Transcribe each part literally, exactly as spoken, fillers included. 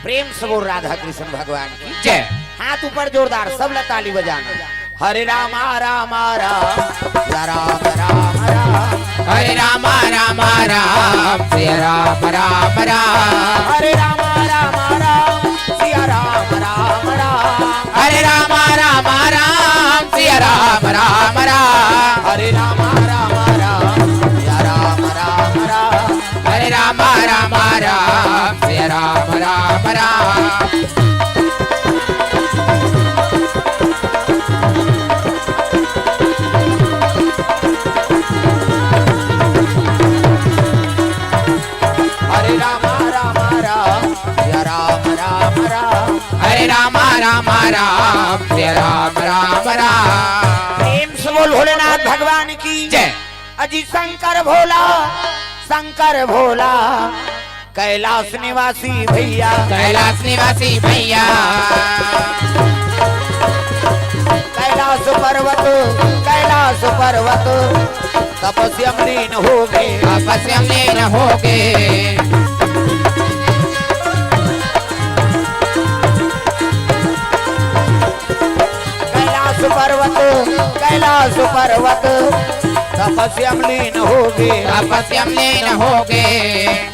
प्रेम से बोल राधा कृष्ण भगवान की जय। हाथ ऊपर जोरदार, सब ला ताली बजाना। हरे रामा रामा राम, या राम राम राम। हरे रामा रामा राम, सिया राम राम राम। हरे रामा रामा राम, सिया राम राम राम। हरे रामा रामा राम, सिया राम राम राम। हरे रामा रामा राम, सिया राम राम राम। हरे रामा रामा राम, सिया राम राम राम। हरे रामा रामा राम, सिया राम राम राम। हरे रामा रामा राम, सिया राम राम राम। प्रेम से बोल भोलेनाथ भगवान की जय। अजी शंकर भोला, शंकर भोला, कैलाश निवासी भैया। कैलाश निवासी भैया। कैलाश पर्वत, कैलाश पर्वत, तपस्या में लीन हो गए। तपस्या में लीन हो गए। कैलाश पर्वत, कैलाश पर्वत, तपस्या में लीन हो गए। तपस्या में लीन हो गए।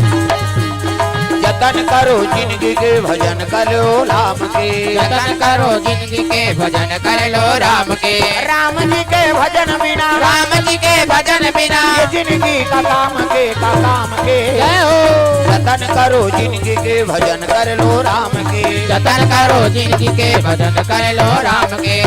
जतन करो जिंदगी के, भजन करो राम के। जतन करो जिंदगी के, भजन कर लो राम के। राम जी के भजन बिना, राम जी के भजन बिना, ये जिंदगी का काम के, का काम के। जय हो। जतन करो जिंदगी के, भजन कर लो राम के। जतन करो जिंदगी के, भजन कर लो राम के।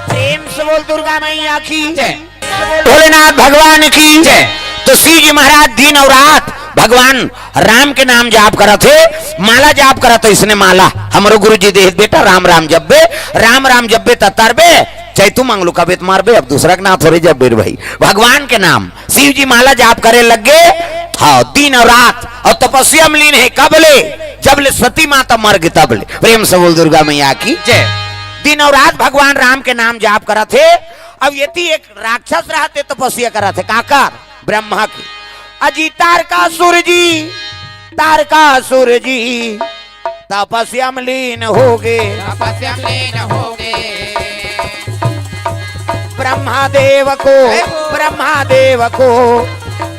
प्रेम से बोल दुर्गा मैया की जय। भोलेनाथ भगवान की जय। तो शिव जी महाराज दिन और रात भगवान राम के नाम जाप करत हे, माला जाप करत हे। इसने माला हमरो गुरु जी देहे, बेटा राम राम जब्बे, राम राम जब्बे त तरबे, चाहे तू मंगलू कबे त मरबे। अब दूसरा के नाम थोड़े जब्बे रे भाई, भगवान के नाम। शिव जी माला जाप करे लग गे, हाँ, दिन और रात, और तपस्या में लीन हे। कब ले? जब ले सती माता मर गई तब ले। प्रेम से बोल दुर्गा मैया की जय। दिन और रात भगवान राम के नाम जाप करत हे। अब यदि एक राक्षस रहते तपस्या करत हे, काकर? ब्रह्मा के। अजी तारकासुर जी, तारकासुर जी तपस्या में लीन हो गे। तपस्या में लीन हो गे। ब्रह्मा देव को, हे हो। ब्रह्मा देव को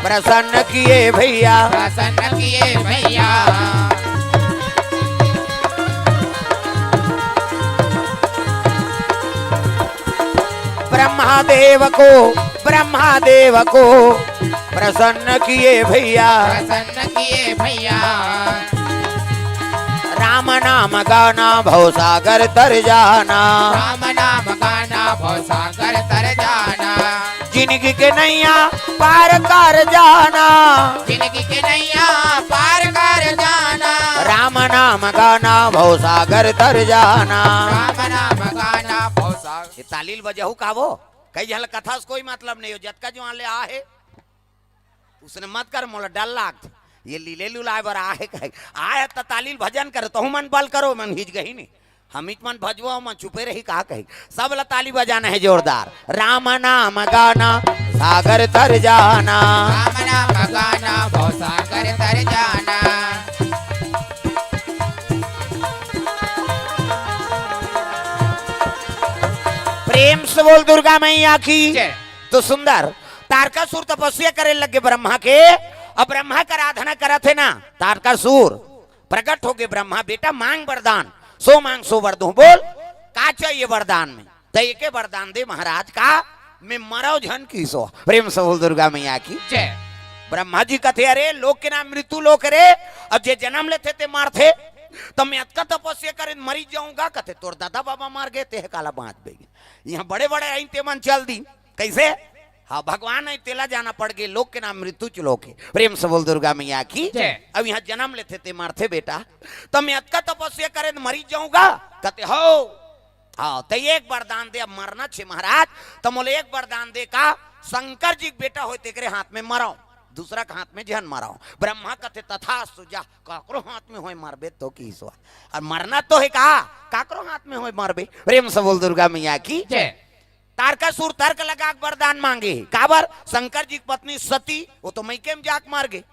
प्रसन्न किए भैया। प्रसन्न किए भैया। ब्रह्मा देव को, ब्रह्मा देव को प्रसन्न किए भैया। प्रसन्न किए भैया। राम नाम गाना भवसागर तर जाना। राम नाम गाना भवसागर तर जाना। जिंदगी के नैया पार कर जाना। जिंदगी के नैया पार कर जाना। राम नाम गाना भवसागर तर जाना। राम नाम गाना भवसागर। ये ताली ल बजाहू का वो? कई झन ल कथा से कोई मतलब नहीं हो, जतका जो आले आहे, उसने मत कर, मोला डर लागथे। ये लीले लुलाए बर आहे कहे, आए त ताली ल भजन करे, तहू मन बल करो, मन हिच गही नहीं। हमीच मन भजबो, मन चुपे रही का कही। सब ला ताली बजाना हे जोरदार। राम नाम गाना सागर तर जाना। राम नाम गाना भव सागर तर जाना। प्रेम से बोल दुर्गा मैया की। जय। तो सुंदर तारकासुर तपस्या करे लगे ब्रह्मा के, अब ब्रह्मा के आराधना करत हे ना तारकासुर। प्रकट हो गे ब्रह्मा, बेटा मांग वरदान, सो मांग सो वर दूं। बोल, का चाहिए वरदान में? त एके वरदान दे महाराज, का मैं मरव झन किसो। प्रेम से बोल दुर्गा मैया की। जय। ब्रह्मा जी कथे, अरे लोक के नाम मृत्यु लोक रे, अब जे जन्म लेथे ते मरथे, त मैं अतका तपस्या करे मरी जाऊंगा, कथे तोर दादा बाबा मर गे, ते काला बांचबे। यहाँ बड़े बड़े आइन ते मन चल दी, कैसे? हाँ, भगवान है, तेला जाना पड़ गे, लोक के नाम मृत्यु च लोक हे। प्रेम से बोल दुर्गा मैया की। जय। अब यहाँ जन्म लेथे ते मरथे बेटा, त मैं अतका तपस्या करे त मरी जाऊंगा, कथे हो। हाँ, त एक वरदान दे, अब मरना छे महाराज, त मोले एक वरदान दे का शंकर जी के बेटा होय तेकरे हाथ में मरव, दूसरा के हाथ में झन मरव। ब्रह्मा कथे तथास्तु, जा काकरो हाथ में होय मरबे तो किसो। और मरना तो हे का, काकरो हाथ में होय मरबे। प्रेम से बोल दुर्गा मैया की। जय। तारकासुर तर्क लगा के वरदान मांगे हे। काबर? शंकर जी के पत्नी सती, वो तो मइके में जाके मर गे।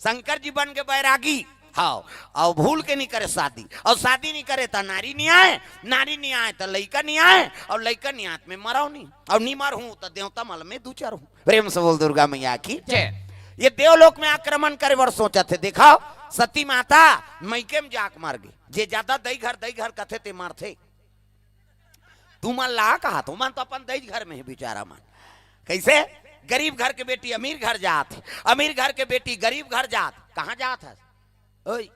शंकर जी बन के बैरागी। हाँ, अउ भूल के नहीं करे शादी, अउ शादी नहीं करे त नारी नहीं आए, नारी नहीं आए त लइका नहीं आए, अउ लइका नहीं आए त मैं मरव नहीं, अउ नहीं मरहूं त देवता मल में दू चार हूं। प्रेम से बोल दुर्गा मैया की। जय। ये देवलोक में आक्रमण करे बर सोचत हे। देखा, सती माता मइके में जाके मर गे। जे ज्यादा दई घर दई घर कथे ते मरथे। तुमन ला कहा, तुमन तो अपन दई घर में हे बिचारा मन। कैसे? गरीब घर के बेटी अमीर घर जात हे, अमीर घर के बेटी गरीब घर जात। कहाँ जात हे? ओए,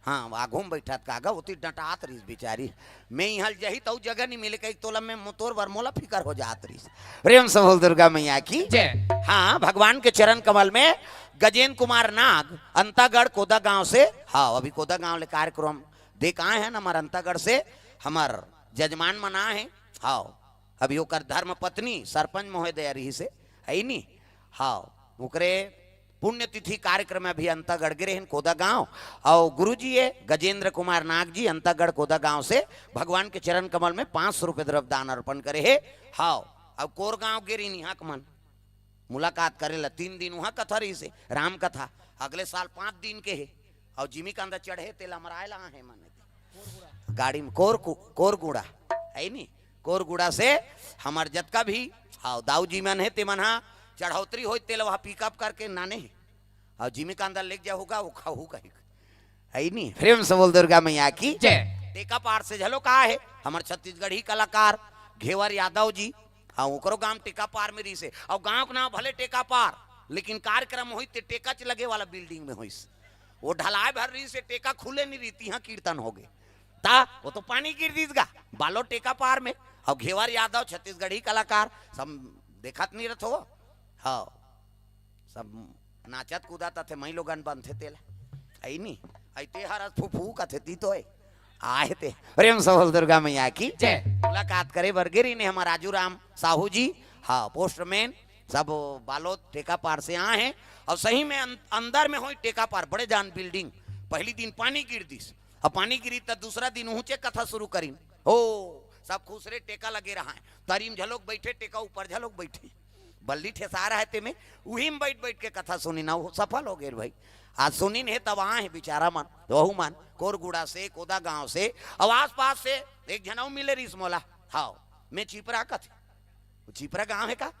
हाँ, आघू में बैठत का गा, ओती डटात रहिस बिचारी। मैं इहाँ जही तऊ जगह नहीं मिले, कही तोला मैं तोर बर मोला फिकर हो जात रहिस। प्रेम से बोल दुर्गा मैया की। जय। हाँ, भगवान के चरण कमल में गजेंद्र कुमार नाग, अंतागढ़ कोदा गांव से। हाँ, अभी कोदा गांव ले कार्यक्रम देख आए हैं हमार अंतागढ़ से, हमार जजमान मन आए हैं। हाँ, अभी ओकर धर्म पत्नी सरपंच महोदय रहिस हे, है नी? हाँ, ओकरे पुण्यतिथि कार्यक्रम में अभी अंतागढ़ गे रहेन कोदा गांव, अउ गुरुजी ये गजेंद्र कुमार नाग जी अंतागढ़ कोदा गांव से भगवान के चरण कमल में पाँच सौ रुपये द्रव्य दान अर्पण करे हे। हाँ, अब कोर गांव गे रहिन इहाँ के मन मुलाकात करे ला। तीन दिन उहाँ कथा रहिस हे, राम कथा। अगले साल पाँच दिन के हे, अउ जिमी कांदा चढ़े तेला मराए ला आहे मन गाड़ी में कोर कु-, कोर गुड़ा, है नी? कोर गुड़ा से हमार जतका भी, हाँ, दाऊ जी मन हे, ते मन हा चढ़ौतरी होई, तेल वहाँ पिकअप करके नाने हे। अउ जिमी कांदा लेके जाहू गा, वो खाहू कही, है नी? प्रेम से बोल दुर्गा मैया की। जय। टेका पार से झलो का हे, हमार छत्तीसगढ़ी कलाकार घेवर यादव जी। हाँ, ओकरो गांव टेका पार में रहिस हे। अउ गांव के नाम भले टेका पार, लेकिन कार्यक्रम होई ते टेका च लगे वाला बिल्डिंग में होइस। वो ढलाई भर रहिस हे, टेका खुले नहीं रहिस, तिहाँ कीर्तन हो गे। ता वो तो पानी गिर दिस गा, बालो टेका पार में। अउ घेवर यादव छत्तीसगढ़ी कलाकार, सब देखत नहीं रहत हो। हाँ, सब नाचत कूदत थे, मई लोगन बनथे तेला। आई नी, आई ते हर फू फू कथे ती तो है। आए ते। प्रेम से बोल दुर्गा मैया की। जय। मुलाकात करे बर गे रहिन हे हमार राजू राम साहू जी। हाँ, पोस्टमैन, सब बालोद टेका पार से आए हैं। अउ सही में अं-, अंदर में होई टेका पार, बड़े जान बिल्डिंग। पहली दिन पानी गिर दिस, अब पानी गिरी त दूसरा दिन ऊंचे कथा शुरू करिन। हो, सब खुसरे टेका लगे रहा है, तरी में झलोक बैठे, टेका ऊपर झलोक बैठे, बल्ली ठेसा रहा है तेमे, उही में बैठ बैठ के कथा सुनिन, वो सफल हो गे भाई। आज सुनिन हे तब आए हे बिचारा मन, वहू मन कोरगुड़ा से, कोदा गांव से, अउ आसपास से। एक झन अउ मिले रहिस मोला, हाँ, मैं चिपरा कथे, चिपरा गांव हे का?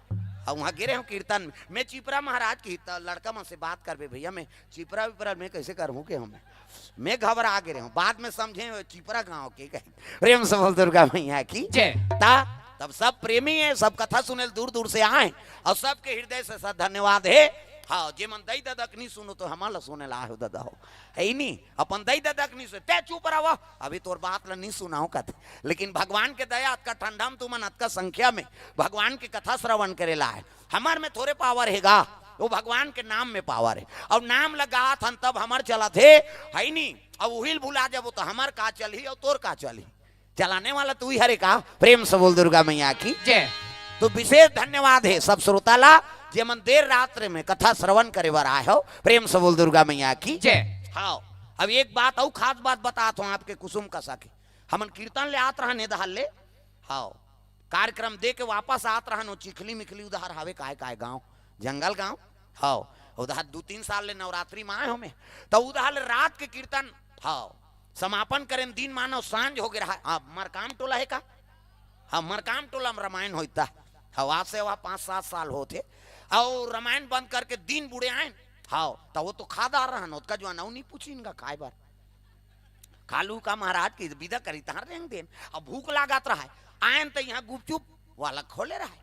अउ वहाँ गे रहेंव कीर्तन में, मैं चिपरा महाराज की, त लड़का मन से बात करबे भैया, मैं चिपरा विपरा मैं कैसे करहूँ के हम, मैं घबरा गे रहेंव, बाद में समझे चिपरा गांव के कहे। प्रेम से बोल दुर्गा मैया की। जय। ता तब सब प्रेमी हे, सब कथा सुने ल दूर दूर से आए, अउ सबके हृदय से सर धन्यवाद हे। हाँ, जे मन दई ददक नहीं सुनो तो हमार ला सुने ला आए हो दादा हो, है ही नहीं। अपन दई ददक नहीं सुने, ते चुप रहो, अभी तोर बात ला नहीं सुनाओ कथे। लेकिन भगवान के दया, अतका ठंडा में तुमन अतका संख्या में भगवान के कथा श्रवण करे ला आए। हमार में थोरे पावर हे गा, वो भगवान के नाम में पावर हे। अउ नाम ल गात हन तब हमार चलत हे, है नी? अउ उहिल भुला जबो तो हमार का चलही अउ तोर का चलही? चलाने वाला तू ही हरे का? प्रेम से बोल दुर्गा मैया की। जय। तो विशेष धन्यवाद हे सब श्रोता ला, जे मन देर रात्र में कथा श्रवण करे बर आए हो। प्रेम से बोल दुर्गा मैया की। जय। हाँ, अब एक बात अउ खास बात बतात हूँ आपके कुसुम कसा के। हमन कीर्तन ले आत रहन ए दहाल ले, हाँ, कार्यक्रम दे के वापस आत रहन, वो चिखली मिखली उधार हावे, काय काय गांव, जंगल गांव, हाँ, उधार दू तीन साल ले नवरात्रि में आए हो मैं, तो उधार ले रात के कीर्तन, हाँ, समापन करेन दिन मानो सांझ हो गे रहा। हाँ, मरकाम टोला हे का? हाँ, मरकाम टोला में रामायण होइता। हाँ, आज से वहाँ पाँच सात साल होत हे। अउ रामायण बंद करके दिन बुड़े आएन। हाँ, तो वो तो खादार रहन, ओतका जुआन अउ नहीं पूछिन गा खाए बर। कालू का महाराज की विदा करी तहाँ रेंग देन। अब भूख लागत रहा है, आएन तो यहाँ गुपचुप वाला खोले रहा है।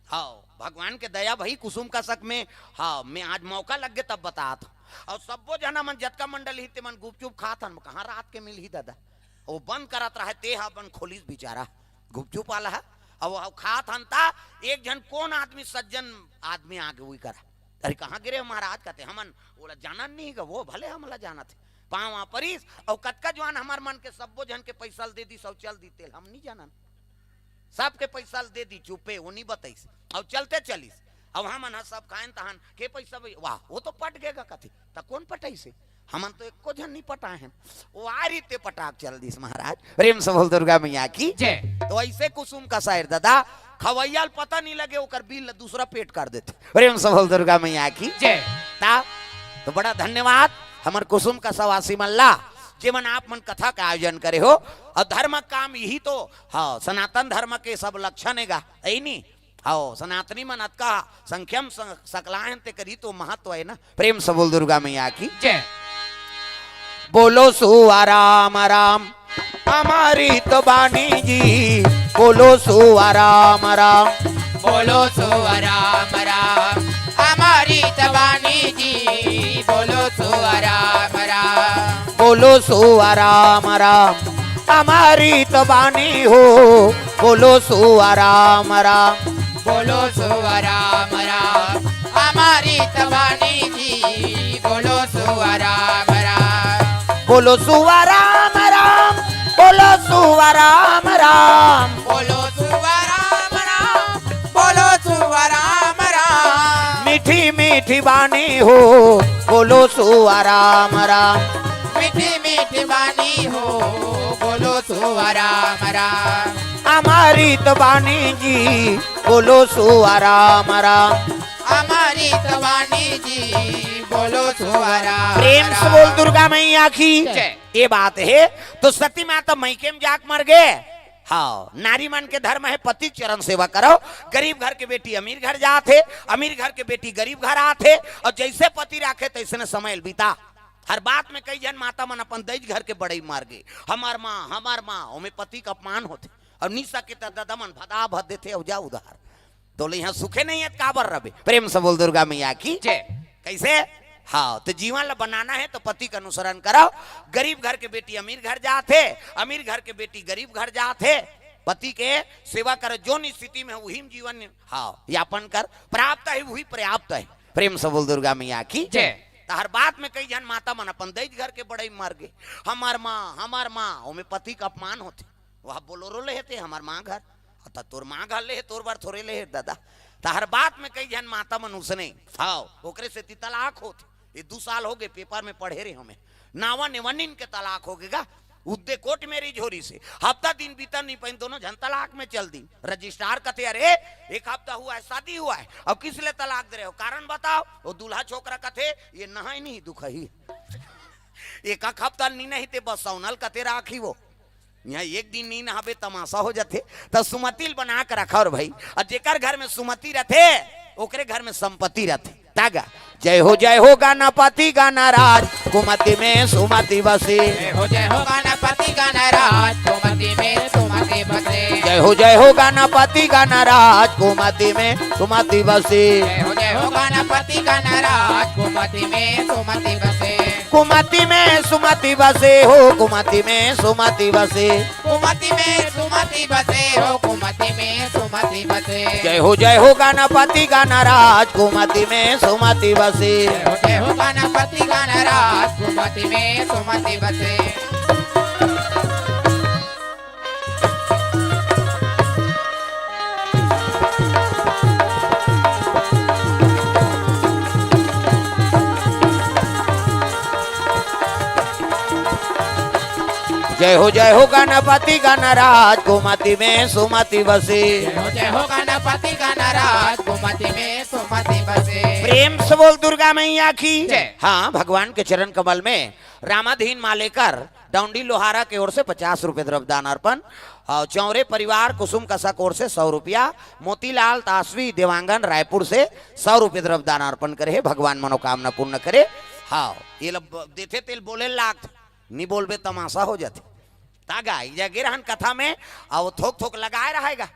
हाँ, भगवान के दया भई कुसुम कसक में। हाँ, मैं आज मौका लग गे तब बतात हूँ। अउ सब्बो जना मन जतका मंडल ही ते मन गुपचुप खात हन, कहाँ रात के मिलही दादा? वो बंद करत रहे, ते हा बंद खोलिस बिचारा गुपचुप वाला हा। अउ वो खात हन ता एक झन कोन आदमी, सज्जन आदमी आगे उही करा, "अरे कहाँ गिरे हो महाराज?" कहते, "हमन ओला जानन नहीं गा, वो भले हमला जानत हे।" पाँव आ परिस, अउ कतका जुआन हमार मन के सब्बो झन के पैसा ल दे दिस, अउ चल दी तेल, हम नहीं जानन। सबके पैसा ल दे दी, चुपे, वो नहीं बताइस, अउ चलते चलिस। अब हमन ह सब खाएन तहन, "के पैसा भाई?" "वाह, वो तो पट गेगा," कथे। "त कोन पटाइस हे? हमन तो एको झन नहीं पटाए हन।" वो आ रीते पटाक चल दिस महाराज। प्रेम से बोल दुर्गा मैया की। जय। तो वैसे कुसुम कसा हे दादा, खवैया ल पता नहीं लगे, ओकर बिल ल दूसरा पेट कर देथे। प्रेम से बोल दुर्गा मैया की। जय। ता, तो बड़ा धन्यवाद हमर कुसुम कसा वासी मन ला, जेमन आप मन कथा का आयोजन करे हो। और धर्म काम यही तो, हाँ, सनातन धर्म के सब लक्षण हे गा, यही नहीं? हाँ, सनातनी मन अतका संख्या म स-, सकलायन ते करी तो महत्व हे ना। प्रेम से बोल दुर्गा मैया की। जय। बोलो सुआ राम राम अमृत बानी जी, बोलो सुआ राम राम। बोलो सुआ राम राम अमृत बानी जी, बोलो सुआ राम राम। बोलो सुआ राम राम अमृत बानी हो, बोलो सुआ राम राम। बोलो सुआ राम राम अमृत बानी जी, बोलो सुआ राम राम। बोलो सुआ राम राम, बोलो सुआ राम राम। बोलो सुआ राम राम, बोलो सुआ राम राम। मीठी मीठी बानी हो, बोलो सुआ राम राम। मीठी मीठी बानी हो, बोलो सुआ राम राम। अमृत बानी जी, बोलो सुआ राम राम। अमृत बानी जी, बोलो सुआ राम राम। प्रेम से बोल दुर्गा मैया की। जय। ये बात हे, तो सती माता मइके म जाके मर गे। हाँ, नारी मन के धर्म हे पति के चरण सेवा करो। गरीब घर के बेटी अमीर घर जात हे, अमीर घर के बेटी गरीब घर आत हे, और जैसे पति राखे तैसने समय ल बिता। हर बात में कई झन माता मन अपन दई घर के बड़ई मार गे, हमर माँ, हमर माँ, ओमे पति के अपमान होथे। और निशा के त ददा मन भदा भद देथे, अउ जा उधार। तो ले यहाँ सुखे नहीं हे, काबर रबे? प्रेम से बोल दुर्गा मैया की। जय। कैसे? हाँ, तो जीवन ला बनाना हे तो पति के अनुसरण करो। गरीब घर के बेटी अमीर घर जात हे, अमीर घर के बेटी गरीब घर जात हे, पति के सेवा करो। जोन स्थिति में हे, उही में जीवन, हाँ, यापन कर। प्राप्त हे, उही पर्याप्त हे। प्रेम से बोल दुर्गा मैया की। जय। तो हर बात में कई झन माता मन अपन दई घर के बड़ई मार गे, हमर माँ, हमर माँ, ओमे पति के अपमान होथे। वह बोलोरो ले हे ते हमर माँ घर, त तोर माँ घर ले हे, तोर बर थोरे ले हे दादा। त हर बात में कई झन माता मन उसने, हाँ, ओकरे सेती तलाक होथे। ये दू साल हो गे, पेपर में पढ़े रहे हमें, नावा नेवनिन के तलाक हो गे गा। उद्दे कोर्ट मैरिज होरिस हे, हफ्ता दिन बीतन नहीं पाइन, दोनों झन तलाक में चल दिन। रजिस्ट्रार कथे, "अरे, एक हफ्ता हुआ है, शादी हुआ है, अब किस लिए तलाक दे रहे हो, कारण बताओ।" वो दूल्हा छोकरा कथे, "ये नहाय नहीं दुखही, एक हफ्ता नी नही ते बस सौनल कथे राखी वो।" यहाँ एक दिन नी नहाबे, तमाशा हो जाथे। त सुमति ल बना के रखा और भाई, और जेकर घर में सुमति रथे, ओकरे घर में संपत्ति रथे। तागा, जय हो, जय हो गणपति गणराज, कुमति में सुमति बसे। जय हो, जय हो गणपति गणराज, कुमति में सुमति बसे। जय हो, जय हो गणपति गणराज, कुमति में सुमति बसे। जय हो, जय हो गणपति गणराज, कुमति में सुमति बसे। कुमति में सुमति बसे हो, कुमति में सुमति बसे। कुमति में सुमति बसे हो, कुमति में सुमति बसे। जय हो, जय हो गणपति गणराज, कुमति में सुमति बसे। जय हो, जय हो गणपति गणराज, कुमति में सुमति बसे। जय हो, जय हो गणपति गणराज, कुमति में सुमति बसे। जय हो, जय हो गणपति गणराज, कुमति में सुमति बसे। प्रेम से बोल दुर्गा मैया की। जय। हाँ, भगवान के चरण कमल में रामाधीन मालेकर डौंडी लोहारा के ओर से पचास रुपए द्रव्य दान अर्पण, और चौरे परिवार कुसुम कसा के ओर से सौ रुपया, मोतीलाल तासवी देवांगन रायपुर से सौ रुपए द्रव्य दान अर्पण करे हे, भगवान मनोकामना पूर्ण करे। हाँ, ये लब देथे तेल बोले लागथे, नी बोलबे तमाशा हो जाथे। तागा, एक जगह रहन कथा में, और थोक थोक लगाए रहेगा,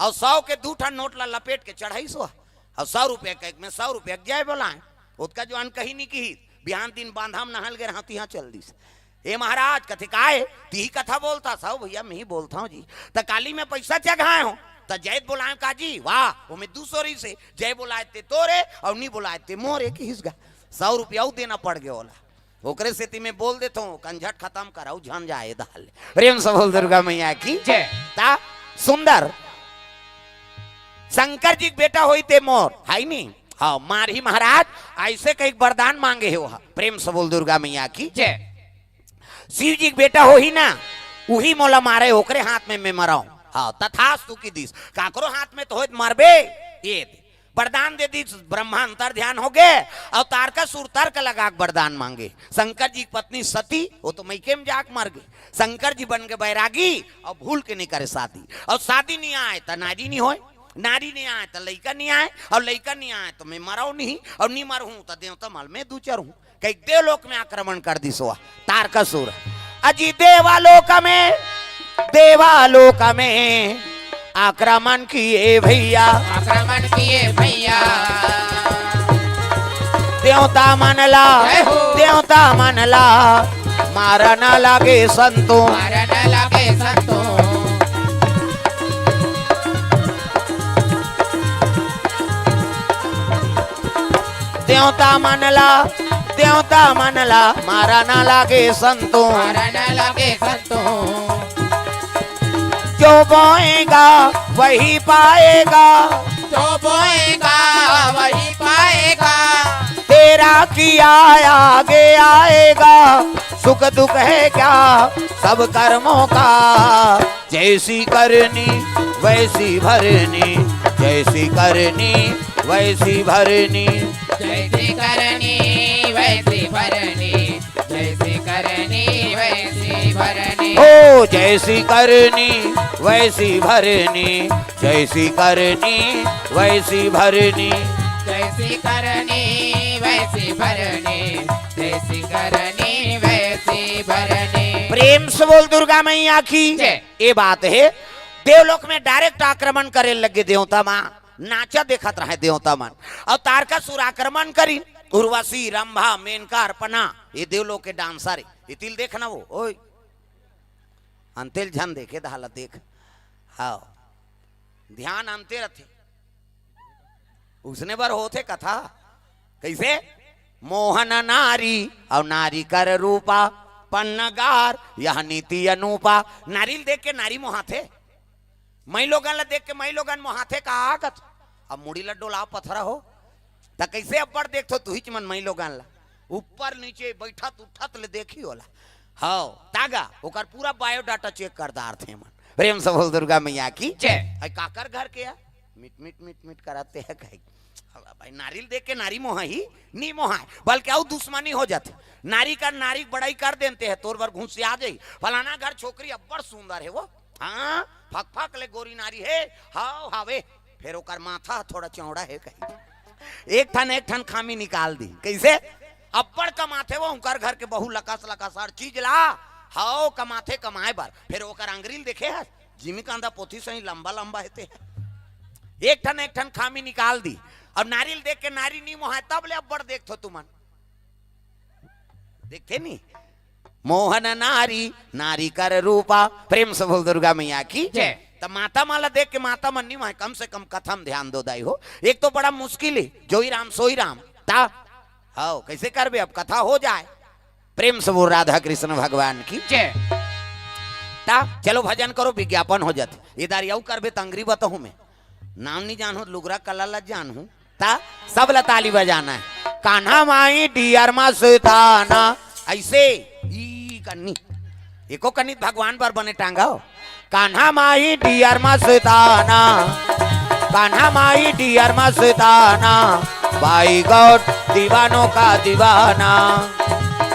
और सौ के दू ठन नोट ला लपेट के चढ़ाई सो, और सौ रुपया के एक में सौ रुपया के जय बोलाए, ओतका जो अनकही नी किही, बिहान दिन बांधा में नहाय ल गे रहंव, तिहां चल दिस। "ए महाराज," कथे, "काय?" "तिही कथा बोलथस?" "हव भैया, मैं ही बोलथंव जी।" "त काली में पैसा चघाए हो, त जय बोलाए का जी?" "वाह, ओमे दू सौ रहिस हे, जय बोलाए ते तोरे, और नी बोलाए ते मोरे," किहिस गा। सौ रुपया अउ देना पड़ गे ओला। ओकरे सेती मैं बोल देथंव, कंझट खतम कर, अउ झन जाए दाल। प्रेम से बोल दुर्गा मैया की। जय। ता सुंदर शंकर जी के बेटा होई ते मोर, हाय नी? हाँ, मारही महाराज, ऐसे कई वरदान मांगे हे ओहा। प्रेम से बोल दुर्गा मैया की। जय। शिव जी के बेटा होही ना, उही मोला मारे, ओकरे हाथ में मैं मराऊं। हाँ, तथास्तु की दिस। काकरो हाथ में तो होय त मरबे। ये दे। वरदान दे दिस, ब्रह्मा अंतर ध्यान हो गे, अउ तारकासुर तर्क लगा के वरदान मांगे। शंकर जी की पत्नी सती, वो तो मइके में जाके मर गे। शंकर जी बन गे बैरागी, अउ भूल के नहीं करे शादी। अउ शादी नहीं आय त नारी नहीं होय, नारी नहीं आय त लइका नहीं आय, अउ लइका नहीं आय त मैं मरव नहीं, अउ नहीं मरहूं त देवता मल में दू चरहूं। कई देवलोक में आक्रमण कर दिस ओ तारकासुर। अजी देवालोक में, देवालोक में आक्रमण किए भैया। आक्रमण किए भैया। देवता मन ला, जय हो। देवता मन ला मारन लागे संतो। मारन लागे संतो। देवता मन ला, देवता मन ला मारन लागे संतो। मारन लागे संतो। जो बोएगा वही पाएगा, जो बोएगा वही पाएगा। तेरा किया आगे आएगा, सुख दुख है क्या सब कर्मों का। जैसी करनी वैसी भरनी, जैसी करनी वैसी भरनी। जैसी करनी वैसी भरनी, जैसी करनी वैसी भरनी। ओ जैसी करनी वैसी भरनी, जैसी करनी वैसी भरनी। जैसी करनी वैसी भरनी, जैसी करनी वैसी भरनी। प्रेम से बोल दुर्गा मैया की। जय। ये बात है, देवलोक में डायरेक्ट आक्रमण करे लगे देवता मन, नाचा देखत रहे देवता मन। अउ तारकासुर आक्रमण करी, उर्वशी, रंभा, मेनका, अर्पणा, ये देवलोक के डांसर है। ये तिल देखना वो, ओए। अंतेल झन देखे, दहाला देख। हाँ, ध्यान अंते रथे। उसने बर होथे कथा। कैसे? मोहन नारी अउ नारी कर रूपा, पन्नगार यह नीति अनूपा। नारी ल देख के नारी मोहाथे, मई लोगन ला देख के मई लोगन मोहाथे का आगत। अब मुड़ी ला डोला पथरा हो, त कैसे अब्बड़ देखथो तुहिच मन मई लोगन ला? ऊपर नीचे बैठत उठत ले देखी होला। हव, तागा, ओकर पूरा बायोडाटा चेक कर डारथे मन। प्रेम से बोल दुर्गा मैया की। जय। है काकर घर के आ? मिट मिट मिट मिट कराते हैं कहीं। अब भाई नारी ल देख के नारी मोहा ही, नी मोहाय, बल्कि अउ दुश्मनी हो जाथे। नारी का नारी बड़ाई कर देते हैं, तोर बर घुसिया जाई, फलाना घर छोकरी अब्बड़ सुंदर है वो, हाँ, फक फक ले गोरी नारी है, हाव हावे, फिर ओकर माथा थोड़ा चौड़ा है कहीं। एक ठन एक ठन खामी निकाल दी। कैसे? अब्बड़ कमाथे वो, उनकर घर के बहू लकस लकस हर चीज ला, हाव कमाथे कमाए बर, फिर ओकर अंगरी ल देखे हस, जिमी कांदा पोथी सही लंबा लंबा हेते। एक ठन एक ठन खामी निकाल दी। अब नारी ल देख के नारी नी मोहाय, तब ले अब्बड़ देखथो तुमन। देखथे नी? मोहन नारी, नारी कर रूपा। प्रेम से बोल दुर्गा मैया की। जय। त माता मन ला देख के माता मन नी मोहाय, कम से कम कथा म ध्यान दो दाई हो। एक तो बड़ा मुश्किल है, जोई राम सोई राम। ता, हव, कैसे करबे अब, कथा हो जाए। प्रेम से बोल राधा कृष्ण भगवान की। जय। ता, चलो भजन करो, विज्ञापन हो जाथे। इधर यऊ करबे त अंगरी बताहूं मैं। नाम नहीं जानहूं, लुगरा कला ला जानहूं। ता, सब ला ताली बजाना है। कान्हा माई डियर मस्ताना, ऐसे, ई कन्नी। एको कन्नी भगवान बर बने टांगा हो। कान्हा माई डियर मस्ताना, कान्हा माई डियर मस्ताना, बाई गॉड दीवानों का दीवाना।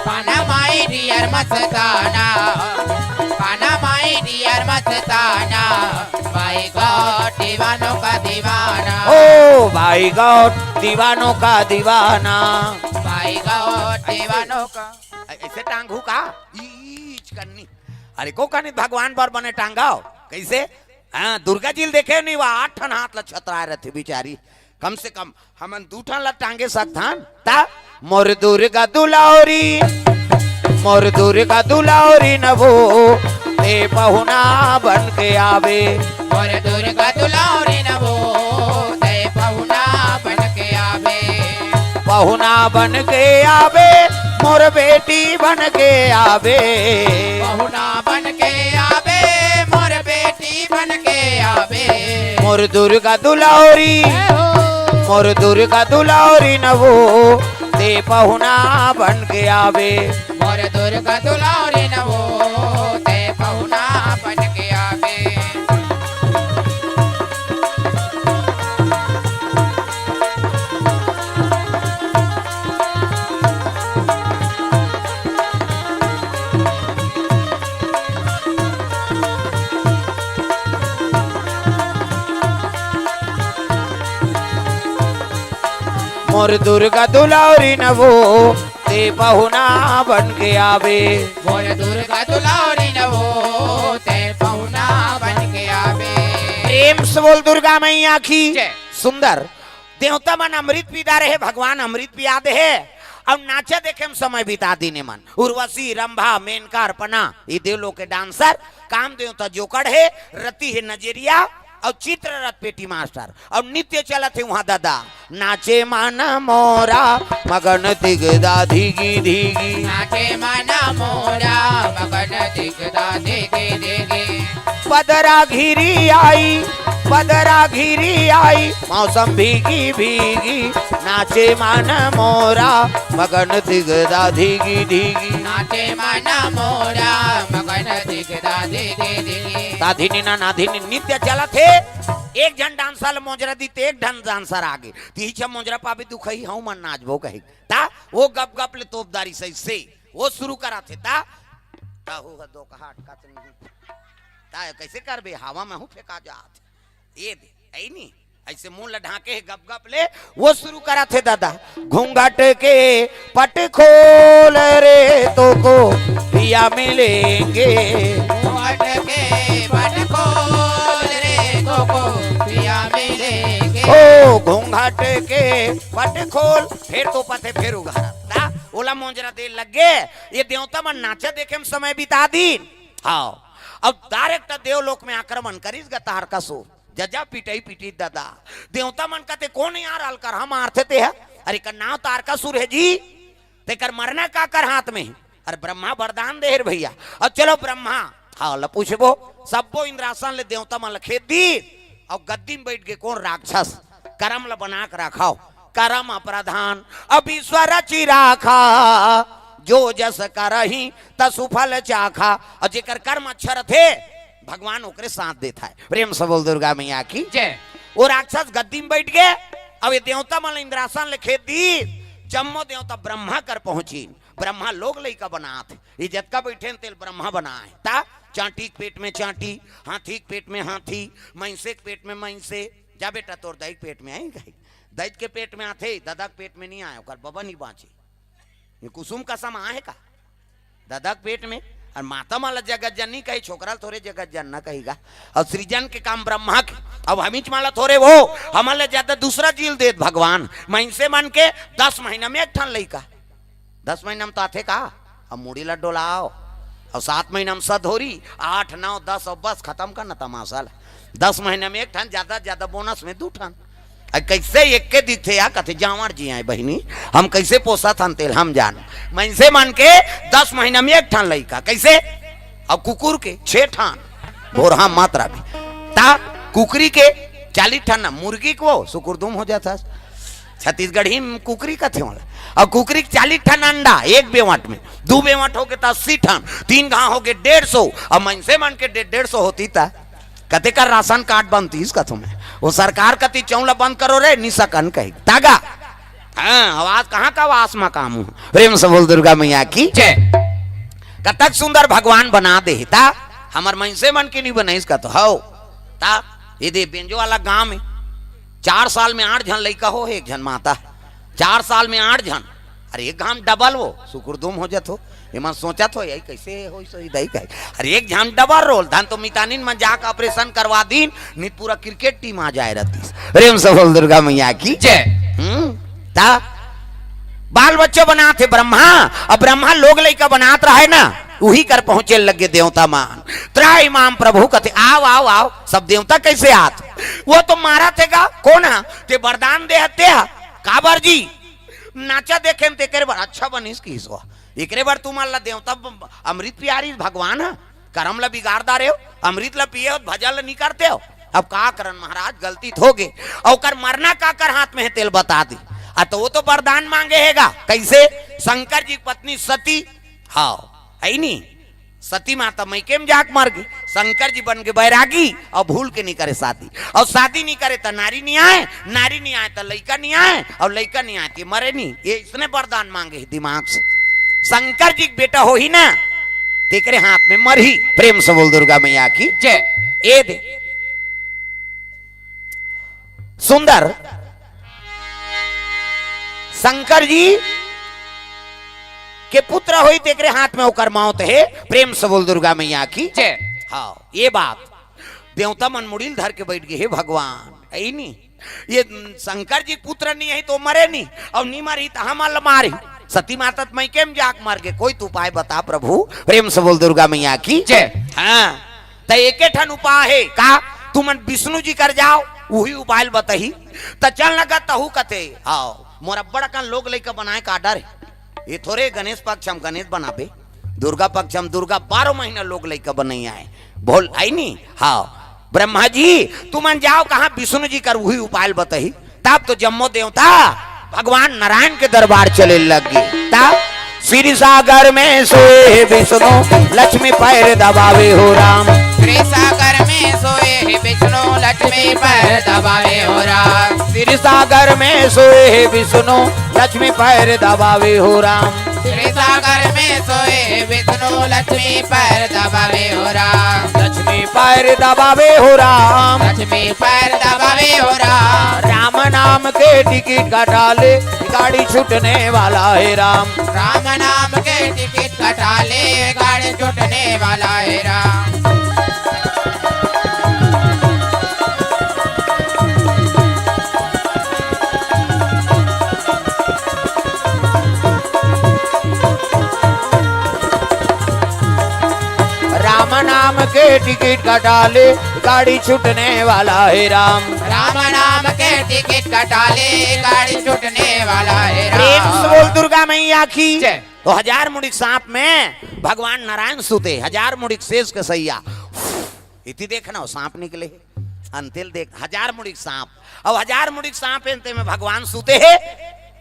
पाना माई डियर मस्ताना, पाना माई डियर मस्ताना, बाई गॉड दीवानों का दीवाना। ओ बाई गॉड दीवानों का दीवाना। बाई गॉड दीवानों का। ऐ-, ऐसे टांगू का? ईच कन्नी। अरे को कन्नी भगवान बर बने टांगाओ। कैसे? हाँ, दुर्गा जी ल देखे नहीं, वह आठ ठन हाथ ला छतराए रहथे बिचारी। कम से कम हमन दू ठन ला टांगे सकथन। ता मोर दुर्गा दुलारी, मोर दुर्गा दुलारी नवो, ते पहुना बन के आवे। मोर दुर्गा दुलारी नवो, ते पहुना बन के आवे। पहुना बन के आवे, मोर बेटी बन के आवे। पहुना बन के आवे, मोर बेटी बन के आवे। मोर दुर्गा दुलारी, जय हो। मोर दुर्गा दुलारी नवो, ते पहुना बन के आवे। मोर दुर्गा दुलारी नवो, ते पहुना बन के आवे। मोर दुर्गा दुलारी न वो, ते पहुना बन के आवे। मोर दुर्गा दुलारी न वो, ते पहुना बन के आवे। प्रेम से बोल दुर्गा मैया की। सुंदर। देवता मन अमृत पीदा रहे, भगवान अमृत पिया दे हे। अब नाचा देखे में समय बिता दीने मन। उर्वशी, रंभा, मेनका, अर्पणा, ये देवलोक के डांसर। काम देवता जोकड़ हे, रति हे नजरिया, अउ चित्ररथ पेटी मास्टर, अउ नृत्य चलत हे उहाँ दादा। नाचे मन मोरा मगन दिगदा धिगी धिगी। नाचे मन मोरा मगन दिगदा धिगी धिगी। पदरा घिरी आई, पदरा घिरी आई, मौसम भीगी भीगी। नाचे मन मोरा मगन दिगदा धिगी धिगी। नाचे मन मोरा मगन दिगदा धिगी धिगी। ताधिनी ना नाधिनी नृत्य चलत हे। एक झन डांसर ल मोजरा दी ते एक झन डांसर आगे। तिही छ मोजरा पाबे दुखई हूँ मन नाचबो कही। ता वो गप गप ले तोपदारी सही से वो शुरू करा थे ता। ता हो दो कहा अटका तो नहीं। ता कैसे करबे हवा में हूँ फेंका जात। ये दे ऐ नहीं। ऐसे मुंह ल ढांके हे गप गप ले। वो शुरू करा थे दादा। घूंघट के पट खोल रे तो को पिया मिलेंगे। घूंघट के पट खोल रे तो को पिया मिलेंगे। ओ घूंघट के पट खोल। फिर तो पथे फिर उघारा ता। ओला मोजरा दे लग गे। ये देवता मन नाचा देखे में समय बिता दीन। हाँ। अब डायरेक्ट देवलोक में आक्रमण करिस गा तारकासुर। जजा पिटई पिटी दादा। देवता मन कहते कौन यार अलकर हम आरथे ते है। अरे कर नाव तारकासुर है जी। तेकर मरना का कर हाथ में। अरे ब्रह्मा वरदान दे रे भैया। अब चलो ब्रह्मा। हाँ ल पूछबो। सब्बो इंद्रासन ले देवता मन ल खेद दी। अउ गद्दी में बैठ के कौन राक्षस। करम ल बना के रखाओ। करम प्रधान अब ईश्वर रचि राखा। जो जस करही त सुफल चाखा। अउ जेकर कर्म अच्छा रथे भगवान ओकरे साथ देता है। प्रेम से बोल दुर्गा मैया की। जय। वो राक्षस गद्दी में बैठ गए। अब ये देवता मन इंद्रासन ले खेद दी। जम्मो देवता ब्रह्मा कर पहुंची। ब्रह्मा लोग लइका बनात हे। ये जतका बैठे तेल ब्रह्मा बनाए ता। चांटी के पेट में चांटी, हाथी के पेट में हाथी, मैंसे के पेट में मैंसे। जा बेटा तोर दाई के पेट में आई गई। दाई के पेट में आथे, दादा के पेट में नहीं आए, ओकर बबा नहीं बांचे। ये कुसुम कसम आहे का? दादा के पेट में। और माता माला जगत जननी कही, छोकरा ल थोरे जगत जनना कही गा। और सृजन के काम ब्रह्मा के। अब हमीच माला थोरे वो, हमन ले ज्यादा दूसरा जील देत भगवान। मइनसे मन के दस महीना में एक ठन लइका। दस महीना में तो आथे का? अब मुड़ी ला डोलाओ। और सात महीना में सधोरी, आठ, नौ, दस और बस खत्म करना तमाशा ला। दस महीना में एक ठन, ज्यादा ज्यादा बोनस में दू ठन। अब कैसे एक के दिखथे या कथे जांवर जी आए बहिनी, हम कैसे पोसत हन तेल हम जान। मनसे मन के दस महीना में एक ठन लइका, कैसे? अब कुकुर के छह ठन, भोरहा मात्रा भी। ता कुकरी के चालीस ठन ना, मुर्गी को सुकुरदुम हो जाता। छत्तीसगढ़ी में कुकरी कथे वाला। अब कुकरी के चालीस ठन अंडा एक बेवट में, दू बेवट हो के ता अस्सी ठन, तीन घाव हो के डेढ़ सौ। अब मनसे मन के डे-, डेढ़ सौ होती ता कते कर राशन कार्ड बनतीस कथों में। वो सरकार कती चौला बंद करो रे, निसकन कही। तागा। हाँ, आवाज कहाँ का वास मा काम हूँ। प्रेम से बोल दुर्गा मैया की। जय। कतक सुंदर भगवान बना दे। ता हमर मनसे मन के नहीं बनाइस कथो। हौ। ता ये दे बेंजो वाला गांव में चार साल में आठ झन लइका हो, एक झन माता। चार साल में आठ झन। अरे एक घाम डबल वो, सुकुरदुम हो जात हो। एमन सोचत हो, यही कैसे हो, सही दई कहे। अरे एक घाम डबल रोल, धन तो मितानिन मन जाके ऑपरेशन करवा दीन, नहीं पूरा क्रिकेट टीम आ जाए रहतीस। प्रेम से बोल दुर्गा मैया की। जय। हम्म, ता बाल बच्चों बनात हे ब्रह्मा, अब ब्रह्मा लोग लइका बनात रहे ना, उही कर पहुंचे लगे देवता मान। त्राहि माम प्रभु कथे, आओ, आओ, आओ। सब देवता कैसे आत? वो तो मारा थे गा, कौन हा? ते वरदान दे हते हा। काबर जी? नाचा देखे में तेकरे बर अच्छा बनिस किस वो। एकरे बर तुमन ला देवता ब-, अमृत पियारी भगवान हा। करम ला बिगाड़ डारे हो, अमृत ला पिए हो, भजन ला नहीं करते हो। अब का करन महाराज, गलती तो हो गे। और ओकर मरना का कर हाथ में है, तेल बता दी। आ तो वो तो वरदान मांगे हेगा। कैसे? शंकर जी की पत्नी सती, हाँ, है नी? सती माता मइके में जाके मर गई। शंकर जी बन के बैरागी और भूल के नहीं करे शादी। और शादी नहीं करे तो नारी नहीं आए, नारी नहीं आए तो लइका नहीं आए, और लइका नहीं आए तो मरे नहीं। ये इसने वरदान मांगे है दिमाग से। शंकर जी के बेटा हो ही ना, तेकरे हाथ में मरही। प्रेम से बोल दुर्गा मैया की। जय। ए दे। सुंदर। शंकर जी के पुत्र होई, तेकरे हाथ में ओकर मौत हे। प्रेम से बोल दुर्गा मैया की। जय। हाँ, ये बात देवता मन मुड़ी ल धर के बैठ गे, "हे भगवान, अई नी, ये शंकर जी पुत्र नी हे तो मरे नी, अउ नी मरही त हमन ल मारही।" सती माता त मइके म जाके मर गे, कोई तो उपाय बता प्रभु। प्रेम से बोल दुर्गा मैया की। जय। हाँ, त एके ठन उपाय हे का, तुमन विष्णु जी कर जाव, उही उपाय ल बताही। त चल न गा तहू कथे, "हाँ, मोर अब्बड़ अकन लोग लइका बनाए के order हे।" ये थोरे गणेश पक्ष हम गणेश बनाबे, दुर्गा पक्ष हम दुर्गा, बारह महीना लोग लइका बनई आए, बोल आई नी। हाँ, ब्रह्मा जी, तुमन जाव कहाँ विष्णु जी कर उही उपाय ल बताही। तब तो जम्मो देवता भगवान नारायण के दरबार चले लग गे। तब क्षीर सागर में सोए हे विष्णु, लक्ष्मी पैर दबावे हो राम। क्षीर सागर में सोए हे विष्णु, लक्ष्मी पैर दबावे हो राम। क्षीर सागर में सोए हे विष्णु, लक्ष्मी पैर दबावे हो राम। क्षीर सागर में सोए हे विष्णु, लक्ष्मी पैर दबावे हो राम। लक्ष्मी पैर दबावे हो राम। लक्ष्मी पैर दबावे हो राम। राम नाम के टिकट कटा ले, गाड़ी छूटने वाला हे राम। राम नाम के टिकट कटा ले, गाड़ी छूटने वाला हे राम। राम नाम के टिकट कटा ले, गाड़ी छूटने वाला हे राम। राम नाम के टिकट कटा ले, गाड़ी छूटने वाला हे राम। प्रेम से बोल दुर्गा मैया की। जय। तो हजार मुड़ी के सांप में भगवान नारायण सुते, हजार मुड़ी के शेष के सैया। इति देखना हो, सांप निकले हे। अंतिल देख, हजार मुड़ी के सांप, अउ हजार मुड़ी के सांप एंते में भगवान सुते हे,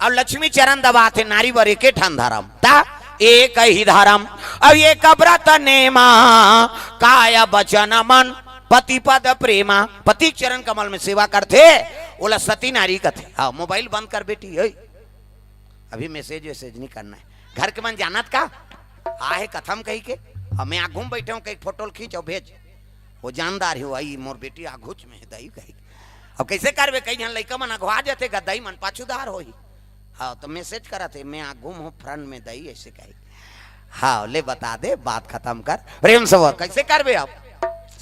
अउ लक्ष्मी चरण दबाथे, नारी बर एके ठन धरम, ता एक ही धरम, अउ एक व्रत नेमा, काय वचन मन पति पद प्रेमा। पति के चरण कमल में सेवा करथे, ओला सती नारी कथे। हाँ, मोबाइल बंद कर बेटी, ओए। अभी मैसेज वैसेज नहीं करना है। घर के मन जानत का? आहे कथम कही के, अब मैं आगू में बैठे हूँ, कहीं फोटो ल खींच अउ भेज। वो जानदार ही हो, आई मोर बेटी आगूच में है, दाई कही। अब कैसे करबे, कई झन लइका मन अगवा जाथे गा, दाई मन पाछूदार होही। हाँ, तो मैसेज करत हे, "मैं आगू में हूँ, फ्रंट में दाई," ऐसे कही। हाँ, ले बता दे, बात खत्म कर, प्रेम से बोल, कैसे करबे अब?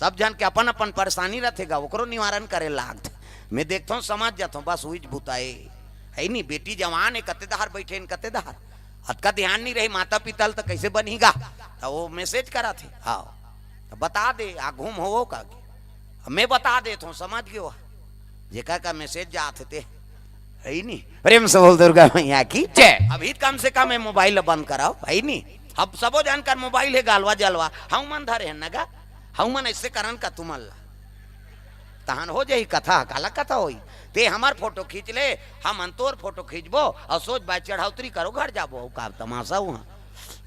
सब झन के अपन अपन परेशानी रथे गा, ओकरो निवारण करे लागथे। मैं देखथों, समझ जाथों, बस उहीच बुताए। है नी, बेटी जवान हे, कते दहार बैठे हे, कते दहार। अतका ध्यान नहीं रही माता पिता ल, त कैसे बनही गा? त वो मैसेज करत हे, हाँ, त बता दे, आगू में होवो का के। अब मैं बता देत हूँ, समझ गयो, जेकर का मैसेज जात हे ते, है नी? प्रेम से बोल दुर्गा मैया की। जय। अभी कम से कम ये मोबाइल ल बंद कराओ, है नी? अब सबो झन कर मोबाइल हे, गालवा जलवा, हऊ मन धरे हे न गा, हऊ मन ऐसे करन का तुमन ला। तहन हो जाही कथा, काला कथा होही। ते हमर फोटो खींच ले, हमन तोर फोटो खींचबो, अउ सोच बाय चढ़ौतरी करो, घर जाबो, अउ का तमाशा हुआ,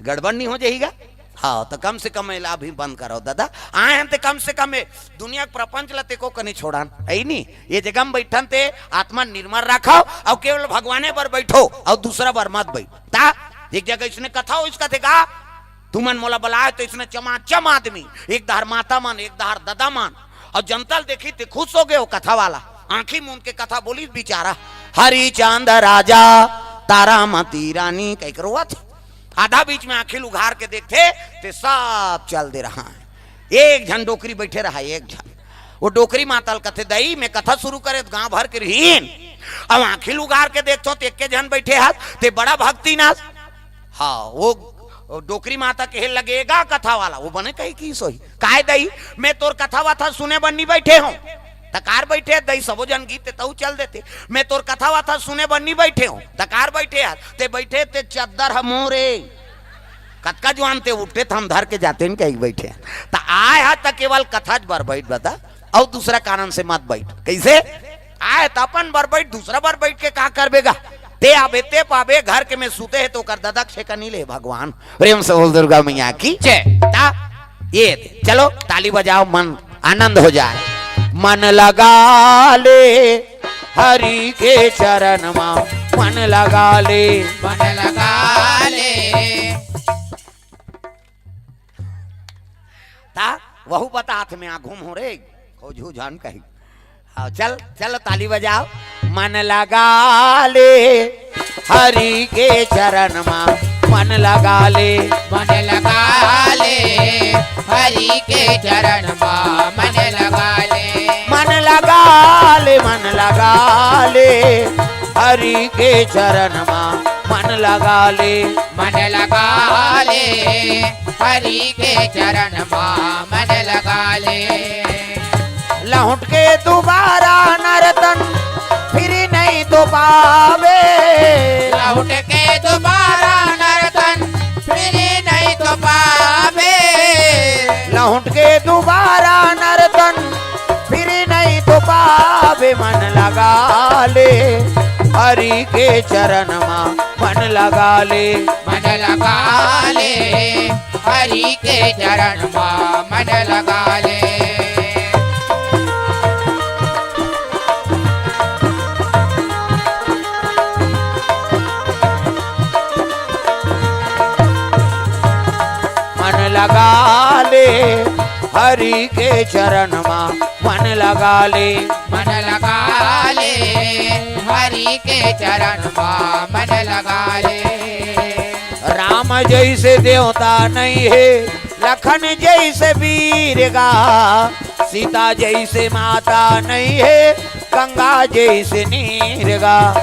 गड़बड़ नहीं हो जाही गा? हाँ, तो कम से कम एला अभी बंद करो दादा। आए हन ते कम से कम ए दुनिया के प्रपंच ला ते को कनी छोड़न, है नी? ये जगह में बैठन ते आत्मा निर्मल रखो, अउ केवल भगवाने बर बैठो, अउ दूसरा बर मत बैठ। ता एक जगह इसने कथा हो, इसका देखा, तुमन मोला बलाए तो इसने चमाचम आदमी, एक धार माता मन, एक धार दादा मन, अउ जनता ल देखी ते खुश हो गए हो कथा वाला, आंखी मूंद के कथा बोली बेचारा, "हरिचंद राजा, तारामती रानी," कह के रोवत हे। आधा बीच में आंखी उघार के देखथे, ते सब चल दे रहा है। एक झन डोकरी बैठे रहा, एक झन। वो डोकरी माता ल कथे, "दई, मैं कथा शुरू करे त गांव भर के रहीन, अब आंखी उघार के देखथों, ते एके झन बैठे हस, ते बड़ा भक्ति नास।" हाँ, वो, वो डोकरी माता कहे लगेगा कथा वाला, वो बने कही कि सोही, "काय दई, मैं तोर कथा वथा सुने बर नी बैठे हूँ, त कार बैठे दई, सबो झन गीत ते तऊ चल देते, मैं तोर कथा वथा सुने बर नी बैठे हूँ, त कार बैठे हस, ते बैठे ते चद्दर ह मोरे, कतका जुआन ते उठे त हम धर के जाते न कही बैठे हस, त आय ह त केवल कथा बर बैठ बता, अउ दूसरा कारण से मत बैठ।" कैसे? आए त अपन बर बैठ, दूसरा बर बैठ के का करबे गा? ते आबे ते पाबे, घर के में सूते हे तो ओकर ददक छेका नहीं ले भगवान। प्रेम से बोल दुर्गा मैया की। जय। ता ये दे। चलो ताली बजाओ, मन आनंद हो जाए। मन लगा ले हरि के चरण मा, मन लगा ले। मन लगा ले। ता वहू बतात में आ घूम हो रे, खोजू जान कही। हाँ, चल, चल, ताली बजाओ। मन लगा ले हरि के चरण मा, मन लगा ले। मन लगा ले हरि के चरण मा, मन लगा ले। मन लगा ले, मन लगा ले हरि के चरण मा, मन लगा ले। मन लगा ले हरि के चरण मा, मन लगा ले। लहुट के दुबारा नर तन फिर नहीं तो पावे। लहुट के दुबारा नर तन फिर नहीं तो पावे। लहुट के दुबारा नर तन फिर नहीं तो पावे। मन लगा ले हरि के चरण मा, मन लगा ले। मन लगा ले हरि के चरण मा, मन लगा ले। मन लगा ले हरि के चरण मा, मन लगा ले। मन लगा ले हरि के चरण मा, मन लगा ले। राम जैसे देवता नहीं है, लखन जैसे वीर गा, सीता जैसे माता नहीं है, गंगा जैसे नीर गा।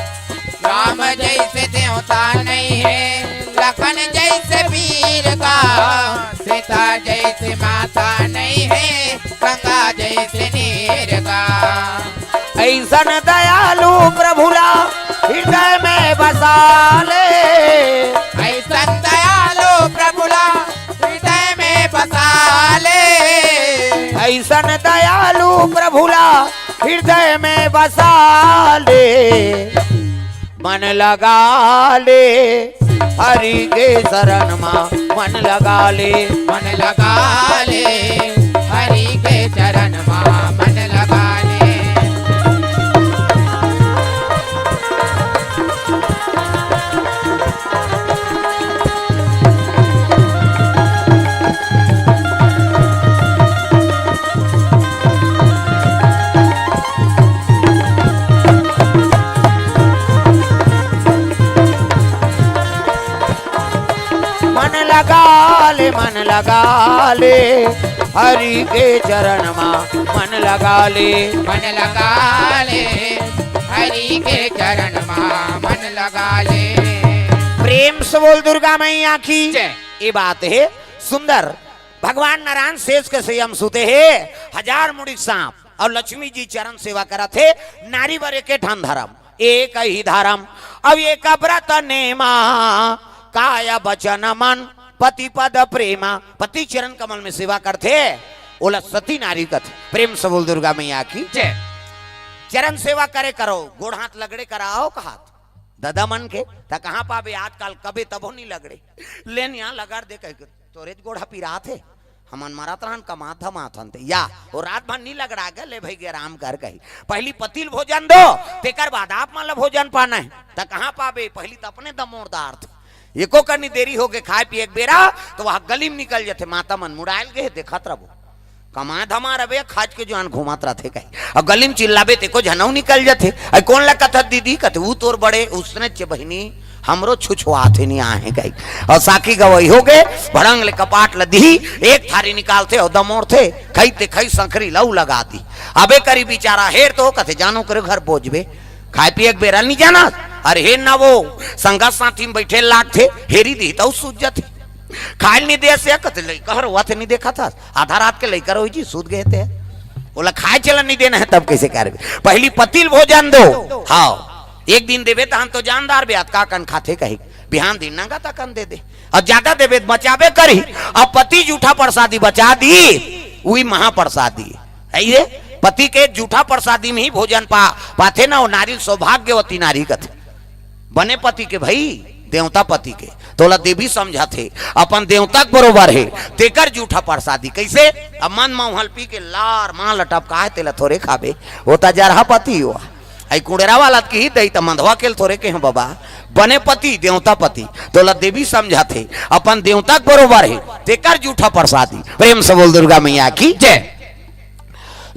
राम जैसे देवता नहीं है, लखन जैसे वीर गा, सीता जैसे माता नहीं है, गंगा जैसे नीर गा। ऐसन दयालु प्रभु ला हृदय में बसा ले। ऐसन दयालु प्रभु ला हृदय में बसा ले। ऐसन दयालु प्रभु ला हृदय में बसा ले। मन लगा ले हरि के शरण मा, मन लगा ले। मन लगा ले हरि के चरण मा, मन लगा ले। मन लगा ले, मन लगा ले, हरि के चरण मा मन लगा ले। मन लगा ले, हरि के चरण मा मन लगा ले। प्रेम से बोल दुर्गा मैया की जय। ये बात है सुंदर। भगवान नारायण शेष के संयम सुते हे, हजार मुड़ी सांप, और लक्ष्मी जी चरण सेवा करत हे। नारी बर एके ठन धर्म, एक ही धर्म, अब एक व्रत नेमा, काय वचन मन पति पद प्रेमा। पति चरण कमल में सेवा करथे, ओला सती नारी कथे। प्रेम से बोल दुर्गा मैया की जय। चरण सेवा करे करो, गोड़ हाथ लगड़े कराओ कहात ददा मन के, त कहाँ पाबे आजकल, कबे तभो नहीं लगड़े। लेन यहाँ लगड़ दे कह के, तोरे गोड़ हा पिरात हे, हमन मरत रहन, कमात धमात हन ते। या, वो रात भर नहीं लगड़ा गे, ले भाई गे आराम कर कही। पहली पति ल भोजन दो, तेकर बाद आप मन ल भोजन पाना है। त कहाँ पाबे, पहली त अपने दमोरदार थे। एको कनी देरी होगे खाए पिए के बेरा, त वह गली में निकल जथे, माता मन मुड़ायल गे, देखत रबो। कमाए धमार अबे खाज के जुआन घूमत रथे कही। अब गली में चिल्लाबे ते को झनऊ निकल जथे। अई कोन ला कथत दीदी? कथे, "ऊ तोर बड़े उसने चे बहिनी, हमरो छुछुआत हे नहीं आहे," कही। और साखी गवई होगे, भड़ंग ले कपाट ल दिही, एक थारी निकालथे और दमोरथे, खई ते खई संखरी लऊ लगा दी। अबे करी बिचारा हेर तो कथे, "जानो करे घर बोझबे, खाए पिए के बेरा नहीं जाना।" अरे हे ना वो संगत साथी में बैठे लागथे, हेरी दी तऊ सूझ जथे। खाए ल नहीं दे से कथे, "लइका हर हुआ थे नहीं देखा था।" आधा रात के लइका रोई जी, सूत गए थे। बोला, "खाए चलन नहीं देना है, तब कैसे करबे? पहली पति ल भोजन दो।" हाँ, एक दिन देबे तहन तो जानदार बे, अतका कन खाथे कही, बिहान दिन नंगा तकन दे दे। और ज्यादा देबे त बचाबे करी। अब पति जूठा प्रसादी बचा दी, उही महाप्रसादी। है ये? पति के जूठा प्रसादी में ही भोजन पा, पाथे ना, वो नारी सौभाग्यवती नारी कथे। बने पति के भाई, देवता पति के, तोला देवी समझत हे, अपन देवता के बरोबर हे, तेकर जूठा प्रसादी। कैसे? अब मन मौहल पी के लार मां लटपका हे, तेला थोरे खाबे, वो त जरहा पति हुआ। आई कुड़ेरा वाला की ही दई त मंधवा केल थोरे के हैं बाबा, बने पति, देवता पति, तोला देवी समझत हे, अपन देवता के बरोबर हे, तेकर जूठा प्रसादी। प्रेम से बोल दुर्गा मैया की जय।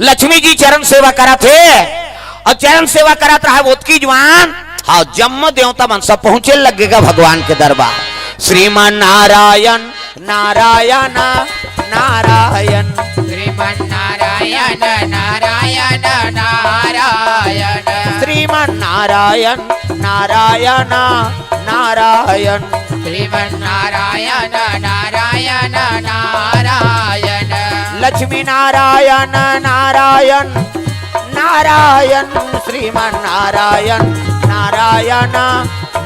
लक्ष्मी जी चरण सेवा करत हे, अउ चरण सेवा करत रहा ओतकी जुवार, हाँ, जम्मो देवता मन सब पहुंचे लग गे गा भगवान के दरबार। श्रीमन नारायण, नारायण, नारायण। श्रीमन नारायण, नारायण, नारायण। श्रीमन नारायण, नारायण, नारायण। श्रीमन नारायण, नारायण, नारायण। लक्ष्मी नारायण, नारायण, नारायण। श्रीमन नारायण, नारायण,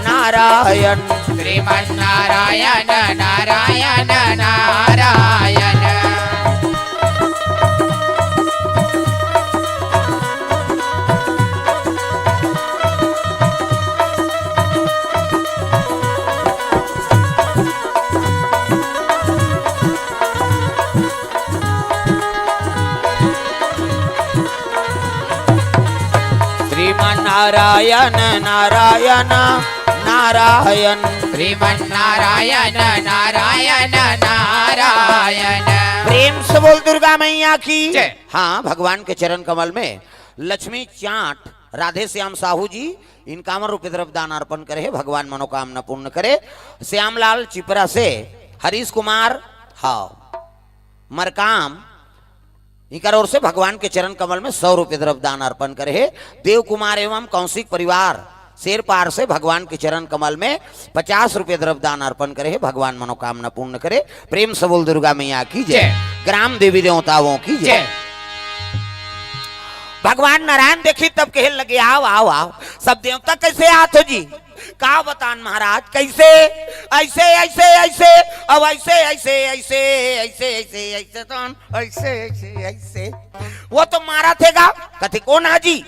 नारायण। श्रीमन नारायण, नारायण, नारायण। श्रीमन नारायण, नारायण, नारायण। श्रीमन नारायण, नारायण, नारायण। प्रेम से बोल दुर्गा मैया की। जय। हाँ, भगवान के चरण कमल में लक्ष्मी चाट राधे श्याम साहू जी इनकावन रुपये द्रव्य दान अर्पण करे हे, भगवान मनोकामना पूर्ण करे। श्यामलाल चिपरा से हरीश कुमार, हाँ, मरकाम, इकर ओर से भगवान के चरण कमल में सौ रुपये द्रव्य दान अर्पण करे हे। देव कुमार एवं कौशिक परिवार शेरपार से भगवान के चरण कमल में पचास रुपये द्रव्य दान अर्पण करे हे। भगवान मनोकामना पूर्ण करे। प्रेम से बोल दुर्गा मैया की जय। जय। ग्राम देवी देवताओं की जय। जय। भगवान नारायण देखी तब कहे लगे, "आओ, आओ, आओ, सब देवता कैसे आत हो जी?" का बतान महाराज, कैसे? ऐसे, ऐसे, ऐसे, अब ऐसे, ऐसे, ऐसे, ऐसे, ऐसे, ऐसे, तो ऐसे, ऐसे, ऐसे। वो तो मारा थेगा, कथे, "कौन हा जी?"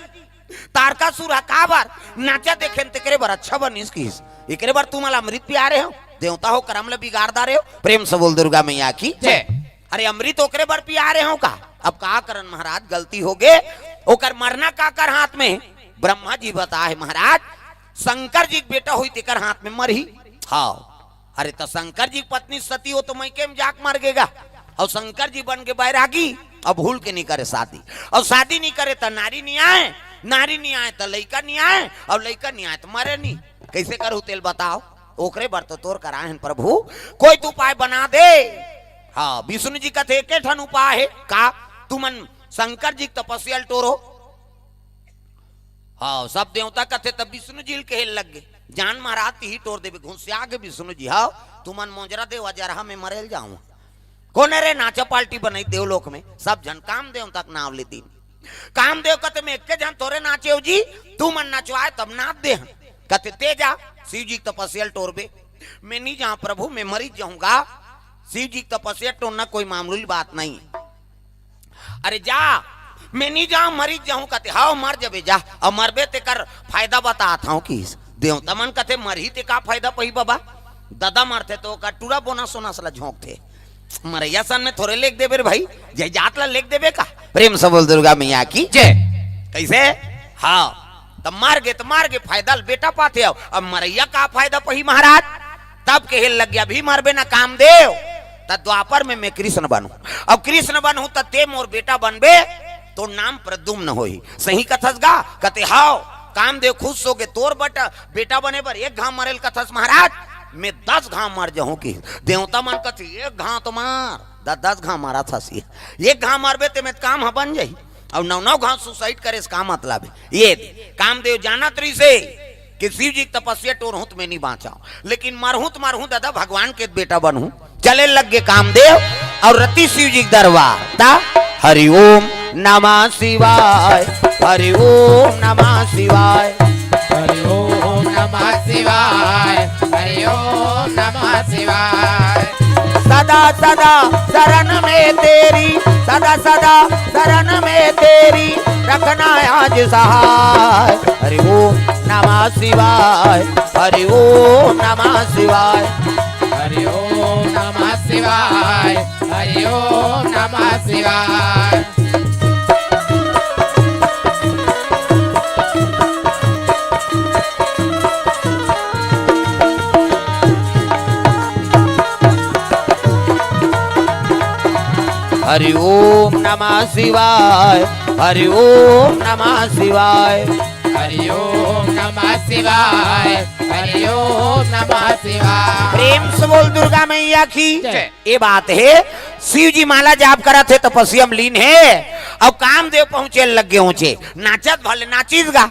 तारकासुर हा। "काबर?" "नाचा देखेन तेकरे बर अच्छा बनिस किस, एकरे बर तुमला अमृत पिया रहे हो, देवता हो करम ल बिगाड़ डारे हो।" प्रेम से बोल दुर्गा मैया की जय। अरे अमृत ओकरे बर पिया रहे हो का? अब का करन महाराज, गलती हो गे। ओकर मरना काकर हाथ में? ब्रह्मा जी बताए महाराज, शंकर जी के बेटा होई तेकर हाथ में मरही। हाँ, अरे त शंकर जी के पत्नी सती हो तो मइके में जाके मर गेगा। अउ शंकर जी बन के बैरागी, अब भूल के नहीं करे शादी। अउ शादी नहीं करे त नारी नहीं आए, नारी नहीं आए त लइका नहीं आए, अउ लइका नहीं आए त मरे नहीं। कैसे करू तेल बताओ? ओकरे बर तो तोर कराए हन प्रभु, कोई तो उपाय बना दे। हाँ, विष्णु जी कथे, "एके ठन उपाय हे।" का? "तुमन शंकर जी के तपस्या ल टोरो।" हाँ, सब देवता कथे, तब विष्णु जी ल कहे लग गे, "जान महाराज, तिही टोर देबे।" घुसिया गे विष्णु जी, "हाँ, तुमन मोजरा देवा जरहा में मरेल जाऊं।" कोन रे नाचा पार्टी बनई देवलोक में, सब झन काम देवता के नाव ले दिन। काम देव कथे, "मैं एके झन थोरे नाचेव जी, तुमन नचवाए तब नाच दे हन।" कथे, "ते जा, शिव जी के तपस्या ल टोरबे।" "मैं नहीं जाऊं प्रभु, मैं मरी जाऊंगा।" शिव जी के तपस्या टोरना कोई मामूली बात नहीं। "अरे जा, मैं नहीं जाऊं, मरी जाऊं।" कथे, "हाव, मर जबे जा, अउ मरबे तेकर फायदा बतात हूं।" किस देवता मन कथे, "मरही ते का फायदा पही बाबा? ददा मरथे तो ओकर टूरा बोनस सोनस ला झोंकथे, मरैया सन में थोरे लेख देबे रे भाई, जायदाद ला लेख देबे का?" प्रेम से बोल दुर्गा मैया की जय। कैसे? हाँ, तब मर गे, तब मर गे, फायदा ल बेटा पाथे। अब, अब मरैया का फायदा पही महाराज? तब कहे लग गया, "अभी मरबे ना कामदेव, त द्वापर में मैं कृष्ण बनहूं। अब कृष्ण बनहूं त ते मोर बेटा बनबे, तोर नाम प्रद्युम्न होही।" सही कथस गा? कथे, "हाव।" कामदेव खुश हो गे, "तोर बेटा, बेटा बने बर एक घांव मरेल कथस महाराज, मैं दस घांव मर जाहूं।" कि देवता मन कथे, "एक घांव तो मार, द-, दस घांव मारा था सी, एक घांव मरबे ते में काम ह बन जाही।" अउ नौ नौ घांव सुसाइड करे से का मतलब हे? ये दे, कामदेव जानत रहिसे कि शिव जी के तपस्या टोरहूं त मैं नहीं बांचव, लेकिन मरहूं त मरहूं दादा, भगवान के बेटा बनहूं। चले लग गे कामदेव अउ रति शिव जी के दरबार। ता हरि ओम नमः शिवाय, हरि ओम नमः शिवाय। हरि ओम नमः शिवाय, हरि ओम नमः शिवाय। सदा सदा शरण में तेरी, सदा सदा शरण में तेरी, रखना आज सहाय। हरि ओम नमः शिवाय, हरि ओम नमः शिवाय। हरि ओम नमः शिवाय, हरि ओम नमः शिवाय। हरि ओम नमः शिवाय। हरि ओम नमः शिवाय। हरि ओम नमः शिवाय। हरि ओम नमः शिवाय। प्रेम से बोल दुर्गा मैया की। जय। ये बात हे, शिव जी माला जाप करत हे, तपस्या में लीन हे, अउ कामदेव पहुंचे लग गे ऊंचे, नाचत भले नाचिस गा,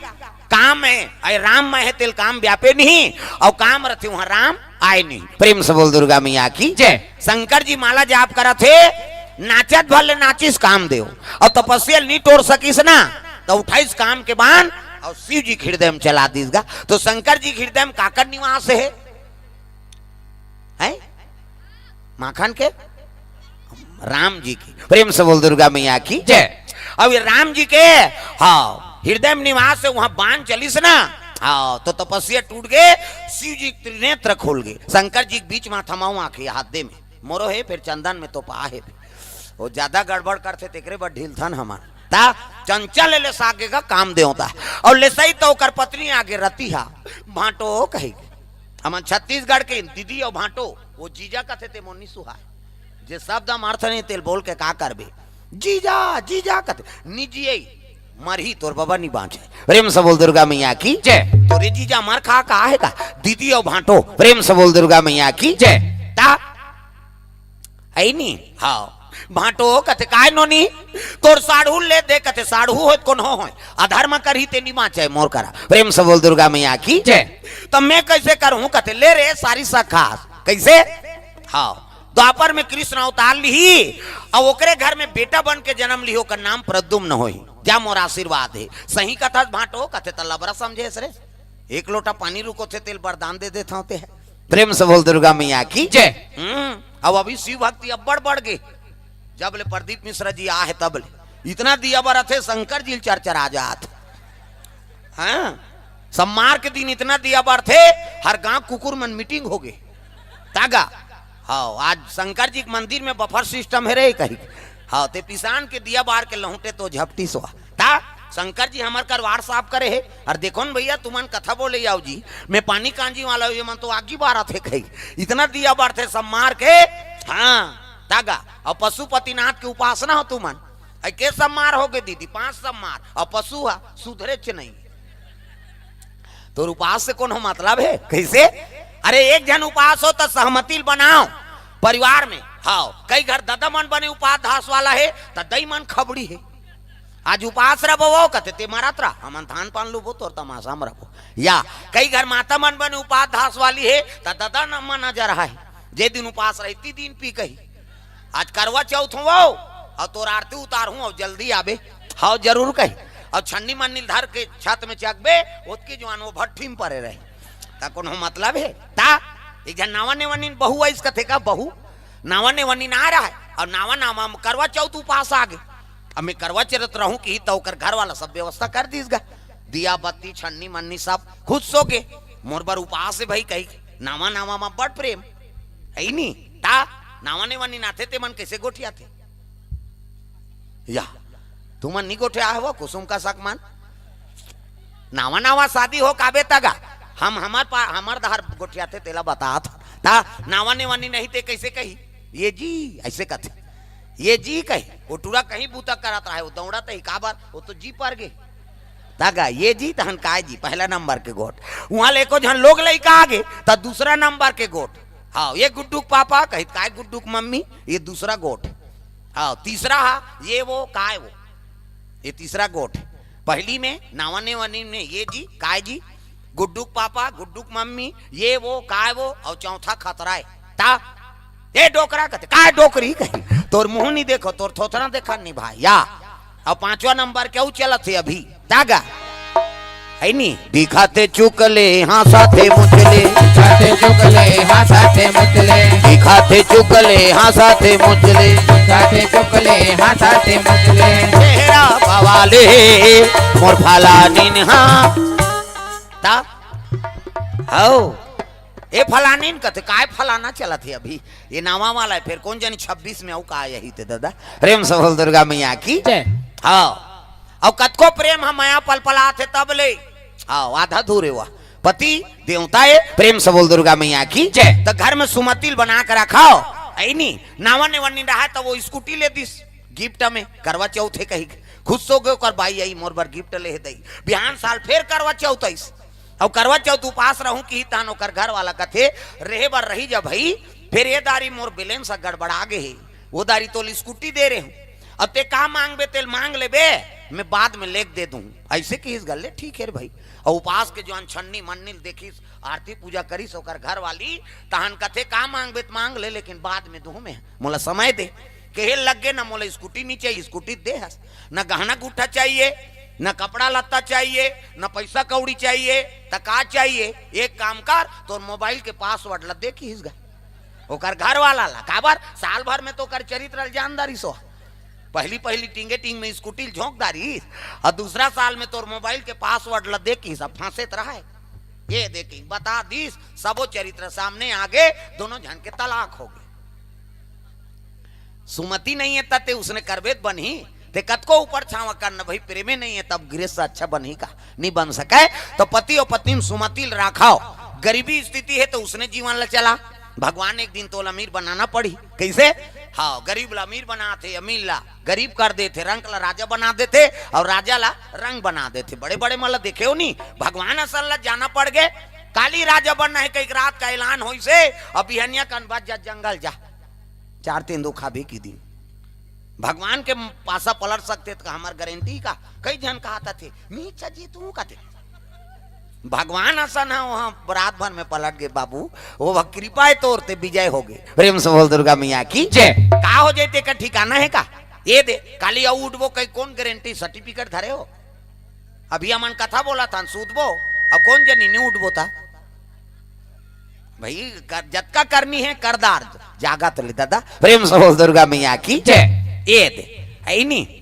काम हे, अरे राम में हे तेल काम व्यापे नहीं, अउ काम रथे वहां राम आए नहीं। प्रेम से बोल दुर्गा मैया की। जय। शंकर जी माला जाप करत हे, नाचत भले नाचिस कामदेव, अउ तपस्या नहीं टोर सकिस ना, तो उठाइस काम के बान अउ शिव जी के हृदय में चला दिस गा। तो शंकर जी के हृदय में काकर निवास हे? हैं? माखन के? राम जी की। प्रेम से बोल दुर्गा मैया की। जय। अब ये राम जी के, हाँ, हृदय में निवास हे, वहां बान चलिस ना, हाँ, तो तपस्या टूट गे, शिव जी के त्रिनेत्र खोल गे, शंकर जी के बीच में थमाऊ आंखें हाथ दे में, मोरो हे, फिर चंदन में तो पा हे, वो ज्यादा गड़बड़ करथे, तेकरे बर ढीलथन हमन। ता चंचल ले सागे का काम देवता। अउ लेसई तो ओकर पत्नी आगे रतिहा, भांटो कही। हमन छत्तीसगढ़ के दीदी अउ भांटो, वो जीजा कथे ते मोर नी सुहाय। जे शब्द हम अर्थ नहीं तेल बोल के का करबे? जीजा, जीजा कथे, नी जिये, मरही तोर बबा नी बांचे। प्रेम से बोल दुर्गा मैया की। जय। तोरे जीजा मर खा का हे का? दीदी अउ भांटो। प्रेम से बोल दुर्गा मैया की। जय। ता है नी? हाँ। भांटो कथे, "काय नोनी, तोर साढ़ू ले दे," कथे, "साढ़ू होय त कोनो होय, अधर्म करही ते नी बांचे मोर करा।" प्रेम से बोल दुर्गा मैया की। जय। "त मैं कैसे करहूं?" कथे, "ले रे सारी सखा।" कैसे? हाँ। द्वापर में कृष्ण अवतार लिही, अउ ओकरे घर में बेटा बन के जन्म लिही, ओकर नाम प्रद्युम्न होही। जा मोर आशीर्वाद हे। सही कथस भांटो? कथे, "त लबरा समझेस रे।" एक लोटा पानी रुकोथे तेल वरदान दे देथंव ते ह। प्रेम से बोल दुर्गा मैया की। जय। हम्म, अब अभी शिव भक्ति अब्बड़ बढ़ गे, जब ले प्रदीप मिश्रा जी आहे तब ले। इतना दिया बरथे शंकर जी ल चरचरा जात। हाँ, सम्मार के दिन इतना दिया बरथे, हर गांव कुकुर मन मीटिंग हो गे। तागा, हाँ, आज शंकर जी के मंदिर में बफर सिस्टम हे रे कही। हाँ, ते पिसान के दिया बार के लहुटे तो झपटी सोहा। ता शंकर जी हमर कर वार साफ करे हे। अउ देखो न भैया, तुमन कथा बोले आओ जी, मैं पानी कांजी वाला हूँ, ये मन तो आगी बारत हे कही। इतना दिया बारथे सब मार के। हाँ, तागा। अउ पशुपतिनाथ के उपासना हो तुमन। अइ के सब मार हो गे दीदी, पांच सब मार। अउ पशु हा सुधरेच नहीं। तोर उपास से कोनो मतलब हे? कैसे? अरे एक झन उपास हो त सहमति ल बनाओ परिवार में। हाँ, कई घर ददा मन बने उपास धास वाला हे, त दई मन खबड़ी हे। आज उपास रबो वो, कथे, "ते मरत रह, हमन धान पान लुबो, तोर तमाशा म रबो।" या कई घर माता मन बने उपास धास वाली हे, त ददा न मन नजर आहे, जे दिन उपास रही, ती दिन पी कही। आज करवा चौथ हो वो, अउ तोर आरती उतारहूं, अउ जल्दी आबे। हव, जरूर कही। अउ छन्नी मन्नी धर के छत में चकबे, ओतकी जुआन वो भट्ठी में परे रहे। ता कोनो मतलब हे? ता एक झन नावा नेवनिन बहू आइस कथे का, बहू नावा नेवनिन आ रहा है, अउ नावा नावा में करवा चौथ उपास आ गे। अब मैं करवा चौथ रहूं कि त ओकर घर वाला सब व्यवस्था कर दीस गा। दिया बत्ती छन्नी मन्नी सब खुश हो गे। मोर बर उपास हे भाई कही। नावा नावा में बड़ प्रेम है नी। ता नावा नेवनिन आथे ते मन कैसे गोठियाथे? या तुमन नी गोठिया हव कुसुम का सक मन? नावा नावा शादी हो काबे तगा हम हमर पा-, हमर डहर गोठियाथे तेला बतात। ता नावा नेवनिन नहीं ते कैसे कही? "ये जी," ऐसे कथे। "ये जी" कही। वो टूरा कहीं बूता करत रहे, वो दौड़त ही काबर, वो तो जी पर गे। तगा "ये जी" तहन "काय जी?" पहला नंबर के गोठ। उहां ले एको झन लोग लइका आ गे, त दूसरा नंबर के गोठ। हाँ, "ये गुड्डू के पापा" कही, "काय गुड्डू के मम्मी?" ये दूसरा गोठ। हाँ, तीसरा हा, "ये वो, काय वो?" ये तीसरा गोठ। पहली में नावा नेवनिन में "ये जी, काय जी?" गुड्डू के पापा, गुड्डू के मम्मी, "ये वो, काय वो?" अउ चौथा खतरा हे। ता, "ए डोकरा" कथे, "काय डोकरी?" कही, "तोर मुंह नी देखो, तोर थोथना देखन नी भाई।" या, अउ पांचवा नंबर के अउ चलत हे अभी। तागा। है नी? दिखाथे चुकले, हाँसाथे मुचले। दिखाथे चुकले, हाँसाथे मुचले। दिखाथे चुकले, हाँसाथे मुचले। दिखाथे चुकले, हाँसाथे मुचले। चेहरा बवाले, मोर फलानिन हा। ता? हव। ए फलानिन कथे, "काय फलाना चलत हे अभी?" ये नावा वाला हे, फेर कोन जनी छब्बीस में अउ का आही ते ददा। प्रेम से बोल दुर्गा मैया की। जय। हव। अउ कतको प्रेम ह मया पलपलात हे तब ले। हव, आधा दूर हे वा। पति देवता हे, प्रेम से बोल दुर्गा मैया की। जय। त घर में सुमतिल बना के रखव। ऐ नी, नावा नेवनिन रहा त वो स्कूटी ले दिस। गिफ्ट में करवा चौथ हे कही, खुश होगे ओकर बाई आई, मोर बर गिफ्ट ले हे दई। बिहान साल फेर करवा चौथ आइस, अउ करवा चौथ उपास रहूं किही, तहन ओकर घर वाला कथे, "रहे बर रही जा भई, फेर ए दारी मोर बैलेंस ह गड़बड़ागे हे, ओ दारी तोल स्कूटी दे रहे हूं, अब ते का मांगबे तेल मांग लेबे, मैं बाद में लेके दे दूं।" अइसे किहिस गा, ले ठीक हे रे भई। अउ उपास के जोन छन्नी मन्नी ल देखिस, आरती पूजा करिस ओकर घर वाली, तहन कथे, "का मांगबे त मांग ले, लेकिन बाद में दूं मैं, मोला समय दे।" कहे लगे, "ना मोला स्कूटी नी चाहिए, स्कूटी दे हस, ना गहना गुट्ठा चाहिए, ना कपड़ा लत्ता चाहिए, ना पैसा कौड़ी चाहिए, त का चाहिए? एक काम कर, तोर मोबाइल के पासवर्ड ल दे," किहिस गा ओकर घर वाला ला। काबर? साल भर में तो ओकर चरित्र ल जान डारिस ओ। पहली पहली टींगे टींग में स्कूटी ल झोंक डारिस, अउ दूसरा साल में तोर मोबाइल के पासवर्ड ल दे किहिस, अब फांसे त रहय। ये देखी, बता दिस, सबो चरित्र सामने आगे, दोनों झन के तलाक होगे। सुमति नहीं हे त ते उसने करबे त बनही, ते कतको ऊपर छावा कर न भई, प्रेमे नहीं हे तब गृहस्थ अच्छा बनही का? नी बन सकय। तो पति अउ पत्नी में सुमति ल राखव, गरीबी स्थिति हे तो उसने जीवन ल चला, भगवान एक दिन तोला अमीर बनाना पड़ही। कइसे? हाँ, गरीब ला अमीर बनाथे, अमीर ला गरीब कर देथे, रंक ला राजा बना देथे अउ राजा ला रंक बना देथे। बड़े बड़े मन ला देखे हो नी, भगवान असन ला जाना पड़ गे। काली राजा बनना हे कहिके रात का ऐलान होइसे, अउ बिहनिया कन बस जा, जंगल जा, चार तेंदू खाबे किही दिन। भगवान के पासा पलट सकथे त हमर गारंटी का? कई झन कहत हे, "नी चजी तू," कथे। भगवान असन हे, वहां रात भर में पलट गे बाबू, वो कृपा हे तोर, ते विजय होगे। प्रेम से बोल दुर्गा मैया की जय। का हो जाय तेकर ठिकाना हे का? ये दे, काली अउ उठबो कही, कोन गारंटी, सर्टिफिकेट धरे हो? अभी हमन कथा बोलत हन, सूतबो, अउ कोन जनी नी उठबो त। भई, कर, जतका करनी हे, कर डार, जागत ले दादा। प्रेम से बोल दुर्गा मैया की जय। ये दे, हे नी?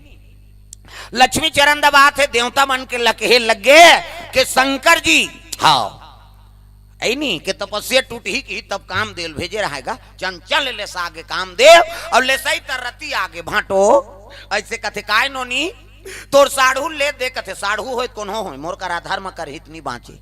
लक्ष्मी चरण दबात हे, देवता मन के ल कहे लगे के शंकर जी, हाँ, हे नी, के तपस्या टूटही किही तब कामदेव ल भेजे रहय गा, चंचल ले सागे कामदेव, अउ लेसई त रति आगे भांटो, अइसे कथे, "काय नोनी, तोर साढ़ू ले दे," कथे, "साढ़ू होय कोनो होय, मोर करा धर्म कर हित नी बांचे,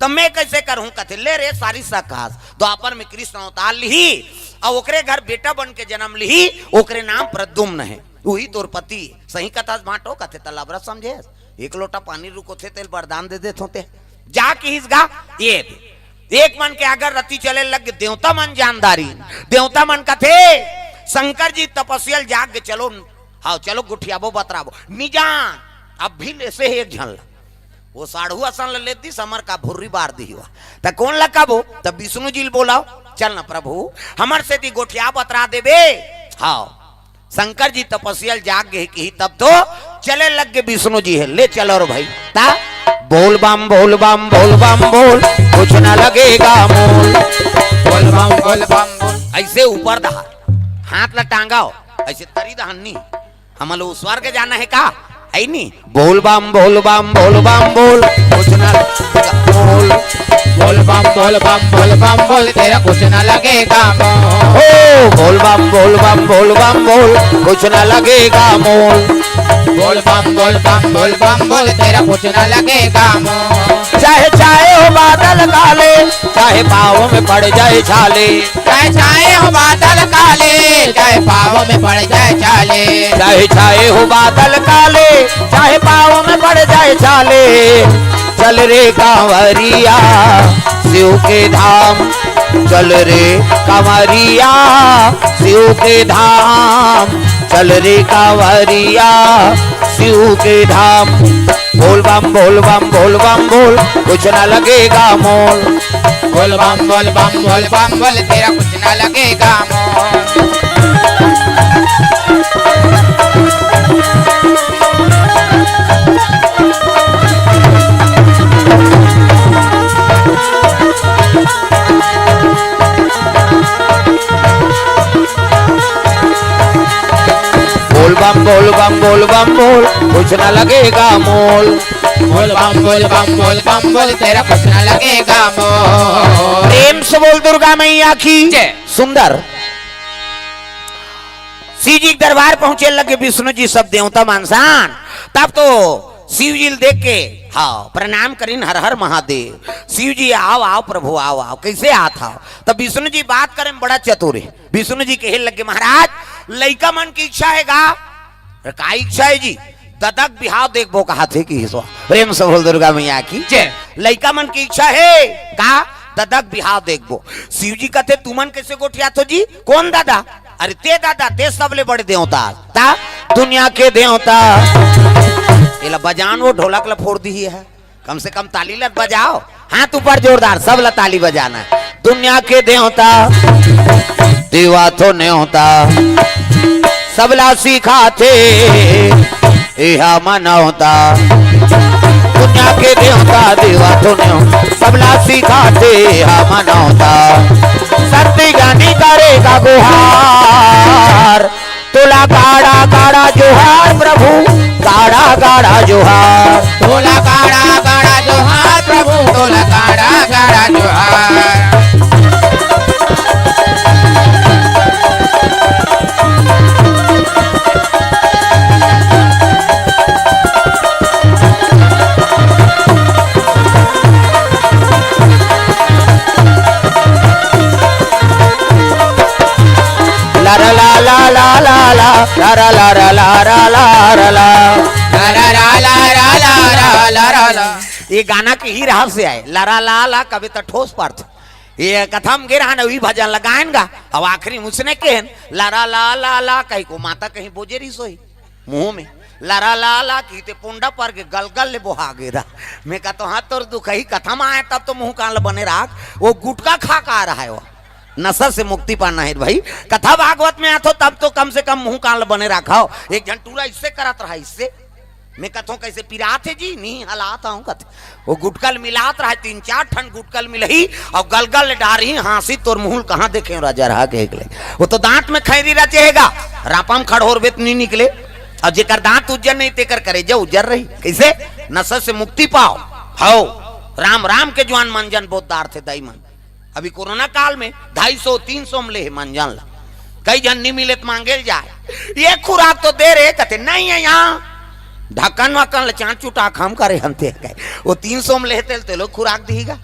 त मैं कइसे करहूं?" कथे, "ले रे सारी सकास, द्वापर में कृष्ण अवतार लिही, अउ ओकरे घर बेटा बन के जन्म लिही, ओकरे नाम प्रद्युम्न हे, उही तोर पति हे।" सही कथस भांटो, कथे, "त लबरा समझेस, एक लोटा पानी रुकोथे तेल वरदान दे देथों ते।" जा किहिस गा, ये दे। एक मन के अगर रति चले लग, देवता मन जानदारी, देवता मन कथे, "शंकर जी तपस्या ल जाग के चलो, हाँ, चलो गुठियाबो बतराबो।" नी जान, अब भी लेसे हे एक झन ला। वो साढ़ू असन ल ले दिस, हमर का भुर्री बार दिही वा। त कोन ल कबो? त विष्णु जी ल बोलाव, "चल न प्रभु, हमर सेती गोठिया बतरा देबे।" हाँ, शंकर जी तपस्या ल जाग गे किही तब तो चले लग गे विष्णु जी हे, "ले चलो रे भई।" ता, "बोल बम, बोल बम, बोल बम, बोल, कुछ न लगेगा मोल।" बोल बम, बोल बम, बोल। अइसे ऊपर डहार, हाथ ल टांगव, अइसे तरी डहार नी। हमन ला स्वर्ग जाना हे का? हे नी? बोल बम, बोल बम, बोल बम, बोल, कुछ ना लगेगा मोल। बोल बम, बोल बम, बोल बम, बोल, तेरा कुछ ना लगेगा मोल। हो, बोल बम, बोल बम, बोल बम, बोल, कुछ ना लगेगा मोल। बोल बम, बोल बम, बोल बम, बोल, तेरा कुछ ना लगेगा मोल। चाहे छाए हो बादल काले, चाहे पाँव में पड़ जाए छाले। चाहे छाए हो बादल काले, चाहे पाँव में पड़ जाए छाले। चाहे छाए हो बादल काले, चाहे पाँव में पड़ जाए छाले। चल रे कांवरिया शिव के धाम, चल रे कांवरिया शिव के धाम, चल रे कांवरिया शिव के धाम। बोल बम, बोल बम, बोल बम, बोल, कुछ ना लगेगा मोल। बोल बम, बोल बम, बोल बम, बोल, तेरा कुछ ना लगेगा मोल। बोल बम, बोल बम, बोल बम, बोल, कुछ ना लगेगा मोल। बोल बम, बोल बम, बोल बम, बोल, तेरा कुछ ना लगेगा मोल। प्रेम से बोल दुर्गा मैया की जय। सुंदर। शिव जी के दरबार पहुंचे लगे विष्णु जी, सब देवता मन सन। तब तो शिव जी ल देख के, हाँ, प्रणाम करिन, "हर हर महादेव।" शिव जी, "आव, आव प्रभु, आव, आव, कइसे आत हव?" तब विष्णु जी बात करे में बड़ा चतुर हे। विष्णु जी कहे लगे, "महाराज, लइका मन के इच्छा हे गा, का इच्छा हे जी? ददा के बिहाव देखबो कहाथे किहिस ओ। प्रेम से बोल दुर्गा मैया की। जय। लइका मन के इच्छा हे का? ददा के बिहाव देखबो। शिव जी कथे, "तुमन कइसे गोठियाथो जी? कोन ददा?" "अरे ते ददा, ते सबले बड़े देवता, ता दुनिया के देवता।" एला बजान, ओ ढोलक ला फोर दिही हे। कम से कम ताली ला बजाव, हाथ ऊपर जोरदार, सब ला ताली बजाना हे। दुनिया के देवता, देवा तो नेवता, सबला सिखाथे एहा मनौता। दुनिया के देवता, देवा तो नेवता, सबला सिखाथे एहा मनौता। संत ज्ञानी करे का गुहार, तोला गाड़ा गाड़ा जोहार प्रभु, गाड़ा गाड़ा जोहार। तोला गाड़ा गाड़ा जोहार प्रभु, तोला गाड़ा गाड़ा जोहार। ला रा ला ला ला ला ला, ला रा ला रा ला रा ला रा ला। ला रा ला ला ला ला ला रा ला। ये गाना के ही रहस्य आय, ला रा ला ला कबे त ठोस परथे। ये कथा म गे रहन, उही भजन ला गायन गा, अब आखिरी म उसने केहेन, ला रा ला ला ला कहिके माता कहीं बोजे रहिस होही। मुंह में लरा ला ला की ते पुंडा पर के गलगल ले बोहा गे रा। मैं कहत हों, हाँ, तोर दुखही कथा म आय, तब तो मुंह कान ल बने राख। वो गुटखा खा के आय रहा हे, वो नशा से मुक्ति पाना हे भाई। कथा भागवत में आथो, तब तो कम से कम मुंह कान ल बने राखव। एक झन टूरा इससे करत रहा, इससे। मैं कहत हों, कइसे पिरात हे जी, नहीं हलात हों, कथे। वो गुटखा ल मिलात रहा, तीन चार ठन गुटखा ल मिलही, अउ गलगल ले डारही, हाँसी तोर मुंह ल कहाँ देखे राजा रहा के एकले। वो तो दांत में खैरी रचे हे गा, रापा म खड़होरबे त नहीं निकले। अउ जेकर दांत उज्जर नहीं, तेकर करेजा उज्जर रही। कइसे? नशा से मुक्ति पाव। हव, राम राम के जुआन मंजन बोत डारथे दाई मन। अभी कोरोना काल में ढाई सौ तीन सौ म लेहे मंजन ला। कई झन नी मिले त मांगे ल जाय, ये खुराक तो दे रे, कथे नहीं हे इहाँ। ढक्कन वक्कन ल चाट चुटा खम करे हन ते कहे। वो तीन सौ म लेहे तेल तेलो खुराक दिही गा।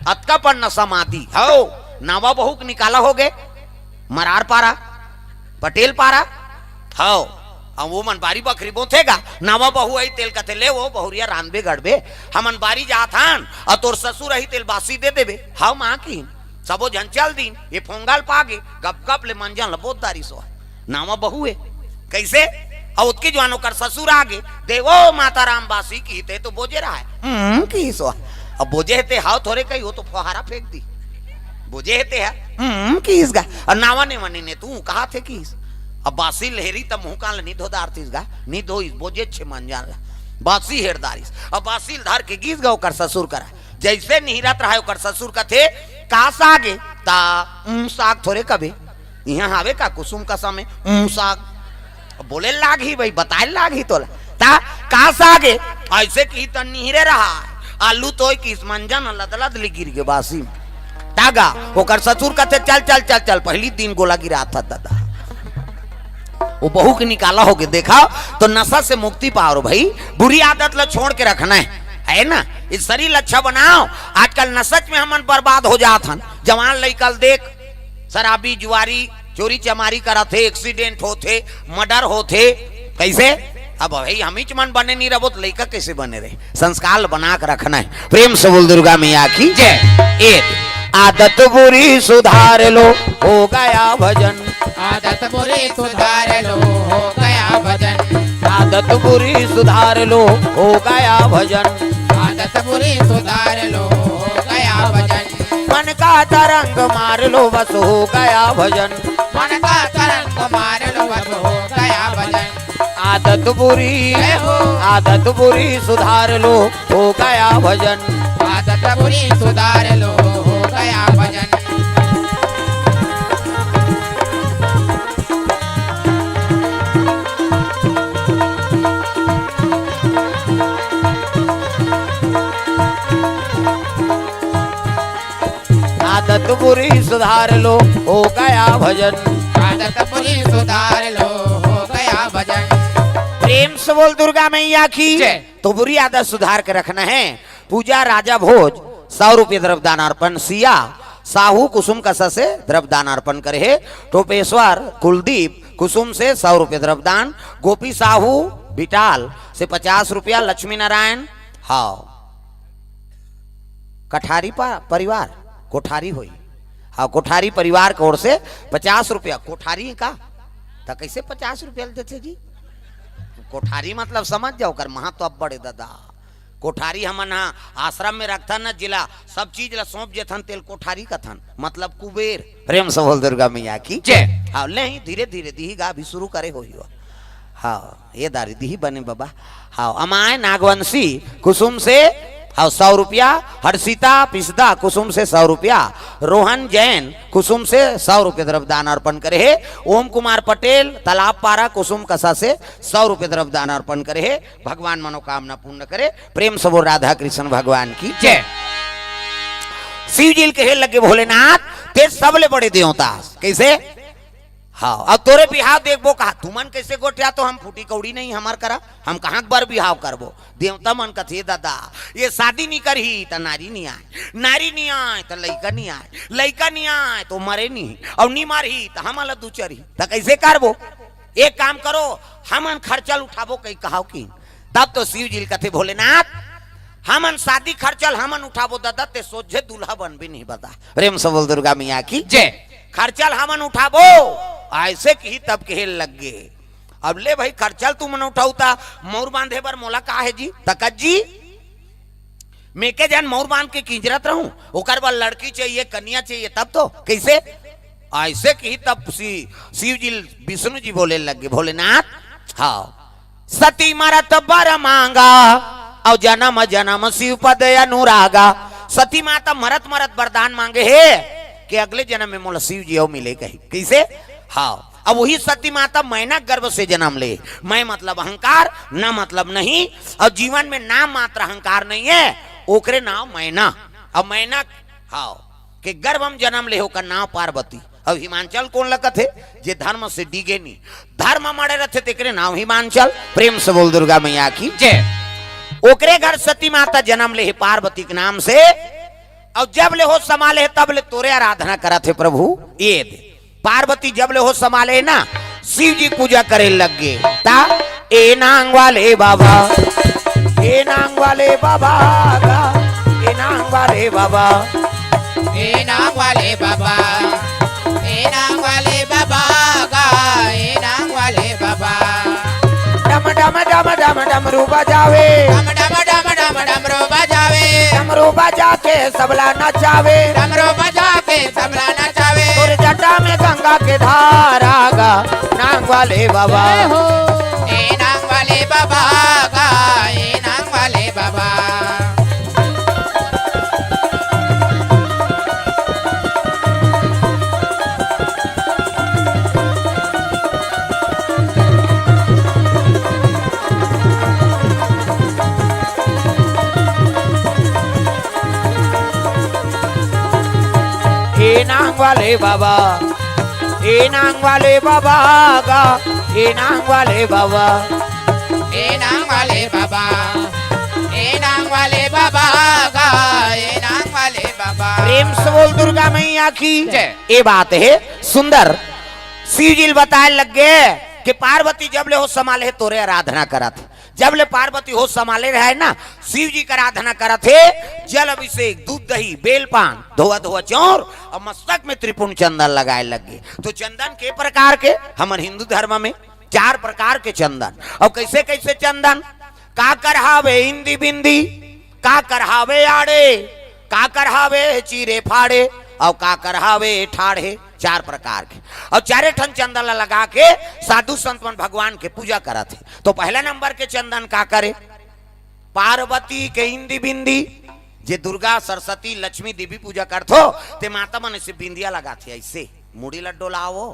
अतका पर नशा मादी। हव, नावा बहू के निकाला होगे। मरार पारा, पटेल पारा, हव। अब वो मन बारी बखरी बोथे गा, नावा बहू आही तेल कथे, ले वो बहुरिया रांधबे गढ़बे, हमन बारी जात हन, अउ तोर ससुर आही तेल बासी दे देबे। हव माँ की, सबो झन चल दीन, ये फोंगल पागे, गप गप ले मंजन ल बोत डारिस ओ। नावा बहू हे, कइसे? अउ ओतके जुआन ओकर ससुर आगे, देवो माता राम बासी की ते तो बोजे रहा हे। हम्म, किहिस ओ। अब बोजे हे ते हव थोरे कही, वो तो फोहारा फेंक दी। बोजे हे ते ह, हम्म, किहिस गा। अउ नावा नेवा नी ने तू कहाथे किहिस। अब बासी ल हेरी त मुंह कान ल नी धो डारतिस गा, नी धोइस, बोजेच हे मंजन ला। बासी हेर डारिस। अब बासी ल धर के गिस गा ओकर ससुर करा। जइसे निहिरत रहा हे ओकर ससुर कथे, का साग ए? त, उम, साग थोरे कबे। इहाँ हावे का कुसुम कसा में? उम, साग। बोले लागही भाई, बताए लागही तोला। त, का साग ए? अइसे किही त निहिरे रहा हे। आलू तोय किहिस मंजन लदलद ले गिर गे बासी म। त गा, ओकर ससुर कथे, "चल, चल, चल, चल, पहिली दिन गोला गिरात हस ददा।" वो बहू के निकाला होगे, देखा, तो नशा से मुक्ति पाव रे भाई, बुरी आदत ला छोड़ के रखना हे, हे ना? ये शरीर ला अच्छा बनाव। आजकल नशा में हमन बर्बाद हो जात हन। जवान लइका ल देख, शराबी, जुआरी, चोरी चमारी करत हे, accident होत हे, murder होत हे। कइसे? अब भाई हमीच मन बने नी रहिबो त लइका कइसे बने रही? संस्कार ल बना के रखना हे। प्रेम से बोल दुर्गा मैया की जय। एक आदत बुरी सुधार लो, हो गया भजन। आदत बुरी सुधार लो, हो गया भजन। आदत बुरी सुधार लो, हो गया भजन। आदत बुरी सुधार लो, हो गया भजन। मन का तरंग मार लो, बस हो गया भजन। मन का तरंग मार लो, बस हो गया भजन। आदत बुरी, जय हो। आदत बुरी सुधार लो, हो गया भजन। आदत बुरी सुधार लो, हो गया भजन। आदत बुरी सुधार लो, हो गया भजन। आदत बुरी सुधार लो, हो गया भजन। प्रेम से बोल दुर्गा मैया की। जय। तो बुरी आदत सुधार के रखना हे। पूजा राजा भोज, सौ रुपये द्रव्य दान अर्पण, सिया साहू कुसुम कसा से द्रव्य दान अर्पण करे हे। टोपेश्वर कुलदीप कुसुम से सौ रुपये द्रव्यदान, गोपी साहू बिटाल से पचास रुपया, लक्ष्मी नारायण, हाँ, कठारी पा-, परिवार, कोठारी होई, हाँ, कोठारी परिवार के ओर से पचास रुपया। कोठारी का, त कैसे पचास रुपया देथे जी? कोठारी मतलब समझ जाओ, ओकर महत्व तो अब्बड़ हे दादा। कोठारी हमन हा आश्रम में रखथन न, जेला सब चीज ला सौंप जेथन, तेल कोठारी कथन, मतलब कुबेर। प्रेम से बोल दुर्गा मैया की जय। हाँ, ले ही धीरे धीरे दिही गा, अभी शुरू करे होही हो। हाँ, ये दारी दिही बने बाबा। हाँ, अमाय नागवंशी कुसुम से, हाँ, सौ रुपया, हर्षिता पिसदा कुसुम से सौ रुपया, रोहन जैन कुसुम से सौ रुपये द्रव्यदान अर्पण करे हे, ओम कुमार पटेल तालाब पारा कुसुम कसा से सौ रुपये द्रव्यदान अर्पण करे हे। भगवान मनोकामना पूर्ण करे। प्रेम से बोल राधा कृष्ण भगवान की जय। शिव जी ल कहे लगे भोलेनाथ, ते सबले बड़े देवता हस। कैसे? हाँ, अब तोरे बिहाव देखबो कहा, तुमन कैसे गोठिया, तो हम फूटी कौड़ी नहीं हमर करा, हम कहाँ बर बिहाव करबो? देवता मन कथे, दादा, ये शादी नी करही त नारी नी आय, नारी नी आय त लइका नी आय, लइका नी आय तो मरे नी, अउ नी मरही त हमन ला दुचरही, त कैसे करबो? एक काम करो, हमन खर्चा ल उठाबो कही कहाव कि। तब तो शिव जी ल कथे भोलेनाथ, हमन शादी खर्चा ल हमन उठाबो दादा, ते सोझे दूल्हा बनबे नहीं बता। प्रेम से बोल दुर्गा मैया की जय। खर्चा ल हमन उठाबो, ऐसे कही तब कहे लग गे। अब ले भाई, खर्चा ल तुमन उठाऊ ता मउर बांधे बर मोला का हे जी? तकत जी, मैं के जान मउर बांध के किंजरत रहूं, ओकर बर लड़की चाहिए, कन्या चाहिए, तब तो कैसे? ऐसे कही तब सी-, शिव जी, विष्णु जी बोले लग गे, भोलेनाथ, हाँ, सती मरत बर मांगा, अउ जन्म जन्म शिव पद अनुरागा। सती माता मरत मरत वरदान मांगे हे कि अगले जन्म में मोला शिव जी अउ मिले कही। कैसे? हाँ, अब वही सती माता मैना गर्भ से जन्म ले। मैं मतलब अहंकार, ना मतलब नहीं, अउ जीवन में नाम मात्र अहंकार नहीं हे, ओकरे नाव मैना। अब मैना, हाँ, के गर्भ में जन्म ले, ओकर नाव पार्वती। अब हिमांचल कोन ल कथे? जे धर्म से डिगे नी, धर्म मड़े रथे, तेकरे नाव हिमांचल। प्रेम से बोल दुर्गा मैया की जय। ओकरे घर सती माता जन्म ले हे पार्वती के नाम से, अउ जब ले होश समाले हे, तब ले तोरे आराधना करत हे प्रभु। ये दे, पार्वती जब ले होश समाले हे ना, शिव जी पूजा करे लग गे। ता ए नांग वाले बाबा, ए नांग वाले बाबा गा, ए नांग वाले बाबा। ए नांग वाले बाबा, ए नांग वाले बाबा गा, ए नांग वाले बाबा। डम डम डम डम डमरू बजावे, डम डम डम डम डमरू बजावे। डमरू बजा के सबला नचावे, डमरू बजा के सबला नचावे। तोर जटा में गंगा के धारा गा, नांग वाले बाबा। जय हो। ए नांग वाले बाबा गा, ए नांग वाले बाबा। ए नांग वाले बाबा, ए नांग वाले बाबा गा, ए नांग वाले बाबा। ए नांग वाले बाबा, ए नांग वाले बाबा गा, ए नांग वाले बाबा। प्रेम से बोल दुर्गा मैया की जय। ए बात हे सुंदर। शिव जी ल बताए लग गे कि पार्वती जब ले होश समाले हे तोरे आराधना करत हे। जब ले पार्वती होश समाले रहे ना, शिव जी के आराधना करत हे, जल अभिषेक, दूध दही, बेलपान, धोवा धोवा चौर अउ मस्तक में त्रिपुंड चंदन लगाए लग गे। तो चंदन के प्रकार के, हमर हिंदू धर्म में चार प्रकार के चंदन। अउ कैसे कैसे चंदन? काकर हावे इंदी बिंदी, काकर हावे आड़े, काकर हावे चीरे फाड़े, अउ काकर हावे ठाढ़े। चार प्रकार के। अउ चारे ठन चंदन ला लगा के साधु संत मन भगवान के पूजा करत हे। तो पहला नंबर के चंदन काकर हे? पार्वती के इंदी बिंदी। जे दुर्गा, सरस्वती, लक्ष्मी, देवी पूजा करथो, ते माता मन से बिंदिया लगाथे, ऐसे मुड़ी ला डोलावो।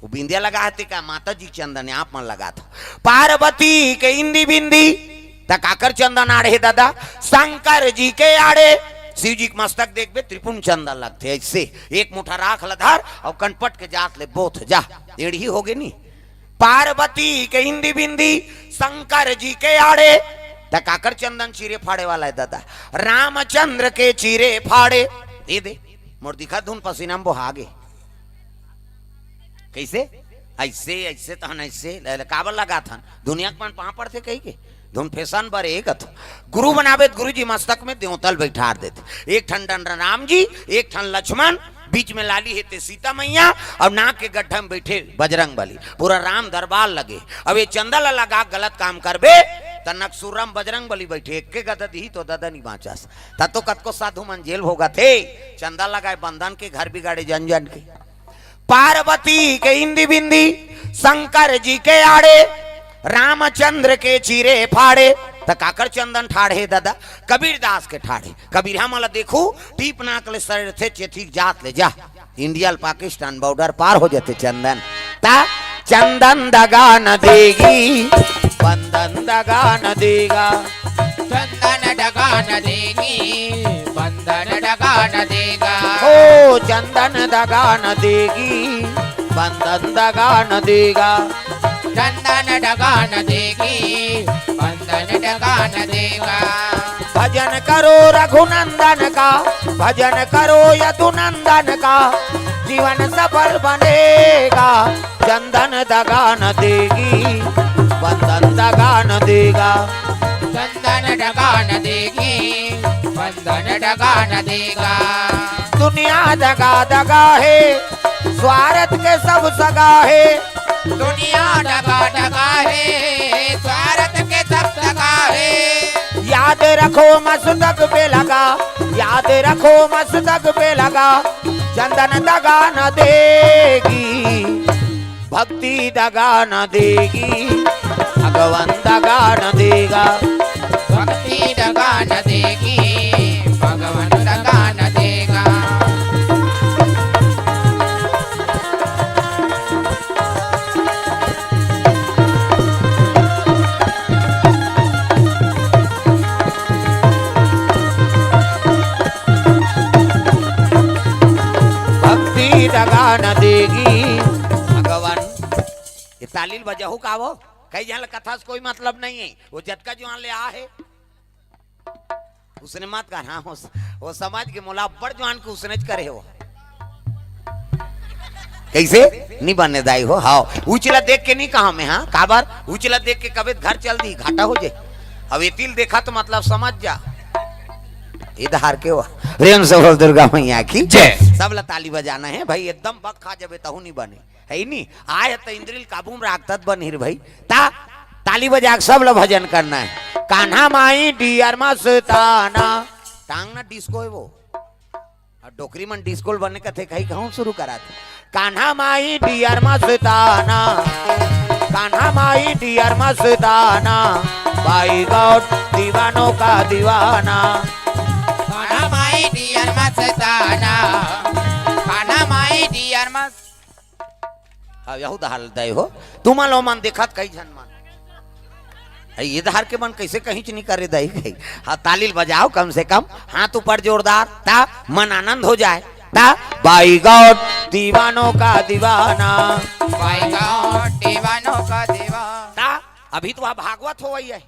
वो बिंदिया लगा हते का? माता जी के चंदन आप मन लगा था। पार्वती के इंदी बिंदी, त काकर चंदन आड़े हे दादा? शंकर जी के आड़े। शिव जी के मस्तक देखबे, त्रिपुंड चंदन लगथे। ऐसे एक मुठा राख ल धर अउ कनपट के जात ले बोथ जा, एड़ही होगे नी। पार्वती के इंदी बिंदी, शंकर जी के आड़े, त काकर चंदन चीरे फाड़े वाला हे दादा? रामचंद्र के चीरे फाड़े। ये दे, मोर दिखा धुन पसीना में बोहा गे। कैसे? ऐसे, ऐसे तहन ऐसे, ले, ले, काबर लगाथन? दुनिया के मन पाँव पड़थे कहिके? धुन फैशन बर ए कथो। गुरु बनाबे त गुरु जी मस्तक में देवतल बैठार देथे। एक ठन डंडन राम जी, एक ठन लक्ष्मण, बीच में लाली हे ते सीता मैया, अउ नाक के गड्ढा में बैठे बजरंग बली। पूरा राम दरबार लगे। अब ये चंदा ला लगा के गलत काम करबे, त नकसूरम बजरंग बली बैठे, एक के गदा दिही तो ददा नहीं बाँचस। त तो कतको साधु मन जेल भोगत हे, चंदा लगाए बंदन के, घर बिगाड़े जन जन के। पार्वती के इंदी बिंदी, शंकर जी के आड़े, रामचंद्र के चीरे फाड़े। त काकर चंदन ठाढ़े ददा? कबीरदास के ठाढ़े। कबीरहा मन ला देखू, टीप नाक ले सरेरथे, चेथी के जात ले जा। इंडिया ल पाकिस्तान बॉर्डर पार हो जथे चंदन। त चंदन दगा न देगी, बंदन दगा न देगा। चंदन दगा न देगी, बंदन दगा न देगा। ओ चंदन दगा न देगी, बंदन दगा न देगा। चंदन दगा न देगी, बंदन दगा न देगा। भजन करो रघुनंदन का, भजन करो यदुनंदन का, जीवन सफल बनेगा। चंदन दगा न देगी, बंदन दगा न देगा। चंदन दगा न देगी, बंदन दगा न देगा। दुनिया दगा दगा हे, स्वार्थ के सब सगा हे। दुनिया दगा दगा हे, स्वार्थ के सब सगा हे। याद रखो मस्तक पे लगा, याद रखो मस्तक पे लगा, चंदन दगा न देगी, भक्ति दगा न देगी, भगवान दगा न देगा। भक्ति दगा न देगी, भगवान दगा न देगा। भक्ति दगा न देगी भगवान। ये ताली ल बजाहू का वो? कई झन ल कथा से कोई मतलब नहीं है, वो जतका जुआन ले आ हे, उसने मत कर। हाँ, वो, वो समाज के मोला बड़ जुआन के उसने च करे हो। कैसे? नहीं बने दाई हो। हाँ, उचला देख के नहीं कहा मैं, हाँ, काबर? उचला देख के कबे घर चल दी, घाटा हो जे। अब ये तिल देखा तो मतलब समझ जा। इधर के हो, प्रेम से बोल दुर्गा मैया की जय। सब ला ताली बजाना है भाई, एकदम बक खा जबे तहू नहीं बने, है नी? आय त इंद्रिल काबू में राखत बन हिर भाई। ता ताली बजा के सब ला भजन करना है। कान्हा माई डियर मस्ताना, टांग ना डिस्को है वो। अउ डोकरी मन डिस्को ल बने कथे, कही कहूँ शुरू करा थे। कान्हा माई डियर मस्ताना, कान्हा माई डियर मस्ताना, बाई गॉड दीवानों का दीवाना। कान्हा माई डियर मस्ताना, कान्हा माई डियर मस्त। हाँ, यहू दहाल दय हो। तुमन लो मन देखत कई झन मन। ए, ये धार के मन कैसे कहीं च नहीं करे दई कहीं। हाँ, ताली ल बजाओ कम से कम, हाथ ऊपर जोरदार, ता मन आनंद हो जाए। ता बाई गॉड दीवानों का दीवाना। बाई गॉड दीवानों का दीवाना। ता अभी तो वहाँ भागवत हो वही है,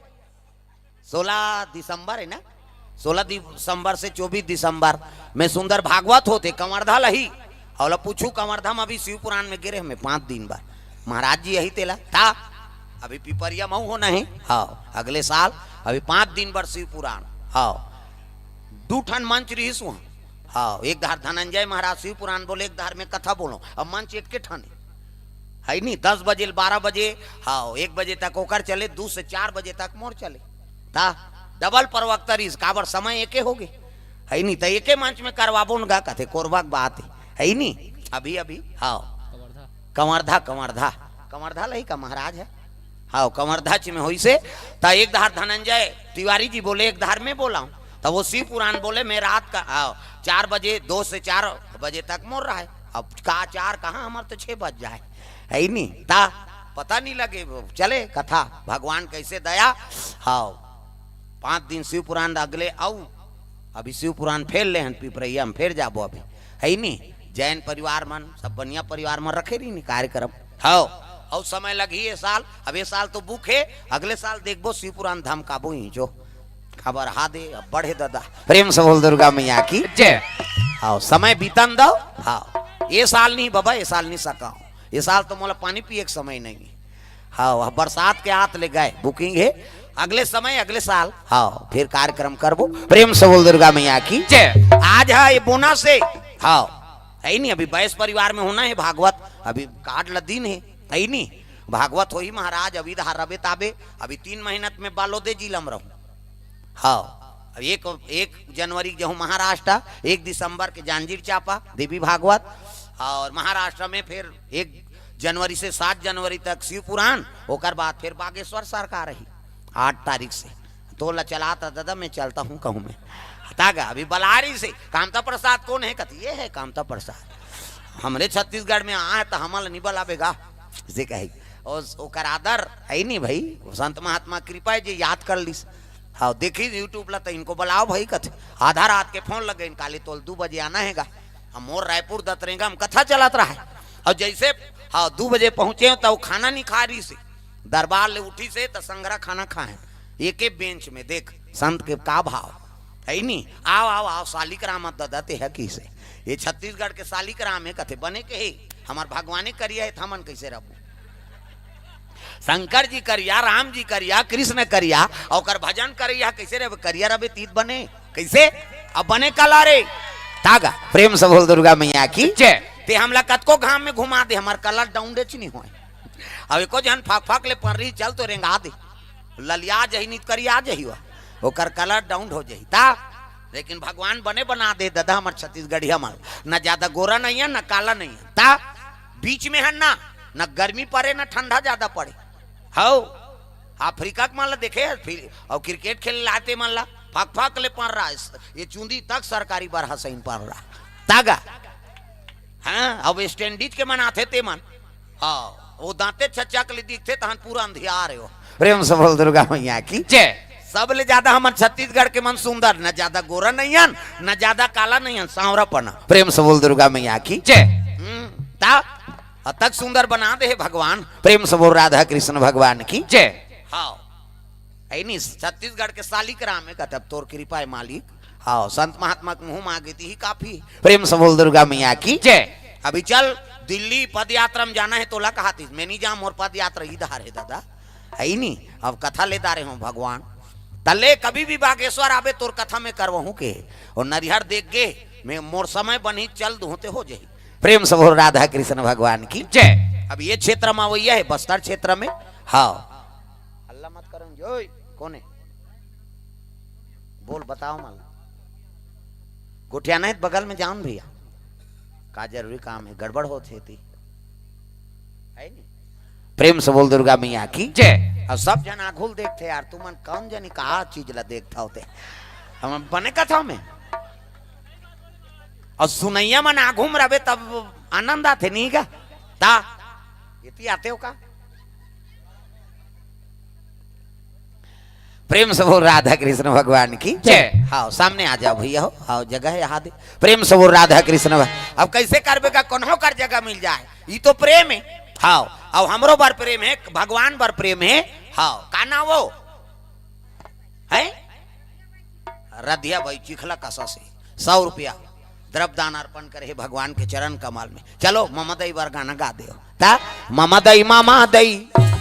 सोलह दिसंबर है ना, सोलह दिसंबर से चौबीस दिसंबर में सुंदर भागवत होते कंवरधा लही। अउ ला पूछू कंवरधा में अभी शिव पुराण में गिरे हमें पाँच दिन बाद महाराज जी यही तेला ता अभी पिपरिया मऊ होना है। हाँ, अगले साल अभी पाँच दिन बर शिव पुराण। हाँ, दू ठन मंच रहीस वहाँ। हाँ, एक धार धनंजय महाराज शिव पुराण बोले, एक धार में कथा बोलो। अब मंच एक के ठन है नी, दस बजे ले बारह बजे, हाँ, एक बजे तक ओकर चले, दू से चार बजे तक मोर चले। ता डबल प्रवक्ता रहीस, काबर समय एके हो गे, है नी? त एके मंच में करवाबो न गा, कथे कोरबा के बात है, है नी? अभी, अभी, हाँ, कंवरधा, कंवरधा, कंवरधा लही का महाराज है, हाँ, कंवरधा च में होइसे। त एक धार धनंजय तिवारी जी बोले, एक धार में बोला हूँ, त वो शिव पुराण बोले, मैं रात का, हाँ, चार बजे, दो से चार बजे तक मोर रहा है। अब का चार कहाँ, हमार तो छः बज जाए, है नी? ता पता नहीं लगे, चले कथा, भगवान कैसे दया। हाँ, पाँच दिन शिव पुराण अगले आऊ, अभी शिव पुराण फेर ले हन, पिपरैया में फेर जाबो अभी, है नी? जैन परिवार मन, सब बनिया परिवार मन रखे रही नी कार्यक्रम। हाँ, अउ समय लगही ये साल, अब ये साल तो बुक है, अगले साल देखबो शिव पुराण धमकाबो ही जो। खबर हा दे, अब बढ़े दादा। प्रेम से बोल दुर्गा मैया की जय। हाँ, समय बीतन दो। हाँ, ये साल नहीं बाबा, ये साल नहीं सका हूँ। ये साल तो मोला पानी पिए के समय नहीं। हाँ, वह बरसात के आत ले गए, booking हे, अगले समय, अगले साल, हाँ, फिर कार्यक्रम करबो। प्रेम से बोल दुर्गा मैया की। जय। आज है ये bonus हे। हाँ, है नहीं, अभी बैस परिवार में होना हे भागवत, अभी card ल दीन हे, है नहीं, भागवत होही महाराज, अभी धार रबे ताबे, अभी तीन महीना में बालोदे जिला में रहूं। हाँ, अब एक एक जनवरी के जहूँ महाराष्ट्र, एक दिसंबर के जांजीर चांपा देवी भागवत, और महाराष्ट्र में फिर एक जनवरी से सात जनवरी तक शिव पुराण, ओकर बाद फिर बागेश्वर सरकार रही आठ तारीख से। तोला चलाता दादा, मैं चलता हूँ कहूँ मैं। तागा अभी बलारी से कामता प्रसाद कौन है? कथी ये है कामता प्रसाद, हमरे छत्तीसगढ़ में आए तो हमल नहीं बलाबेगा, से कही। और ओकर आदर है नहीं भाई, संत महात्मा कृपा है जे याद कर लिस। हाँ, देखी YouTube ला तो इनको बुलाओ भाई, कथे आधा रात के फोन लगे, काली तोल दू बजे आना हैगा। हम मोर रायपुर दतरेगा, हम कथा चलत रहा है। और जैसे, हाँ, दू बजे पहुंचे तो वो खाना नहीं खा रही से, दरबार ले उठी से तो संगरा खाना खाए, एक एक बेंच में। देख संत के का भाव है नी। आओ आओ आओ, सालिक राम ददा ते है किसे, ये छत्तीसगढ़ के सालिक राम है, कथे बने के हे, हमार भगवाने करिया है, हमन कैसे रहबो? शंकर जी करिया, राम जी करिया, कृष्ण करिया, ओकर भजन करिया, कैसे रे करिया रबे तीत बने? कैसे? अब बने कला रे। तागा प्रेम से बोल दुर्गा मैया की जय। ते हमला कतको घाम में घुमा दे, हमार कलर डाउन डे च नहीं होए। अब एको जन फाक फाक ले पर रही, चल तो रेंगा दे, ललिया जही, नित करिया जही हुआ, ओकर कलर डाउन हो जही ता। लेकिन भगवान बने बना दे दादा, हमार छत्तीसगढ़िया मन, न ज्यादा गोरा नहीं है, न काला नहीं है, ता बीच में है ना, न गर्मी पड़े, न ठंडा ज्यादा पड़े। हौ, अफ्रीका के मन ला देखे, फिर और क्रिकेट खेले लाते मन ला फक फक ले पर रहा, ये चुंदी तक सरकारी बरहा सही पर रहा। तागा, हाँ, अब स्टैंडिज के मन आथे ते मन, हाँ, वो दांते छच्चा के ले दिखथे, तहन पूरा अंधियार है वो। प्रेम से बोल दुर्गा मैया की जय। सबले ज्यादा हमन छत्तीसगढ़ के मन सुंदर, न ज्यादा गोरा नहीं हन, न ज्यादा काला नहीं हन, सांवरा पना। प्रेम से बोल दुर्गा मैया की जय। हम्म, ता अतक सुंदर बना दे हे भगवान। प्रेम से बोल राधा कृष्ण भगवान की जय। हाँ, ऐ नी छत्तीसगढ़ के सालिक राम है, कहते अब तोर कृपा है मालिक। हाँ, संत महात्मा के मुंह मांगे ती ही काफी। प्रेम से बोल दुर्गा मैया की जय। अभी चल दिल्ली पदयात्रा में जाना है, तोला कहा थी मैं नहीं जाऊं, मोर पदयात्रा इधर है दादा, है ही नहीं। अब कथा लेता रहे हूँ भगवान, तले कभी भी बागेश्वर आबे तोर कथा में करवहूँ के। और नरिहर देख गे मैं, मोर समय बनी, चल दूँ ते हो जाही। प्रेम से बोल राधा कृष्ण भगवान की जय। अब ये क्षेत्र में वही है, बस्तर क्षेत्र में। हाँ, हल्ला मत करो जोई। कौन है? बोल, बताओ मन। गोठियाना है बगल में जान भैया, का जरूरी काम है, गड़बड़ होत हे ती, है नी? प्रेम से बोल दुर्गा मैया की जय। अब सब जन आघुल देखथे यार, तुमन कौन जनी का चीज ला देखथा होते, हम बने कथा में। और सुनैया मन आघू में रहे तब आनंद आथे नहीं का? ता इति आते हो का? प्रेम से बोल राधा कृष्ण भगवान की जय। हाँ, सामने आ जाओ भैया हो, हाँ, जगह है यहाँ दे। प्रेम से बोल राधा कृष्ण भग-, अब कैसे करबे का, कोनो कर जगह मिल जाए, ये तो प्रेम है। हाँ, अब हमरो बर प्रेम है, भगवान बर प्रेम है। हाँ, का नाम वो है? रधिया भाई चिखला कसा से सौ रुपया द्रव्य दान अर्पण करे हे भगवान के चरण कमल में। चलो ममा दई बर गाना गा दे। ता ममा दई, ममा दई,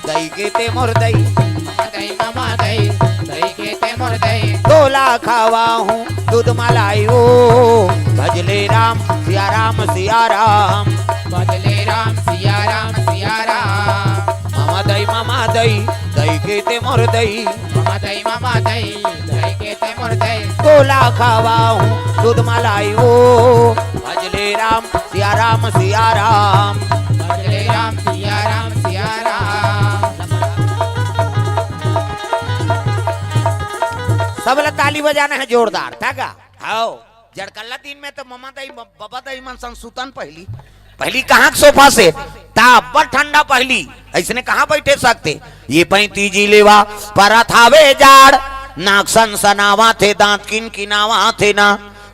दई के ते मोर दई। ममा दई, ममा दई, दई के ते मोर दई। तोला खावा हूँ दूध मलाई ओ, भजले राम सिया राम सिया राम। भजले राम सिया राम सिया राम। ममा दई, ममा दई, दई के ते मोर दई। ममा दई, ममा दई, दई के ते मोर दई। तोला खावा हूँ दूध मलाई ओ, भजले राम सिया राम सिया राम। भजले राम सिया राम सिया राम। सबला ताली बजाना है जोरदार, तागा। हाओ, जड़कल्ला दिन में तो ममा दई, ब-, बबा दई मन संग सुतन पहली। पहली कहाँ के सोफा से? ता अब्बड़ ठंडा पहली, ऐसने कहाँ बैठे सकते? ये पैंती जी लेवा परत हावे जाड़, नाक सनसनावा थे, दांत किनकिनावा थे ना,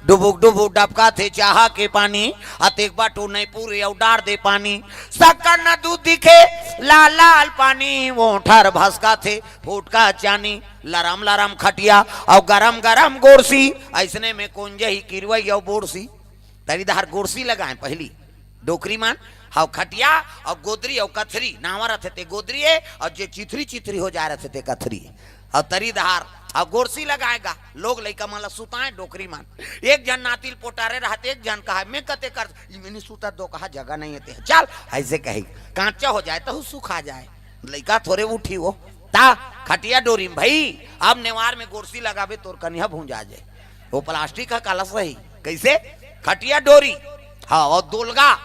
डुबुक डुबुक डबका थे चाहा के पानी, अतेक बाटू नहीं पूरे अउ डार दे पानी, सक्कर न दूध दिखे, लाल लाल पानी, वो ठर भसका थे, फुटका चानी, लरम लरम खटिया, अउ गरम गरम गोरसी, ऐसने में कोंजही किरवई अउ बोरसी। तरी धार गोरसी लगाए पहली, डोकरी मन हव, खटिया अउ गोदरी अउ कथरी, नावा रथे ते गोदरी ए, अउ जे चिथरी चिथरी हो जाय रथे ते कथरी ए। अउ तरी डहार अउ गोरसी लगाय गा, लोग लइका मन ल सुताय डोकरी मन। एक झन नातिल पोटारे रहत, एक झन कहा, "मैं कते कर, इमे नी सुतत दोकहा, जगह नहीं हे ते, चल," अइसे कही। कांचा हो जाय तहू सुखा जाय, लइका थोरे उठी ओ। ता खटिया डोरी म भई, अब नेवार में गोरसी लगाबे तोर कनिहा भूंजा जाय। ओ प्लास्टिक ह काला सही, कइसे? खटिया डोरी, हव, अउ दोलगा,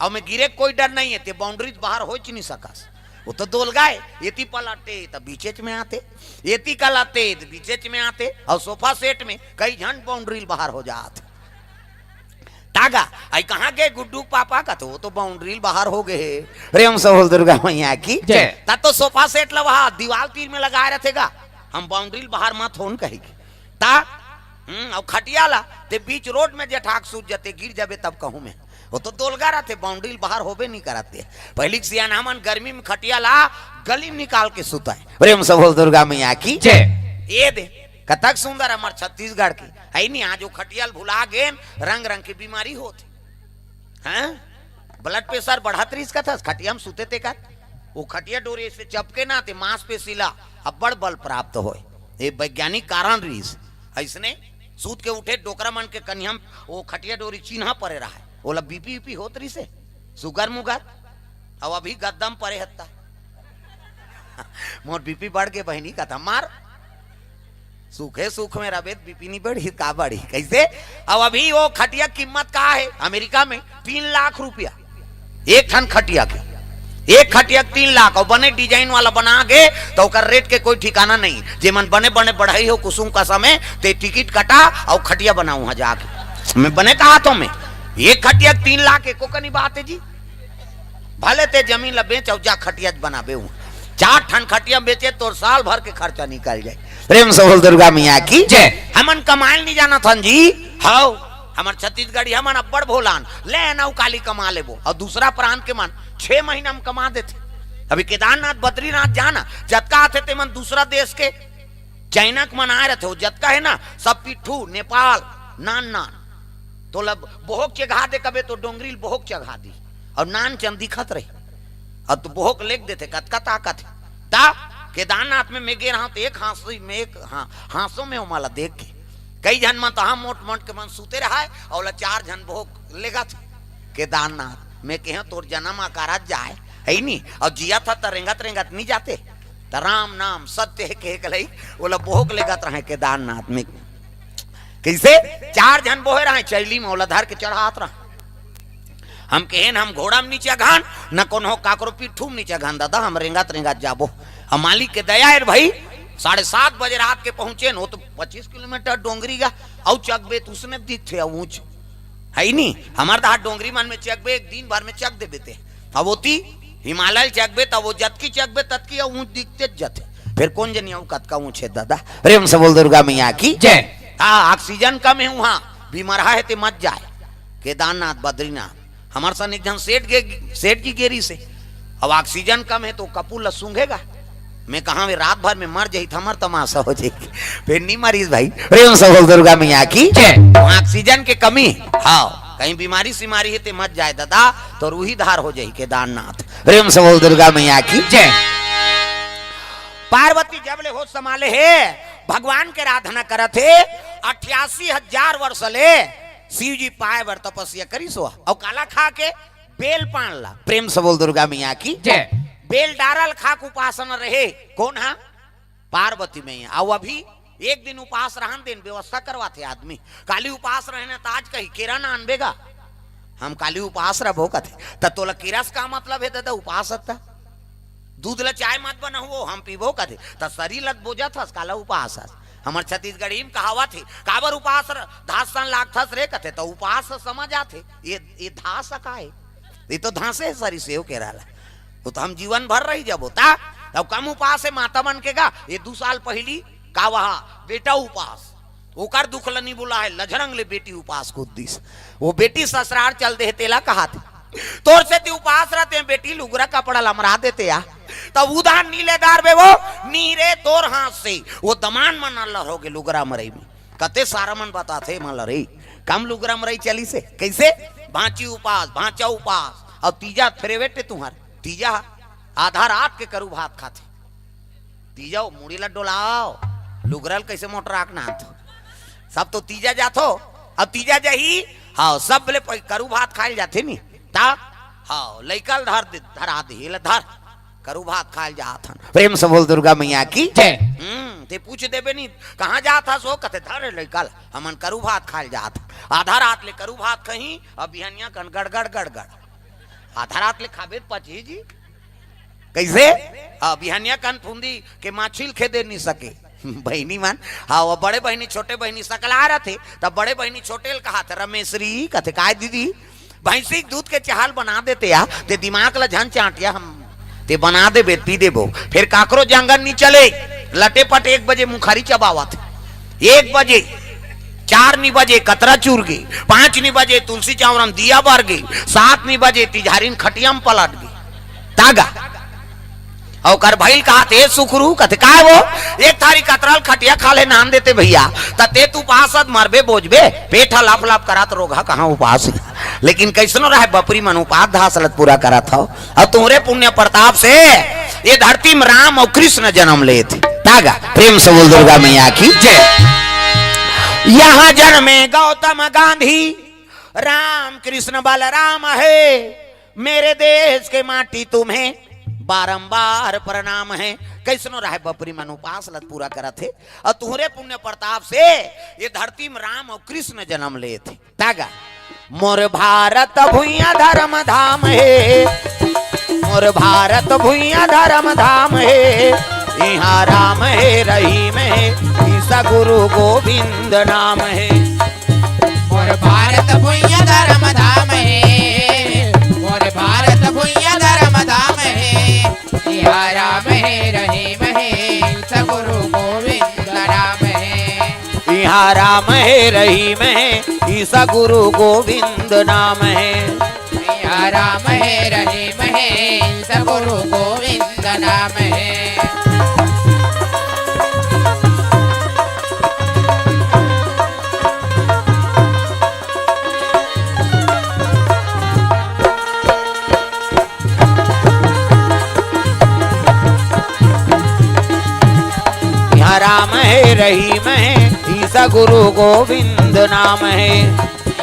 अउ में गिरे के कोई डर नहीं हे, ते बाउंड्री बाहर होच नहीं सकस। ओ तो दोलगा ए, एती पलटे त बीचेच में आते, एती कलाते त बीचेच में आते, अउ सोफा सेट में कई झन बाउंड्री बाहर हो जात। तागा, अई कहाँ गे गुड्डू के पापा? कथे, "ओ तो बाउंड्री बाहर हो गे हे।" प्रेम से बोल दुर्गा मैया की जय। ता तो सोफा सेट ल वहा दीवाल तीर में लगाय रथे गा, हम बाउंड्री बाहर मत होन कही के। ता, हम्म, अउ खटिया ला ते बीच रोड में जेठाक सूत जते, गिर जाबे तब कहूँ में। ओ तो दोलगा रथे, बाउंड्री बाहर होबे नहीं करत हे। पहिली के सियान हमन गर्मी में खटिया ला गली में निकाल के सुताय। प्रेम से बोल दुर्गा मैया की जय। ए दे, कतक सुंदर हमर छत्तीसगढ़ के, हे नी? आज ओ खटिया ल भुला गेन, रंग रंग के बीमारी होत हे। हैं? ब्लड प्रेशर बढ़त रहिस कथस, खटिया म सुते ते कर। ओ खटिया डोरी से चपके ना, ते मांसपेशी ला अब्बड़ बल प्राप्त होय। ए वैज्ञानिक कारण रहिस। अइसने सूत के उठे डोकरा मन के कनिहा म ओ खटिया डोरी चिन्हा परे रहय, ओला बीपी वीपी होत रहिस हे, सुगर मुगर। अउ अभी गद्दा म परे हत्ता। मोर बीपी बढ़ गे बहिनी, कथा मार। सुखे सुख में रबे त बीपी नी बढ़ी, का बढ़ी? कइसे? अउ अभी ओ खटिया कीमत का हे अमेरिका में? तीन लाख रुपया। एक ठन खटिया के, एक खटिया के तीन लाख, अउ बने डिजाइन वाला बना गे त ओकर रेट के कोई ठिकाना नहीं। जेमन बने बने बढ़ई हो कुसुम का समय, ते टिकट कटा अउ खटिया बनाऊ हा जाके। मैं बने कहा तो मैं, एक खटिया के तीन लाख एको कनी बात हे जी। भले ते जमीन ला बेच अउ जा खटिया बनाबे हूँ। चार ठन खटिया बेचे तोर साल भर के खर्चा निकल जाय। प्रेम से बोल दुर्गा मैया की जय। हमन कमायल नहीं जानत हन जी। हव, हमर छत्तीसगढ़ी हमन अब्बड़ भोलान, ले अउ काली कमा लेबो। अउ दूसरा प्रांत के मन छह महीना में कमा देथे। अभी केदारनाथ बद्रीनाथ जाना, जतका आथे ते मन दूसरा देश के चाइना के मन आय रथे, ओ जतका हे ना, सब पिट्ठू, नेपाल, नान नान। तोला बोहक चघा दे कबे तो डोंगरी ल बोहक चघा दी, अउ नान चन दिखत रही, अउ तो बोहक लेग देथे, कतका ताकत हे। ता केदारनाथ में मैं गे रहा तो एक हाँसी में, एक हाँ, हाँसो में ओमा ला देख के कई झन मन तहाँ मोट मोट के मन सूते रहाय, अउ ओला चार झन बोहक लेगत हे। केदारनाथ में कहे तोर जन्म अकारत जाय, हे नी? अउ जियत ह त रेंगत रेंगत नी जाते, त राम नाम सत्य हे कहे के लई ओला बोहक लेगत रहे केदारनाथ में। कइसे? चार झन बोहे रहे चैली में, ओला धर के चढ़ात रहे। हम कहेन, "हम घोड़ा में नी चघान, न कोनो काकरो पिट्ठू में नी चघान दादा, हम रेंगत रेंगत जाबो।" अब मालिक के दया हे भाई, साढ़े सात बजे रात के पहुंचे न, वो तो पच्चीस किलोमीटर डोंगरी गा, अउ चघबे त उसने दिखथे, अउ ऊंच हे नी। हमर दहा डोंगरी मन में चघबे, एक दिन भर में चघ देबे ते। अब ओती हिमालय चघबे, तब वो जतकी चघबे, ततकी अउ ऊंच दिखते जथे। फिर कोन जनी अउ कतका ऊंच हे दादा। प्रेम से बोल दुर्गा मैया की जय। हाँ, ऑक्सीजन कम हे उहाँ, बीमार हे ते मत जाय। केदारनाथ, बद्रीनाथ, हमर सन एक झन सेठ गे, सेठ जी गे रिहिसे। अब ऑक्सीजन कम हे तो कपूर ल सूंघेगा। मैं कहा, "वे रात भर में मर जाही त हमर तमाशा हो जाही।" फिर नी मरिस भाई। प्रेम से बोल दुर्गा मैया की जय। वहाँ ऑक्सीजन के कमी, हाँ, कहीं बीमारी सीमारी हे ते मत जाय दादा, तोर उही धार हो जाही केदारनाथ। प्रेम से बोल दुर्गा मैया की जय। पार्वती जब ले होश संभाले हे, भगवान के आराधना करत हे, अट्ठासी हजार वर्ष ले शिव जी पाए बर तपस्या करिस हो। अउ काला खा के? बेल पान ला। प्रेम से बोल दुर्गा मैया की जय। बेल डारा ल खा के उपासना रहे। कोन हा? पार्वती मैया। अउ अभी एक दिन उपास रहन देन, व्यवस्था करवाथे आदमी। काली उपास रहे ना, त आज कही, "केरा ना आनबे गा?" हम काली उपास रहिबो कथे। त तोला केरा से का मतलब हे दादा, उपास हत्ता? दूध ला चाय मत बनाओ, हम पीबो कथे। त शरीर ल बोजत हस, काला उपास हस? हमर छत्तीसगढ़ी में कहावत हे, "काबर उपास र-, धास सन लागथस रे?" कथे, त उपास समझ आथे, ये, ये धास का हे? ये तो धासे हे शरीर से, वो केरा ला। वो तो हम जीवन भर रही जाबो। ता, तब कम उपास हे माता मन के गा, ये दू साल पहिली का वहा बेटा उपास, ओकर दुख ल नी बुलाय, लझरंग ले बेटी उपास कूद दिस। वो बेटी ससुरार चल दे, तेला कहाथे, "तोर सेती उपास रहते हैं बेटी, लुगरा कपड़ा ल अमरा देते या।" तब उधार नी ले डारबे वो, नी रे तोर हाथ से। वो दमान मन अल्लर होगे लुगरा मरई में। कते सारा मन बताथे मन ल रे, कम लुगरा मरई चलिसे। कइसे? भांची उपास, भांचा उपास, अउ तीजा फेवरेट हे तुंहर, तीजा ह आधा रात के करू भात खाथे। तीजा वो मुड़ी ला डोलाव, लुगरा ल कइसे मोटरा के नांदथो। सब तो तीजा जाथो, अब तीजा जाही, हाँ, सब ले पै-, करू भात खाए ल जाथे नी, ता, हाँ, लइका ल धर दे, धरा दे, ये ले धर, करू भात खाए ल जात हन। प्रेम से बोल दुर्गा मैया की जय। हम्म, ते पूछ देबे नी, "कहाँ जात हस हो?" कथे, "धर रे लइका ल, हमन करू भात खाए ल जात हन।" आधा रात ले करू भात खही, अब बिहनिया कन गड़गड़, गड़गड़। आधा रात ले खाबे त पचही जी। कइसे? हाँ, बिहनिया कन फुंदी के माछी ल खेदे नी सके। बहिनी मन, हाँ, वो बड़े बहिनी, छोटे बहिनी सकला रथे, तब बड़े बहिनी छोटे ल कहाथे, "रमेशरी," कथे, "काय दीदी?" "भैंसी के दूध के चाह ल बना देते या, ते दिमाग ल झन चांटिया हम, ते बना देबे, पी देबो।" फिर काकरो जांगर नी चले, लटे पट एक बजे मुखारी चबावत। एक बजे, चार नी बजे कतरा चूर गे, पांच नी बजे तुलसी चौरा म दिया बर गे, सात नी बजे तिझारी म खटिया म पलट गे। तागा। अउ ओकर भइल कहाथे, "ए सुखरू," कथे, "काय वो?" "एक थारी कतरा ल खटिया खा ले नांद देते भइया, त ते त उपास अस मरबे बोजबे, पेट ह लप लप करत, रोगहा कहाँ उपास।" लेकिन कइसनो रहय बपरी मन उपास धास ल त पूरा करत हव। अउ तुंहरे पुण्य प्रताप से ये धरती म राम अउ कृष्ण जनम लेथे। तागा, प्रेम से बोल दुर्गा मैया की जय। यहाँ जन्मे गौतम गांधी, राम कृष्ण बलराम हे, मेरे देश के माटी तुम्हें बारंबार प्रणाम है। कइसनो रहय बपरी मन उपास ल त पूरा करत हे, अउ तुंहरे पुण्य प्रताप से ये धरती म राम अउ कृष्ण जनम लेथे। तागा। मोर भारत भुइयां धर्म धाम हे, मोर भारत भुइयां धर्म धाम हे, इहाँ राम हे रहीम हे, ईसा गुरु गोविंद नाम हे। मोर भारत भुइयां धर्म धाम हे, मोर भारत भुइयां धर्म धाम हे, इहाँ राम हे रहीम हे, ईसा गुरु गोविंद नाम हे। इहाँ राम हे रहीम हे, ईसा गुरु गोविंद नाम हे। इहाँ राम हे रहीम हे, ईसा गुरु गोविंद नाम हे। इहाँ राम हे रहीम हे, ईसा गुरु गोविंद नाम हे।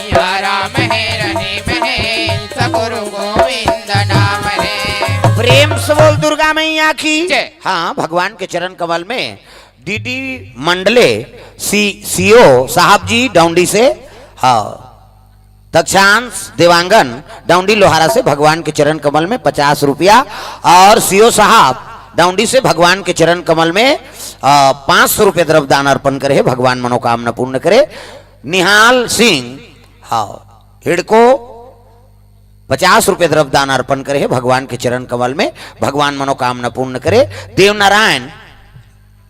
इहाँ राम हे रहीम हे, ईसा गुरु गोविंद नाम हे। प्रेम से बोल दुर्गा मैया की जय। हाँ, भगवान के चरण कमल में डीडी मंडले सी, सीओ साहब जी डौंडी से, हाँ, दक्षांश देवांगन डौंडी लोहारा से भगवान के चरण कमल में पचास रुपया, और सीओ साहब डौंडी से भगवान के चरण कमल में, अ, पाँच सौ रुपया द्रव्य दान अर्पण करे हे, भगवान मनोकामना पूर्ण करे। निहाल सिंह, हाँ, हिड़को पचास रुपया द्रव्य दान अर्पण करे हे, भगवान के चरण कमल में, भगवान मनोकामना पूर्ण करे। देवनारायण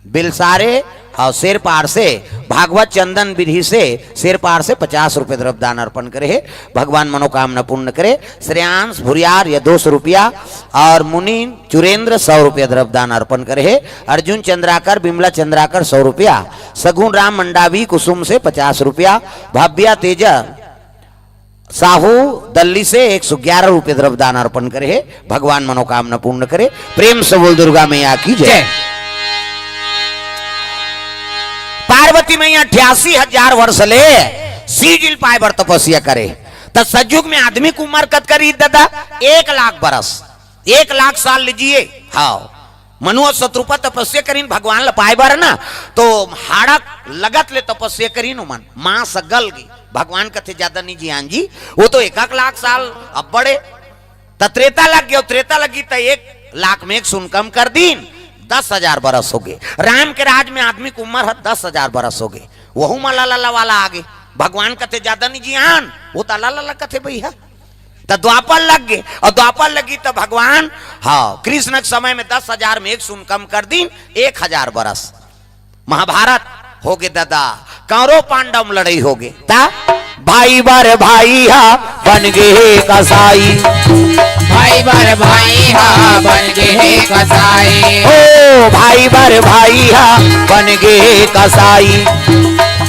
बिलसारे और शेरपार से भागवत चंदन विधि से शेरपार से पचास रुपये द्रव्य दान अर्पण करे हे, भगवान मनोकामना पूर्ण करे। श्रेयांश भुरियार या दो सौ रुपया और मुनि चुरेंद्र सौ रुपया द्रव्य दान अर्पण करे हे। अर्जुन चंद्राकर, बिमला चंद्राकर सौ रुपया, सगुन राम मंडावी कुसुम से पचास रुपया, भव्या तेजा साहू दल्ली से एक सौ ग्यारह रुपये द्रव्य दान अर्पण करे हे, भगवान मनोकामना पूर्ण करे। प्रेम से बोल दुर्गा मैया की जय। जय। पार्वती मैया अठासी हजार वर्ष ले शिव जी ल पाए बर तपस्या करे, त सतयुग में आदमी के उम्र कतका रही दादा? एक लाख बरस, एक लाख साल ले जिए। हाँ, मनु अउ शतरूपा तपस्या करिन भगवान ल पाए बर ना, तो हाड़क लगत ले तपस्या करिन ओमन, मांस गल गे। भगवान कथे, "ज्यादा नहीं जियान जी, वो तो एक एक लाख साल अब्बड़े।" त त्रेता लग गयो, त्रेता लगी त एक लाख में एक सुन कम कर दीन, दस हजार बरस हो गए। राम के राज में आदमी के उम्र है दस हजार बरस हो गए, वहू मा लला वाला आ गए। भगवान कथे, "ज्यादा नहीं जियान," वो त लला कथे भैया। त द्वापर लग गे, अउ द्वापर लगी त भगवान, हाँ, कृष्ण के समय में दस हजार में एक सुन कम कर दीन, एक हजार बरस। महाभारत हो गे दादा, कौरव पांडव में लड़ाई हो गे। त भाई बर भाई हा बन गे हे कसाई, भाई बर भाई हा बन गे हे कसाई। ओ भाई बर भाई हा बन गे हे कसाई,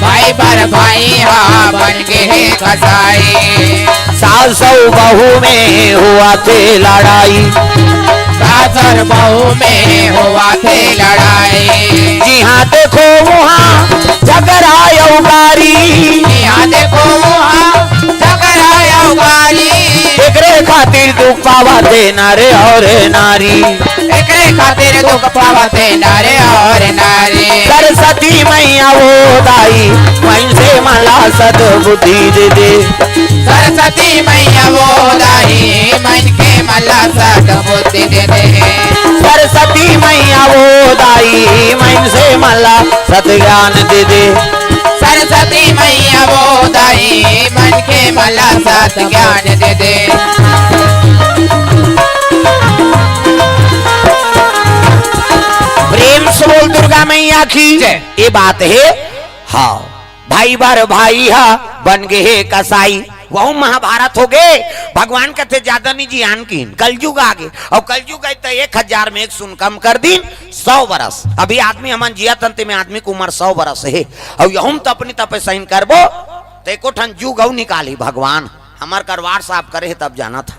भाई बर भाई हा बन गे हे कसाई। सास अउ बहू में होवथे लड़ाई। सास अउ बहू में होवथे लड़ाई। जिहाँ देखो उहाँ झगरा अउ गारी। जिहाँ देखो उहाँ झगरा अउ गारी। एकरे खातिर दुख पावथे नर अउ नारी। एकरे खातिर दुख पावथे नर अउ नारी। सरस्वती मैया वो दाई, मनखे मन ला सद्बुद्धि दे दे। सरस्वती मैया वो दाई, मनखे मन ला सद्बुद्धि दे दे। सरस्वती मैया वो दाई, मनखे मन ला सतज्ञान दे दे। सरस्वती मैया वो दाई, मनखे मन ला सतज्ञान दे दे। प्रेम से बोल दुर्गा मैया की जय। ये बात हे। हाँ, भाई बर भाई हा बन गे हे कसाई। वहू महाभारत हो गे। भगवान कथे, "ज्यादा नहीं जियान कीन, कलयुग आ गे।" अउ कलयुग आय त एक हजार में एक सुन कम कर दीन, सौ बरस। अभी आदमी हमन जियत हन, तेमे आदमी के उमर सौ बरस हे। अउ यहूँ त अपनी तपस्या करबो, त एको ठन जुग अउ निकाली भगवान। हमर करवार साफ करे हे, तब जानत हन।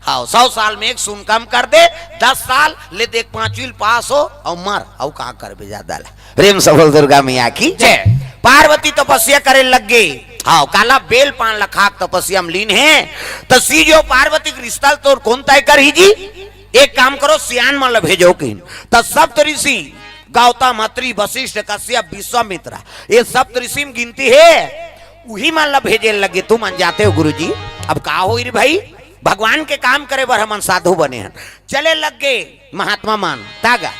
हाँ, सौ साल में एक सुन कम कर दे, दस साल ले देख, पांचवी ल पास हो अउ मर, अउ कहाँ करबे ज्यादा ला। प्रेम से बोल दुर्गा मैया की जय। पार्वती तपस्या करे लग गे। हाँ, काला बेल पान ल खाक तपस्या में लीन हे। त सिरजो पार्वती के रिश्ता ल तोर कोन तय करही जी? एक काम करो, सियान मन ल भेजो किन। त सप्त ऋषि गौतम, अत्रि, वशिष्ठ, कश्यप, विश्वामित्र, ये सप्त ऋषि में गिनती हे, उही मन ल भेजे लगे। तुमन जाते हो गुरुजी, अब का होई रे भाई? भगवान के काम करे बर हमन साधु बने हन। चले लग गे महात्मा मन, तागा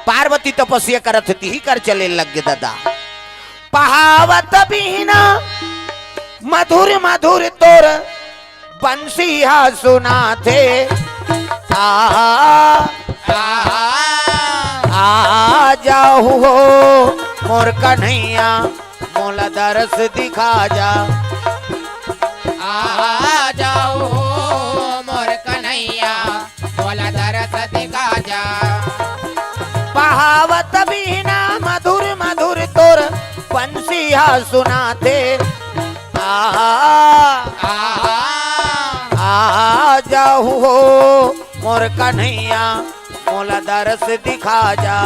पार्वती तपस्या करत हे, तिही कर चले लग गे दादा। पहावत बीना मधुर मधुर तोर बंसी हा सुनाथे। आ, आ, आ जाहू हो मोर कन्हैया, मोला दरस दिखा जा। आ जाहू हो मोर कन्हैया, मोला दरस दिखा जा। पहावत बीना मधुर मधुर तोर बंसी हा सुनाथे। आ, आ, आ जाहू हो मोर कन्हैया, मोला दरस दिखा जा।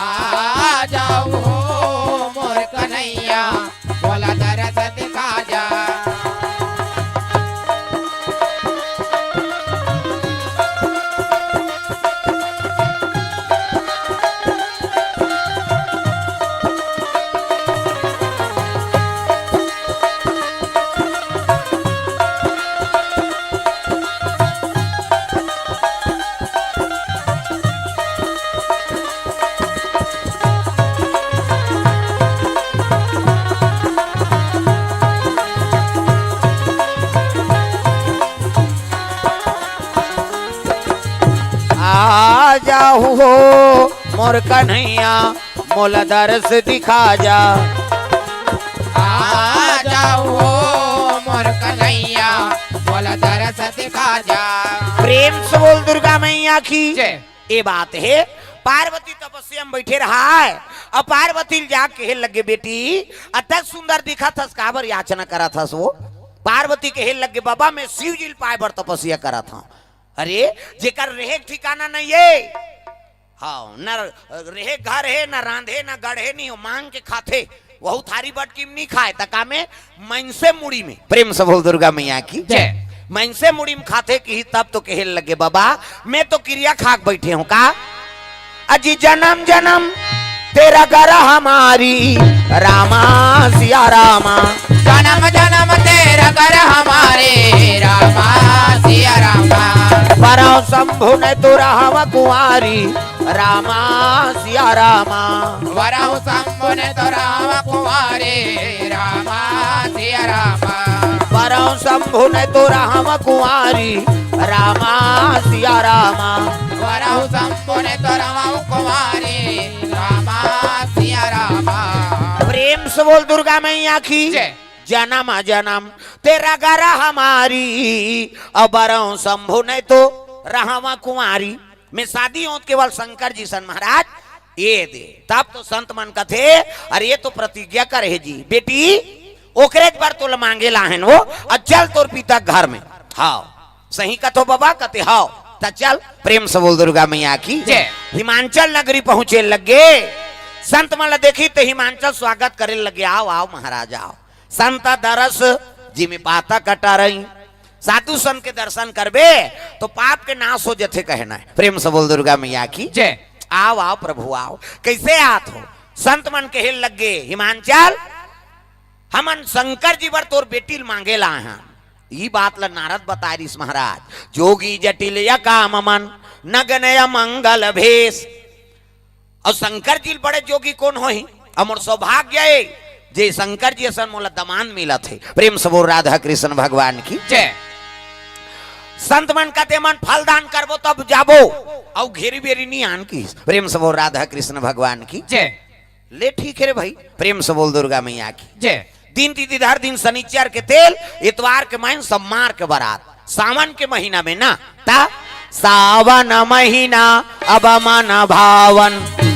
आ जाहू हो मोर कन्हैया, मोला दरस दिखा जा। आ जाहू हो मोर कन्हैया, मोला दरस दिखा जा। आ जाहू हो मोर कन्हैया, मोला दरस दिखा जा। प्रेम से बोल दुर्गा मैया की जय। ए बात हे, पार्वती तपस्या में बैठे रहा है। अब पार्वती ल जाके कहे लगे, "बेटी, अतक सुंदर दिखत हस, काबर याचना करत हस वो?" पार्वती कहे लगे, "बाबा, मैं शिव जी ल पाए बर तपस्या करत हूँ।" अरे, जेकर रहे के ठिकाना नहीं है, हाँ, न रहे घर है, न रांधे, न गढ़े नहीं हो, मांग के खाथे, वहू थारी बटकी में नहीं खाए, त का में मनसे मुड़ी में। प्रेम से बोल दुर्गा मैया की जय। मनसे मुड़ी में खाथे किही तब तो कहे लगे, "बाबा, मैं तो किरिया खाक बैठे हूँ का?" अजी जनम जनम तेरा घर हमारी रामा सिया रामा। जनम जनम तेरा घर हमारे रामा सिया रामा। वरौ शंभु ने तो रहव कुंवारी रामा सिया रामा। वरौ शंभु ने तो रहव कुंवारी रामा सिया रामा। वरौ शंभु ने तो रहव कुंवारी रामा सिया रामा। वरौ शंभु ने तो रहव कुंवारी रामा सिया रामा। प्रेम से बोल दुर्गा मैया की जय। जनम जनम तेरा घर हमारी, अउ वरौ शंभु ने तो रहव कुंवारी। मैं शादी हों केवल शंकर जी सन महाराज, ये दे। तब तो संत मन कथे, अरे ये तो प्रतिज्ञा करे हे जी, बेटी, ओकरे बर तोला मांगे लाहन वो, अउ चल तोर पिता घर में। हाव, सही कथो बबा, कथे हाव। त चल, प्रेम से बोल दुर्गा मैया की जय। हिमांचल नगरी पहुंचे लगे, संत मन ला देखी त हिमांचल स्वागत करे लगे, "आव, आव महाराज, आव।" संत दरस जिमि पातक अटरई, साधु संत के दर्शन करबे तो पाप के नाश हो जथे, कहना हे। प्रेम से बोल दुर्गा मैया की जय। आव, आव प्रभु, आव। कइसे आत हो? संत मन कहे लगे, हिमांचल, हमन शंकर जी बर तोर बेटी ल मांगे लाए हन। ई बात ल नारद बताए रिस महाराज, "जोगी जटिल अकाम मन, नगन अमंगल भेष।" अउ शंकर जी ल बड़े जोगी कोन होही? अउ मोर सौभाग्य ए जे शंकर जी असन मोला दमांद मिलत हे। प्रेम से बोल राधा कृष्ण भगवान की जय। संत मन कथे, "मन फल दान करबो तब जाबो, अउ घेरी बेरी नी आन" किहिस। प्रेम से बोल राधा कृष्ण भगवान की जय। ले ठीक हे रे भाई, प्रेम से बोल दुर्गा मैया की जय। दिन तिथि धर दिन शनिचर के तेल, इतवार के मैन सम्मार के बरात, सावन के महीना में ना, त सावन महीना अब मन भावन,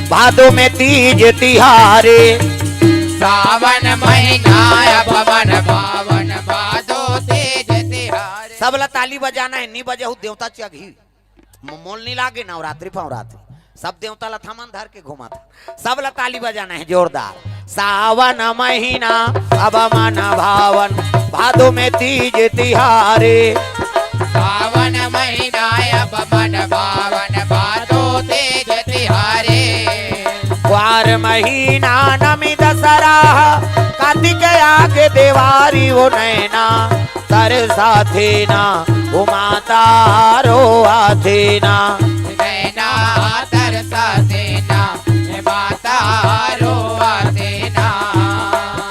भादो में तीज तिहारे। सावन महीना अब मन भावन, भादो तीज तिहारे। सब ला ताली बजाना हे, नी बजाहू देवता चघही। म-, मोल नी लागे नवरात्रि फवरात्रि। सब देवता ला थमन धर के घूमत हे। सब ला ताली बजाना हे जोरदार। सावन महीना अब मन भावन, भादो में तीज तिहारे। सावन महीना अब मन भावन, भादो तीज तिहारे। ग्वार महीना नमी दसरा, कार्तिक आगे देवारी ओ नैना, तरसाथे ना ओ माता रोआथे ना। नैना तरसाथे ना, हे माता रोआथे ना।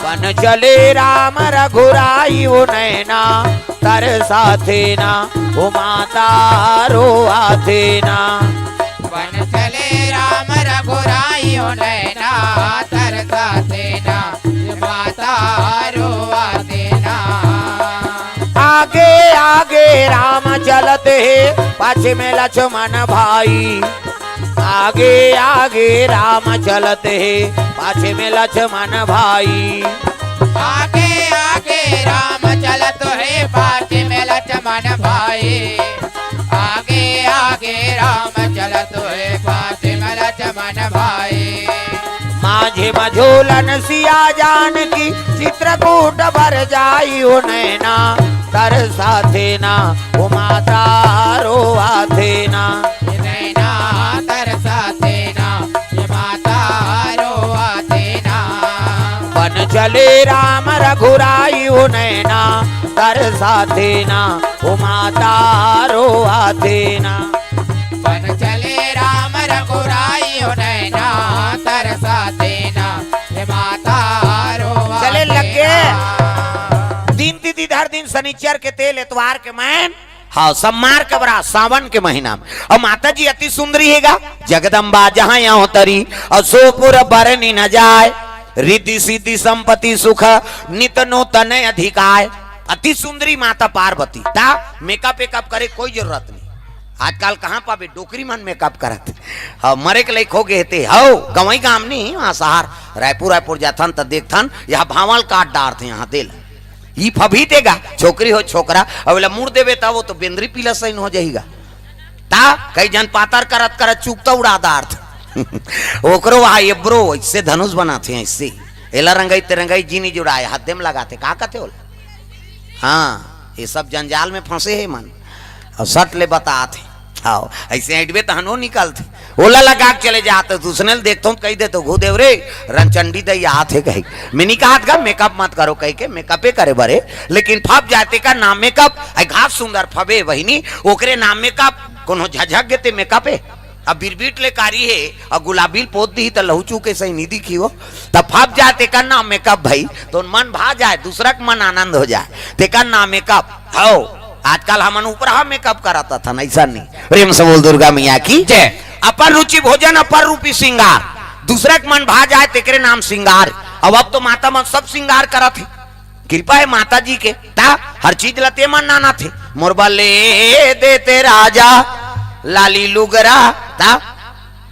बन चले राम रघुराई ओ नैना, तरसाथे ना ओ माता रोआथे ना। बन चले राम रघुराई ओ नैना, तरसाथे ना, हे माता रोआथे ना। आगे आगे राम चलत हे, पाछे में लक्ष्मण भाई। आगे आगे राम चलत हे, पाछे में लक्ष्मण भाई। आगे आगे राम चलत हे, पाछे में लक्ष्मण भाई। आगे आगे राम चलत हे, पाछे में लक्ष्मण भाई। माझे म झूलन सिया जानकी, चित्रकूट बर जाई ओ नैना, तरसाथे ना ओ माता रोआथे ना। नैना तरसाथे ना, हे माता रोआथे ना। बन चले राम रघुराई ओ नैना, तरसाथे ना ओ माता रोआथे ना। बन चले राम रघुराई ओ नैना, तरसाथे ना, हे माता रोआथे चले लगे ना। दिन तिथि धर दिन शनिचर के तेल, एतवार के मैन, हाव, सम्मार के बरात, सावन के महीना में। अउ माता जी अति सुंदरी हे गा, जगदम्बा जहाँ अवतरी, अउ सो पुर बरनि न जाय, रिद्धि सिद्धि संपत्ति सुख, नित नूतन अधिकाय। अति सुंदरी माता पार्वती। त मेकअप वेकअप करे कोई जरूरत नहीं। आजकल कहाँ पाबे, डोकरी मन मेकअप करत हे। हाँ, मरे के लइक हो गे हे ते। हव, गंवई गाम नहीं, वहाँ शहर, रायपुर, रायपुर जाथन त देखथन, यहाँ भांवल काट डारथे, यहाँ दे ल। ई फभी ते गा, छोकरी हो छोकरा, अब एला मुड़ देबे त वो तो बेंदरी पीला सैन हो जाही गा। त कई झन पातर करत करत चूक त उड़ा डारथे। ओकरो वहाँ एब्रो, अइसे धनुष बनाथे, अइसे। एला रंगई ते रंगई जी नी जुड़ाय, हद्दे म लगाथे, का कथे ओला? हाँ, ये सब जंजाल में फंसे हे मन। अउ सट ले बतात हे। हाव, अइसे अइंटबे तहन ओ निकलथे। ओला लगा के चले जात, त उसने ल देखथों त कहि देथों, "घू देव रे, रंचंडी दई आत हे," कहि। मैं नी कहत गा, मेकअप मत करो कहिके, मेकअपे करे बर हे, लेकिन फब जाय तेकर नाम मेकअप, अइ घास सुंदर फबे बहिनी, ओकरे नाम मेकअप, कोनो झझक गे ते मेकअप हे। अब बिरबिट ले कारी हे, अउ गुलाबी ल पोत दिही त लहू चूके सही नी दिखी हो। त फब जाय तेकर नाम मेकअप भई, तोर मन भा जाय, दूसरा के मन आनंद हो जाय, तेकर नाम मेकअप। हव, आजकल हमन उपरहा मेकअप करत हथन, अइसन नहीं। प्रेम से बोल दुर्गा मैया की जय। अपन रुचि भोजन, अपर रूपी श्रृंगार, दूसरा के मन भा जाय, तेकरे नाम श्रृंगार। अब, अब तो माता मन सब श्रृंगार करत हे, कृपा हे माता जी के, त हर चीज ल ते मन नानत हे। मोर बर ले देते राजा लाली लुगरा, त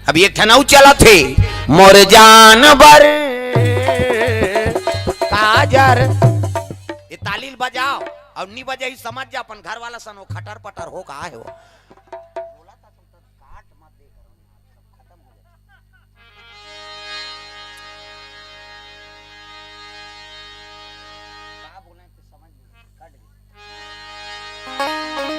अब एक ठन अउ चलत हे, मोर जान बर काजर बजाव, अउ नी बजाही समझ जा, अपन घर वाला सन हो, खटर पटर हो, का हे वो। बोला था तुम तो काट मत दे करो, सब खत्म हो जाए। का बोले कि समझ नहीं, कट गई।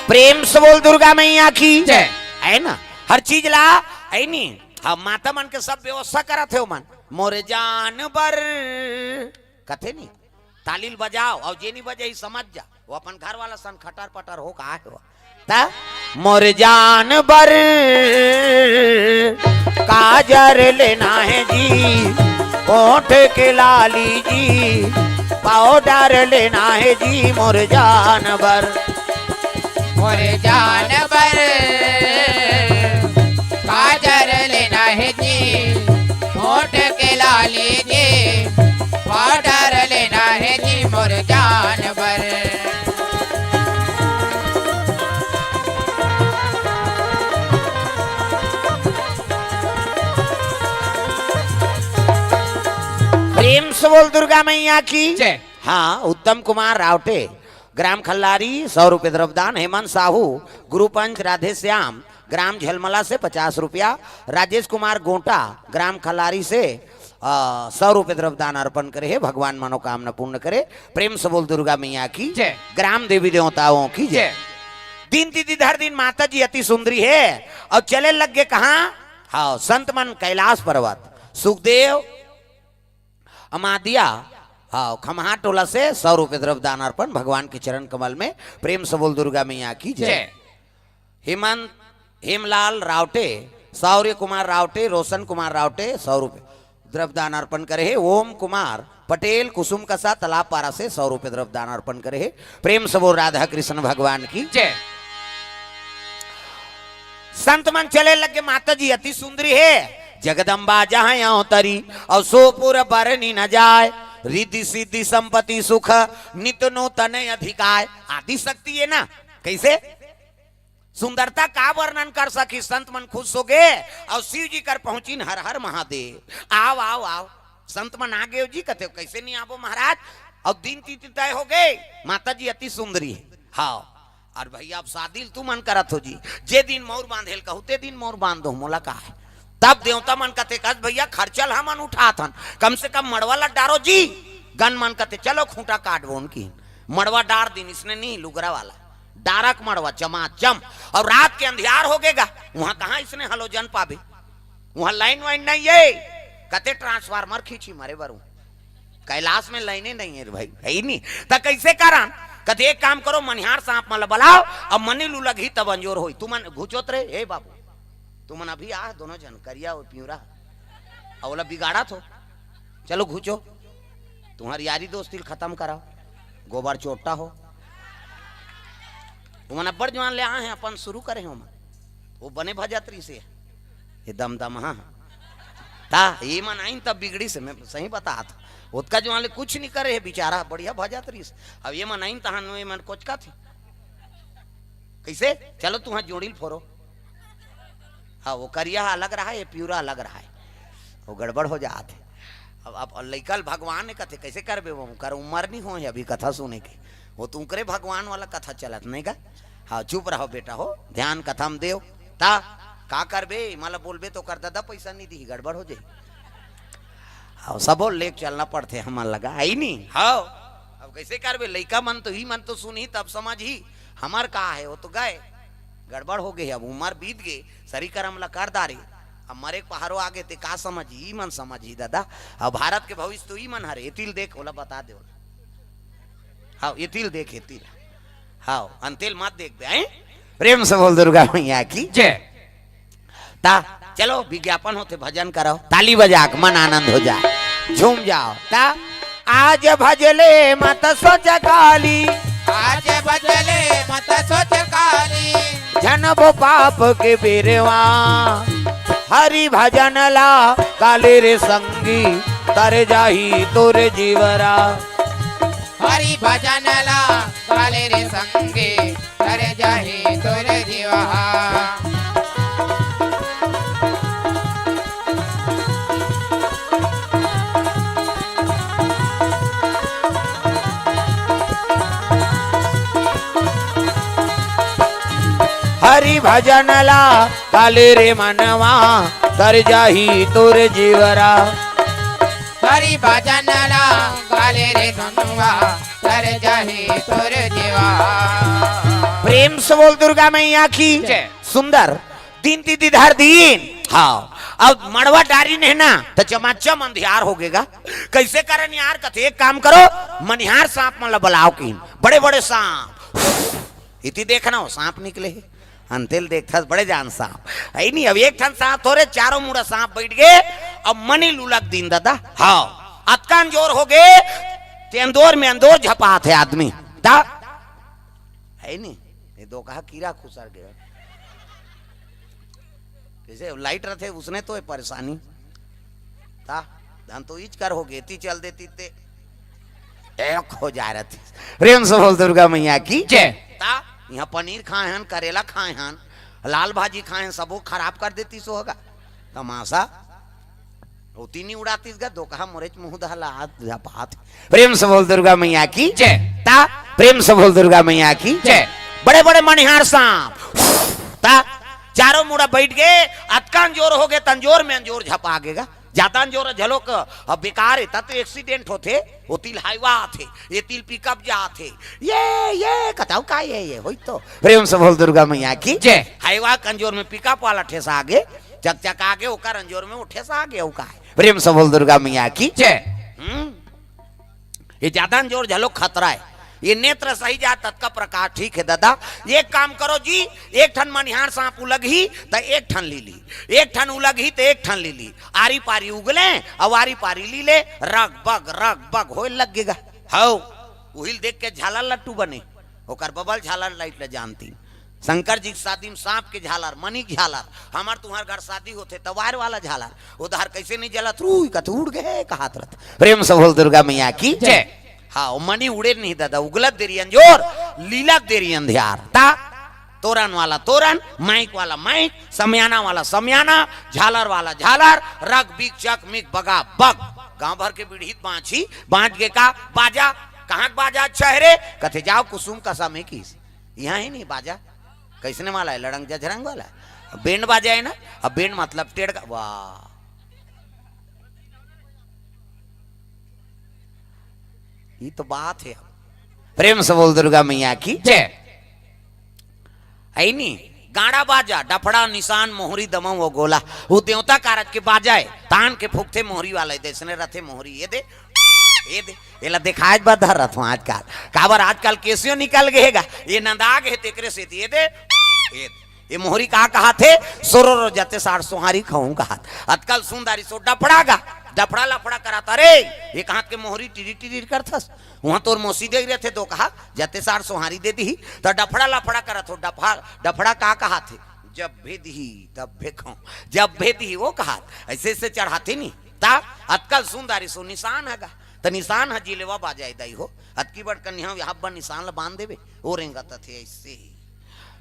प्रेम से बोल दुर्गा मैया की जय। है ना, हर चीज ला, है नी, हम माता मन के सब व्यवस्था करत हे मन, मोरे जान बर कथे नी, ताली ल बजाव, अउ जे नी बजाही समझ जा, वो अपन घर वाला सन खटर पटर हो, का हे वो। त मोर जान बर काजर लेना हे जी, ओठ के लाली जी, पाउडर लेना हे जी, मोर जान बर। मोर जान बर काजर लेना हे जी, ओठ के लाली जी, पाउडर लेना हे जी, मोर जान बर। प्रेम से बोल दुर्गा मैया की जय। हाँ, उत्तम कुमार रावटे, ग्राम खल्लारी, सौ रुपये द्रव्यदान। हेमंत साहू, गुरु पंच, राधे श्याम, ग्राम झलमला से पचास रुपया। राजेश कुमार गोंटा, ग्राम खल्लारी से, अ, सौ रुपये द्रव्यदान अर्पण करे हे। भगवान मनोकामना पूर्ण करे। प्रेम से बोल दुर्गा मैया की जय। ग्राम देवी देवताओं की जय। जय। दिन तिथि धर दिन माता जी अति सुंदरी हे, अउ चले लग गे कहाँ? हाँ, संत मन कैलाश पर्वत, सुखदेव, अमादिया, हाँ, खमहा टोला से सौ रुपये द्रव्यदान अर्पण भगवान के चरण कमल में। प्रेम से बोल दुर्गा मैया की जय। जय। हेमंत, हेमलाल रावटे, शौर्य कुमार रावटे, रोशन कुमार रावटे, सौ रुपये द्रव्यदान अर्पण करे हे। ओम कुमार पटेल, कुसुम कसा, तालाब पारा से सौ रुपये द्रव्यदान अर्पण करे हे। प्रेम से बोल राधा कृष्ण भगवान की जय। संत मन चले लग गे, माता जी अति सुंदरी हे, जगदम्बा जहाँ अवतरी, अउ सो पुर बरनी न जाय, रिद्धि सिद्धि संपत्ति सुख, नित नूतन अधिकाय। आदि शक्ति हे ना, कैसे? सुंदरता का वर्णन कर सकी? संत मन खुश हो गे, अउ शिव जी कर पहुंचिन, हर हर महादेव, आव, आव, आव। संत मन आ गे जी, कथे, कैसे नी आबो महाराज? अउ दिन तिथि तय हो गे, माता जी अति सुंदरी हे। हाँ, अउ भैया, अब शादी ल तुमन करत हो जी, जे दिन मउर बांधे ल कहू, ते दिन मउर बांध दो, मोला का हे? तब देवता मन कथे, कस भैया, खर्चा ल हमन उठात हन, कम से कम मड़वा ल डारो जी। गन मन कथे, चलो खूंटा काटबो उनकी। मड़वा डार दिन, इसने नी, लुगरा वाला, डारक मड़वा, जमाजम। अउ रात के अंधियार हो गे गा, उहाँ कहाँ इसने हलोजन पाबे? उहाँ लाइन वाइन नहीं हे, कथे ट्रांसफार्मर खींची मरे बरू। कैलाश में लाइने नहीं हे रे भाई, हे ही नी। त कैसे करन? कथे एक काम करो, मनिहार सांप मन ल बलाव, अब मनी लू लगही तब अंजोर होई। तुमन घुचोत रहे, हे बाबू, तुमन अभी आ, दोनों झन करिया हो पिंवरा, अउ ओला बिगाड़त हो। चलो घुचो, तुम्हर यारी दोस्ती ल खतम कराव, गोबर चोट्टा हो। तुमन अब्बड़ जुवान ले आए हे, अपन शुरू करे हे ओमन। वो बने भजत रहिस हे, ये दमदमा। ता ये मन आइन तब बिगड़िस हे, मैं सही बतात हंव। ओतका जुवान ले कुछ नी करे हे बिचारा, बढ़िया भजत रहिस। अब ये मन आइन तहान ये मन कोचकत हे। कैसे? चलो तुहाँ जोड़ी ल फोरो। हाँ, वो करिया अलग रहा हे, ये पिंवरा अलग रहा हे, वो गड़बड़ हो जात हे। अब, अब लइका ल भगवान हे कथे, कैसे करबे वो? कर उमर नी होय हे अभी कथा सुने के, वो तो उकरे भगवान वाला कथा चलत नहीं का। हाँ, चुप रहो बेटा हो, ध्यान कथा म देव। ता का करबे, मला बोलबे तो कर ददा पैसा नी दिही, गड़बड़ हो जाही। हाँ, सबो लेके चलना पड़थे हमन लगा, हे ही नी? हाँ, अब कैसे करबे? लइका मन तो ही मन तो सुनही तब समझही, हमर का हे, वो तो गए, गड़बड़ हो गे, अब उमर बीत गे, सरी करम ला कर डारे, अब मरे के पहारो आगे ते का समझही, ई मन समझही दादा। अब भारत के भविष्य तो ई मन हरे, एती ल देख, ओला बता दे ओला। हाँ, एती ल देख, एती ल। हाँ, अंते ल मत देख बे, हैं? प्रेम से बोल दुर्गा मैया की जय। ता चलो विज्ञापन होथे, भजन करव, ताली बजा के मन आनंद हो जाय, झूम जाव। ता आज भजले मत सोच काली, आज भजले मत सोच काली, झन बो पाप के बेरवा, हरि भजन ला काले रे संगी, तर जाही तोर जीवरा। हरि भजन ला काले रे संगी, तर जाही तोर जीवहा। भजन ला काले रे मनवा, तर जाही तोर जीवरा। हरि भजन ला काले रे मनवा, तर जाही तोर जीवरा। प्रेम से बोल दुर्गा मैया की जय। सुंदर दिन दीदी धर दीन। हाँ, अब मड़वा डारी नहीं ना, तो चमाचम अंधियार हो गेगा। कैसे करन यार? कथे, एक काम करो, मनिहार सांप मन ला बुलाओ किन, बड़े बड़े सांप। इति देखना हो, सांप निकले हे। अंतेल देखथस बड़े जान सांप। अई नहीं, अब एक ठन सांप थोरे, चारों मुड़ा सांप बैठ गे। अब मनी लुलक दिन दादा। हाँ, अतकान जोर हो गे, ते अंदोर में अंदोर झपात हे आदमी। ता, है नहीं, ये दो कहा कीरा खुसर गया। जैसे लाइट रहते उसने तो ये परेशानी। ता, धन तो इच कर हो गे, ती चल देती ते। एक हो जा रहती। प्रेम से बोल दुर्गा मैया की जय। ता, यहाँ पनीर खाए हन, करेला खाए हन, लाल भाजी खाए हन, सबो खराब कर देती सो होगा। तमाशा। होती नहीं उड़ातीस गा, दो कहा मोरेच मुँह दहला हाथ झपात। प्रेम से बोल दुर्गा मैया की जय। ता, प्रेम से बोल दुर्गा मैया की जय। बड़े बड़े मनिहार सांप। ता, चारों मुड़ा बैठ गे, अतकान जोर हो गे, तंजोर में अंजोर झपा गेगा। जाता अंजोर झलोक, अब बेकार हे, ता तो एक्सीडेंट होथे, वो तिल हाईवा आथे, ये तिल पिकअप जाथे, ये, ये, कताऊ का ये, ये, होई तो। प्रेम से बोल दुर्गा मैया की जय। हाईवा के अंजोर में पिकअप वाला ठेसा आगे, चकचका गे, ओकर अंजोर में वो ठेसा आगे, वो का हे। प्रेम से बोल दुर्गा मैया की जय। हम्म। ये जादा अंजोर झलो खतरा हे। ये नेत्र सही जा ततका प्रकाश ठीक हे दादा। एक काम करो जी, एक ठन मनिहार सांप उलगही त एक ठन लीली, एक ठन उलगही त एक ठन लीली। आरी पारी उगले अउ आरी पारी लीले, रग बग रग बग होए लग गेगा। हौ, उहिल देख के झालर लट्टू बने, ओकर बबल झालर लाइट ल जानती। शंकर जी के शादी में सांप के झालर, मनी के झालर, हमर तुंहर घर शादी होथे त वायर वाला झालर, ओ दहर कैसे नहीं जलत, रुई कत उड़ गे कहत रथ। प्रेम से बोल दुर्गा मैया की जय। हाँ, ओ मनी उड़े नहीं दादा, उगलत देरी अंजोर, लीलत देरी अंधियार। ता, तोरन वाला तोरन, माइक वाला माइक, समियाना वाला समियाना, झालर वाला झालर, रग बिग चक मिक बगा बग। गांव भर के बिड़हित बांची, बांच गे का बाजा, कहाँ के बाजा अच्छा हे रे? कथे जाओ कुसुम कसा में किस। यहाँ ही नहीं बाजा। कैसने वाला हे? लड़ंग जझरंग वाला। अब बैंड बाजा हे ना, अब बैंड मतलब टेढ़ का, वाह। ये तो बात हे। प्रेम से बोल दुर्गा मैया की जय। है नी? गाड़ा बाजा, डफड़ा, निशान, मोहरी, दमऊ अउ गोला, वो देवता कारज के बाजा हे। तान के फूकथे मोहरी वाला, ये देसने रथे मोहरी, ये दे, ये दे, एला देखाए बर धर रथों आजकल। काबर आजकल केसियो निकल गे हे गा, ये नंदा गे हे तेकरे सेती, ये दे, ये दे। ये मोहरी का कहाथे? सोरो रो जते साढ़ सोहारी खाऊं कहात। अतकल सुंदरी सो डफड़ा गा, डफड़ा लफड़ा करात, अरे, ये कहात के मोहरी टिरी टिरी करथस। उहाँ तोर मौसी दे रहे थे तो कहा, जते साढ़ सोहारी दे दी, तो डफड़ा लफड़ा करत हो, डफा-, डफड़ा का कहाथे? जब भेदही, तब भेखों। जब भेदही, वो कहात, ऐसे ऐसे चढ़ाथे नी। ता अतकल सुंदरी सो निशान हगा। त निशान ह जिलेवा बाजाय दाई हो। अतकी बड़ कन्या हब्बा निशान ल बांध देबे। ओ रेंगत थे ऐसे ही।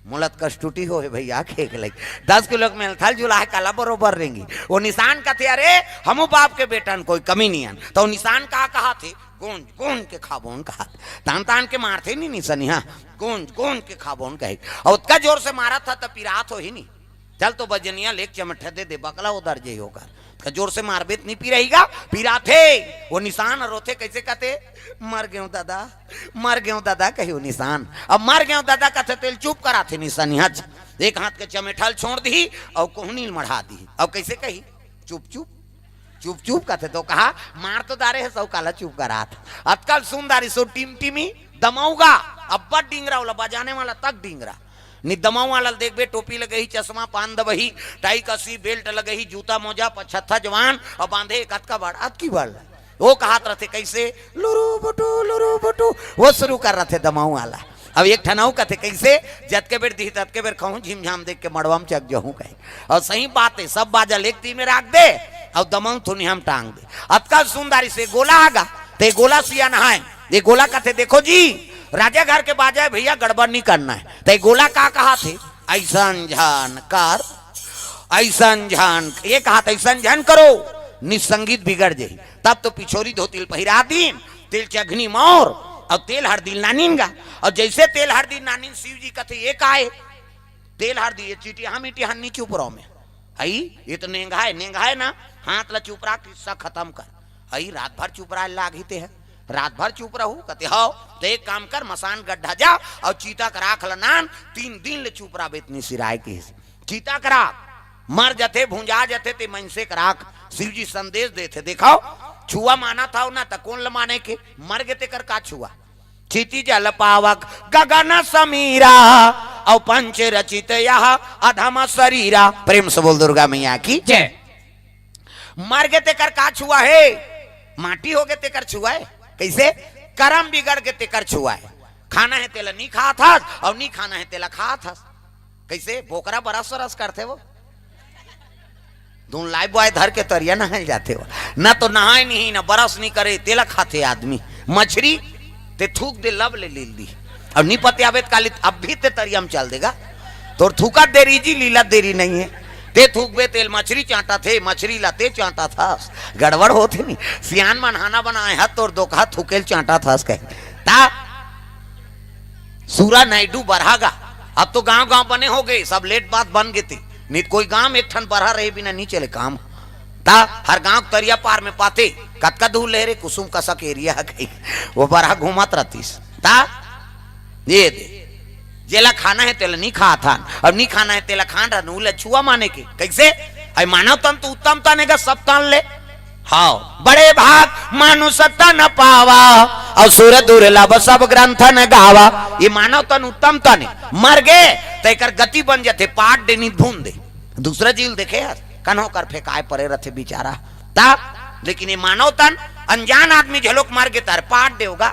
मोला त कस टूटी हो हे भैया, खेक लई। दस किलो के मेलथल जुला हे, काला बरोबर रेंगी। ओ निशान कथे, अरे, हमू बाप के बेटन, कोई कमी नहीं हन। त ओ निशान का कहाथे? गोंज, गोंज के खाबोन कहाथे। तान, तान के मारथे नी निसनिया। गोंज, गोंज के खाबोन कहे। अउ ओतका जोर से मारत ह त पिरात होही नी। चल तो बजनिया लेके चमट्ठा दे दे, बकला उधर जे होकर। त जोर से मारबे त नी पिराही गा, पिराथे। ओ निशान रोथे, कैसे कथे? मर गेंव दादा, मर गेंव दादा, कही ओ निशान। अब मर गेंव दादा कथे, तेल चुप कराथे निशानिया। एक हाथ के चमेठा ल छोड़ दिही अउ कोहनी ल मढ़ा दिही। अब कैसे कही? चुप, चुप, चुप, चुप कथे तो कहा, मार तो डारे हे सौ, काला चुप करात। अतकल सुंदरी सो टिमटिमी दमऊ गा, अब्बड़ डिंगरा, ओला बजाने वाला तक डिंगरा। नी दमऊ वाला ल देखबे, टोपी लगही, चश्मा, पान दबही, टाई कसी, बेल्ट लगही, जूता मोजा, पछत्था जवान, अउ बांधे कतका बड़, अतकी बड़। वो कहात रथे कैसे, लुरु बुटु, लुरु बुटु, वो शुरू कर रथे दमऊ वाला। अब एक ठन अउ कथे कैसे, जतके बेर दिही ततके बेर खाहूं, झिमझाम देख के मड़वा म चक जहूं कहे। अउ सही बात हे, सब बाजा ल एक ती में राख दे, अउ दमऊ थुनिया म टांग दे। अतका सुंदरी से गोला आगा, ते गोला सिया नहाए, ये गोला कथे, देखो जी, राजा घर के बाजा हे भैया, गड़बड़ नहीं करना हे। ते गोला का कहाथे? ऐसन झन कर, ऐसन झन, ये कहाथे, ऐसन झन करो, नी संगीत बिगड़ जाही। तब तो पिछोरी धोती ल पहिरा दीन, तेल चघनी मौर, अउ तेल हरदी ल नानिन गा। अउ जैसे तेल हरदी ल नानिन, शिव जी कथे, ये का हे? तेल हर दिए, चिटिया हम इटिया हन्नी चुप रहो में। हई, ये तो नेंगा है, नेंगा है ना, हाथ ला चुप रहा, किस्सा खत्म कर। हई, रात भर चुप रहा, लाग ही ते है, रात भर चुप रहू, कते हव, तो एक काम कर, मसान गड्ढा जा और चीता का राख ला नान, तीन दिन ले चुप रहा, बेतनी सिराय के हिस। चीता का राख मर जथे, भुंजा जथे, ते मनसे का राख। शिव जी संदेश देथे, देखो, छुआ माना था ना, त कौन ल माने के, मर गे तेकर का छुआ। क्षिति जल पावक गगन समीरा, और पंच रचित यह अधम शरीरा। प्रेम से बोल दुर्गा मैया की। जय। मर गे तेकर का छुआ है, माटी हो गे तेकर छुआ है। कैसे? करम बिगड़ गे तेकर छुआ है। खाना है तेला नी खात हस, और नी खाना है तेला खात हस। कैसे? बोकरा बरस सरस करथे वो। धुन लाइफबॉय धर के तरिया नहाए जाथे वो, ना तो नहाए नहीं, ना बरस नहीं करे, तेला खाथे आदमी। मछरी ते थूक दे, लब ले लील दी, अब नी पते आवे त काली, अब भी ते तरिया में चल देगा। तोर थूका देरी जी, लीला देरी नहीं है। ते थूकबे तेल मछरी चांटा थे, मछरी ला ते चांटा था, गड़बड़ होथे नहीं। सियान मन हाना बनाए हत, तोर दोखा थूकेल चांटा था कहे। ता सूरा नायडू बरहा गा। अब तो गांव गांव बने हो गए, सब लेट बात बन गे थे। नहीं तो कोई गांव एक ठन बरहा रहे बिना नहीं चले काम। ता हर गांव तरिया पार में पाते, कतका दूर ले रे कुसुम कसक एरिया है कहीं, वो बरहा घूमत रहतीस। ता ये दे, जेला खाना है तेला नहीं खात हन, और नहीं खाना है तेला खान रहन, उले छुआ माने के। कैसे? आई मानव तन तो उत्तम तन है गा, सब तन ले। हाव, बड़े भाग मानुष तन पावा, और सुर दुर्लभ सब ग्रंथन गावा। ये मानव तन उत्तम तन है, मर गे तो एकर गति बन जाथे, पाट दे नी भून दे। दूसरा जीव देखे हस, कन्हो कर फेंकाए परे रथे बेचारा। ता, लेकिन ये मानव तन, अनजान आदमी झलोक मर गे तार पाट दे होगा।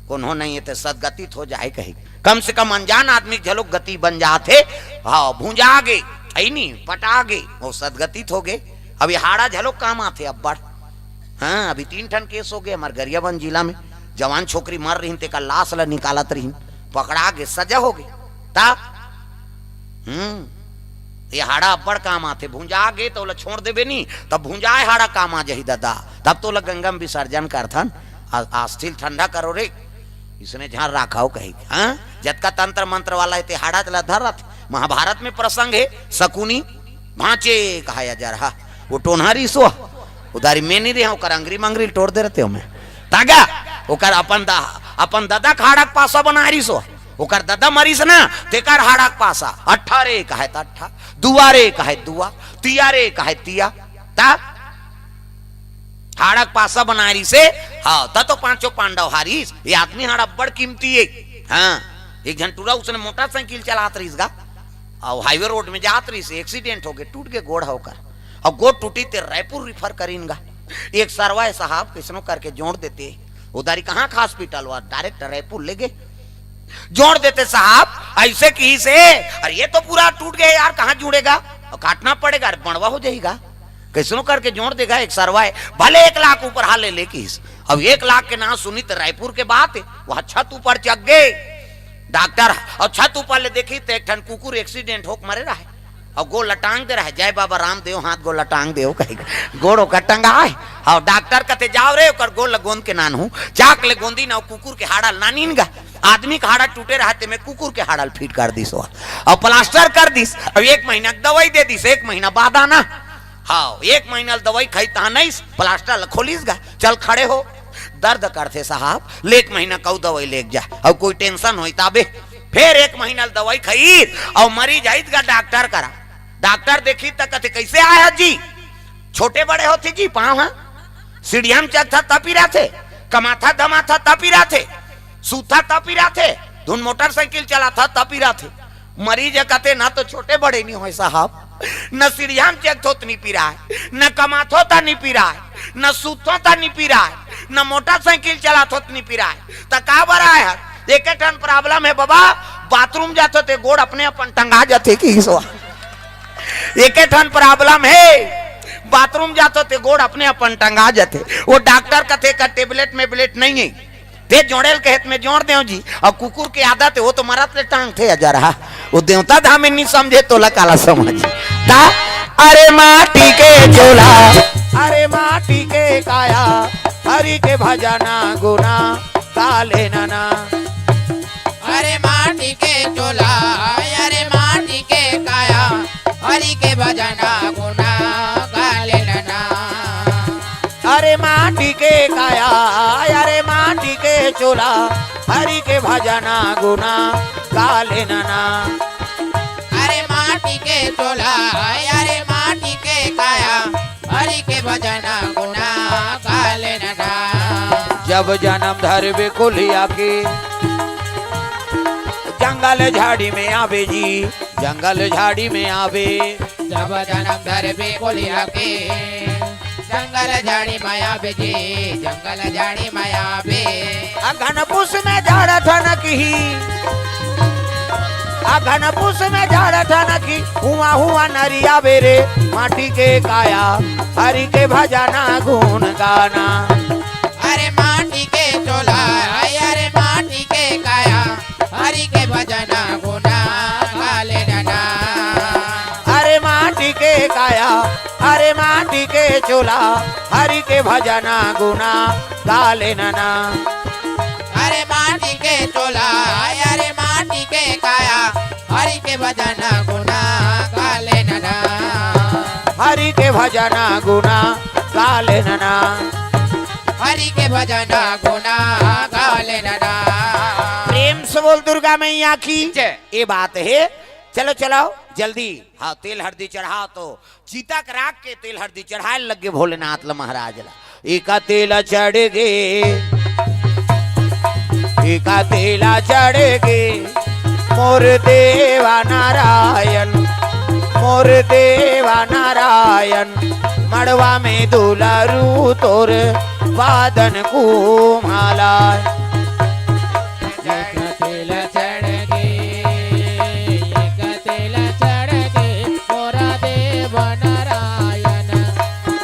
कोनो नहीं है ते सदगतित हो जाए कही, कम से कम अनजान आदमी झलोक गति बन जात है। हाँ, भूंजा गे, ऐ नी, पटा गे, वो सदगतित हो गे। अब ये हाड़ा झलोक काम आथे अब्बड़। हाँ, अभी तीन ठन केस हो गए हमारे गरियाबंद जिला में, जवान छोकरी मर रही, तेकर लाश ला निकालत रही, पकड़ा गे, सजा हो गए। ता हम्म, ये हाड़ा अब्बड़ काम आथे, भूंजा गे तो ओला छोड़ देबे नी, तब भूंजाए हाड़ा काम आ जाही दादा, तब तो ओला गंगा में विसर्जन करथन। आ- आस्थिल ठंडा करो रे, इसने झार राखाओ कही। हाँ, जतका तंत्र मंत्र वाला है ते हाड़ा ला धर रथ। महाभारत में प्रसंग है, शकुनी भांचे कहाया जा रहा, वो टोनहारी सो उदारी में नहीं रहे, ओकर अंगरी मंगरी तोड़ दे रहते हो मैं। तागा ओकर अपन दा अपन दादा के हाड़ा के पासा बना रही सो, ओकर दादा मरिस ना, तेकर हाड़ा के पासा, अट्ठा रे कहे त अट्ठा, दुआ रे कहे दुआ, तिया रे कहे तिया। ता हाड़ा के पासा बना रही से। हाँ, त तो पांचों पांडव हारिस। ये आदमी हाड़ा बड़ कीमती है। हाँ, एक झन टूरा उसने मोटरसाइकिल चलात रहीस गा, और हाईवे रोड में जात रहीस, एक्सीडेंट हो गए, टूट गए गोड़ होकर, और गोड़ टूटी ते रायपुर रिफर करीन गा। एक सरवा है साहब, किसनो करके जोड़ देते, उधारी कहाँ का हॉस्पिटल हुआ, डायरेक्ट रायपुर ले गए। जोड़ देते साहब, ऐसे की से, अरे ये तो पूरा टूट गया यार, कहाँ जुड़ेगा, और काटना पड़ेगा, अरे बड़वा हो जाएगा, कैसनो करके जोड़ देगा। एक सरवा है, भले एक लाख ऊपर हाल ले लेकिस, अब एक लाख के नाम सुनी तो रायपुर के बात है, वह छत ऊपर चढ़ गए डॉक्टर, और छत ऊपर ले देखी तो एक ठन कुकुर एक्सीडेंट होके मरे रहे, और गोड़ लटांग दे रहे, जय बाबा रामदेव, हाथ गोड़ लटांग देव कहे, गोड़ ओकर टंगा है। और डॉक्टर कहते, "जाओ रे, ओकर गोड़ ल गोंद के नान हूँ, चाक ले गोंदी ना, कुकुर के हाड़ा ल नानिन गा।" आदमी के हाड़ा टूटे रहे, ते में कुकुर के हाड़ा ल फिट कर दिस, और प्लास्टर कर दिस। अब एक महीना के दवाई दे दिस, एक महीना बाद आना। हाँ, एक महीना ल दवाई खाई, तहाँ नहीं, प्लास्टर ल खोलिस गा, चल खड़े हो। दर्द करथे साहब, ले एक महीना कऊ दवाई लेके जा, और कोई टेंशन होई ताबे। फिर एक महीना ल दवाई खाई, और मरीज आइत गा डॉक्टर करा। डॉक्टर देखी त कथे, "कैसे आया जी?" "छोटे बड़े होथे जी पाँव ह, सीढ़िया में चढ़था त पिराथे, कमाथा धमाथा त पिराथे, सूता त पिराथे, धुन मोटरसाइकिल चलाथा त पिराथे।" मरीज ह कथे, "ना तो छोटे बड़े नहीं होय साहब, न सीढ़िया में चढ़थो त नहीं पिराय, न कमाथो त नहीं पिराय, न सूतथो त नहीं पिराय, न मोटरसाइकिल चलाथो त नहीं पिराय, त का बर आय हर?" "एके ठन प्रॉब्लम है बाबा, बाथरूम जाथो ते गोड़ अपने अपन टंगा जाथे कि सो।" "एके ठन प्रॉब्लम है, बाथरूम जाथो ते गोड़ अपने अपन टंगा जाथे।" वो डॉक्टर कथे का टेबलेट मेबलेट नहीं है, ते जोड़ेल कहे त में जोड़ देव जी। अब कुकुर के आदत है, वो तो मरत ले टांगथे अजरहा, वो देवता धाम में नहीं समझे, तोला काला समझ। ता अरे माटी के चोला, अरे माटी के काया, हरि के भजना गुना काले नना। अरे माटी के चोला, अरे माटी हरि के भजन गुना गा लेना। अरे माटी के काया, अरे माटी के चोला, हरि के भजन गुना गा लेना। अरे माटी के चोला, अरे माटी के काया, हरि के भजन गुना गा लेना। जब जन्म धरबे कोलिया के, जंगल झाड़ी में आवे जी, जंगल झाड़ी में आवे। जब जन्म धरबे कोलिया के, जंगल झाड़ी में आवे जी, जंगल झाड़ी में आवे। अघन पुस में झाड़ ठनकही, अघन पुस में झाड़ ठनकही, हुआ हुआ नरिया बेरे, माटी के काया, हरि के भजना गुण गाना। अरे माटी के चोला, अरे माटी के काया, हरि के भजन गुना गा लेना। अरे माटी के काया, अरे माटी के चोला, हरि के भजन गुना गा लेना। अरे माटी के चोला, अरे माटी के काया, हरि के भजन गुना गा लेना। हरि के भजन गुना गा लेना। हरि के भजन गुना गा लेना। प्रेम से बोल दुर्गा मैया की जय। ये बात है। चलो चलो जल्दी। हाँ, तेल हरदी चढ़ा तो चिता के राख के तेल हरदी चढ़ाए लगे भोलेनाथ ल महाराज ला। एका तेला चढ़ गे, एका तेला चढ़ गे, मोर देवा नारायण, मोर देवा नारायण, मड़वा में दुलारू तोर बादन कुम्हाला। एक तेल चढ़ गे, एक तेल चढ़ गे, मोरा देव नारायण,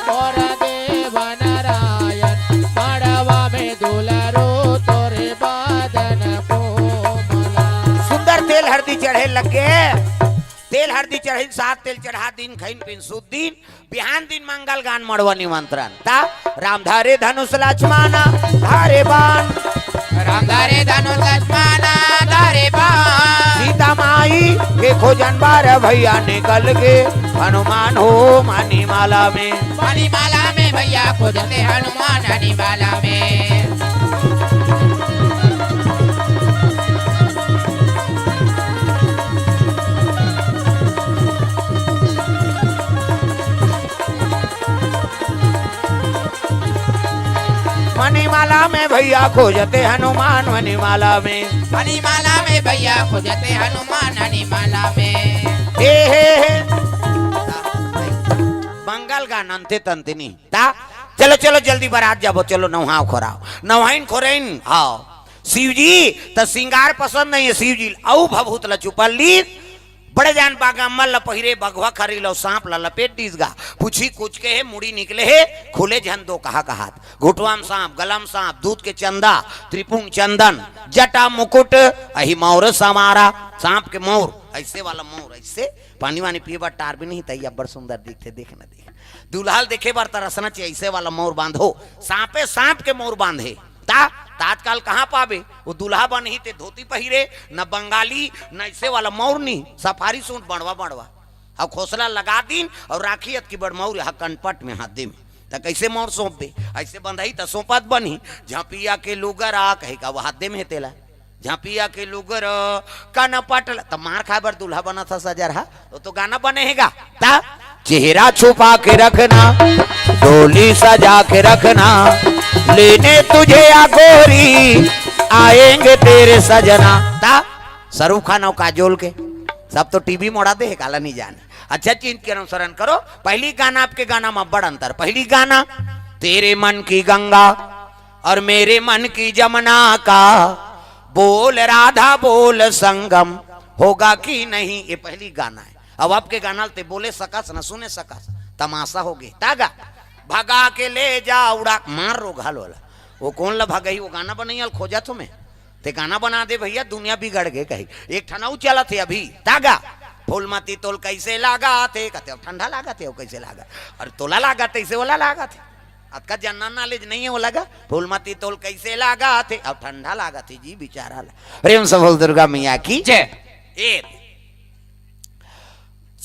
मोरा देव नारायण, मड़वा में दुलारू तोरे बादन कोमला। सुंदर तेल हरदी चढ़े लगे। तेल हरदी चढ़े, सात तेल चढ़ा दिन खइन पिन सुत दिन। बिहान दिन मंगल गान मड़वा निमंत्रण। ता राम धारे धनुष लक्ष्मण धारे बाण। राम धारे धनुष लक्ष्मण धारे बाण। सीता माई के खोजन बार भैया निकल गे हनुमान हो मणिमाला में। मणिमाला में भैया खोजते हनुमान मणिमाला में। मणिमाला में भैया खोजते हनुमान मणिमाला में। मणिमाला में भैया खोजते हनुमान मणिमाला में। हे, हे, हे। मंगल गान अंते तंते नहीं। ता, चलो, चलो, जल्दी बरात जाबो, चलो, नवहाव खोराव। नवहाइन खोरइन, हाँ। शिव जी, त सिंगार पसंद नहीं है शिव जी। अउ भभूत ल चुपल ली, बड़े जान बागा मल ल पहिरे, बघवा खरी लो, सांप ल लपेट दीस गा। पूछी कुचके हे, मुड़ी निकले हे, खुले झन दो कहा कहात। घुटवा म सांप, गला म सांप, दूध के चंदा, त्रिपुंड चंदन, जटा मुकुट, अही मौर समारा, सांप के मौर, ऐसे वाला मौर, ऐसे पानी वानी पिए बर टार भी नहीं, तई अब्बड़ सुंदर दिखथे, देख न देख। दुल्हा ल देखे बर तरसना चाहिए, ऐसे वाला मौर बांधो, सांपे सांप के मौर बांधे। ता, ता आजकल कहाँ पाबे? वो दूल्हा बनही ते धोती पहिरे, न बंगाली, न ऐसे वाला मौर नी, सफारी सूट बड़वा बड़वा। अउ खोसला लगा दिन अउ राखी अतकी बड़ मौर ह कनपट में हाथ दे में। त कैसे मौर सौंपबे? ऐसे बंधही त सौंपत बनही। झपिया के लुगरा कहे का वो हाथ दे में हे तेला। झपिया के लुगर कनपट ल-, त मार खाए बर दूल्हा बनत ह सजर हा। वो तो गाना बने हे गा। ता चेहरा छुपा के रखना, डोली सजा के रखना, लेने तुझे या गोरी, आएंगे तेरे सजना। ता शाहरुख खान अउ काजोल के, सब तो टीवी मोड़ा दे हे, काला नहीं जाने। अच्छा चीज के अनुसरण करो। पहली गाना आपके गाना में बड़ अंतर। पहली गाना, तेरे मन की गंगा और मेरे मन की जमुना का बोल राधा बोल संगम होगा कि नहीं, ये पहली गाना है। अब आपके गाना ल ते बोले सकस न सुने सकस, तमाशा हो गे। तागा भगा के ले जा उड़ा मार रो घाल वाला। वो कौन ला भगही, वो गाना बनैया ल खोजत हो मैं। ते गाना बना दे भैया, दुनिया बिगड़ गे कही। एक ठन अउ चलत हे अभी, तागा फूलमती तोल कैसे लागत हे, कहते अब ठंडा लागत हे, अब कैसे लागत? अरे तोला लागत हे, इसे वाला लागत हे। अतका जनरल नॉलेज नहीं है वो लगा। फूलमती तोल कैसे लागत हे, अब ठंडा लागत हे जी बिचारा ला। प्रेम से बोल दुर्गा मैया की जय। ए,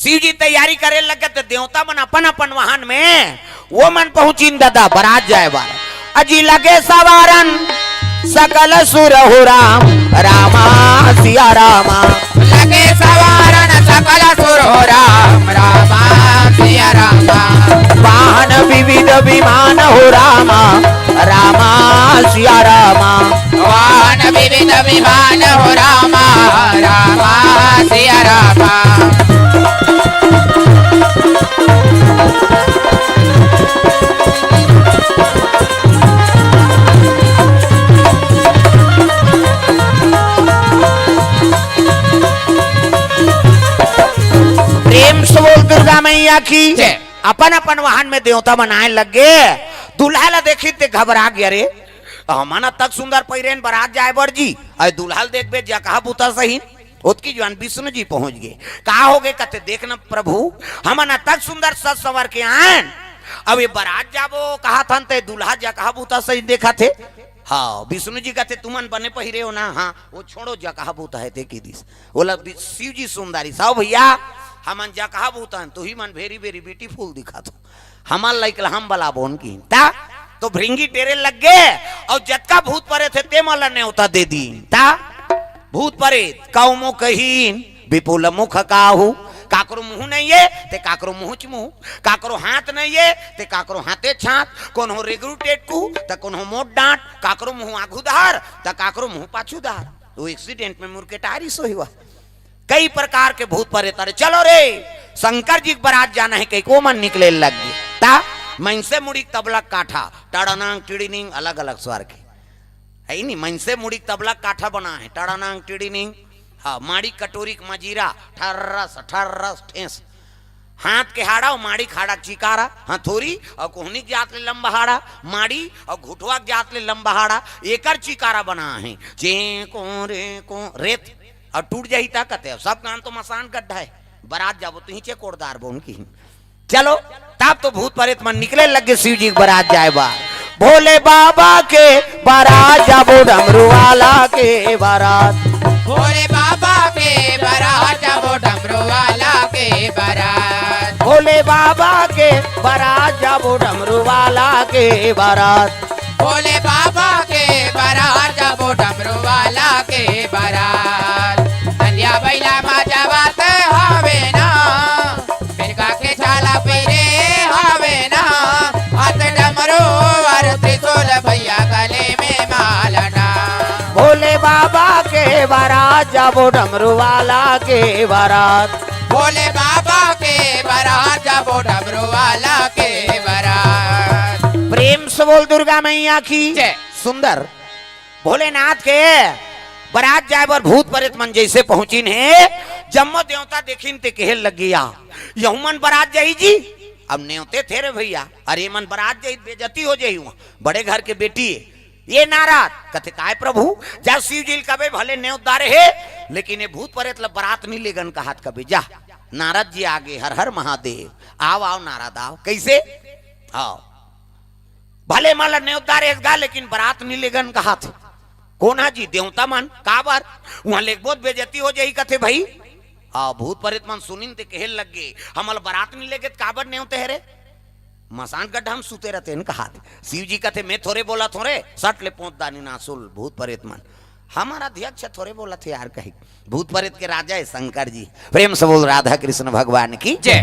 शिव जी तैयारी करे लगे त देवता मन अपन अपन वाहन में वो मन पहुंचिन ददा बरात जाए बर। अजी लगे सवारन सकल सुर हो राम, रामा सिया रामा। लगे सवारन सकल सुर हो राम, रामा सिया रामा। वाहन विविध विमान हो रामा, रामा सिया रामा। वाहन विविध विमान हो रामा, रामा सिया रामा। प्रेम से बोल दुर्गा मैया की। जय। अपन अपन वाहन में देवता मन आए लग गे। दूल्हा ला देखिन ते घबरा गे, "अरे, हमन तक सुंदर पहिरेन बरात जाए बर जी, अरे दूल्हा ल देखबे जकहा बुता सही।" ओतकी जुवार विष्णु जी पहुंच गे। "का हो गे?" कथे, "देख न प्रभु, हमन तक सुंदर सज संवर के आएन, अब ये बरात जाबो कहत हन ते दूल्हा जकहा बुता सही देखत हे।" हाँ, विष्णु जी कथे, "तुमन बने पहिरे हो ना?" "हाँ।" "वो छोड़ो, जकहा बुता हे ते कहि दिस।" ओला बि-, शिव जी सुंदरी साव भैया, हमन जकहा बुता हन, तुही मन very very beautiful दिखत हो। हमर लइक ल हम बलाबोन किहिन। ता तो भृंगी डेरे लग गे, अउ जतका भूत परेत हे ते मन ल नेवता दे दीन। ता भूत परेत कउमो कहिन, विपुल मुख काहू, काकरो मुंह नइ हे, ते काकरो मुंह च मुंह, काकरो हाथ नइ हे, ते काकरो हाथे च हाथ, कोनो रेगरू टेटकू, त कोनो मोट डांट, काकरो मुंह आघू धार, त काकरो मुंह पाछू धार। वो accident में मुरकेटारी सोही हुआ। कई प्रकार के भूत परेत। अरे चलो रे, शंकर जी के बरात जाना हे, कहिके ओमन निकले लग गे। ता मनसे मुड़ी के तबला काठा, टड़नांग टिड़िनिंग, अलग-अलग स्वर के। हे नी, मनसे मुड़ी के तबला काठा बना हे, टड़नांग टिड़िनिंग। हाँ, माड़ी कटोरी के मजीरा, ठर्रस, ठर्रस, ठेस। हाथ के हाड़ा अउ माड़ी के हाड़ा के चिकारा, हथोरी अउ कोहनी के जात ले लंबा हाड़ा, माड़ी अउ घुटवा के जात ले लंबा हाड़ा, एकर चिकारा बना हे। चे को रे को रेत, अउ टूट जाही ता कथे, "अब सब गान तो मसान गड्ढा हे, बरात जाबो तुही चे कोड़दार बोन की।" चलो, तब तो भूत परेत मन निकले लग गे शिव जी के बरात जाए बर। भोले बाबा के बरात जाबो, डमरू वाला के बरात। भोले बाबा के बरात जाबो, डमरू वाला के बरात। भोले बाबा के बरात जाबो, डमरू वाला के बरात। भोले बाबा के बरात जाबो, डमरू वाला के बरात। नंदिया बइला मा जावत हवे ना, मिर्गा के छाला पहिरे हवे ना, हाथ डमरू अउ त्रिशूल भैया गले में माला ना। भोले बाबा के बरात जाबो, डमरू वाला के बरात। भोले बाबा के बरात जाबो, डमरू वाला के बरात। प्रेम से बोल दुर्गा मैया की जय। सुंदर भोलेनाथ के बरात जाए बर भूत परेत मन जइसे पहुंचिन हे, जम्मो देवता देखिन ते कहे लग गे, "या, यहू मन बरात जाही जी?" अब नेवते थे रे भैया, "अरे, ये मन बरात जाही, बेइज्जती हो जाही, उहाँ बड़े घर के बेटी हे।" ये नारद कथे, "काय प्रभु, जा शिव जी ल कबे भले नेवत डारे हे, लेकिन ये भूत परेत ल बरात नी लेगन कहत कबे, जा।" नारद जी आगे, "हर हर महादेव, आव, आव नारद, आव।" कइसे? आव। भले मन ल नेवत डारे हस गा, लेकिन बरात नी लेगन कहत हे। कोन हा जी? देवता मन। काबर? उहाँ लेगबो त बेइज्जती हो जाही कथे भई। हाँ, भूत परेत मन सुनिन ते कहे लग गे, "हमल बरात नी लेगे त काबर नेवते हे रे? मसान गड्ढा म सुते रहितेन," कहत हे। शिव जी कथे, "मैं थोरे बोलत हों रे, सट ले पोंत दानी नासुल भूत परेत मन।" हमर अध्यक्ष थोरे बोलत हे यार, कही भूत परेत के राजा हे शंकर जी। प्रेम से बोल राधा कृष्ण भगवान की जय।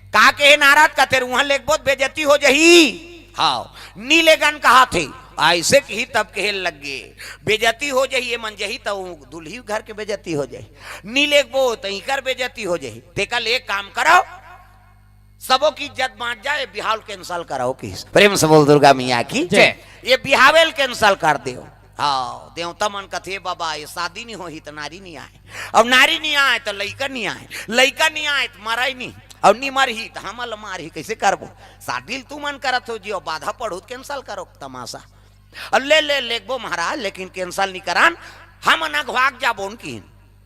का कहे नारद, कथे, "उहाँ लेगबो त बेइज्जती हो जाही।" हाँ, नी लेगन कहत हे। अइसे कही तब कहे लग गे, "बेइज्जती हो जाही, ये मन जाही त दुल्ही घर के बेइज्जती हो जाही, नी लेगबो त इकर बेइज्जती हो जाही। तेकर ले एक काम करो, सबो के इज्जत बांट जाए, बिहाव ल cancel कराओ।" किहिस। प्रेम से बोल दुर्गा मैया की जय। ये बिहावे ल cancel कर देव। हाँ, देवता मन कथे, "बाबा, ये शादी नी होही त नारी नी आए, अउ नारी नी आए त लइका नी आए, लइका नी आए त मरय नी, अउ नी मरही त हमन ल मारही, कइसे करबो? शादी ल तुमन करत हो जी, अउ बाधा पड़हू त cancel करो तमाशा।" अउ ले, ले, लेगबो महाराज, लेकिन cancel नी करन, हमन अघवाक जाबोन किहिन।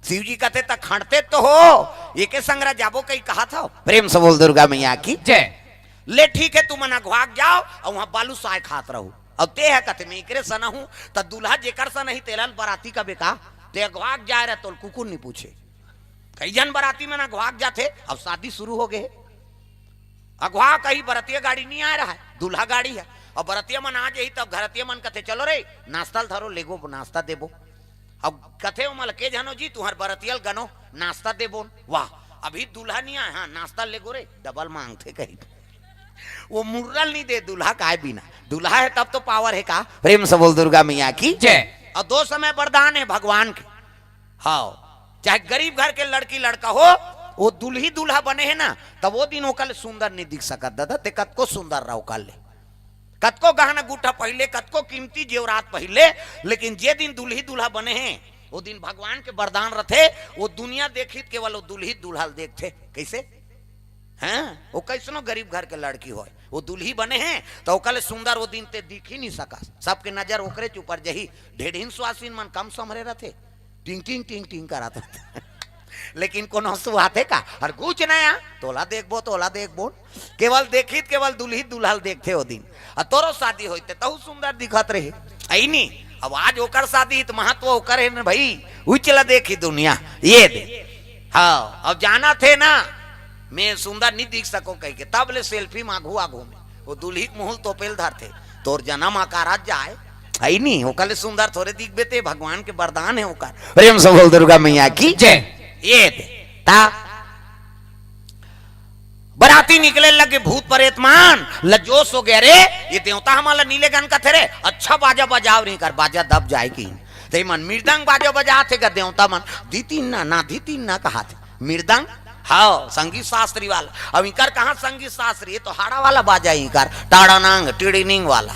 शिव जी कथे, "त खंड़ते तो हो, एके संघरा जाबो कही कहत हव?" प्रेम से बोल दुर्गा मैया की जय। "ले ठीक हे, तुमन अघवाक जाव अउ उहाँ बालूसाय खात रहू।" अउ ते ह कथे, "मैं एकरे सन हूँ, त दूल्हा जेकर सन ही तेला ल बराती कबे का? ते अघवाक जाए रहे तोल कुकुर नी पूछे।" कई झन बराती मन अघवा के जाथे। अब शादी शुरू हो गे हे, अघवा कही बरतिया गाड़ी नहीं आए रहा है, दूल्हा गाड़ी है। अब बरतिया मन आ जाही तब घरतिया मन कथे, "चलो रे, नाश्ता ल धरो, लेगो, नाश्ता देबो।" अब कथे, "ओ मल के झनो जी, तुहर बरतिया ल गनो, नाश्ता देबो।" वाह, अभी दूल्हा नहीं आए, हाँ, नाश्ता लेगो रे, डबल मांगथे कही। वो मुर्रल नहीं दे दूल्हा काय बिना, दूल्हा है तब तो पावर है का। प्रेम से बोल दुर्गा मैया की जय। और दो समय वरदान है भगवान के। हाँ, चाहे गरीब घर के लड़की लड़का हो, वो दुल्ही दूल्हा बने है ना, तब वो दिन ओकर ले सुंदर नहीं दिख सकत दादा। ते कतको सुंदर रहो कर ले, कतको गहना गुट्ठा पहले, कतको कीमती जेवरात पहले, लेकिन जे दिन दुल्ही दूल्हा बने हैं, वो दिन भगवान के वरदान रथे। वो दुनिया देखित केवल वो दुल्ही दूल्हा ल देखथे। कैसे? हैं, वो कैसनो गरीब घर के लड़की होय, वो दुल्ही बने हैं, तो ओकर ले सुंदर वो दिन ते दिख ही नहीं सकस। सबके नजर ओकरे च ऊपर जही। ढेढ़िन सुवासिन मन कम संभरे रथे, टिंग टिंग टिंग टिंग करत रथे। लेकिन कोनो सुहाथे का, हर गुच नया, तोला देखबो, तोला देखबो। केवल देखित, केवल दुल्ही दूल्हा ल देखथे वो दिन। आ तोरो शादी होइते तहू सुंदर दिखत रहे। अइनी, अब आज ओकर शादी त महत्व ओकर है न भाई, उचला देखी दुनिया, ये दे। हाँ, अब जाना थे ना, मैं सुंदर नहीं दिख सको कह के, तब ले सेल्फी मांगू आगू में, वो दुल्ही के मुहुल तोपेल धरथे, तोर जन्म आकारत जाए, है नहीं, ओकर ले सुंदर थोरे दिखबे ते, भगवान के वरदान है ओकर। प्रेम से बोल दुर्गा मैया की जय। ये दे, ता बराती निकले लगे, भूत परेत मन ल जोश हो गया, "रे, ये देवता हमन ल नी लेगन कथे रे, अच्छा बाजा बजाव नहीं कर, बाजा दब जाए की।" ते मन मृदंग बाजा बजाथे गा देवता मन, "धी तीन ना, ना धी तीन ना" कहाथे। मृदंग, हाँ, संगीत शास्त्री वाला। अब इकर कहाँ संगीत शास्त्री, ये तो हाड़ा वाला बाजा है इकर, टाड़ानांग, टिड़िनिंग वाला।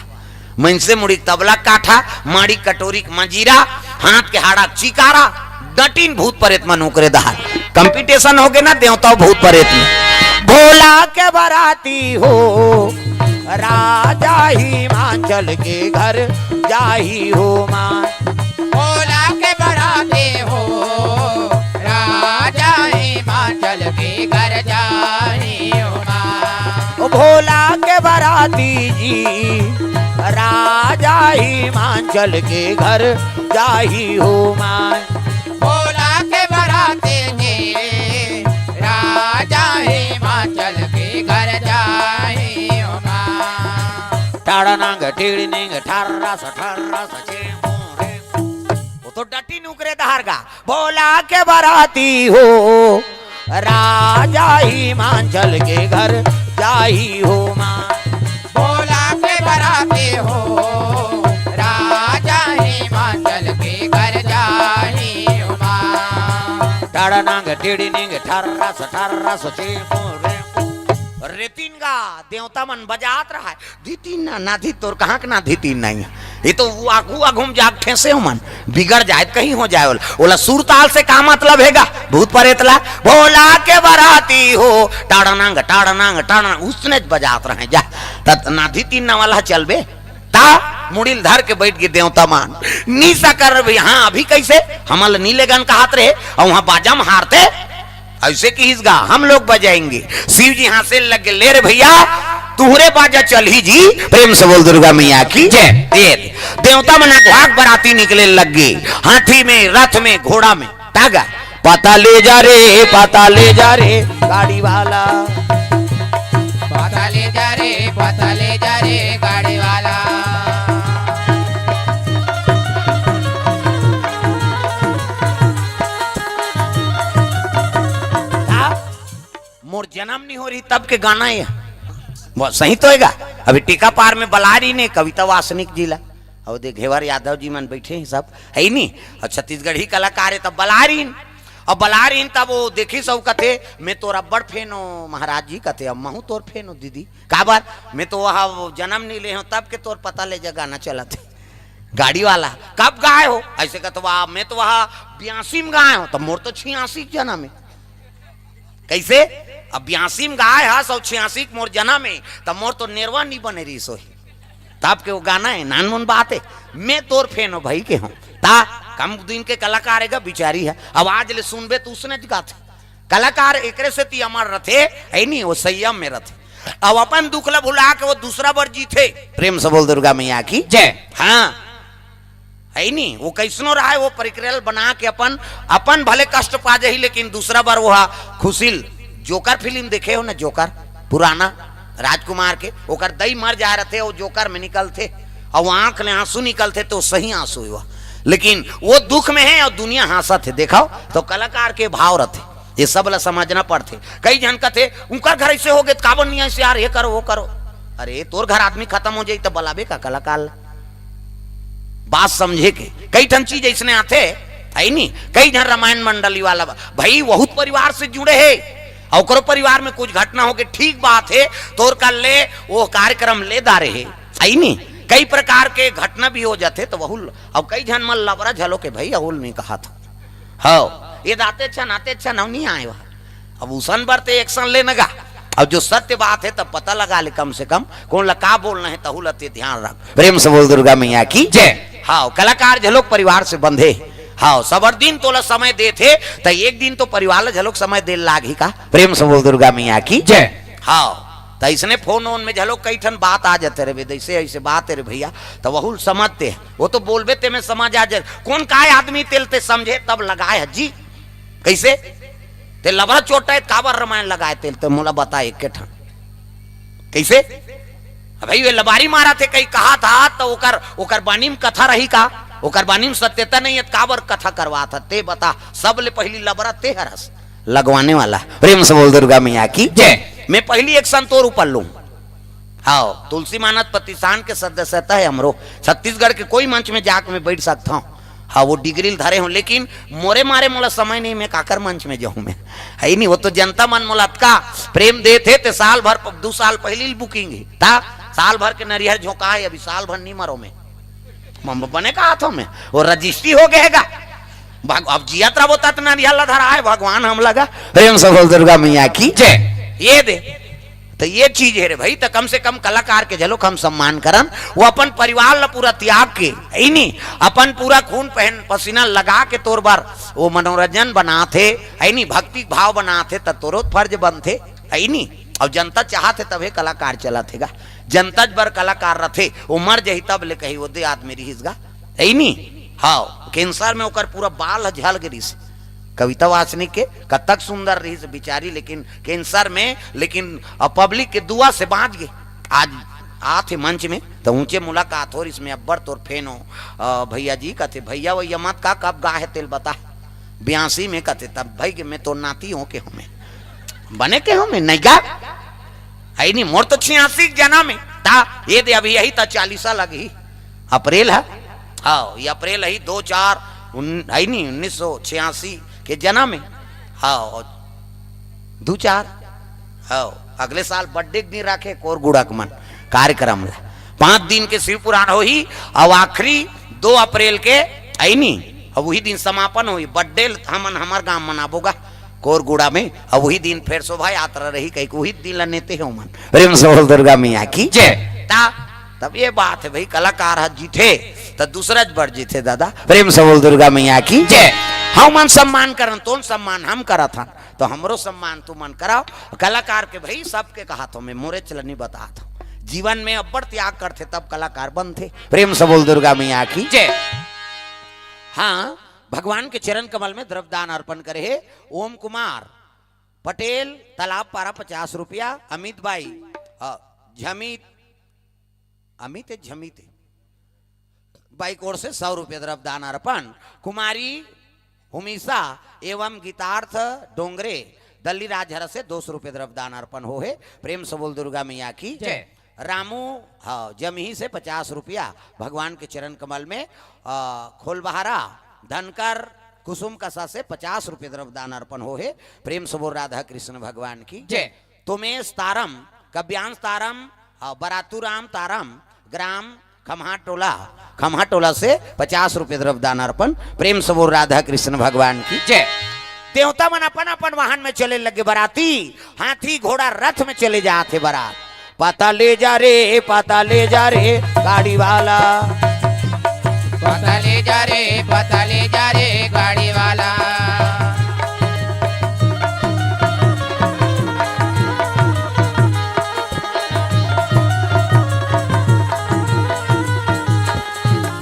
मनसे मुड़ी के तबला काठा, माड़ी कटोरी के मंजीरा, हाथ के हाड़ा के चिकारा, डटिन भूत परेत मन ओकरे दहार। कंपटीशन हो गे ना देवता भूत परेत में। भोला के बराती हो, राजा हिमाचल के घर जाही हो माँ। भोला के बराती हो, राजा हिमाचल के घर जाही हो माँ। ओ भोला के बराती जी, राजा हिमाचल के घर जाही हो माँ। भोला के बराती जी, राजा हिमाचल के घर जाही हो माँ। टाड़ा नांग टीड़ी निंग ठर्रा सा ठर्रा सा चे हो रे। वो तो डटी नुकरे धार गा। भोला के बराती हो, राजा हिमाचल के घर जाही हो माँ। भोला के बराती हो, राजा हिमाचल के घर जाही हो माँ। टाड़ा नांग टीड़ी निंग ठर्रा सा ठर्रा सा चे हो रे। रेतिन गा देवता मन बजात रहा है। धी तीन ना, ना धी तोर कहाँ के ना धी तीन नहीं है। ये तो वो आगू आगू में जाग ठेसे हो मन, बिगड़ जाए त कहीं हो जाए। ओला, ओला सुरताल से का मतलब है गा? भूत परेत ला। भोला के बराती हो, टाड़नांग, टाड़नांग, टाड़नांग, उसने बजात रहे जा। त ना धी तीन ना वाला चलबे। ता मुड़िल धर के बैठ गए देवता मान। नी सा कर भी, हाँ, अभी कैसे? हमल नी लेगन कहत रहे, और वहाँ बाजा में हारते। ऐसे किहिस गा, हम लोग बजाएंगे। शिव जी हाँसे लग गे, "ले रे भैया, तुहरे बाजा चलही जी।" प्रेम से बोल दुर्गा मैया की जय। दे दे। देवता मन अघवाक बराती निकले लग गे, हाथी में, रथ में, घोड़ा में। तागा, "पता ले जा रे, पता ले जा रे गाड़ी वाला।" पता ले जा रे, पता ले जा रे गाड़ी वाला। हाँ? मोर जन्म नहीं हो रही तब के गाना ये। वो सही तो हैगा। अभी टीका पार में बला रही ने कविता वासनिक जी ला। और दे घेवर यादव जी मन बैठे हैं सब, है ही नहीं। और छत्तीसगढ़ी कलाकार है तब बला रही। अब बला रही तब वो देखी सब कथे, "मैं तोर अब्बड़ फेन हो महाराज जी।" कथे, "अब महू तोर फेन हो दीदी।" "काबर?" "मैं तो वहाँ जन्म नहीं ले हूँ तब के तोर पता ले जा गाना चलत है।" गाड़ी वाला, "कब गाए हो?" ऐसे कहत, "वाह, मैं तो वहाँ बयासी में गाए हूँ।" "तो मोर तो छियासी के जन्म है।" कैसे? अब बयासी में गाए हा, सौ छियासी के मोर जन्म है, तो मोर तो नेरवा नहीं बने रही सोही। तब के वो गाना है, नानमुन बात है, "मैं तोर फेन हो भाई के हूँ।" ता कम दिन के कलाकार है गा, बिचारी है, आवाज ले सुनबे तो उसने गाथे। कलाकार एकरे सेती अमर रथे, है नहीं, वो संयम में रथे। अब अपन दुख ला भुला के वो दूसरा बर जीथे। प्रेम से बोल दुर्गा मैया की जय। हाँ, है नी, वो कैसनो रहे, वो प्रक्रिया बना के अपन, अपन भले कष्ट पा जाही, लेकिन दूसरा बार वो हा खुशी ल-, जोकर फिल्म देखे हो ना, जोकर पुराना राजकुमार के, ओकर दई मर जा रथे, वो जोकर में निकलथे, और वो आंख ले आंसू निकलथे, तो सही आंसू हुआ, लेकिन वो दुख में है और दुनिया हंसत है। देखो तो कलाकार के भाव रथे, ये सब ला समझना पड़थे। कई झन कथे, "उनकर घर ऐसे हो गए, काबर नहीं ऐसे यार, ये करो, वो करो।" अरे, तोर घर आदमी खत्म हो जाई, तो बलाबे का कलाकार ला? बात समझे के, कई ठन चीज ऐसने आथे, है नी? कई झन रामायण मंडली वाला बा-, भाई, बहुत परिवार से जुड़े हे, और ओकरो परिवार में कुछ घटना हो के, ठीक बात है, तोर कर ले, वो कार्यक्रम ले दारे है, है नी? कई प्रकार के घटना भी हो जाथे, तो वहू ल-, अब कई झन मन लबरा झलो के भाई, अहुल नहीं कहा था। हाँ, ये दाते अच्छा, नाते अच्छा, नव नहीं आए वहाँ। अब उसन बर ते एक्शन लेने गा। अब जो सत्य बात है, तब पता लगा ले कम से कम, कौन ला का बोलना है, तहू ला ते ध्यान रख। प्रेम से बोल दुर्गा मैया की जय। हाँ, कलाकार झलोक परिवार से बंधे। हाँ, सबर दिन तोला समय देथे, त एक दिन तो परिवार ला झलोक समय दे लाग ही का। प्रेम से बोल दुर्गा मैया की जय। हाँ, त इसने फोन वोन में झलोक कई ठन बात आ जाते रे, जैसे ऐसे बात है रे भैया, त वहू समझते हैं। वो तो बोलबे ते में समझ आ जाए, कौन काय आदमी तेल ते समझे तब लगाए है जी। कैसे? ते लबरा चोटा है, काबर रामायण लगाए तेल ते मोला बता एक के ठन। कैसे? अब भाई, वे लबारी मारा थे, कहीं कहा था, तो ओकर, ओकर बानी में कथा रही का? ओकर बानी में सत्यता नहीं है, काबर कथा करवा था? ते बता, सब ले पहली लबरा ते हरस लगवाने वाला। प्रेम से बोल दुर्गा मैया की जय। मैं पहली एक संतोर ऊपर लूं। हाँ, तुलसी मानस प्रतिष्ठान के सदस्यता है हमरो। छत्तीसगढ़ के कोई मंच में जाके मैं बैठ सकता हूँ। हाँ, वो डिग्री ल धरे हूँ, लेकिन मोरे मारे मोला समय नहीं, मैं काकर मंच में जाऊँ मैं, है नहीं। वो तो जनता मन मोला अतका प्रेम देथे, ते साल भर प-, दू साल पहली ल बुकिंग है, ता साल भर के नरिहर झोंका है, अभी साल भर नहीं मरो मैं। म-, बने कहा था मैं, वो रजिस्ट्री हो गएगा। भग-, अब जियत रहो तत नरिहर ला धरा है, भगवान हम लगा। प्रेम से बोल दुर्गा मैया की जय। ये दे, तो ये चीज है रे भाई, तो कम से कम कलाकार के झलोक हम सम्मान करन। वो अपन परिवार ला पूरा त्याग के, है नी, अपन पूरा खून पहन पसीना लगा के तोर बर वो मनोरंजन बनाथे, है नी, भक्ति भाव बनाथे, त तोरो फर्ज बनथे, है नी। और जनता चाहत है तभे कलाकार चलत हेगा, जनता बर कलाकार रथे, वो मर जही तब ले कही वो दे आदमी रिहिस गा, है नी। हाँ, कैंसर में ओकर पूरा बाल ह झल गे रिहिस। कविता वासनिक के कतक सुंदर रहिस बिचारी, लेकिन कैंसर में, लेकिन, अ, पब्लिक के दुआ से बांच गे। आज आथे मंच में त ऊंचे मुलाकात हो रिहिस, मैं अब्बड़ तोर फैन हो, अ, भैया जी। कथे, "भैया वैया मत का, कब गा है तेल बता।" बयासी में कथे, "तब भाई के मैं तोर नाती हो के हो मैं, बने के हो मैं, नहीं गा।" है नी, मोर तो छियासी के जना में ता, ये दे अभी यही ता चालीसा लगी। अप्रैल है, हाँ, ये अप्रैल है, दो चार, उन-, है नी, उन्नीस सौ छियासी के जना में, हाँ, दो चार, हाँ, अगले साल बर्थडे के दिन रखे कोरगुड़ा के मन कार्यक्रम ला। पाँच दिन के शिव पुराण होही, और आखिरी दो अप्रैल के, है नी, अब वही दिन समापन होही। बर्थडे हमन हमर गांव मनाबो गा, कोरगुड़ा में, अब वही दिन फिर शोभा यात्रा रही, कहीं वही दिन ला नेते हो मन। प्रेम से बोल दुर्गा मैया की जय। ता, तब ये बात है भाई, कलाकार ह जीते त दूसरा ज बर जीते दादा। प्रेम से बोल दुर्गा मैया की जय। हम मन सम्मान करन, तोन सम्मान हम करत हन, तो हमरो सम्मान तू मन कराओ। कलाकार के भाई सबके कहा थो मैं, मोरे चलनी बता थो, जीवन में अब्बड़ त्याग करथे तब कलाकार बनथे। प्रेम से बोल दुर्गा मैया की जय। हाँ, भगवान के चरण कमल में द्रव्यदान अर्पण करे हे ओम कुमार पटेल, तालाब पारा, पचास रुपया। अमित बाई, अ, झमित, अमित है, झमित है, बाई की ओर से सौ रुपया द्रव्यदान अर्पण। कुमारी हुमिसा एवं गीतार्थ डोंगरे, दल्ली राजहरा से दो सौ रुपया द्रव्यदान अर्पण हो हे। प्रेम से बोल दुर्गा मैया की जय। रामू, हाँ, जमही से पचास रुपया भगवान के चरण कमल में, अ, खोलबहारा धनकर कुसुम कसा से पचास रुपया द्रव्यदान अर्पण हो हे। प्रेम से बोल राधा कृष्ण भगवान की जय। तोमेश तारम, कब्यांश तारम, अ, बरातू राम तारम, ग्राम खम्हा टोला, खम्हा टोला से पचास रुपया द्रव्यदान अर्पण। प्रेम से बोल राधा कृष्ण भगवान की जय। देवता मन अपन अपन वाहन में चले लगे बराती, हाथी घोड़ा रथ में चले जात हे बरात। पता ले जा रे, पता ले जा रे गाड़ी वाला। पता ले जा रे, पता ले जा रे गाड़ी वाला।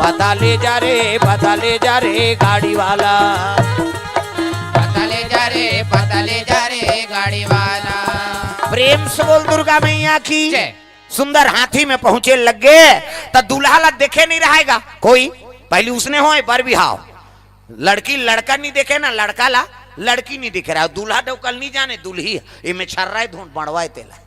पता ले जा रे, पता ले जा रे गाड़ी वाला। पता ले जा रे, पता ले जा रे गाड़ी वाला। प्रेम से बोल दुर्गा मैया की। जय। सुंदर हाथी में पहुंचे लग गे, त दूल्हा ला देखे नहीं रहेगा कोई। पहली उसने होय बर बिहाव, लड़की लड़का नहीं देखे ना, लड़का ला लड़की नहीं दिखे रहा। दूल्हा डौकल नहीं जाने, दुल्ही एमे छर्रा है, धुन बड़वा है तेला।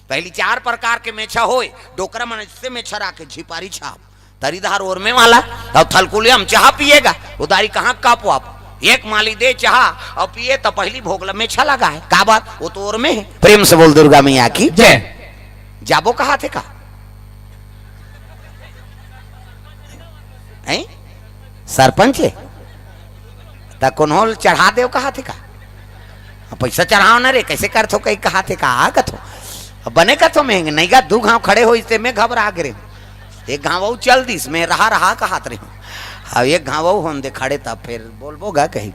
पहली चार प्रकार के मेछा होय, डोकरा मन से मेछा राखे, झिपारी छाप, तरीधार ओरमे वाला, और थलकुलिया में चाह पिएगा, उधारी कहाँ कापो आप। एक माली दे चाह और पिए तो पहली भोग ला मेछा लगा है, का बात, वो तो ओरमे है। प्रेम से बोल दुर्गा मैया की। जय। जाबो कहा थे का? हैं? सरपंच है? त कोनो ल चढ़ा देव कहा थे का? अब पैसा चढ़ाओ ना रे, कैसे करथो कहीं कहा थे का? आ कथो। अब बने कथो महंगे, नहीं गा, दू घाव खड़े हो, इससे मैं घबरा गे रे। एक घाव वो चल दिस, मैं रहा, रहा कहात रहे हूँ। अब एक घाव वो होन दे खड़े, तब फिर बोलबो गा कहीं।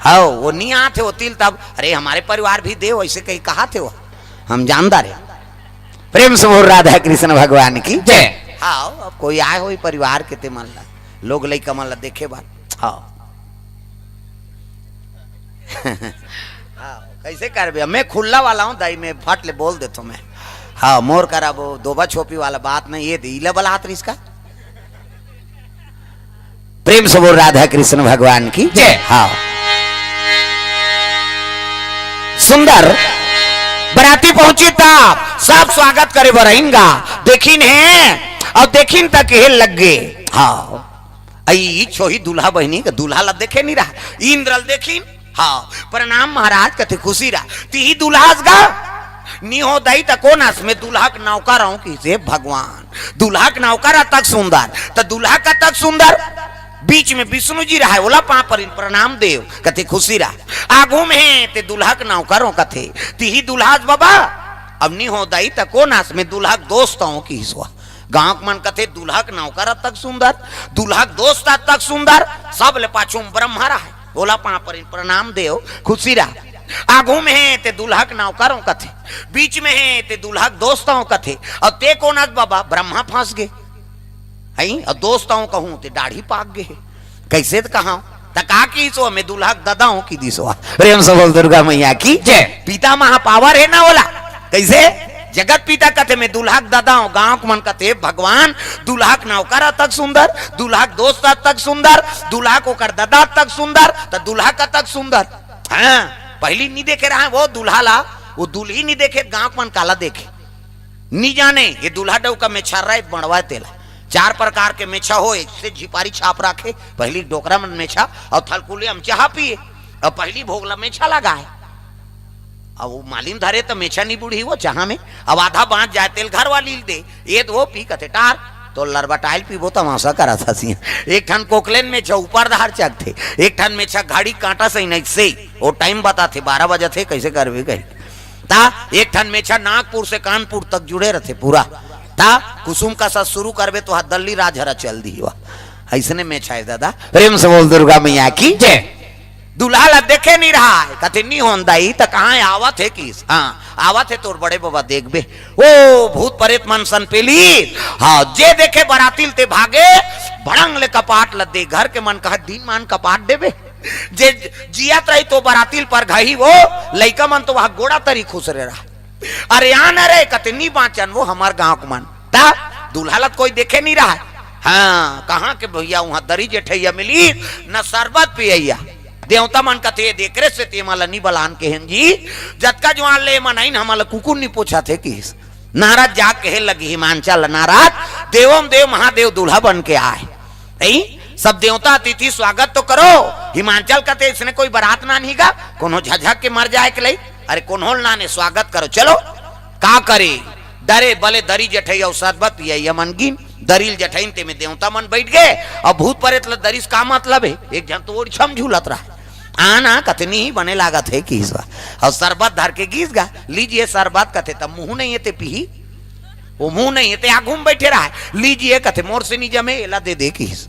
हाँ, वो नहीं आते हो तिल तब, "अरे, हमारे परिवार भी दे," वैसे कहीं कहा थे वो। हम जानदार है। प्रेम से बोल राधा कृष्ण भगवान की। जय। हाँ, अब कोई आए हो परिवार के ते मन ला, लोग लइका मन ला देखे बार। हाँ। हाँ, कैसे करबे? मैं खुल्ला वाला हूँ दाई, मैं फट ले बोल देता हूँ मैं। हाँ, मोर करा वो दोबा छोपी वाला बात नहीं, ये दे, इला बलात रिस का। प्रेम से बोल राधा कृष्ण भगवान की। जय। हाँ। सुंदर बराती पहुंची तब सब स्वागत करे बर आइन गा। देखिन है, अब देखिन त कहे लग गे। हाँ। अई छोही दूल्हा बहिनी के दूल्हा ला देखे नहीं रहा। इंद्र ल देखिन, हाँ, "प्रणाम महाराज," कथे, "खुशी रहा।" "तिही दूल्हा अस गा?" "नी हो दई, त कोन अस?" "मैं दूल्हा के नौकर हूँ," किसे भगवान। दूल्हा के नौकर अतक सुंदर, त दूल्हा कतक सुंदर। बीच में विष्णु जी रहा, ओला पाँव परिन, "प्रणाम देव," कथे, "खुशी रहा।" आगू में हे, ते दूल्हा के नौकर हो, कथे, "तिही दूल्हा अस बाबा?" "अब नी हो दई, त कोन अस?" "मैं दूल्हा के दोस्त हूँ," किस वा। गांव के मन कथे, "दूल्हा के नौकर अतक सुंदर, दूल्हा के दोस्त अतक सुंदर।" सब ले पाछू में ब्रह्मा रहा, ओला पाँव परिन, "प्रणाम देव, खुशी रहा।" आगू में हे ते दूल्हा के नौकर हो कथे, बीच में हे ते दूल्हा के दोस्त हो कथे, अउ ते कोन अस बाबा? ब्रह्मा फंस गे। हई, अउ दोस्त हो कहूँ ते दाढ़ी पाक गे हे। कैसे त कहा? त का किस वा? "मैं दूल्हा के ददा हूँ," कि दिस वा। प्रेम से बोल दुर्गा मैया की। जय। पिता महापावर हे ना ओला। कैसे? जगत पिता कथे, "मैं दूल्हा के ददा हूँ।" गांव के मन कथे, "भगवान, दूल्हा के नौकर अतक सुंदर, दूल्हा के दोस्त अतक सुंदर, दूल्हा के ओकर ददा अतक सुंदर, त दूल्हा कतक सुंदर?" हाँ, पहली नी देखे रहा वो दूल्हा ला, वो दुल्ही नी देखे, गांव के मन काला देखे? नी जाने, ये दूल्हा डौका मेछा रहे, बड़वा तेला। चार प्रकार के मेछा हो, एक से झिपारी छाप राखे, पहली डोकरा मन मेछा, अउ थलकुलिया में चाह पिए, अउ पहली भोग ला मेछा लगाए। अब वो मालिन धरे त मेछा नी बुढ़ी वो चाह में, अब आधा बांच जाए तेल घर वाली ल दे, ये तो वो पी कथे टार, तो लरबटाइल पीबो तमाशा करा था सिया। एक ठन कोकलेन मेछा ऊपर धार चकथे, एक ठन मेछा घड़ी कांटा सही नहीं से, वो टाइम बताथे, बारह बजे थे, कैसे करबे कही। ता एक ठन मेछा नागपुर से कानपुर तक जुड़े रहथे पूरा। ता कुसुम का साथ शुरू करबे तो हा दल्ली राजहरा चल दी हुआ। ऐसने मेछा है दादा। प्रेम से बोल दुर्गा मैया की। जय। दूल्हा ला देखे नहीं रहा है, कथे, "नी होन दाई, त कहाँ आवत हे किस?" "हाँ, आवत हे तोर बड़े बाबा, देखबे।" ओ भूत प्रेत मन सन पेली, हाँ, जे देखे बरातिल ते भागे, भड़ंग ले कपाट ल दे। घर के मन कहा, "दिन मान कपाट देबे?" जे जियत रही तो बरातिल पर घाही वो, लइका मन तो वह गोड़ा तरी खुसरे रहा। "अरे आन रे," कथे, "नी बाँचन वो हमर गाँव के मन।" ता दूल्हा ला त कोई देखे नहीं रहा। हाँ, कहाँ के भैया, वहाँ दरी जेठैया मिली, न शरबत पियैया। देवता मन कथे, "ये देख रे से तेमा ला नी बलान के हन जी, जतका जुआन ले मन आइन, हमला कुकुर नी पोछा थे किस।" नारद जाके कहे लगी हिमांचल, "नारद, देवम देव महादेव दूल्हा बन के आए।" नहीं? सब देवता अतिथि स्वागत तो करो। हिमांचल कथे, "इसने कोई बारात ना नहीं गा, कोनो झझक के मर जाए के लई?" अरे कोनो ल नाने स्वागत करो, चलो। का करे? डरे बले दरी जठई अउ सरबत पिया, ये मन गिन, दरी ल जठईन ते में देवता मन बैठ गए, अउ भूत प्रेत ल दरी से का मतलब है? एक झन तो ओड़ी छम झूलत रहा। आना कथनी ही बने लागत है किस वा। अउ सरबत धर के गिस गा, "लीजिए सरबत," कथे, "तब मुँह नहीं है ते पीही।" वो मुँह नहीं है, ते आगू में बैठे रहा है। "लीजिए," कथे, "मोर से नहीं जमे, एला दे दे," किस।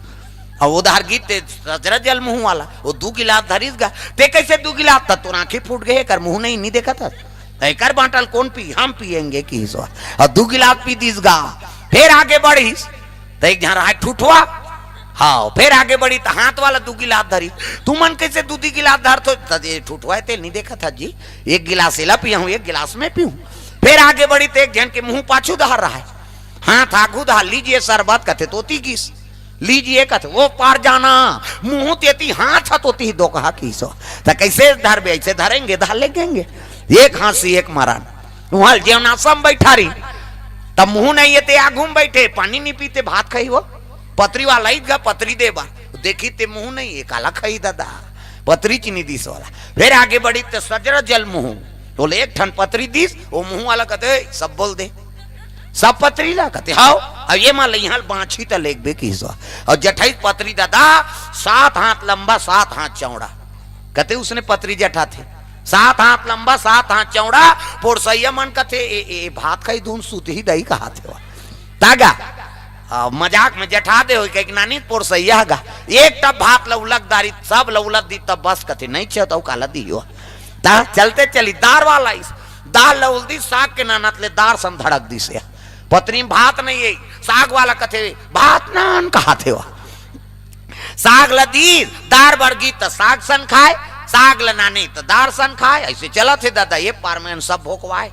अउ उधार गीत ते सजरा जल मुँह वाला, वो दू गिलास धरिस गा। "ते कैसे दू गिलास?" "त तोर आँखी फूट गए, एकर मुँह नहीं, नहीं देखत हस। त एकर बाँटल कोन पी? हम पियेंगे," किस। अउ दू गिलास पी दिस गा। फिर आगे बढ़िस, त एक झन रहा ठुठुआ, हाँ, फेर आगे बढ़ी त हाथ वाला दू गिलास धरी। तुमन कइसे दू दू गिलास धरथो? त ये ठुठवा हे, तेला नइ देखत हस जी, एक गिलास एला पियाहूँ, एक गिलास मैं पीहूँ। फेर आगे बढ़ी त एक झन के मुँह पाछू डहर रहय, हाथ आगू डहर, "लीजिए शरबत," कथे त ओती गिस। "लीजिए," कथे, "वो पार जाना, मुँह तेती, हाथ ह तोती, दोकहा किहिस ओ।" त कइसे धरबे? अइसे धरेंगे, धर लेगेंगे। एक हाँसी, एक मरन। उहाँ जेवनासा म बइठा रही, त मुँह नइ हे ते आगू म बइठे, पानी नइ पीते, भात खाही वो। पतरी वाला अइस गा पतरी दे बर, देखिस ते मुँह नइ हे, काला खाही ददा, पतरी च नइ दिस ओला। फेर आगे बढ़िस त सजरा जल मुँह, ओला एक ठन पतरी दिस, ओ मुँह वाला कथे, "सब बोल दे, सब पतरी ला," कथे, "हव।" अब ये मान ले, इहाँ ले बाँचही त लेगबे किहिस ओ। अउ जठाइस पतरी ददा, सात हाथ लंबा, सात हाथ चौड़ा, कथे उसने पतरी जठाथे, सात हाथ लंबा, सात हाथ चौड़ा। पोरसइया मन कथे, "ए, ए, ए, भात खाही धुन सुतही दई," कहाथे ओ। त गा, आ, मजाक में जठा दे होही, कहिके नानी पोरसइया गा, एक टब भात ल उलक डारिस, सब ल उलक दिस, तब बस कथे, "नइ छे त अउ काला दिही ओ।" त चलते चली, दार वाला अइस, दार ल उल दिस, साग के नानत ले दार सन धड़क दिस हे। पतरी म भात नइ हे, साग वाला कथे, "भात नान," कहाथे ओ। साग ल दिस, दार बरगिस त साग सन खाय, साग ल नाने त दार सन खाय, अइसे चलत हे ददा, ये पार में सब भोकवाय।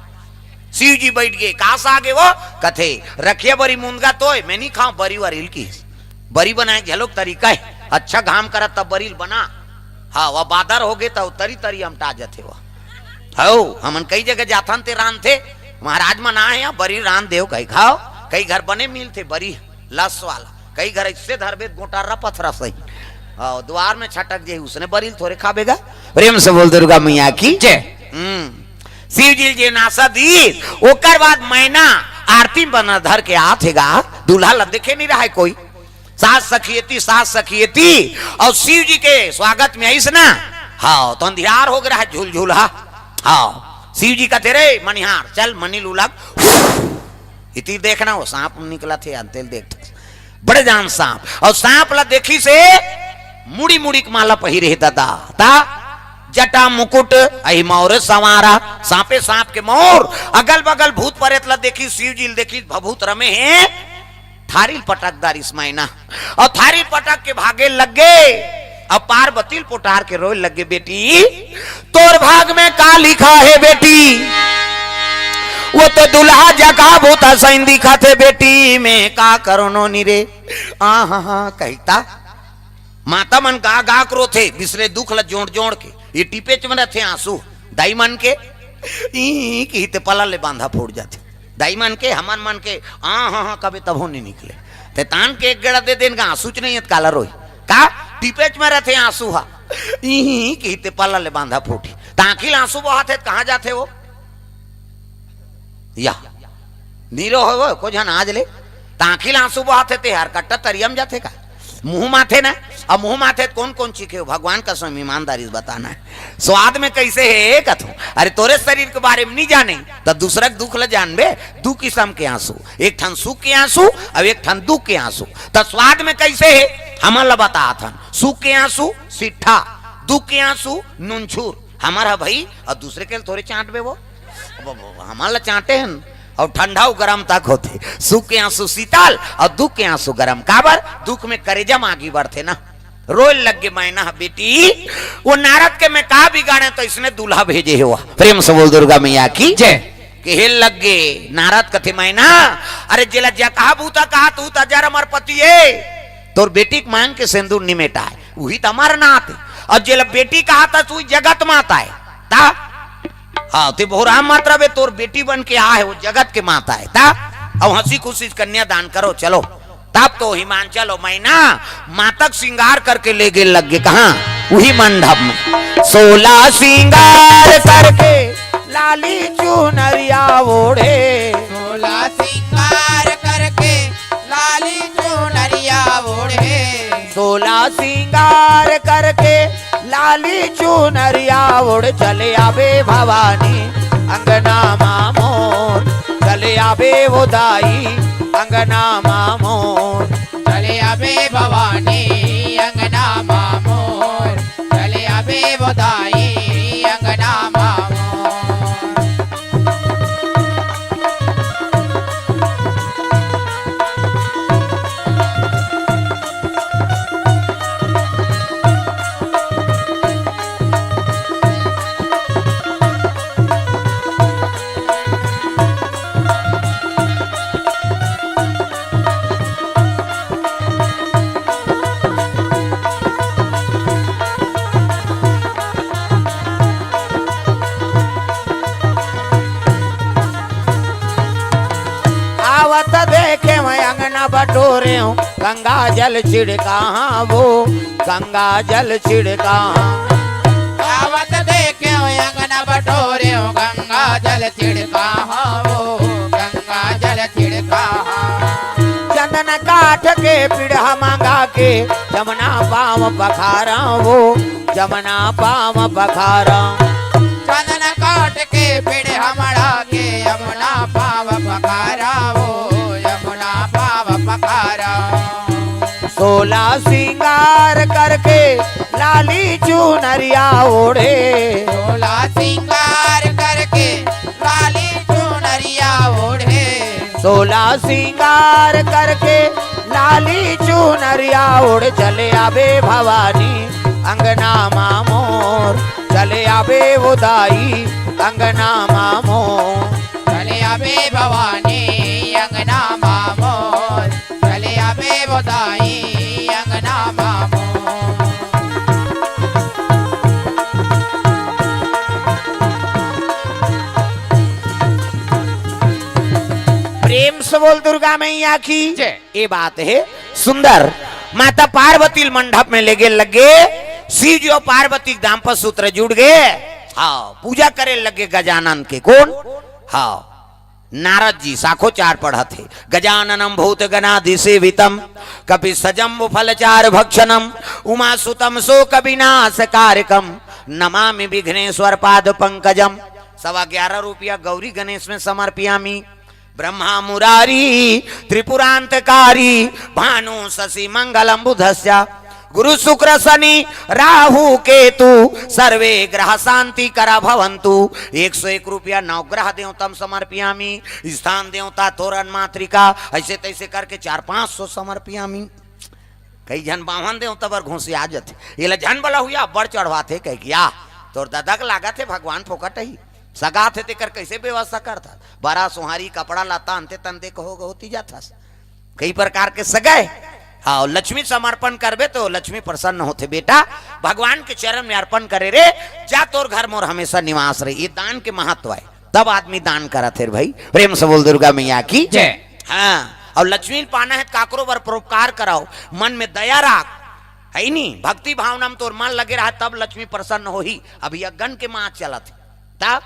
शिव जी बइठ गे, "का साग हे वो?" कथे, "रखिया बरी मुनगा तोय, मैं नइ खाँव, बरी वरी ल किहिस।" बरी बनाय घलोक तरीका हे, अच्छा घाम करत तब बरी ल बना। हाँ, वो बादर होगे त तरी तरी अमटा जथे वो। हव, हमन कई जगह जाथन ते रांधथे, महाराज मन आए हे, बरी रांध देव कहिके, हव, कई घर बने मिलथे बरी लस वाला, कई घर अइसे धरबे त गोटा रपत रसही। हव, दुवार में छटक जाही, उसने बरी ल थोरे खाबे गा। प्रेम से बोल दुर्गा मैया की जय। हम्म। शिव जी ल जेवनासा दिस, ओकर बाद मैना आरती म बरना धर के आत हे गा, दूल्हा ल देखे नइ रहय कोई। सास सखी एती, सास सखी एती, अउ शिव जी के स्वागत में अइस ना, हव, त अंधियार हो गे रहय झुलझुलहा। हव, शिव जी कथे, "रे मनिहार, चल मनी ल उलग।" एती देखना, ओ साँप निकलत हे, अंते ल देखत। बड़े जान साँप, अउ साँप ल देखिस हे, मुड़ी मुड़ी के माला पहिरे हे ददा, त जटा मुकुट, अहि मौर संवारा, साँपे साँप के मौर, अगल बगल भूत परेत ल देखिस, शिव जी ल देखिस, भभूत रमे हे, थारी ल पटक डारिस मैना, अउ थारी ल पटक के भागे लग गे। अब पार्वती ल पोटार के रोय लग गे, "बेटी, तोर भाग में का लिखा हे बेटी? वो तो दुल्हा जकहा भूत असन दिखत हे बेटी, मैं का करँव नोनी रे।" आ हा हा कहिके त माता मन गा गा के रोथे, बिसरे दुख ल जोड़ जोड़ के, ये टिपेच में रथे आँसू, दाई मन के, ई, ई कहिथे पला ले बांधा फूट जाथे। दाई मन के, हमन मन के, आ, हाँ, हाँ, कबे तभो नइ निकले। ते तान के एक गेड़ा दे देन गा, आँसू च नइ हे त काला रोही। का? टिपेच में रथे आँसू हा। इही कहिथे पला ले बांधा फूटी। त आँखी ले आँसू बहाथे त कहाँ जाथे वो? या। नीरो हो वो, को झन आज ले। त आँखी ले आँसू बहाथे ते हर कट्टा तरिया म जाथे का? मुँह माथे ना, अब मुँह माथे त कोन कोन चीखे हो? भगवान कसम ईमानदारी से बताना हे। स्वाद में कइसे हे, ए कथों? अरे तोरे शरीर के बारे में नइ जाने, त दूसरा के दुख ल जानबे। दू किसम के आँसू, एक ठन सुख के आँसू अउ एक ठन दुख के आँसू। त स्वाद में कइसे हे, हमन ल बतात हन। सुख के आँसू सिट्ठा, दुख के आँसू नुनछुर। हमर ह भई, अउ दूसरे के ल थोरे चाँटबे वो। अब, अब, अब हमन ल चाँटे हन, अउ ठंडा अउ गरम तक होथे। सुख के आँसू शीतल अउ दुख के आँसू गरम। काबर? दुख में करेजा म आगी बढ़थे ना। रोय लग गे मैना ह, बेटी, वो नारद के मैं का बिगाड़ेंव त इसने दूल्हा भेजे हे वो। प्रेम से बोल दुर्गा मैया की जय। कहे लग गे नारद कथे, मैना, अरे जेला जकहा भूत कहत हस त जर अमर पति ए, तोर बेटी के मांग के सेंदूर निमेटाय, उही त अमरनाथ ए। अउ जेला बेटी कहत हस त उही जगत माता ए। त हाँ, ते भोरा मात्रा बे तोर बेटी बन के आय हे, वो जगत के माता ए। त अब हँसी खुशी से कन्यादान करो, चलो। तब तो हिमांचल अउ मैना माता के सिंगार करके ले गे लग गे। कहाँ? उही मंडप में। सोला सिंगार करके लाली चुनरिया ओढ़े। सोला सिंगार करके लाली चुनरिया ओढ़े। सोला सिंगार करके लाली चुनरिया ओढ़ चले आबे भवानी अंगना मा मोर, चले आबे वो दाई अंगना मा मोर। चले आबे भवानी अंगना मा मोर, चले आबे वो दाई अंगना मा मोर। बटोरेंव गंगा जल छिड़काहां वो, गंगा जल छिड़काहां। आवत देखेंव अंगना बटोरेंव गंगा जल छिड़काहां वो, गंगा जल छिड़काहां। चंदन काठ के पीढ़ा मंगा के जमुना पांव पखारां वो, जमुना पांव पखारां। चंदन काठ के पीढ़ा मंगा के यमुना पांव पखारां वो, यमुना पांव पखारां। सोला सिंगार करके लाली चुनरिया ओढ़े। सोला सिंगार करके लाली चुनरिया ओढ़े। सोला सिंगार करके लाली चुनरिया ओढ़ चले आबे भवानी अंगना मा मोर। चले आबे वो दाई अंगना मा मोर। चले आबे भवानी अंगना मा मोर। चले आबे वो दाई अंगना मा मोर। प्रेम से बोल दुर्गा मैया की जय। ये बात है सुंदर। माता पार्वती ल मंडप में लेगे लगे, शिव जी और पार्वती के दाम्पत्य सूत्र जुड़ गए। हाँ, पूजा करे लगे गजानन के। कौन? हाँ, नारद जी साखोचार पढ़त हे। गजाननम भूत गणाधिसेवितम कपि सजम्बु फलचार भक्षणम उमा सुतम शोक विनाश कारकम नमामि विघ्नेश्वर पाद पंकजम। सवा ग्यारह रुपया गौरी गणेश में समर्पियामी। ब्रह्मा मुरारी त्रिपुरांतकारी भानु शशि मंगलम बुधस्य गुरु शुक्र शनि राहु केतु सर्वे ग्रह शांति करा भवंतु। एक सौ एक रुपया नवग्रह देवतम समर्पियामी। स्थान देवता तोरण मातृका ऐसे तैसे करके चार पांच सौ समर्पियामी। कई झन बावन देवता बर घोंसी आ जाथे। ये ला झन बला हुआ बड़ चढ़वाथे कह किया तोर दादा के लागत है भगवान फोकट ही सगात है तेकर कैसे व्यवस्था करता। बरा सोहारी कपड़ा लत्ता अंते तंते कहो होती जाथस। कई प्रकार के सगय। हाँ, लक्ष्मी समर्पण करबे तो लक्ष्मी प्रसन्न होथे बेटा। भगवान के चरण में अर्पण करे रे, जा तोर घर मोर हमेशा निवास रहे। ये दान के महत्व है, तब आदमी दान करत हे भाई। प्रेम से बोल दुर्गा मैया की जय। हाँ, और लक्ष्मी पाना है काकरो बर परोपकार कराओ, मन में दया राख, है नी? भक्ति भावना में तोर मन लगे रहा तब लक्ष्मी प्रसन्न होही। अभी अगन के माँ चलत है, तब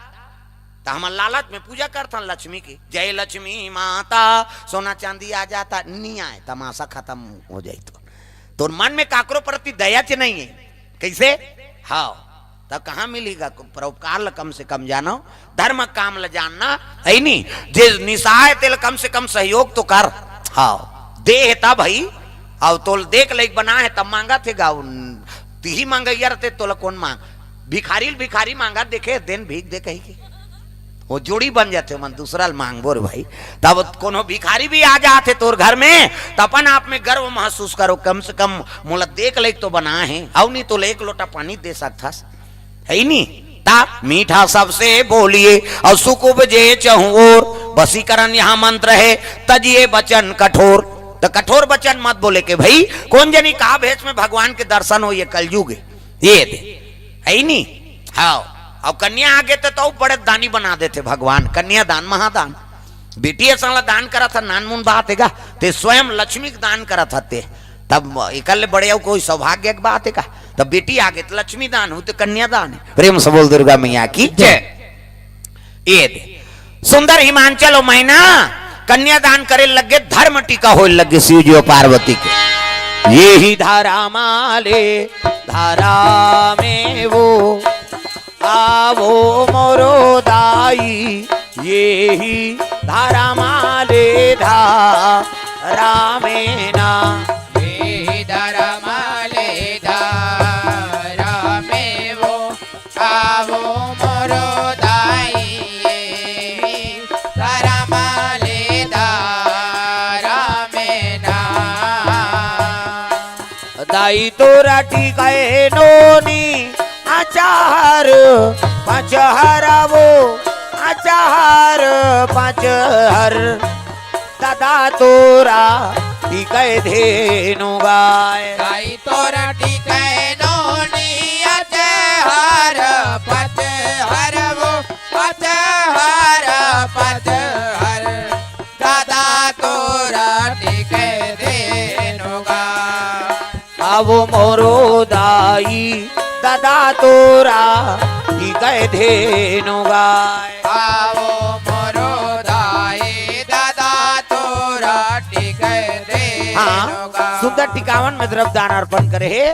त हमन लालच में पूजा करथन लक्ष्मी के, जय लक्ष्मी माता, सोना चांदी आ जाता, नी आए, तमाशा खत्म हो जाई। तो तोर मन में काकरो प्रति दया च नहीं है, कैसे? हाँ, तब कहाँ मिलेगा? परोपकार ल कम से कम जानो, धर्म काम ल जानना है नी। जे निसहाय तेल कम से कम सहयोग तो कर। हाँ, दे है तब भाई, और तोल देख लेक बना है तब मांगा थे गाउन, तिही मांगैया रहते तोला कौन मांग? भिखारी ल भिखारी मांगा देखे, देन भीख दे कही के। वो जोड़ी बन जाथे, मन दूसरा ल मांगबो रे भाई। तब कोनो भिखारी भी आ जाथे तोर घर में, त अपन आप में गर्व महसूस करो, कम से कम मोला देख लेक तो बना है, अउ नहीं तो एक लोटा पानी दे सकथस, है नी? ता मीठा सबसे बोलिए और सुख उपजे चहुं ओर, वशीकरण यहाँ मंत्र है, तजिए वचन कठोर। तो कठोर वचन मत बोले के भाई, कौन जनी का भेष में भगवान के दर्शन हो, ये कलयुग है। ये दे, है ही नहीं। हाँ, अब कन्या आगे तो, तो बड़े दानी बना देथे भगवान, कन्या दान महादान। बेटी असन ला दान करत ह, नानमुन बात है का? ते स्वयं लक्ष्मी के दान करत ह ते, तब एकल ले बड़े अउ कोई सौभाग्य के बात है का? तब बेटी आगे तो लक्ष्मी दान हो, तो कन्या दान है। प्रेम से बोल दुर्गा मैया की जय। ये दे। सुंदर हिमांचल ओ मैना कन्यादान करे लगे, धर्म टीका होए लगे शिव जी और पार्वती के। ये ही धारा माले धारा में वो आवो मोरो दाई, ये ही धारा माले धारा में ना। ये ही धारा माले धारा में वो आवो मोरो दाई, करम ले दारा में ना। दाई तोरा टिकाए नोनी, अचार पचहर वो, अचार पचहर। दादा तोरा टिकै धेनु गाय। दाई तोरा टिकै नोनी अचहर पचहर वो, अचहर पचहर। दादा तोरा टिकै आवो मोरो दाई ददा तोरा टिकै धेनु गाय। आवो मोरो दाई ददा तोरा टिकै धेनु हाँ, गाय। सुंदर टिकावन में द्रव्य दान अर्पण करे हे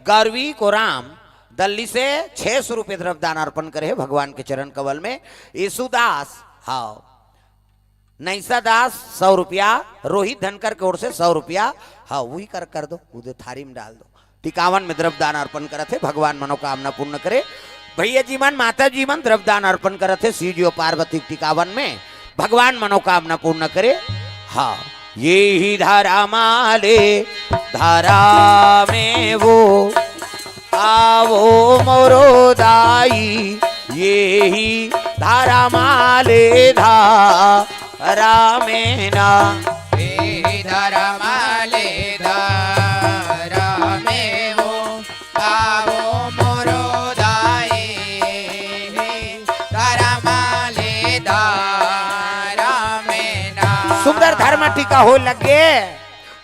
गौरवी कोराम दल्ली से छह सौ रुपये द्रव्य दान अर्पण करे हे भगवान के चरण कमल में। यीशुदास, हाँ, नैसा दास सौ रुपया, रोहित धनकर के ओर से सौ रुपया, हाँ, वही कर, कर दो, उधर थारी में डाल दो। टिकावन में द्रव्य दान अर्पण करत हे, भगवान मनोकामना पूर्ण करे। भैया जी मन, माता जी मन द्रव्य दान अर्पण करत हे, शिव जी और पार्वती के टिकावन में, भगवान मनोकामना पूर्ण करे। हाँ, ये ही धारा माले, धारा में वो आवो मोरो दाई, ये ही धारा माले धारा में ना। ये ही धारा माले धारा में वो, आवो मोरो दाई, धारा माले धारा में ना। सुंदर धर्म टीका हो लगे।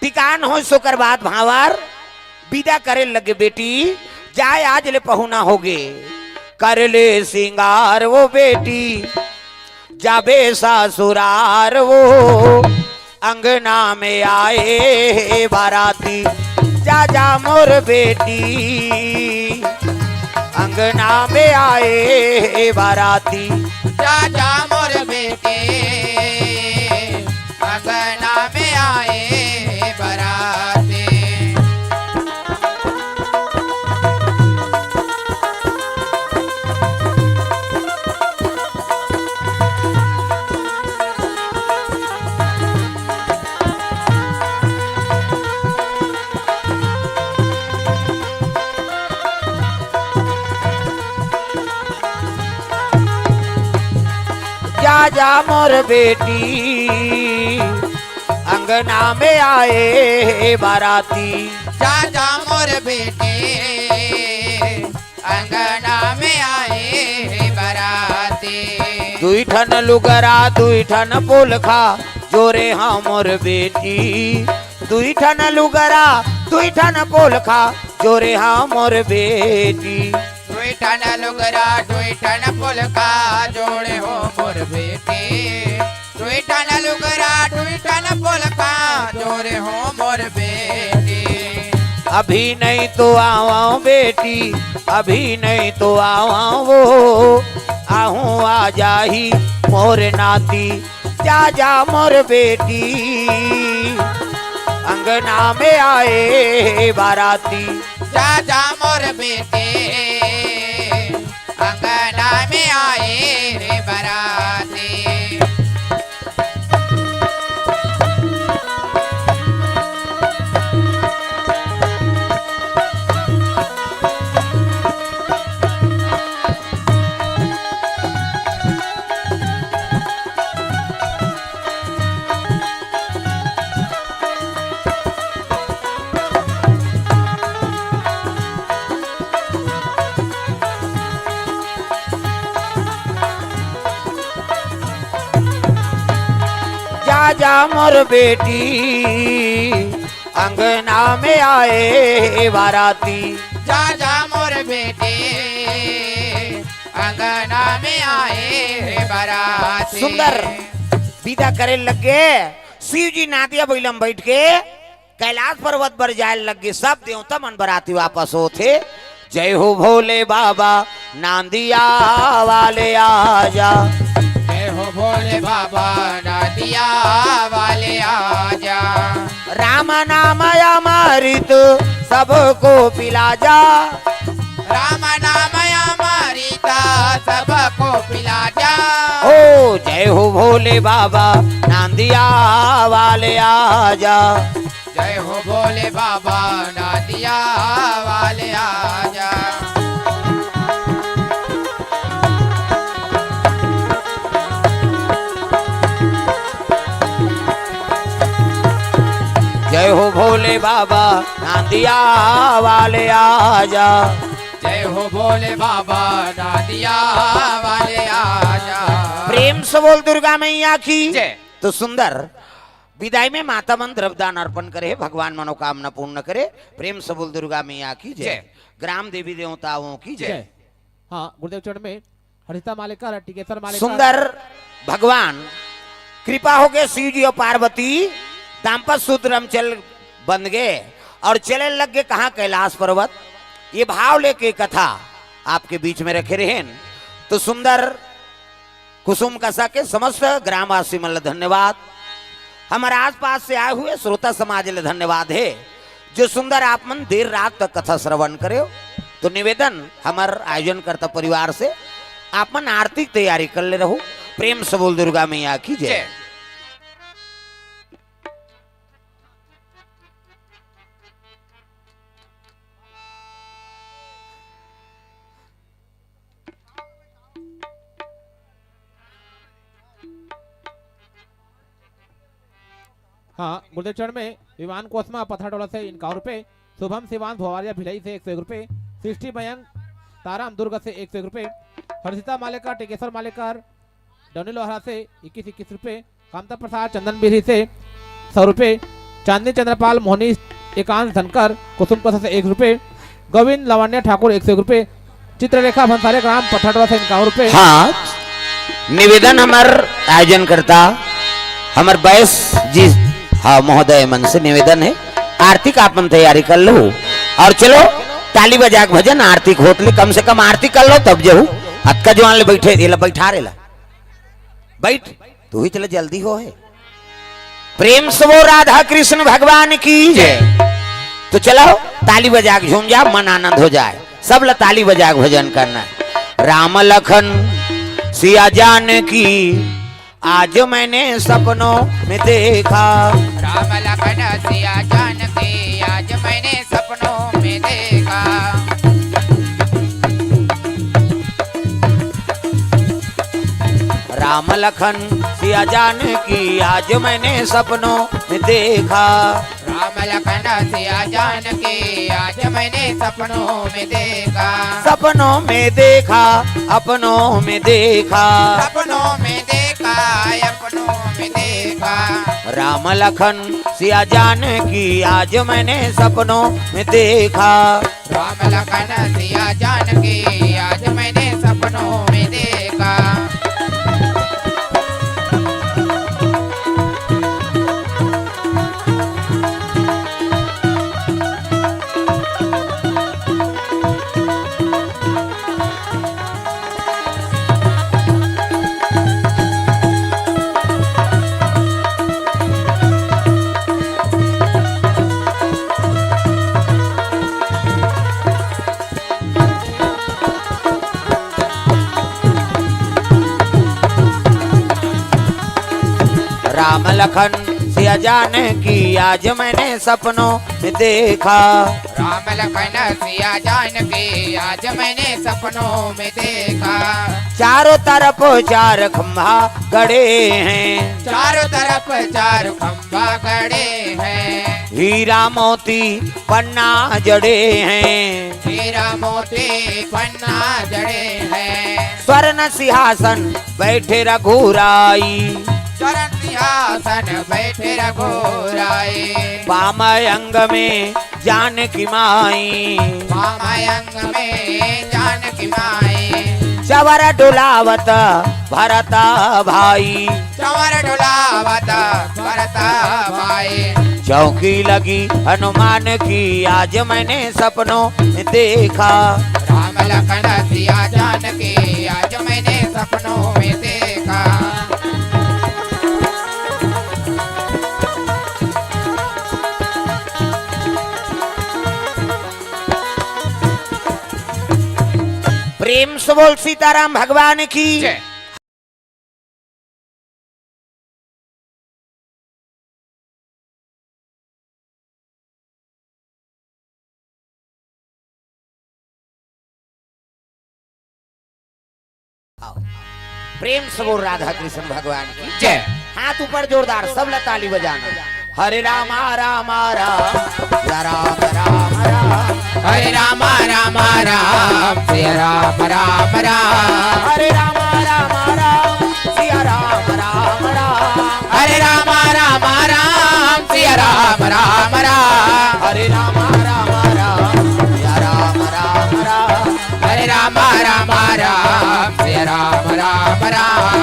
टिकान होय सोकर बाद भांवर बिदा करे लगे बेटी, जाय आज ले पहुना होगे। कर ले सिंगार वो बेटी, जाबे ससुरार वो, अंगना में आए हे बाराती, जा जा मोर बेटी, अंगना में आए हे बाराती। जा जा मोर बेटी, अंगना में आए बराती। जा जा मोर बेटी, अंगना में आए हे बाराती। जा जा मोर बेटी, अंगना में आए हे बराती। दुई ठन लुगरा, दुई ठन पोलखा, जोरे हाँ मोर बेटी। दुई ठन लुगरा, दुई ठन पोलखा, जोरे हाँ मोर बेटी। दुई ठन लुगरा, दुई ठन पोलखा, जोड़े हो मोर बेटी। दुई ठन लुगरा, दुई ठन पोलखा, जोड़े हो मोर बेटी। अभी नहीं तो आवा बेटी, अभी नहीं तो आवा वो, आहूँ आ जाही मोर नाती। जा जा मोर बेटी, अंगना में आए हे बाराती। जा जा मोर बेटी, अंगना में आए हे बाराती। जा जा मोर बेटी, अंगना में आए हे बाराती। जा जा मोर बेटी, अंगना में आए हे बाराती। सुंदर बिदा करे लगे। शिव जी नादिया बइला म बइठ के कैलाश पर्वत बर जाए लगे। सब देवता मन बराती वापस होथे। जय हो भोले बाबा, नांदिया वाले आजा। जय हो भोले बाबा, नांदिया वाले आजा। राम नाम अमृत सबको पिला जा। राम नाम अमृत सबको पिला जा। ओ जय हो भोले बाबा, नांदिया वाले आजा। जय हो भोले बाबा, नांदिया वाले आजा। जय हो भोले बाबा, नांदिया वाले आजा। जय हो भोले बाबा, नांदिया वाले आजा। प्रेम से बोल दुर्गा मैया की। जय। तो सुंदर विदाई में माता मन द्रव्यदान अर्पण करे हे, भगवान मनोकामना पूर्ण करे। प्रेम से बोल दुर्गा मैया की जय। जय। ग्राम देवी देवताओं की जय। जय। हाँ, गुरुदेव चरण में हर्षिता मालेकर, टिकेश्वर मालेकर। सुंदर भगवान कृपा होगे, शिव जी और पार्वती दाम्पत्य सूत्र में चल बंध गए और चले लग गए कहाँ? कैलाश पर्वत। ये भाव लेके कथा आपके बीच में रखे रहेन। तो सुंदर कुसुम कसा के समस्त ग्रामवासी मन ल धन्यवाद, हमर आसपास से आए हुए श्रोता समाज ल धन्यवाद हे, जो सुंदर आप मन देर रात तक कथा श्रवण करे हो। तो निवेदन हमर आयोजनकर्ता परिवार से, आप मन आरती के तैयारी कर ले रहो। प्रेम से बोल दुर्गा मैया की जय। जय। हाँ, गुरुदेव चरण में विमान कोसमा पथराटोला से इक्यावन रुपए, शुभम सिवान भोवारिया भिलाई से एक सौ एक रुपए, सृष्टि मयंक ताराम दुर्ग से एक सौ एक रुपए, हर्षिता मालेकर, टिकेश्वर मालेकर, डोनी लोहरा से इक्कीस इक्कीस रुपए, कामता प्रसाद चंदन बिहारी से सौ रुपए, चांदनी चंद्रपाल मोहनी एकांत धनकर कुसुम कोसा से एक रुपए, गोविंद लावण्य ठाकुर एक सौ एक रुपए, चित्रलेखा भंसारे ग्राम पथराटोला से इक्यावन रुपए। हाँ, निवेदन हमर आयोजनकर्ता हमर बैस जी, हाँ, महोदय मन से निवेदन हे, आरती के आप मन तैयारी कर लो और चलो ताली बजा के भजन आरती के होत ले, कम से कम आरती कर लो तब जहू। अतका जुवान ले बैठे, एला बैठा रे ला। बैठ, तू ही चले, जल्दी हो हे। प्रेम से वो राधा कृष्ण भगवान की जय। तो चलो ताली बजा के झूम जा, मन आनंद हो जाए। सब ला ताली बजा के भजन करना है। राम लखन सिया जानकी आज मैंने सपनों में देखा। राम लखन सिया जानकी आज मैंने सपनों में देखा। राम लखन सिया जानकी आज मैंने सपनों में देखा। राम लखन सिया जानकी आज मैंने सपनों में देखा। सपनों में देखा, अपनों में देखा। सपनों में देखा, अपनों में देखा। राम लखन सिया जानकी आज मैंने सपनों में देखा। राम लखन सिया जानकी आज मैंने सपनों में देखा। राम लखन सिया जानकी आज मैंने सपनों में देखा। राम लखन सिया जानकी आज मैंने सपनों में देखा। चारों तरफ चार खंभा गड़े हैं। चारों तरफ चार खंभा गड़े हैं। हीरा मोती पन्ना जड़े हैं। हीरा मोती पन्ना जड़े हैं। स्वर्ण सिंहासन बैठे रघुराई। स्वर्ण सिंहासन बैठे रघुराई। वाम अंग में जानकी माई। वाम अंग में जानकी माई। चवर डुलावत भरत भाई। चवर डुलावत भरत भाई। चौकी लगी हनुमान की आज मैंने सपनों में देखा। राम लखन सिया जानकी आज मैंने सपनों में देखा। प्रेम से बोल सीताराम भगवान की। जय। आओ। प्रेम से बोल राधा कृष्ण भगवान की जय। हाथ ऊपर जोरदार, सब ला ताली बजाना। हरे रामा रामा राम, या राम राम राम। हरे रामा रामा राम, सिया राम राम राम। हरे रामा रामा राम, सिया राम राम राम। हरे रामा रामा राम, राम राम राम।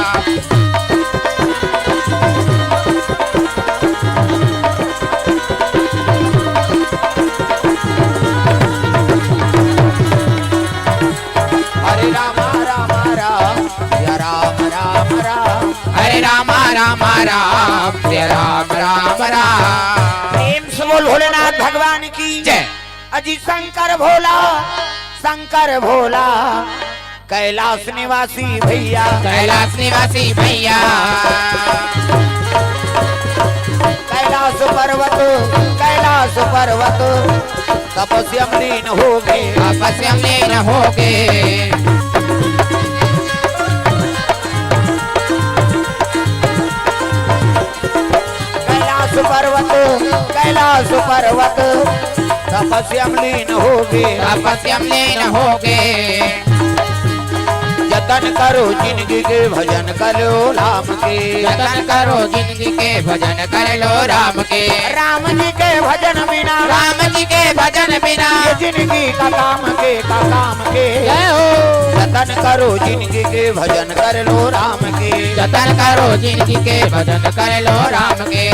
हरे राम राम राम, सिया राम राम राम। हरे राम राम राम, सिया राम राम राम। प्रेम से बोल भोलेनाथ भगवान की जय। अजी शंकर भोला, शंकर भोला, कैलाश निवासी भैया। कैलाश निवासी भैया। कैलाश पर्वत, कैलाश पर्वत, तपस्या में लीन हो गए। तपस्या में लीन हो गए। कैलाश पर्वत, कैलाश पर्वत, तपस्या में लीन हो गए। तपस्या में लीन हो गए। जतन करो जिनगी के, भजन कर लो राम के। जतन करो जिनगी के, भजन कर लो राम के। राम जी के भजन बिना, राम जी के भजन बिना, ये जिनगी का काम के, का काम के। जय हो। जतन करो जिनगी के, भजन कर लो राम के। जतन करो जिनगी के, भजन कर लो राम के।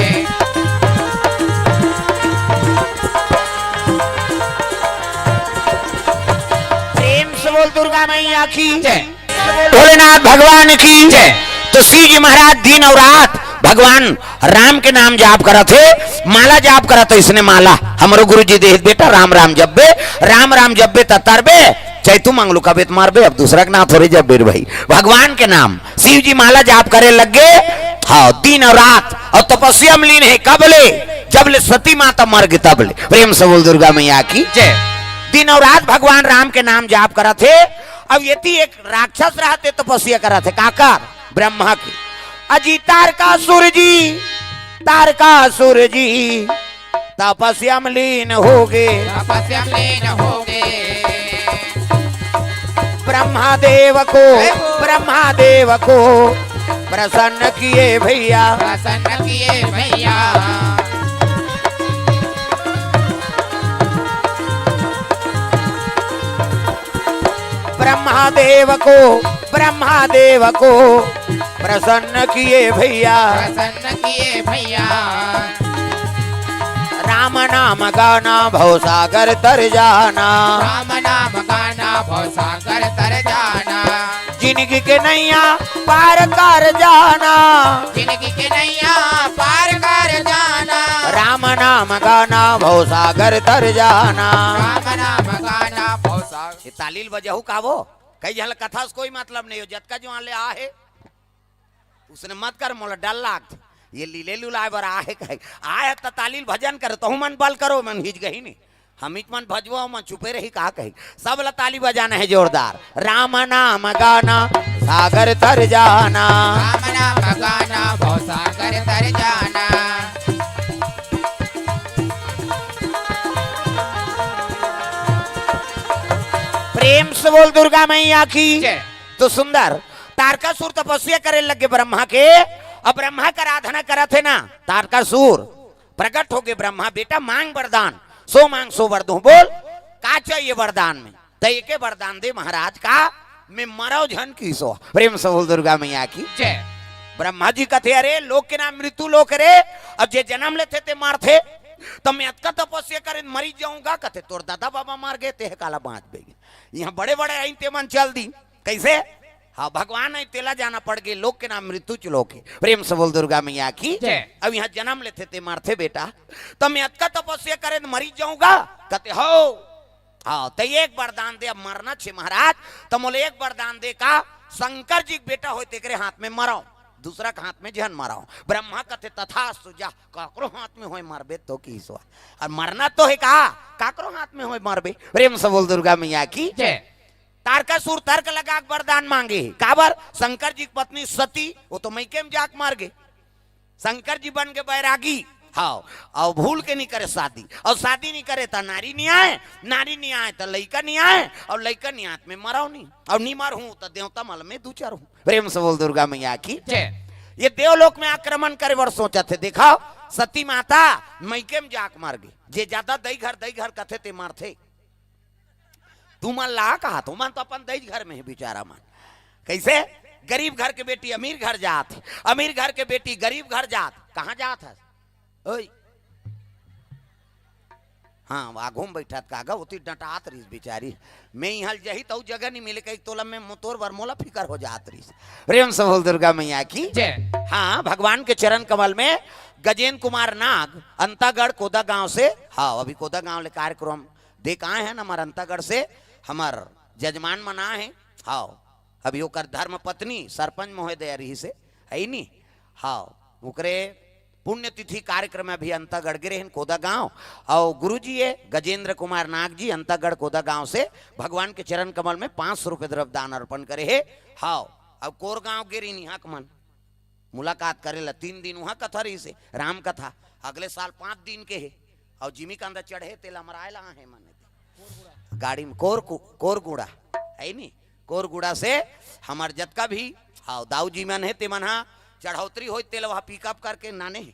प्रेम से बोल दुर्गा मैया की जय। भोलेनाथ भगवान की जय। तो शिव जी महाराज दिन और रात भगवान राम के नाम जाप करत हे, माला जाप करत हे। इसने माला हमरो गुरु जी देहे, बेटा राम राम जपबे, राम राम जपबे त तरबे, चाहे तू मंगलू कबे त मरबे, अब दूसरा के नाम थोड़े जपबे रे भाई। भगवान के नाम शिव जी माला जाप करे लग गे। हाँ, दिन और रात और तपस्या में लीन हे। कब ले? जब ले सती माता मर गे तब ले। प्रेम से बोल दुर्गा मैया की जय। दिन और रात भगवान राम के नाम जाप करत हे। अब यदि एक राक्षस रहते तपस्या करत हे, काकर? ब्रह्मा के। अजी तारकासुर जी, तारकासुर जी तपस्या में लीन हो गे। तपस्या में लीन हो गे। ब्रह्मा देव को, हे हो। ब्रह्मा देव को प्रसन्न किए भैया। प्रसन्न किए भैया। ब्रह्मा देव को, ब्रह्मा देव को प्रसन्न किए भैया। प्रसन्न किए भैया। राम नाम गाना भवसागर तर जाना। राम नाम गाना भवसागर तर जाना। जिनगी के नैया पार कर जाना। जिनगी के नैया पार कर जाना। राम नाम गाना भवसागर तर जाना। राम नाम गाना भवसागर। ये ताली ल बजाहू का वो? कई झन ल कथा से कोई मतलब नहीं हो, जतका जुआन ले आ हे। उसने मत कर, मोला डर लागथे। ये लीले लुलाए बर आ हे कहे। आए त ताली ल भजन करे, तहू मन बल करो, मन हिच गही नहीं। हमीच मन भजबो, मन चुपे रही, का कही? सब ला ताली बजाना हे जोरदार। राम नाम गाना सागर तर जाना। राम नाम गाना भवसागर तर जाना। प्रेम से बोल दुर्गा मैया की। जय। तो सुंदर तारकासुर तपस्या करे लग गे ब्रह्मा के। अब ब्रह्मा के आराधना करत हे ना तारकासुर। प्रगट हो गे ब्रह्मा, बेटा मांग वरदान, सो मांग सो वर दूं। बोल का चाहिए वरदान में? त एके वरदान दे महाराज का, मैं मरव झन किहिस ओ। प्रेम से बोल दुर्गा मैया की जय। ब्रह्मा जी कथे, अरे लोक के नाम मृत्यु लोक रे, अब जे जन्म लेथे ते मरथे, त मैं अतका तपस्या करें मरी जाहूं गा। कथे तोर दादा बाबा मर गे, तेह काला बांचबे। इहां बड़े बड़े आइन ते मन चल दी। कइसे? हाँ, भगवान हे, तेला जाना पड़ गे, लोक के नाम मृत्यु च लोक हे। प्रेम से बोल दुर्गा मैया की जय। अब इहां जन्म लेथे ते मरथे बेटा, त मैं अतका तपस्या करें मरी जाहूं गा। कथे हो, हाँ, त एक वरदान दे, अब मरना छे महाराज, त मोला एक वरदान दे का, शंकर जी के बेटा होय तेकरे हाथ में मरव, दूसरा के हाथ में झन मरव। ब्रह्मा कथे तथास्तु, जा काकरो हाथ में होय मरबे तो किहिस ओ। अउ मरना तो हे का, काकरो हाथ में होय मरबे। प्रेम से बोल दुर्गा मैया की जय। तारकासुर तर्क लगा के वरदान मांगे, काबर? शंकर जी की पत्नी सती, वो तो मइके में जाके मर गे। शंकर जी बन गे बैरागी, हाँ, अउ भूल के नहीं करे शादी, अउ शादी नहीं करे त नारी नहीं आए, नारी नहीं आए त लइका नहीं आए, अउ लइका नहीं आए त मैं मरव नहीं, अउ नहीं मरहूं त देवता मल में दू चार हूं। प्रेम से बोल दुर्गा मैया की जय। ये देवलोक में आक्रमण करे बर सोचथे, देखव सती माता मइके में जाके मर गे। जे ज्यादा दई घर दई घर कथे ते मरथे। तुमन ला कहा, तुमन तो अपन दई घर में हे बिचारा मन। कइसे? गरीब घर के बेटी अमीर घर जात हे, अमीर घर के बेटी गरीब घर जात। कहाँ जात हस? ओए, हाँ, आघू में बइठत का गा, ओती डँटात रहिस बिचारी। मैं इहाँ ले जही त अउ जगह नइ मिले, कहिके तोला मैं, तोर बर मोला फिकर हो जात रहिस। प्रेम से बोल दुर्गा मैया की। जय। हाँ, भगवान के चरण कमल में गजेंद्र कुमार नाग, अंतागढ़ कोदा गांव से। हाँ, अभी कोदा गांव ले कार्यक्रम देख आए हन हमर अंतागढ़ से, हमर जजमान मन आए हे। हाँ, अभी ओकर धर्म पत्नी सरपंच महोदय रहिस हे, हइ नी? हाँ, ओकरे पुण्यतिथि कार्यक्रम में अभी अंतागढ़ गे रहेन कोदा गांव। अउ गुरुजी ये गजेंद्र कुमार नाग जी अंतागढ़ कोदा गांव से भगवान के चरण कमल में पाँच सौ रुपये द्रव्य दान अर्पण करे हे। हाँ, अब कोर गांव गे रहिन इहाँ के मन मुलाकात करे ला, तीन दिन उहाँ कथा रहिस हे, राम कथा। अगले साल पाँच दिन के हे, अउ जिमी कांदा चढ़े तेला हमर आए ला हे मन गाड़ी में कोर कु-, कोरगुड़ा, हइ नी? कोरगुड़ा से हमर जतका भी, हाँ, दाऊ जी मन हे, ते मन हा चढ़ौतरी होय, तेला वहाँ पिकअप करके नाने हे।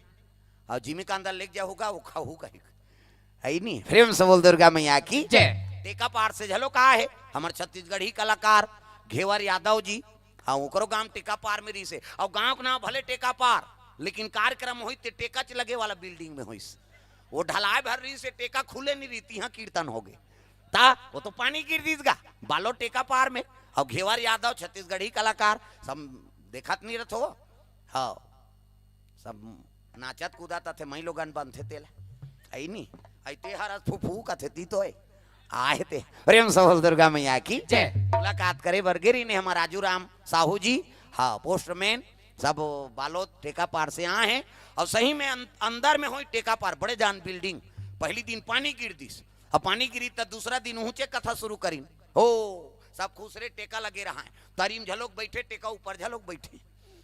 अउ जिमी कांदा लेके जाहू गा, वो खाहू कहिके। हइ नी? प्रेम से बोल दुर्गा मैया की। जय। टेकापार से झलो का हे, हमर छत्तीसगढ़ी कलाकार घेवर यादव जी। हाँ, ओकरो गांव टेकापार में रहिस हे। अउ गांव के नाम भले टेकापार, लेकिन कार्यक्रम होइस ते टेकाच लगे वाला बिल्डिंग में होइस। वो ढलाई भर रहिस हे, टेका खुले नइ रहिस, इहाँ कीर्तन होगे। त वो तो पानी गिर दिस गा, बालो टेकापार में। अउ घेवर यादव छत्तीसगढ़ी कलाकार, सब देखत नइ रथो। हाँ, सब नाचत कूदत आथे, मई लोगन बनथे तेला। हइ नी? अइ ते हर फुफू कथे ती तो हे। आए ते। प्रेम से बोल दुर्गा मैया की। जय। मुलाकात करे बर गे रहिन हे हमर राजू राम साहू जी। हाँ, पोस्टमैन, सब बालोद टेकापार से आए हे। अउ सही में अन-, अंदर में होइस टेकापार, बड़े जान बिल्डिंग। पहिली दिन पानी गिर दिस, अउ पानी गिरिस त दूसरा दिन उहुँचे कथा शुरू करिन। हो, सब खुसरे टेका लगे रहय, तरी म झलोक बइठे, टेका ऊपर झलोक बइठे।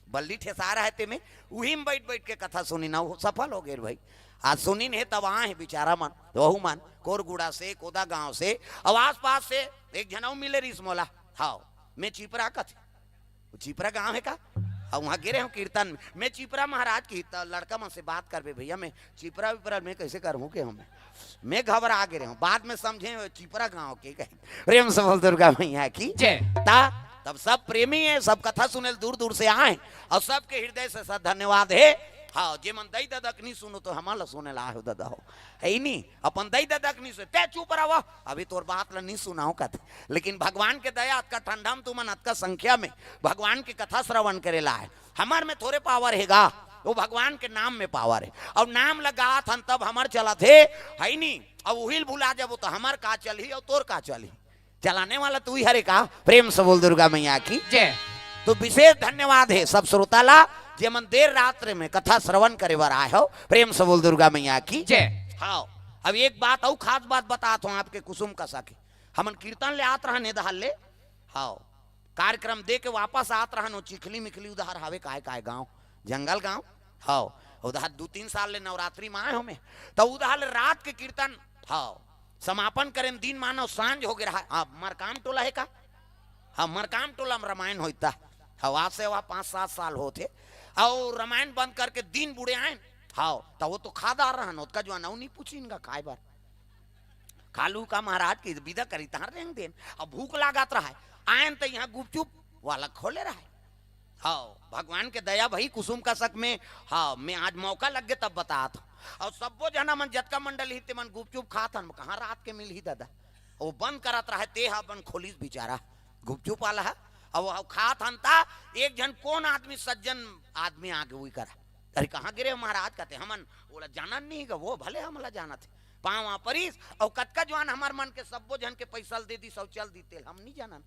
बल्ली ठेसा रहय तेमे, उही म बइठ बइठ के कथा सुनिन, अउ सफल होगे भाई। आज सुनिन हे तब आए हे बिचारा मन, वहू मन, कोरगुड़ा से, कोदा गांव से, अउ आसपास से। एक झन अउ मिले रहिस मोला, हाँ, मैं चिपरा कथे, वो चिपरा गांव हे का? अउ उहाँ गे रहेंव कीर्तन में, मैं चिपरा महाराज कहिस त लड़का मन से बात करबे भइया, मैं चिपरा विपरा मैं कइसे करहूँ के हूँ मैं? मैं घबरा गे रहेंव, बाद में समझेंव चिपरा गांव के कहे। प्रेम से बोल दुर्गा मैया की। जय। त तब सब प्रेमी हे, सब कथा सुने ल दूर दूर से आए, अउ सबके हृदय से सर धन्यवाद हे। हाँ, जे मन दई ददा के नइ सुनो त हमन ला सुने ला आए हो ददा हो, हइ नी? अपन दई ददा के नइ सुने, ते चुप रह, अभी तोर बात ला नइ सुनाओं कथे। लेकिन भगवान के दया, अतका ठंडा में तुमन अतका संख्या में भगवान के कथा श्रवण करे ला आए। हमर में थोरे पावर हे गा, वो भगवान के नाम में पावर हे। अउ नाम ल गात हन तब हमर चलत हे, हइ नी? अउ उही ल भुला जाबो त हमर का चलही अउ तोर का चलही? चलाने वाला तू ही हरे का? प्रेम से बोल दुर्गा मैया की। जय। तो विशेष धन्यवाद हे सब श्रोता ला, जे मन देर रात्र में कथा श्रवण करे बर आए हो। प्रेम से बोल दुर्गा मैया की। जय। हाँ, अब एक बात अउ खास बात बतात हूँ आपके कुसुम कसा के। हमन कीर्तन ले आत रहन ए दहार ले, हाँ, कार्यक्रम दे के वापस आत रहन, वो चिखली मिखली उधार हावे, काय काय गांव, जंगल गांव, हाँ, उधार दू तीन साल ले नवरात्रि में आए हो मैं, त उधार ले रात के कीर्तन, हाँ, समापन करेन दिन मानो सांझ होगे रहा। हाँ, मरकाम टोला हे का? हाँ, मरकाम टोला में रामायण होइस त। हाँ, आज से वहाँ पाँच सात साल होत हे। अउ रामायण बंद करके दिन बुड़े आएन। हाँ, त वो तो खादार रहन, ओतका जुवान अउ नइ पूछिन गा खाए बर। खा लू का महाराज के विदा करी तहाँ रेंग देन। अब भूख लागत रहय, आएन त इहाँ गुपचुप वाला खोले रहय। हाँ, भगवान के दया भई कुसुम कसक में, हाँ, मैं आज मौका लग गे तब बतात हूँ। अउ सब्बो झन मन जतका मंडली हे ते मन गुपचुप खात हन, कहाँ रात के मिलही ददा। वो बंद करत रहय, ते ह अपन खोलिस बिचारा, गुपचुप वाला ह। अउ वो खात हन त एक झन कोन आदमी, सज्जन आदमी आगे उही करा, "अरे कहाँ गे रहे हो महाराज?" कथे, "हमन ओला जानन नहीं गा, वो भले हमला जानत हे।" पाँव आ परिस, अउ कतका जुवान हमर मन के सब्बो झन के पैसा ल दे दिस अउ चल दिस, तेला हम नहीं जानन।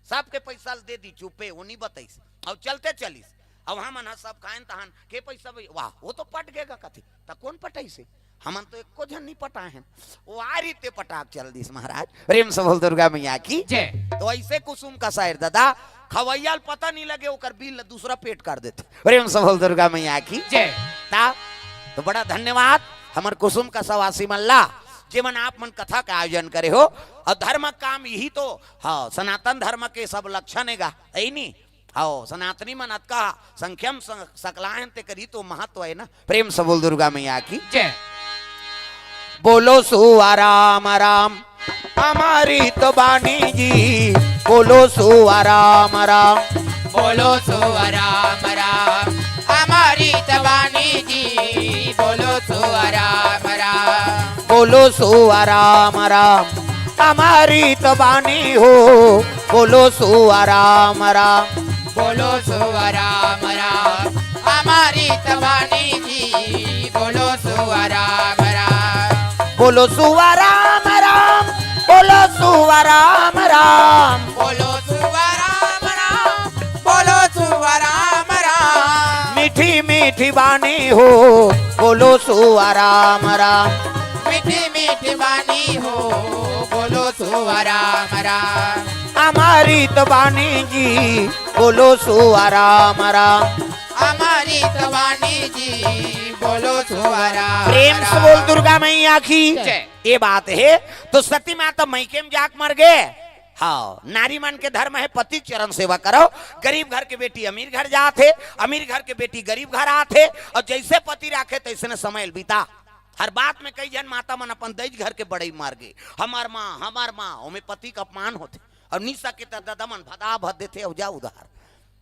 सबके पैसा ल दे दिस, चुप्पे, वो नहीं बताइस, अउ चलते चलिस। अउ हमन ह सब खाएन तहन, "के पैसा भाई?" "वाह, वो तो पट गे गा," कथे। "त कोन पटाइस हे? हमन तो एको झन नहीं पटाए हन।" वो आ रीते पटाक चल दिस महाराज। प्रेम से बोल दुर्गा मैया की। जय। तो ऐसे कुसुम कसा हे ददा, खवैया ल पता नहीं लगे, ओकर बिल ल दूसरा पेट कर देथे। प्रेम से बोल दुर्गा मैया की। जय। त, तो बड़ा धन्यवाद हमर कुसुम कसा वासी मन ला, जे मन आप मन कथा के आयोजन करे हो। अउ धर्म काम यही तो, हाँ, सनातन धर्म के सब लक्षण हे गा, हइ नी? हाँ, सनातनी मन अतका संख्या म स-, सकलाय हन, तेकर ही तो महत्व हे ना। प्रेम से बोल दुर्गा मैया की। जय। बोलो सुआ राम राम, अमृत बानी जी। बोलो सुआ राम राम। बोलो सुआ राम राम। अमृत बानी जी, बोलो सुआ राम राम। बोलो सुआ राम राम। अमृत बानी हो, बोलो सुआ राम राम। बोलो सुआ राम राम। अमृत बानी जी, बोलो सुआ राम राम। बोलो सुआ राम राम। बोलो सुआ राम राम। बोलो सुआ राम राम। बोलो सुआ राम राम। मीठी मीठी बानी हो, बोलो सुआ राम राम। मीठी मीठी बानी हो, बोलो सुआ राम राम। अमृत बानी जी, बोलो सुआ राम राम। अमृत बानी जी, बोलो सुआ राम प्रेम से राम। बोल दुर्गा मैया की। जय। ये बात है, तो सती माता मइके में जाके मर गे। हाँ, नारी मन के धर्म है, पति के चरण सेवा करो। गरीब घर के बेटी अमीर घर जात हे, अमीर घर के बेटी गरीब घर आत हे, और जैसे पति राखे, तैसने समय बीता। हर बात में कई झन माता मन अपन दई घर के बड़ई मार गे, "हमार माँ, हमार माँ", ओमे पति का अपमान होथे। और निशा के त ददा मन भदा भद देथे, "अउ जा उधार,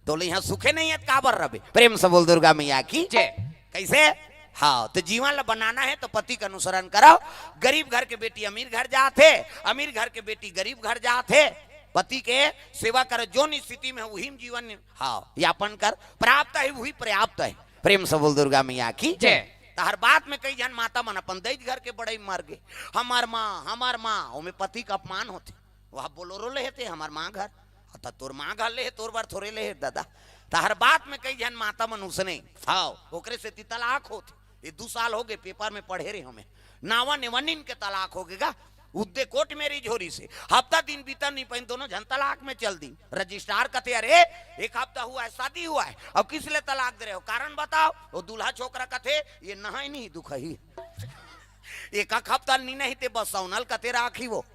तोले यहाँ सुखे नहीं है, त काबर रबे?" प्रेम से बोल दुर्गा मैया की। जय। कैसे? हाँ, तो जीवन ला बनाना है, तो पति का अनुसरण करो। गरीब घर के बेटी अमीर घर जात हे, अमीर घर के बेटी गरीब घर जात हे, पति के सेवा करो। जोन स्थिति में है, वही में जीवन, हाँ, यापन कर। प्राप्त है, वही पर्याप्त है। प्रेम से बोल दुर्गा मैया की। जय। तो हर बात में कई झन माता मन अपन दई घर के बड़ई मार गे, "हमार माँ, हमार माँ", ओमे पति का अपमान होथे। वह बोलोरो ले हे ते, "हमार माँ घर", त तोर माँ घर ले हे, तोर बर थोरे ले हे दादा। त हर बात में कई झन माता मन उसने, हाँ, ओकरे सेती तलाक होत। ये दू साल हो गे, पेपर में पढ़े रहे हमें, नावा नेवनिन के तलाक हो गेगा। उद्दे कोर्ट मैरिज होरिस हे, हफ्ता दिन बीता नहीं पाइन, दोनों झन तलाक में चल दी। रजिस्ट्रार कथे, "अरे, एक हफ्ता हुआ है, शादी हुआ है, अब किस लिए तलाक दे रहे हो, कारण बताओ।" वो दूल्हा छोकरा कथे, "ये नहाय नहीं दुखही, एक हफ्ता नहीं, नहीं ते बस सौनल कथे राखी वो।"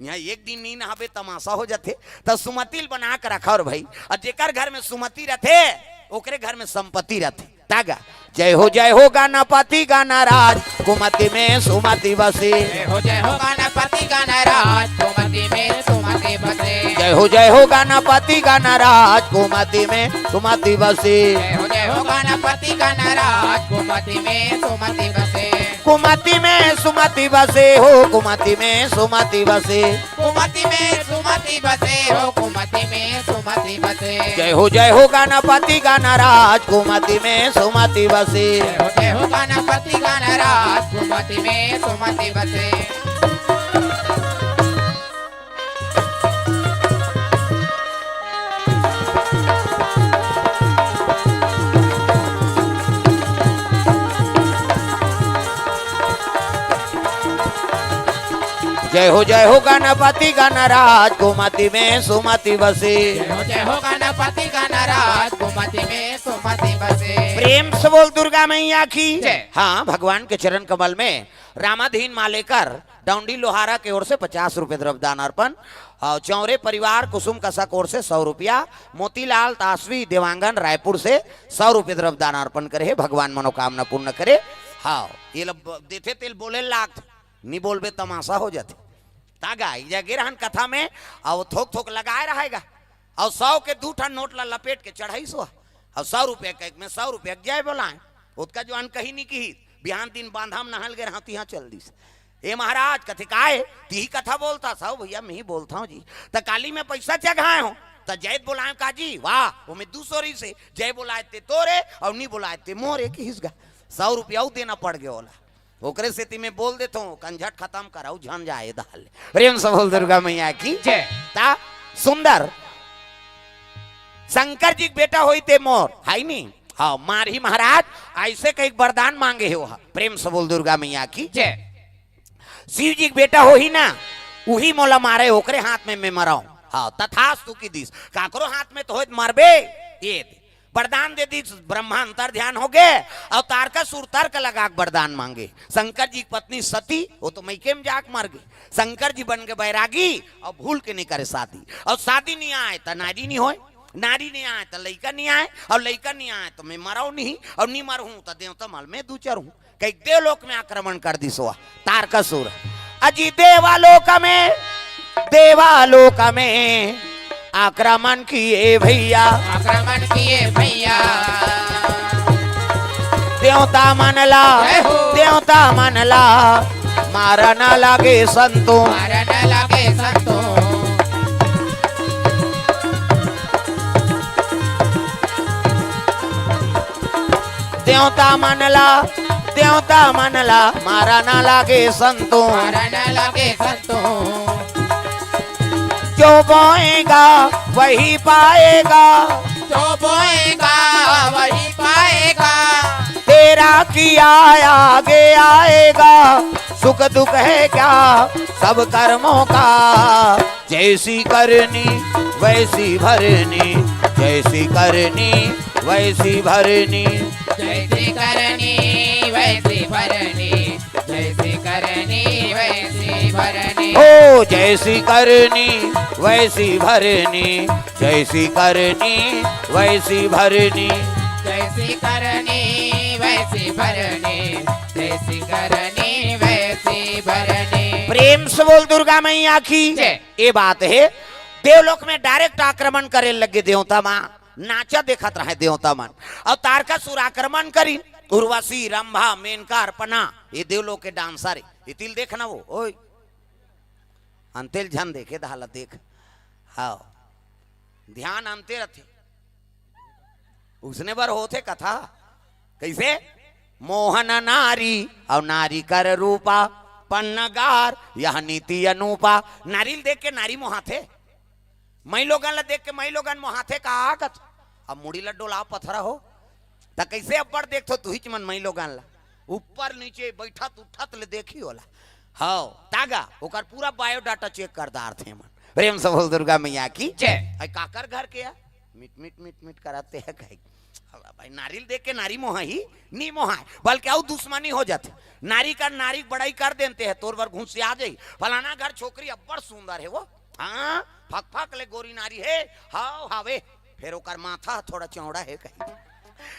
यहाँ एक दिन नी नहाबे, तमाशा हो जाथे। त सुमति ल बना के रखा और भाई, और जेकर घर में सुमति रथे, ओकरे घर में संपत्ति रथे। तागा, "जय हो, जय हो गणपति गणराज, कुमति में सुमति बसे।" जय हो, जय हो गणपति गणराज, कुमति में सुमति बसे। जय हो, जय हो गणपति गणराज, कुमति में सुमति बसे। जय हो, जय हो गणपति गणराज, कुमति में सुमति बसे। कुमति में सुमति बसे हो, कुमति में सुमति बसे। कुमति में सुमति बसे हो, कुमति में सुमति बसे। जय हो, जय हो गणपति गणराज, कुमति में सुमति बसे। जय हो, जय हो गणपति गणराज, कुमति में सुमति बसे। जय हो, जय हो गणपति गणराज, कुमति में सुमति बसे। जय हो, जय हो गणपति गणराज, कुमति में सुमति बसे। प्रेम से बोल दुर्गा मैया की। जय। हाँ, भगवान के चरण कमल में रामाधीन मालेकर डौंडी लोहारा के ओर से पचास रुपए द्रव्य दान अर्पण, और चौरे परिवार कुसुम कसा के ओर से सौ रुपया, मोतीलाल तासवी देवांगन रायपुर से सौ रुपए द्रव्य दान अर्पण करे हे, भगवान मनोकामना पूर्ण करे। हाँ, ये लब देथे तेल बोले लागथे, नी बोलबे तमाशा हो जाथे। तागा, ई जगे रहन कथा में, अउ थोक थोक लगाए रहेगा, अउ सौ के दू ठन नोट ला लपेट के चढ़ाई सो, अउ सौ रुपया के एक में सौ रुपया के जय बोलाए, ओतका जुआन कही नी किही, बिहान दिन बांधा म नहाय ल गे रहंव, तिहां चल दिस। "ए महाराज," कथे, "काय?" "तिही कथा बोलथस?" "हव भैया, मैं ही बोलथंव जी।" "त काली में पैसा चघाए हों, त जय बोलाए का जी?" "वाह, ओमे दू सौ रिहिसे, जय बोलाए ते तोरे, अउ नी बोलाए ते मोरे," किहिस गा। सौ रुपया अउ देना पड़ गे ओला। ओकरे सेती मैं बोल देथों, कंझट खतम कर, अउ झन जाए दहल। प्रेम से बोल दुर्गा मैया की। जय। ता सुंदर शंकर जी के बेटा होई ते मोर, हाय नी? हाँ, मारही महाराज, अइसे कहिके वरदान मांगे हे ओहा। प्रेम से बोल दुर्गा मैया की। जय। शिव जी के बेटा होही ना, उही मोला मारे, ओकरे हाथ में मैं मरंव। हाँ, तथास्तु किहिस। काकरो हाथ में तो होय त मरबे, ये दे। वरदान दे दिस, ब्रह्मा अंतर ध्यान हो गे, अउ तारकासुर तर्क लगा के वरदान मांगे। शंकर जी की पत्नी सती, वो तो मइके में जाके मर गे। शंकर जी बन गे बैरागी, अउ भूल के नी करे शादी। अउ शादी नी आए त नारी नी होय, नारी नी आए त लइका नी आए, अउ लइका नी आए त मैं मरंव नी, अउ नी मरहूं त देवता मल में दू चरहूं। कहिके देवलोक में आक्रमण कर दिस ओहा तारकासुर। अजी देवालोक में, देवालोक में आक्रमण किए भैया, आक्रमण किए भैया। देवता मन ला, जय हो। देवता मन ला मारन लागे संतो। मारन लागे संतो। देवता मन ला, देवता मन ला मारन लागे संतो। मारन लागे संतो। जो बोएगा वही पाएगा। जो बोएगा वही पाएगा। तेरा किया आगे आएगा। सुख दुख है क्या सब कर्मों का। जैसी करनी वैसी भरनी। जैसी करनी वैसी भरनी। जैसी करनी वैसी भरनी। जैसी करनी वैसी भरनी। ओ जैसी करनी वैसी भरनी। जैसी करनी वैसी भरनी। जैसी करनी वैसी भरनी। जैसी करनी वैसी भरनी। प्रेम से बोल दुर्गा मैया की। जय। ये बात है, देवलोक में direct आक्रमण करे लगे देवता मन। नाचा देखत रहे देवता मन। अउ तारकासुर आक्रमण करी। उर्वशी, रंभा, मेनका, अर्पणा, ये देवलोक के dancer है। ये तिल देखना वो, ओए। अंतेल झन देखे, दहाला देख। हाँ। ध्यान अंते रथे। उसने बर होथे कथा। कैसे? मोहन नारी अउ नारी कर रूपा, पन्नगार यह नीति अनूपा। नारी ल देख के नारी मोहाथे। मई लोगन ला देख के मई लोगन मोहाथे का आगत। अब मुड़ी ला डोला पथरा हो। त कैसे अब्बड़ देखथो तुहिच मन मई लोगन ला? ऊपर नीचे बैठत उठत ले देखी होला। हव, तागा, ओकर पूरा biodata check कर डारथे मन। प्रेम से बोल दुर्गा मैया की। जय। भाई काकर घर के है? मिट, मिट, मिट, मिट कराते हैं कहीं। अब भाई नारी ल देख के नारी मोहा ही, नी मोहा है, बल्कि अउ दुश्मनी हो जाते। नारी का नारी बड़ाई कर देते हैं, तोर बर घुसिया जाई। फलाना घर छोकरी अब्बड़ सुंदर है वो। हाँ, फक फक ले गोरी नारी है। हाव, हावे। फिर ओकर माथा थोड़ा चौड़ा है कहीं।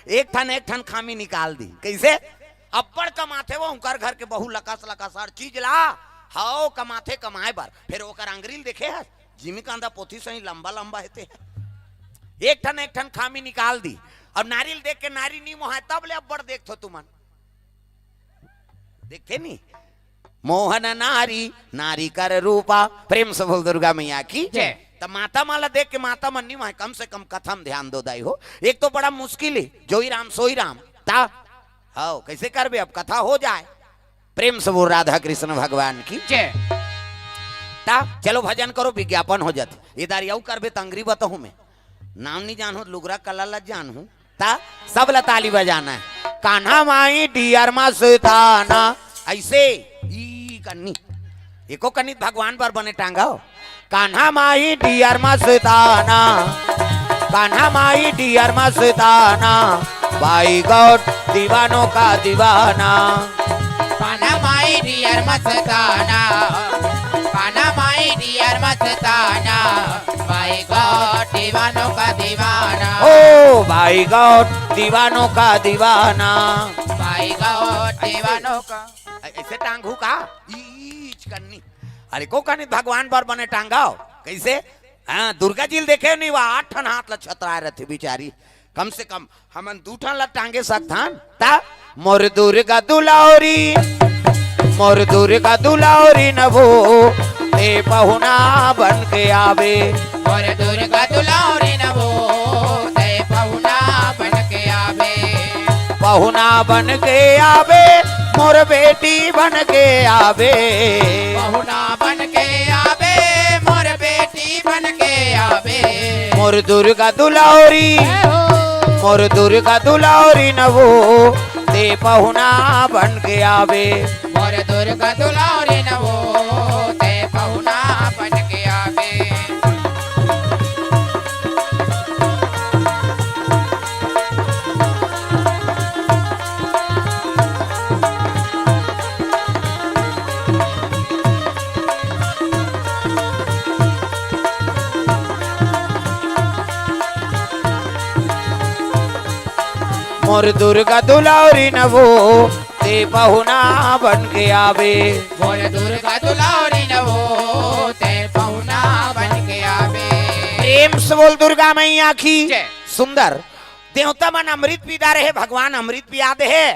एक ठन, एक ठन खामी निकाल दी। कैसे? अब्बड़ कमाथे वो, उनकर घर के बहू लकस लकस हर चीज ला। हाव, कमाथे कमाए बर। फिर ओकर अंगरी ल देखे हस, जिमी कांदा पोथी सही लंबा लंबा हेते। एक ठन, एक ठन खामी निकाल दी। अब नारी ल देख के नारी नी मोहाय, तब ले अब्बड़ देखथो तुमन। देखथे नी? मोहन नारी, नारी कर रूपा। प्रेम से बोल दुर्गा मैया की। जय। त माता मन ला देख के माता मन नी मोहाय, कम से कम कथा म ध्यान दो दाई हो। एक तो बड़ा मुश्किल है, जोई राम सोई राम। ता, हव, कैसे करबे अब, कथा हो जाए। प्रेम से बोल राधा कृष्ण भगवान की। जय। ता, चलो भजन करो, विज्ञापन हो जात। ये दारी अउ करबे त अंगरी बताहूं मैं। नाम नी जानहूं, लुगरा कला ला जानहूं। ता, सब ला ताली बजाना है। कान्हा माई डियर मस्ताना, ऐसे, ई कन्नी। एको कन्नी भगवान बर बने टांगा हो। कान्हा माई डियर मस्ताना, कान्हा माई डियर मस्ताना, बाई गॉड दीवानों का दीवाना। कान्हा माई डियर मस्ताना, कान्हा माई डियर मस्ताना, बाई गॉड दीवानों का दीवाना। ओ बाई गॉड दीवानों का दीवाना। बाई गॉड दीवानों का। ऐ-, ऐसे टांगू का? ई, ई, कन्नी। अरे को कन्नी भगवान बर बने टांगाओ। कैसे? हाँ, दुर्गा जी ल देखे नहीं, वह आठ ठन हाथ ला छतराए रहथे बिचारी। कम से कम हमन दू ठन ला टांगे सकथन। ता मोर दुर्गा दुलारी, मोर दुर्गा दुलारी न वो, ते पहुना बन के आवे। मोर दुर्गा दुलारी न वो, ते पहुना बन के आवे। पहुना बन के आवे, मोर बेटी बन के आवे। पहुना बन के आवे, मोर बेटी बन के आवे। मोर दुर्गा दुलारी, जय हो। मोर दुर्गा दुलारी न वो, ते पहुना बन के आवे। मोर दुर्गा दुलारी न वो, ते पहुना बन के आवे। मोर दुर्गा दुलारी न वो, ते पहुना बन के आवे। मोर दुर्गा दुलारी न वो, ते पहुना बन के आवे। प्रेम से बोल दुर्गा मैया की। जय। सुंदर। देवता मन अमृत पी डारे हे, भगवान अमृत पिया दे हे,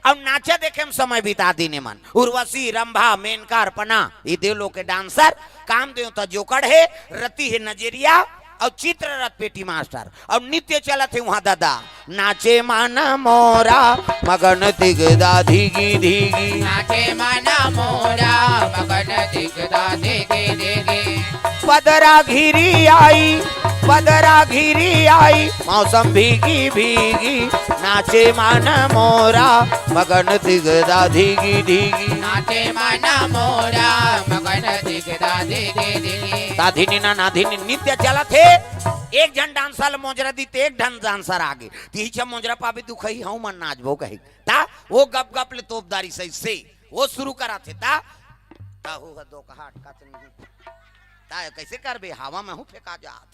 अउ नाचा देखे म समय बिता दीन ए मन। उर्वशी, रंभा, मेनका, अर्पणा, ये देवलोक के डांसर, काम देवता जोकड़ हे, रति हे नजरिया, अउ चित्ररथ पेटी मास्टर, अउ नृत्य चलत हे उहाँ दादा। नाचे मन मोरा मगन तिगदा धिगी धिगी। नाचे मन मोरा मगन तिगदा धिगी धिगी। बदरा घिरी आई, बदरा घिरी आई, मौसम भीगी भीगी। नाचे मन मोरा मगन तिगदा धिगी धिगी। नाचे मन मोरा मगन तिगदा धिगी धिगी। दाधिनी ना नाधिनी नृत्य चलत हे। एक झन डांसर ल मोजरा दी त एक झन डांसर आगे। तिही छा मोजरा पाबे दुखई हूँ मन नाचबो कही। ता वो गप गप ले तोप डारिस अइसे। वो शुरू कराथे ता। ता हो ह दो कहा अटकात नहीं। ता कइसे करबे? हवा में हूँ फेंका जात।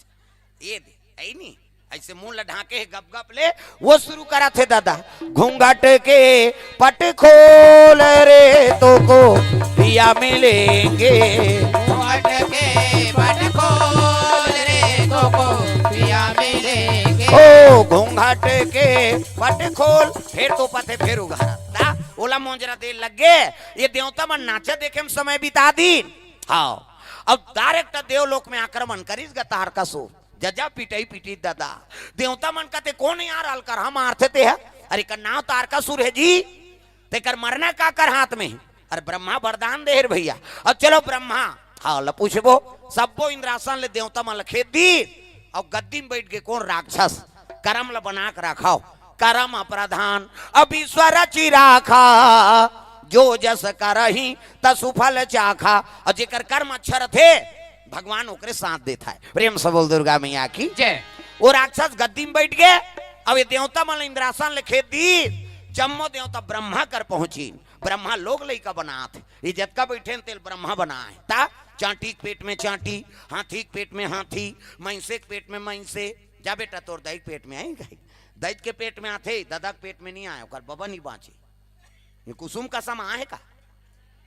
ये दे, ऐ नी? अइसे मुंह ल ढांके हे गप गप ले। वो शुरू कराथे दादा। घूंघट के पट खोल रे तोको पिया मिलेंगे। घूंघट के पट खोल रे तोको पिया मिलेंगे। ओ घूंघट के पट खोल, फेर तोपथे, फेर उघारत। ता ओला मोजरा दे लग गे। ये देवता मन नाचा देखे म समय बिता दीन। हाँ, अब direct देवलोक में आक्रमण करिस गा तारकासुर। जजा पिटई पिटी दादा। देवता मन कथे, "कोन यार अलकरहा मारथे ते ह? अरे, एकर नाव तारकासुर हे जी। तेकर मरना काकर हाथ में हे?" अरे, ब्रह्मा वरदान दे हे रे भैया। अब चलो ब्रह्मा, हाँ, ल पूछबो। सब्बो इंद्रासन ले देवता मन ल खेद दी, अउ गद्दी में बैठ के कोन राक्षस करम ल बना के रखाओ। करम प्रधान अब ईश्वर चिराखा, जो जस करही तसु फल चाखा। अउ जेकर कर्म अच्छा रथे, भगवान ओकरे साथ देत हे। प्रेम से बोल दुर्गा मैया की। जय। वो राक्षस गद्दी में बैठ गे, अब ये देवता मन इंद्रासन ले खेद दी, जम्मो देवता ब्रह्मा कर पहुंची। ब्रह्मा लोग लइका बनात हे, ये जतका बैठे हे तेल ब्रह्मा बनाए। ता चांटी के पेट में चांटी, हाथी के पेट में हाथी, मइंसे के पेट में मइंसे। जा बेटा, तोर दाई के पेट में आई गई, दाई के पेट में आथे, ददा के पेट में नहीं आए, ओकर बबा नहीं बांचे। ये कुसुम कसम आहे का?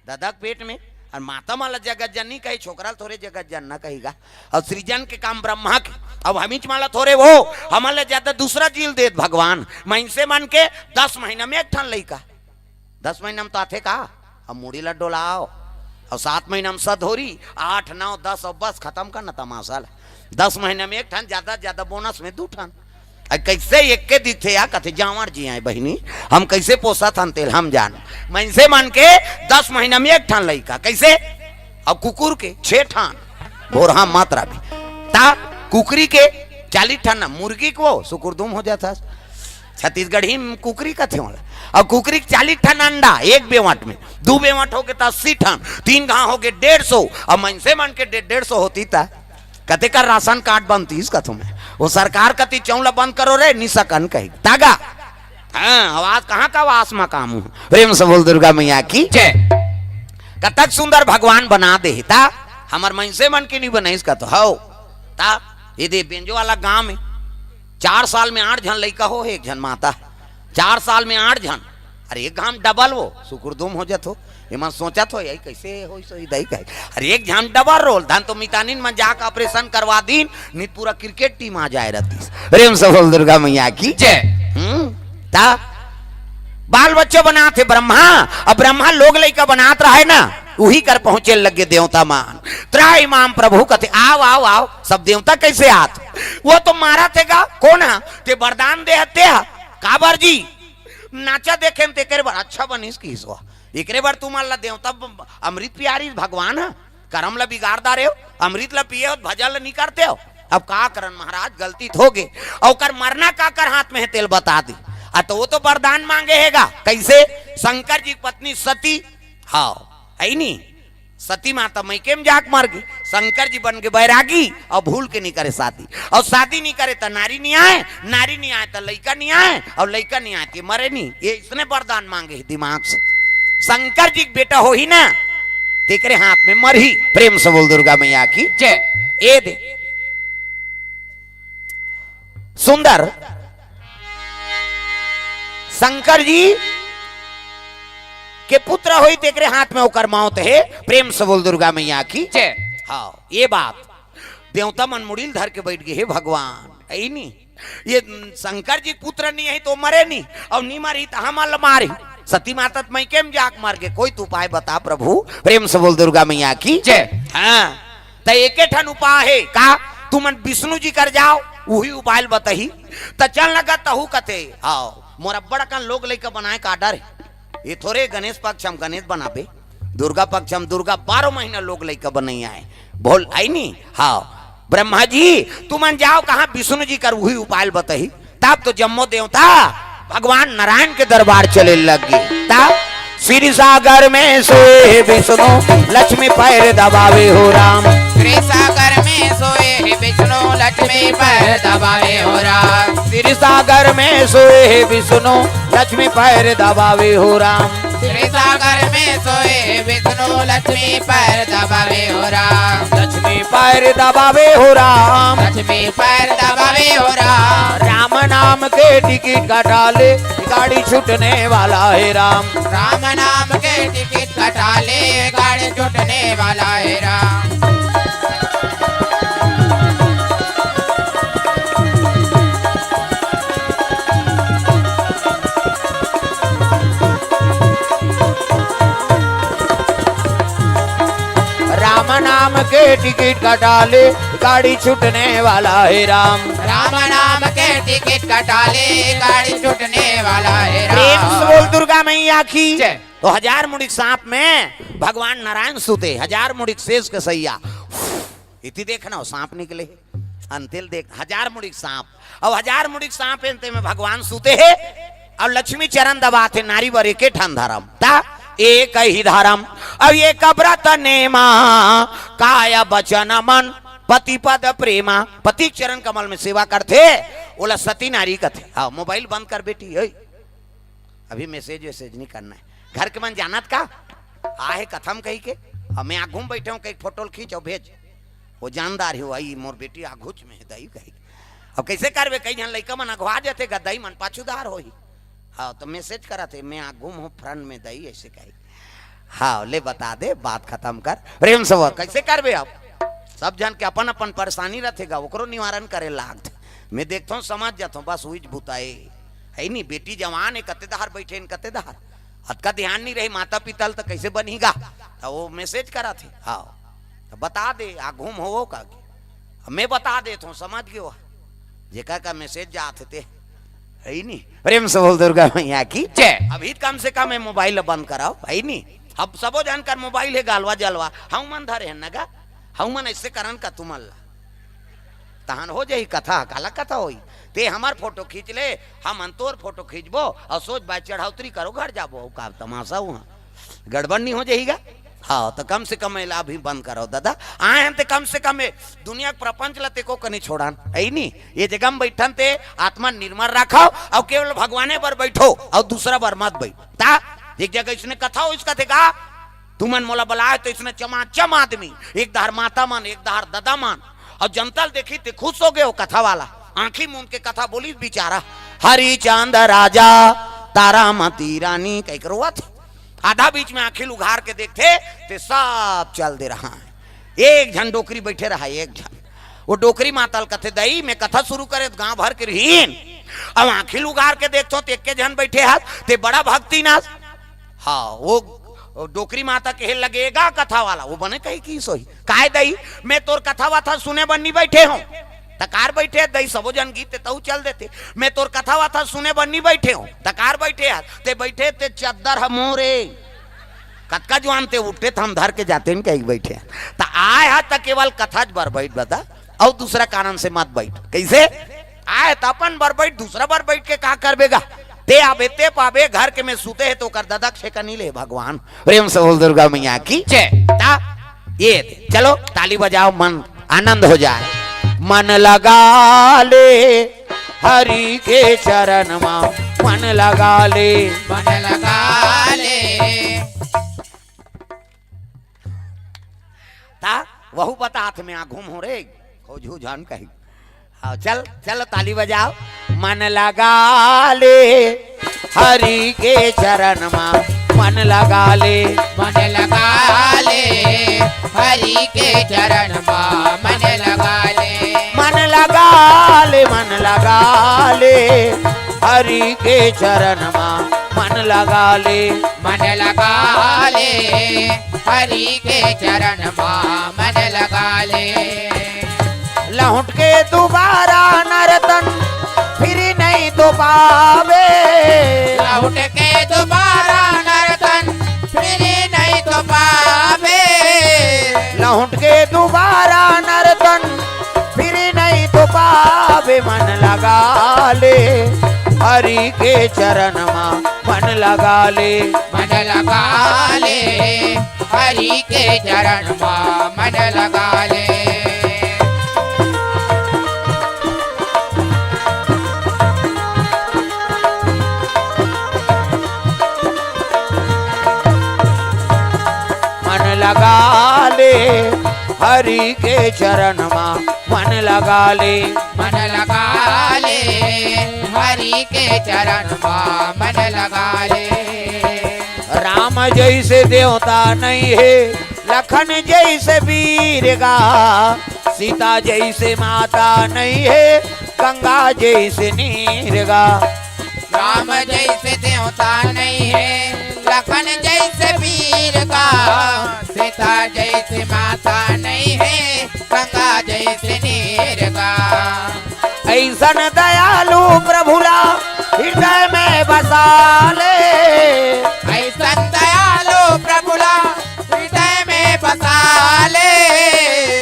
ददा के पेट में। अउ माता मन ल जगत जननी कही, छोकरा ल थोरे जगत जनना कही गा। अउ सृजन के काम ब्रह्मा के, अब हमीच मन ल थोरे वो, हमन ले ज्यादा दूसरा जीव ल देत भगवान। मइनसे मन के दस महीना में एक ठन लइका, दस महीना में तो आथे का? अब मुड़ी ल डोलाओ, अउ सात महीना में सधोरी, आठ, नौ, दस, अउ बस खतम करना तमाशा ल। दस महीना में एक ठन, ज्यादा ज्यादा बोनस में दू ठन। अ, कइसे एक के दिखथे या कथे, "जांवर जी आए बहिनी, हम कइसे पोसत हन तेल हम जान।" मइनसे मन के दस महीना में एक ठन लइका, कइसे? अब कुकुर के छे ठन, भोरहा मात्रा भी। ता कुकरी के चालीस ठन ना, मुर्गी के वो सुकुरदुम हो जात हस। छत्तीसगढ़ी में कुकरी कथे वाला। अब कुकरी के चालीस ठन अंडा एक बेवट में, दू बेवट होके त अस्सी ठन, तीन घांव होके डेढ़ सौ। अब मइनसे मन के डे-, डेढ़ सौ होती त कते कर राशन कार्ड बनतीस कथों में। वो सरकार कती चौला बंद करो रे, निसकन कही। तागा। हाँ, आवाज कहाँ का आवाज में काम हूँ। प्रेम से बोल दुर्गा मैया की। जय। कतक सुंदर भगवान बना दे। ता हमर मइनसे मन के नहीं बनाइस कथो। हौ। ता ये दे बेंजो वाला गांव में चार साल में आठ झन लइका हो, एक झन माता। चार साल में आठ झन। अरे एक घांव डबल वो, सुकुरदुम हो जात हो। ये मन सोचत हो, यही कैसे होई सोई दई कहे। अरे एक झन डबल रोल, धन तो मितानिन मन जाके ऑपरेशन करवा दीन, नहीं पूरा क्रिकेट टीम आ जाए रहतीस। प्रेम से बोल दुर्गा मैया की। जय। हम्म, ता बाल बच्चा बनात हे ब्रह्मा, अब ब्रह्मा लोग लइका बनात रहे ना, उही कर पहुंचे लगे देवता मान। त्राहि माम प्रभु कथे, "आओ, आओ, आओ।" सब देवता कैसे आत? वो तो मारत हे गा, कोन हा? ते वरदान दे हते हा। काबर जी? नाचा देखे म तेकरे बर अच्छा बनिस किहिस वा। एकरे बर तुमन ला देवता ब-, अमृत पियारिस भगवान ह। करम ला बिगाड़ डारे हो, अमृत ला पिए हो, भजन ला नहीं करते हो। अब का करन महाराज, गलती तो हो गे। अउ ओकर मरना काकर हाथ में हे तेल बता दी। आ तो वो तो वरदान मांगे हे गा। कैसे? शंकर जी की पत्नी सती, हाँ, है नी? सती माता मइके में जाके मर गे। शंकर जी बन गे बैरागी अउ भूल के नहीं करे शादी। अउ शादी नहीं करे त नारी नहीं आए, नारी नहीं आए त लइका नहीं आए, अउ लइका नहीं आए त ये मरे नहीं। ये इसने वरदान मांगे हे दिमाग से। शंकर जी के बेटा होही ना, तेकरे हाथ में मरही। प्रेम से बोल दुर्गा मैया की। जय। ए दे। सुंदर शंकर जी के पुत्र होई, तेकरे हाथ में ओकर मौत हे। प्रेम से बोल दुर्गा मैया की। जय। हाँ, ये बात। देवता मन मुड़ी ल धर के बैठ गे, हे भगवान, अई नी, ये शंकर जी के पुत्र नी हे तो मरे नी, अउ नी मरही त हमन ल मारही। सती माता त मइके म जाके मर गे, कोई तो उपाय बता प्रभु। प्रेम से बोल दुर्गा मैया की जय। हाँ, त एके ठन उपाय हे का, तुमन विष्णु जी कर जाव, उही उपाय ल बताही। त चल लगा तहू कथे, हाव, मोर अब्बड़ अकन लोग लइका बनाए के order हे। ये थोरे गणेश पक्ष हम गणेश बनाबे, दुर्गा पक्ष हम दुर्गा, बारह महीना लोग लइका बनई आए, बोल आई नी। हाव, ब्रह्मा जी, तुमन जाव कहाँ विष्णु जी कर उही उपाय ल बताही। तब तो जम्मो देवता भगवान नारायण के दरबार चले लग गे। तब क्षीर सागर में सोए हे विष्णु, लक्ष्मी पैर दबावे हो राम। क्षीर सागर में सोए हे विष्णु, लक्ष्मी पैर दबावे हो राम। क्षीर सागर में सोए हे विष्णु, लक्ष्मी पैर दबावे हो राम। क्षीर सागर में सोए हे विष्णु, लक्ष्मी पैर दबावे हो राम। लक्ष्मी पैर दबावे हो राम। लक्ष्मी पैर दबावे हो राम। राम नाम के टिकट कटा ले, गाड़ी छूटने वाला हे राम। राम नाम के टिकट कटा ले, गाड़ी छूटने वाला हे राम। राम नाम के टिकट कटा ले, गाड़ी छूटने वाला हे राम। राम नाम के टिकट कटा ले, गाड़ी छूटने वाला हे राम। प्रेम से बोल दुर्गा मैया की जय। तो हजार मुड़ी के सांप में भगवान नारायण सुते, हजार मुड़ी के शेष के सैया। इति देखना हो, सांप निकले हे। अंतिल देख, हजार मुड़ी के सांप। अब हजार मुड़ी के सांप हे, अंते में भगवान सुते हे। अब लक्ष्मी चरण दबाथे, नारी बर एके ठन धरम। त एक ही धरम। अब एक व्रत नेमा, काय बचन मन, पति पद प्रेमा। पति के चरण कमल में सेवा करथे, ओला सती नारी कथे। हाव, मोबाइल बंद कर बेटी, ओए। अभी मैसेज वैसेज नहीं करना हे। घर के मन जानत का? आहे कथा म कहिके। अब मैं आघू म बइठे हंव, कहिके फोटो ल खींच अउ भेज। वो जानदार हे, अई मोर बेटी आघूच में हे दई कहिके। अब कइसे करबे, कई झन लइका मन अघवा जथे गा, दई मन पाछूदार होही। हाव, त मैसेज करत हे, मैं आघू म हंव, फ्रंट में दई, अइसे कही। हाव, ले बता दे, बात खतम कर। प्रेम से बोल, कइसे करबे अब? सब झन के अपन अपन परेशानी रथे गा, ओकरो निवारण करे लागथे। मैं देखथंव, समझ जाथंव, बस उहीच बुता ए। हे नी, बेटी जवान हे, कते डहर बइठे हे, कते डहर। अतका ध्यान नइ रही माता पिता ल, त कइसे बनही गा? त वो मैसेज करत हे, हाव। त बता दे, आघू म होवो का के। अब मैं बता देथंव, समझ गेव। जेकर का मैसेज जात हे ते, हे नी? प्रेम से बोल दुर्गा मैया की जय। अभी कम से कम ये मोबाइल ल बंद कराव, हे नी? अब सबो झन कर मोबाइल हे गालवा जलवा, हऊ मन धरे हन न गा, हऊ मन अइसे करन का तुमन ला। तहन हो जाही कथा, काला कथा होही? ते हमर फोटो खींच ले, हमन तोर फोटो खींचबो, अउ सोच बाय चढ़ौतरी करो, घर जाबो, अउ का तमाशा उहाँ गड़बड़ नहीं हो जाही गा? हाव, त कम से कम एला अभी बंद कराव दादा। आए हन ते कम से कम ए दुनिया के प्रपंच ला ते को कनी छोड़न, हे नी? ये जगह म बइठन ते आत्मा निर्मल राखव, अउ केवल भगवाने बर बइठो, अउ दूसरा बर मत बइठ। त एक जगह इसने कथा होइस कथे का, तुमन मोला बलाए त इसने चमाचम आदमी, एक डहर माता मन, एक डहर ददा मन, अउ जनता ल देखिस ते खुश हो गे वो कथा वाला, आंखी मूंद के कथा बोलिस बिचारा, हरिचंद राजा, तारामती रानी, कहिके रोवत हे। आधा बीच में आंखी ल उघार के देखथे, ते सब चल दे रहा हे। एक झन डोकरी बइठे रहा, एक झन। वो डोकरी माता ल कथे, दई, मैं कथा शुरू करे त गांव भर के रहिन, अब आंखी ल उघार के देखथंव, ते एके झन बइठे हस, ते बड़ा भक्तिन हस। हाव, वो, वो डोकरी माता कहे लगे गा कथा वाला, वो बने कही कि सोही। काय दई, मैं तोर कथा वथा सुने बर नी बइठे हंव। त काबर बइठे हस दई, सबो झन गे ते तहू चल देते। मैं तोर कथा वथा सुने बर नी बइठे हंव। त काबर बइठे हस, ते बइठे ते चद्दर ह मोरे। कतका जुवान ते उठे त हम धर के जातेन कहिके बइठे हस। त आय हस त केवल कथा बर बइठ बता, अउ दूसरा कारण से मत बइठ। कइसे? आय त अपन बर बइठ, दूसरा बर बइठ के का करबे गा? ते आबे, ते पाबे, घर के में सुते हे त ओकर ददा के छेका नी ले भगवान। प्रेम से बोल दुर्गा मैया की जय। त ये दे, चलो ताली बजाव, मन आनंद हो जाए। मन लगा ले हरि के चरण मा, मन लगा ले। मन लगा ले। त वहू बतात में आघू म हों रे, खोजू झन कही। हाव, चल, चल, ताली बजाव। मन लगा ले हरि के चरण मा, मन लगा ले। मन लगा ले हरि के चरण मा, मन लगा हरि के चरण मा मन लगा ले। मन लगा ले, हरि के चरण मा मन लगा ले। लहुट के दुबारा नर तन फिर नहीं तो पावे। लहुट के दुबारा नर तन फिर नहीं तो पावे। लहुट के दुबारा नर तन फिर नहीं तो पावे। मन लगा ले, हरि के चरण मा मन लगा ले। मन लगा ले, हरि के चरण मा मन लगा ले। मन लगा ले, हरि के चरण मा मन लगा ले। मन लगा ले, हरि के चरण मा मन लगा ले। राम जैसे देवता नहीं है, लखन जैसे वीर गा। सीता जैसे माता नहीं है, गंगा जैसे नीर गा। राम जैसे देवता नहीं है, लखन जैसे वीर गा। सीता जैसे माता नहीं है, गंगा जैसे नीर गा। ऐसन दयालु प्रभु ला हृदय में बसा ले। ऐसन दयालु प्रभु ला हृदय में बसा ले।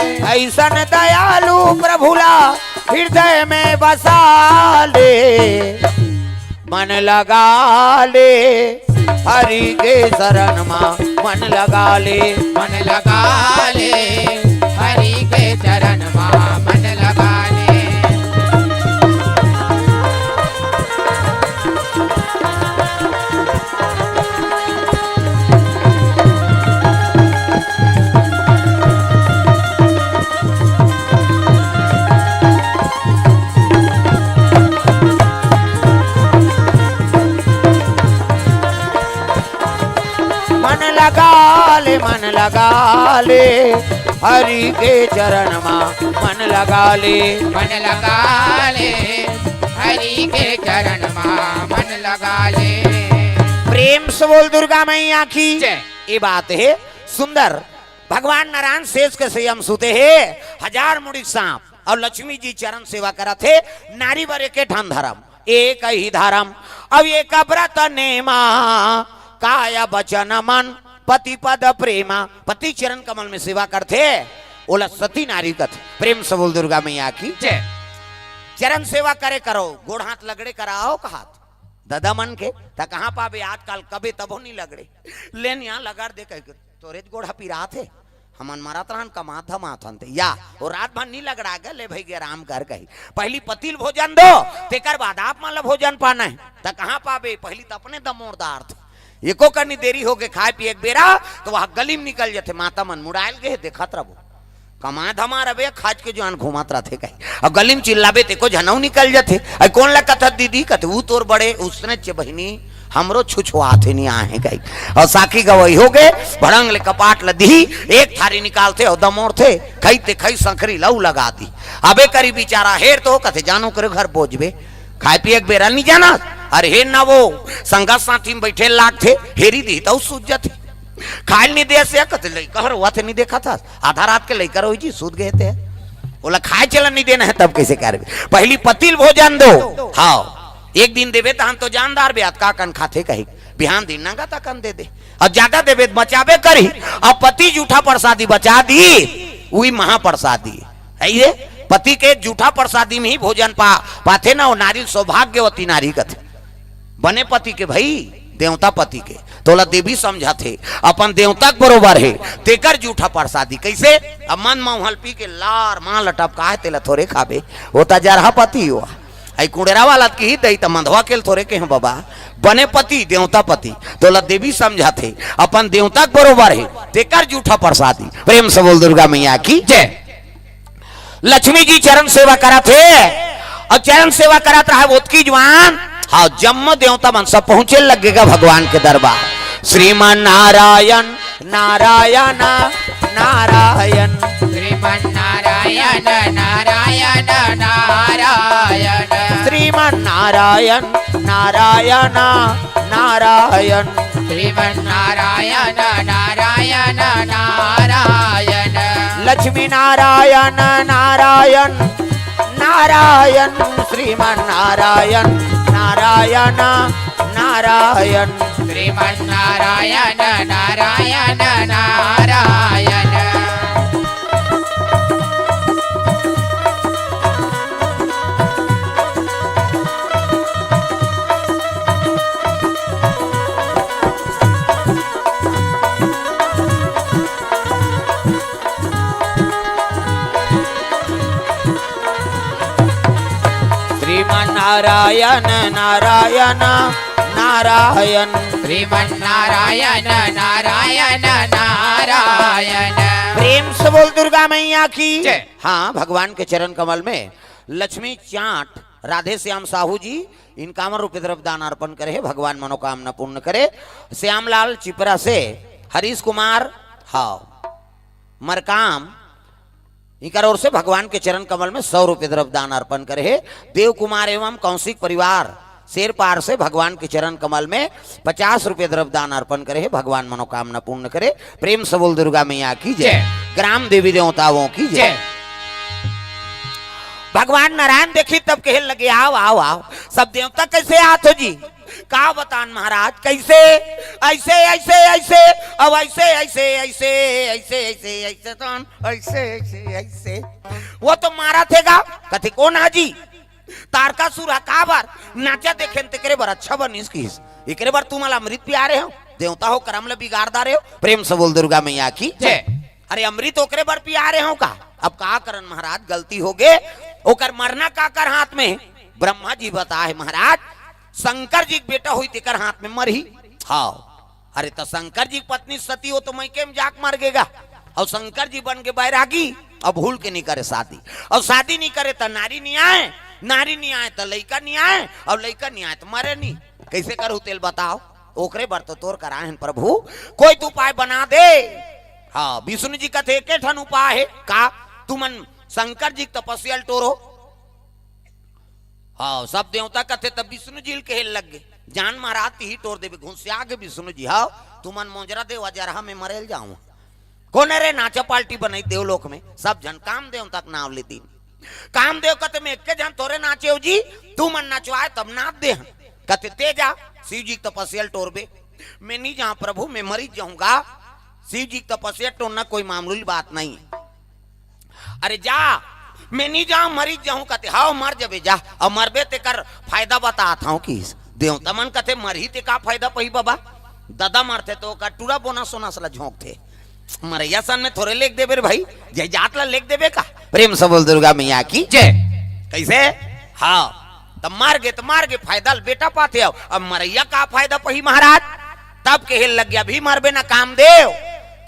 ऐसन दयालु प्रभु ला हृदय में बसा ले। मन लगा ले, हरि के शरण मा मन लगा ले। मन लगा ले, हरि के चरण मा मन लगा ले। मन लगा ले, मन लगा ले, हरि के चरण मा मन लगा ले। मन लगा ले, हरि के चरण मा मन लगा ले। प्रेम से बोल दुर्गा मैया की जय। ये बात है सुंदर। भगवान नारायण शेष के संयम सुते हे, हजार मुड़ी सांप, और लक्ष्मी जी चरण सेवा करत हे। नारी बर एके ठन धर्म, एक ही धर्म। अब एक व्रत नेमा, काय वचन मन, पति पद प्रेमा। पति चरण कमल में सेवा करथे, ओला सती नारी कथे। प्रेम से बोल दुर्गा मैया की जय। चरण सेवा करे करो, गोड़ हाथ लगड़े कराओ कहात। ददा मन के, त कहाँ पाबे आजकल, कबे तभो नहीं लगड़े। लेन यहाँ लगार दे कह के, तोरे गोड़ ह पिरात हे, हमन मरत रहन, कमात धमात हन ते। या, वो रात भर नहीं लगड़ा गे, ले भाई गे आराम कर कही। पहली पति ल भोजन दो, तेकर बाद आप मन ल भोजन पाना है। त कहाँ पाबे, पहली त अपने दमोरदार थे। एको कनी देरी हो गे खाए पिए के बेरा, त वह गली में निकल जथे, माता मन मुड़ायल गे, देखत रबो। कमा धमा रबे, खाज के जुआन घूमत रथे कही। अब गली में चिल्लाबे, तेको झनऊ निकल जथे। अई कोन ला कथत दीदी? कथे, "ऊ तोर बड़े उसने चे बहिनी, हमरो छुछुआथे नहीं आहे" कही। और साखी गवई हो गे, भड़ंग ले कपाट ल दिही, एक थारी निकालथे और दमोरथे, खई ते खई संखरी लऊ लगा दी। अबे करी बिचारा हेर तो कथे, "जानो करे घर बोझबे, खाए पिए के बेरा नहीं जाना।" अरे हेर ना वो संगत साथी में बैठे लागथे, हेरी दिही तऊ सूझ जथे। खाए ल नहीं दे से कथे, "लइका हर हुआ थे नहीं देखा था।" आधा रात के लइका रहो जी, सूत गए थे। बोला, "खाए चलन नहीं देना है, तब कैसे करबे? पहली पति ल भोजन दो।" हाँ, एक दिन देबे तहन तो जानदार बे, अतका कन खाथे कही, बिहान दिन नंगा तकन दे दे। और ज्यादा देबे त बचाबे करी। अब पति जूठा प्रसादी बचा दी, वही महाप्रसादी है ये। पति के जूठा प्रसादी में ही भोजन पा, पाथे ना, वो नारी सौभाग्यवती नारी कथे। बने पति के भाई, देवता पति के, तोला देवी समझाथे, अपन देवता के बरोबर हे, तेकर जूठा प्रसादी। कैसे? अब मन मौहल पी के लार मां लटपका हे, तेला थोरे खाबे, वो त जरहा पति हुआ। आई कुंडरा वाला की ही दई त मंधवा के ल थोरे के हैं बाबा, बने पति, देवता पति, तोला देवी समझाथे, अपन देवता के बरोबर हे, तेकर जूठा प्रसादी। प्रेम से बोल दुर्गा मैया की जय। लक्ष्मी जी चरण सेवा करत हे, और चरण सेवा करत रहा ओतकी जुआन, हाँ, जम्मो देवता मन सब पहुंचे लग गे गा भगवान के दरबार। श्रीमन नारायण, नारायण, नारायण। श्रीमन नारायण, नारायण, नारायण। श्रीमन नारायण, नारायण, नारायण। श्रीमन्नारायण, नारायण, नारायण। लक्ष्मी नारायण, नारायण, नारायण। श्रीमन्नारायण, नारायण, नारायण। श्रीमन्नारायण, नारायण, नारायण। श्रीमन्नारायण, नारायण, नारायण। श्रीमन्नारायण, नारायण, नारायण। प्रेम से बोल दुर्गा मैया की। जय। हाँ, भगवान के चरण कमल में लक्ष्मी चाट राधे श्याम साहू जी इनकावन रुपये द्रव्य दान अर्पण करे हे, भगवान मनोकामना पूर्ण करे। श्यामलाल चिपरा से हरीश कुमार, हाँ, मरकाम, इनकर ओर से भगवान के चरण कमल में सौ रुपये द्रव्य दान अर्पण करे हे। देव कुमार एवं कौशिक परिवार शेरपार से भगवान के चरण कमल में पचास रुपये द्रव्य दान अर्पण करे हे। भगवान मनोकामना पूर्ण करे। प्रेम से बोल दुर्गा मैया की जय। जय। ग्राम देवी देवताओं की जय। जय। भगवान नारायण देखी तब कहे लगे, "आओ, आओ, आओ, सब देवता कैसे आत हो जी?" का बतान महाराज, कैसे? ऐसे, ऐसे, ऐसे, अब ऐसे, ऐसे, ऐसे, ऐसे, ऐसे, ऐसे, तन, ऐसे, ऐसे, ऐसे। वो तो मारा थेगा, कथे, "कौन हा जी?" तारकासुर हा। "काबर?" "नाचा देखेन तेकरे बर अच्छा बनिस किस, एकरे बर तुमला अमृत पिया रहे हो, देवता हो, करम ले बिगाड़ डारे हो।" प्रेम से बोल दुर्गा मैया की जय। "अरे अमृत ओकरे बर पिया रहे हो का?" अब का करन महाराज, गलती हो गे। ओकर मरना काकर हाथ में? ब्रह्मा जी बताए महाराज, शंकर जी के बेटा होई तेकर हाथ में मरही। हाँ, अरे त शंकर जी के पत्नी सती, वो तो मइके में जाके मर गेगा। अउ शंकर जी बन के बैरागी, अब भूल के नहीं करे शादी। अउ शादी नहीं करे त नारी नहीं आए, नारी नहीं आए त लइका नहीं आए, अउ लइका नहीं आए त मरे नहीं। कैसे करू तेल बताओ? ओकरे बर तो तोर कराए हन प्रभु, कोई तो उपाय बना दे। हाँ, विष्णु जी कथे, "एके ठन उपाय हे।" का? "तुमन शंकर जी के तपस्या ल टोरो।" हाँ, सब देवता कथे, तब विष्णु जी ल कहे लग गे, "जान महाराज, तिही टोर देबे।" घुसिया गे विष्णु जी, "हाँ, तुमन मोजरा देवा जरहा में मरेल जाओ।" कोन रे नाचा पार्टी बनई देवलोक में? सब झन कामदेव तक नाव ले दीन। कामदेव कथे, "मैं एके झन थोरे नाचेव जी, तुमन नचवाए तब नाच दे हन।" कथे, "ते जा, शिव जी के तपस्या ल टोरबे।" "मैं नहीं जाऊं प्रभु, मैं मरी जाऊंगा। शिव जी के तपस्या टोरना कोई मामूली बात नहीं।" "अरे जा।" "मैं नहीं जाऊं, मरी जाऊं।" कथे, "हाव, मर जबे जा, अउ मरबे तेकर फायदा बतात हंव।" किस देवता मन कथे, "मरही ते का फायदा पही बाबा? ददा मरथे तो ओकर टूरा बोना सोना सला झोंकथे, मरैया सन में थोरे लेग देबे रे भाई, जायदाद ला लेग देबे का?" प्रेम से बोल दुर्गा मैया की जय। कैसे? हाँ, त मर गे, त मर गे, फायदा ल बेटा पाथे हो, अब मरैया का फायदा पही महाराज? तब कहे लग गया, "अभी मरबे ना कामदेव,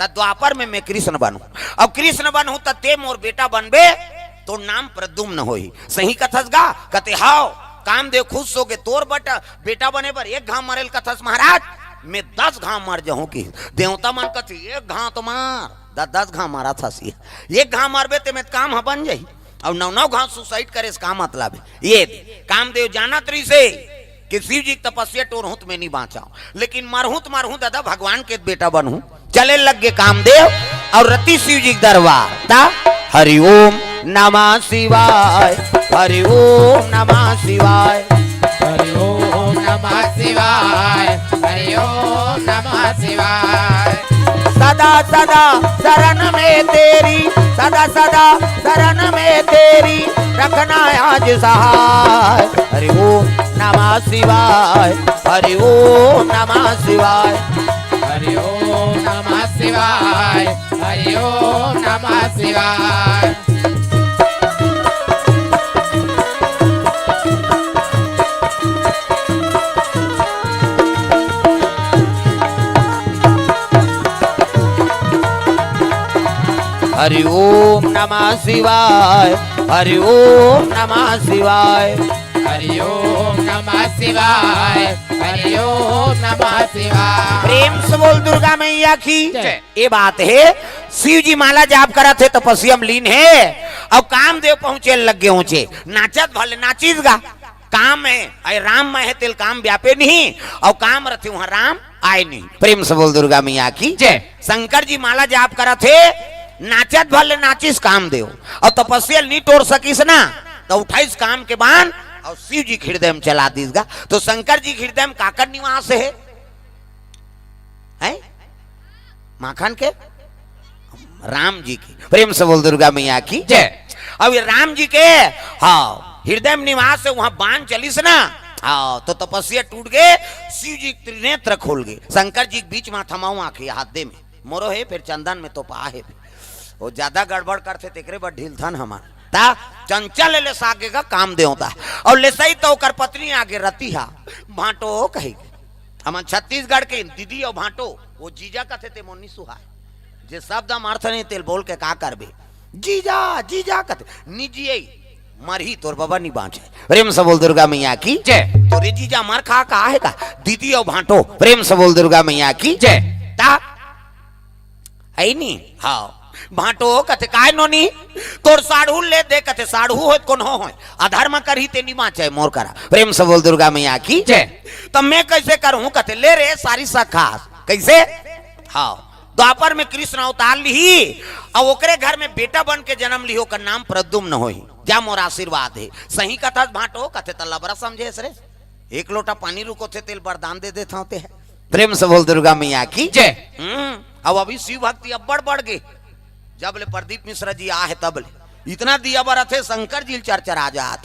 त द्वापर में मैं कृष्ण बनूं, अब कृष्ण बनूं त ते मोर बेटा बनबे, तो नाम प्रद्युम्न होही।" सही कथस गा? कथे, "हाव।" कामदेव खुश हो गे, "तोर बेटा, बेटा बने बर एक घाव मरेल कथस महाराज, मैं दस घाव मर जाऊं।" कि देवता मन कथे, "एक घाव तो मार, द-, दस घाव मारा था सी, एक घाव मरबे ते में काम ह बन जाही।" अउ नौ नौ घाव सुसाइड करे से का मतलब हे? ये कामदेव जानत रहिसे कि शिव जी के तपस्या टोरहूं त मैं नहीं बांचव, लेकिन मरहूं त मरहूं दादा, भगवान के बेटा बनहूं। चले लग गे कामदेव अउ रति शिव जी के दरबार। ता हरि ओम नमः शिवाय, हरि ओम नमः शिवाय। हरि ओम नमः शिवाय, हरि ओम नमः शिवाय। सदा सदा शरण में तेरी, सदा सदा शरण में तेरी, रखना आज सहाय। हरि ओम नमः शिवाय, हरि ओम नमः शिवाय। हरि ओम नमः शिवाय, हरि ओम नमः शिवाय। हरि ओम नमः शिवाय, हरि ओम नमः शिवाय। हरि ओम नमः शिवाय, हरि ओम नमः शिवाय। प्रेम से बोल दुर्गा मैया की जय। ये बात हे, शिव जी माला जाप करत हे, तपस्या में लीन हे, अउ कामदेव पहुंचे लग गे ऊंचे, नाचत भले नाचिस गा। काम हे, अरे राम में हे तेल काम व्यापे नहीं, अउ काम रथे उहाँ राम आय नहीं। प्रेम से बोल दुर्गा मैया की जय। शंकर जी माला जाप करत हे, नाचत भर ले नाचिस कामदेव, अउ तपस्या ल नी टोर सकिस ना, त उठाइस काम के बान अउ शिव जी के हृदय में चला दिस गा। तो शंकर जी के हृदय में काकर निवास हे? हैं? माखन के? राम जी की। प्रेम से बोल दुर्गा मैया की जय। अब ये राम जी के, हाँ, हृदय में निवास हे, उहाँ बान चलिस ना, हाँ, तो तपस्या टूट गे, शिव जी के त्रिनेत्र खोल गे, शंकर जी के बीच में थमाऊ आँखी हाथ दे में, मोरो हे, फिर चंदन में तो पा हे, वो ज्यादा गड़बड़ करथे, तेकरे बर ढीलथन हमन। ता चंचल ले सागे का काम देवता। अउ लेसई तो ओकर पत्नी आगे रतिहा, भांटो कही। हमन छत्तीसगढ़ के दीदी अउ भांटो, वो जीजा कथे ते मोर नी सुहाय। जे शब्द हम अर्थ नहीं तेल बोल के का करबे? जीजा, जीजा कथे, नी जिये, मरही तोर बबा नी बाँचे। प्रेम से बोल दुर्गा मैया की जय। तोरे जीजा मर खा का हे का? दीदी अउ भांटो, प्रेम से बोल दुर्गा मैया की जय। ता है नी? हाँ। भांटो कथे, "काय नोनी, तोर साढ़ू ले दे," कथे, "साढ़ू होय त कोनो होय, अधर्म करही ते नी बाँचे मोर करा।" प्रेम से बोल दुर्गा मैया की जय। "त मैं कैसे करहूँ?" कथे, "ले रे सारी सखा।" कैसे? हाँ। द्वापर में कृष्ण अवतार लिही, अउ ओकरे घर में बेटा बन के जन्म लिही, ओकर नाम प्रद्युम्न होही। जा मोर आशीर्वाद हे। सही कथस भांटो? कथे, "त लबरा समझेस रे, एक लोटा पानी रुकोथे तेल वरदान दे देथंव ते ह।" प्रेम से बोल दुर्गा मैया की जय। हम्म, अब अभी शिव भक्ति अब्बड़ बढ़ गे। जब ले प्रदीप मिश्रा जी आ हे तब ले इतना दिया बरथे, शंकर जी ल चरचरा जात।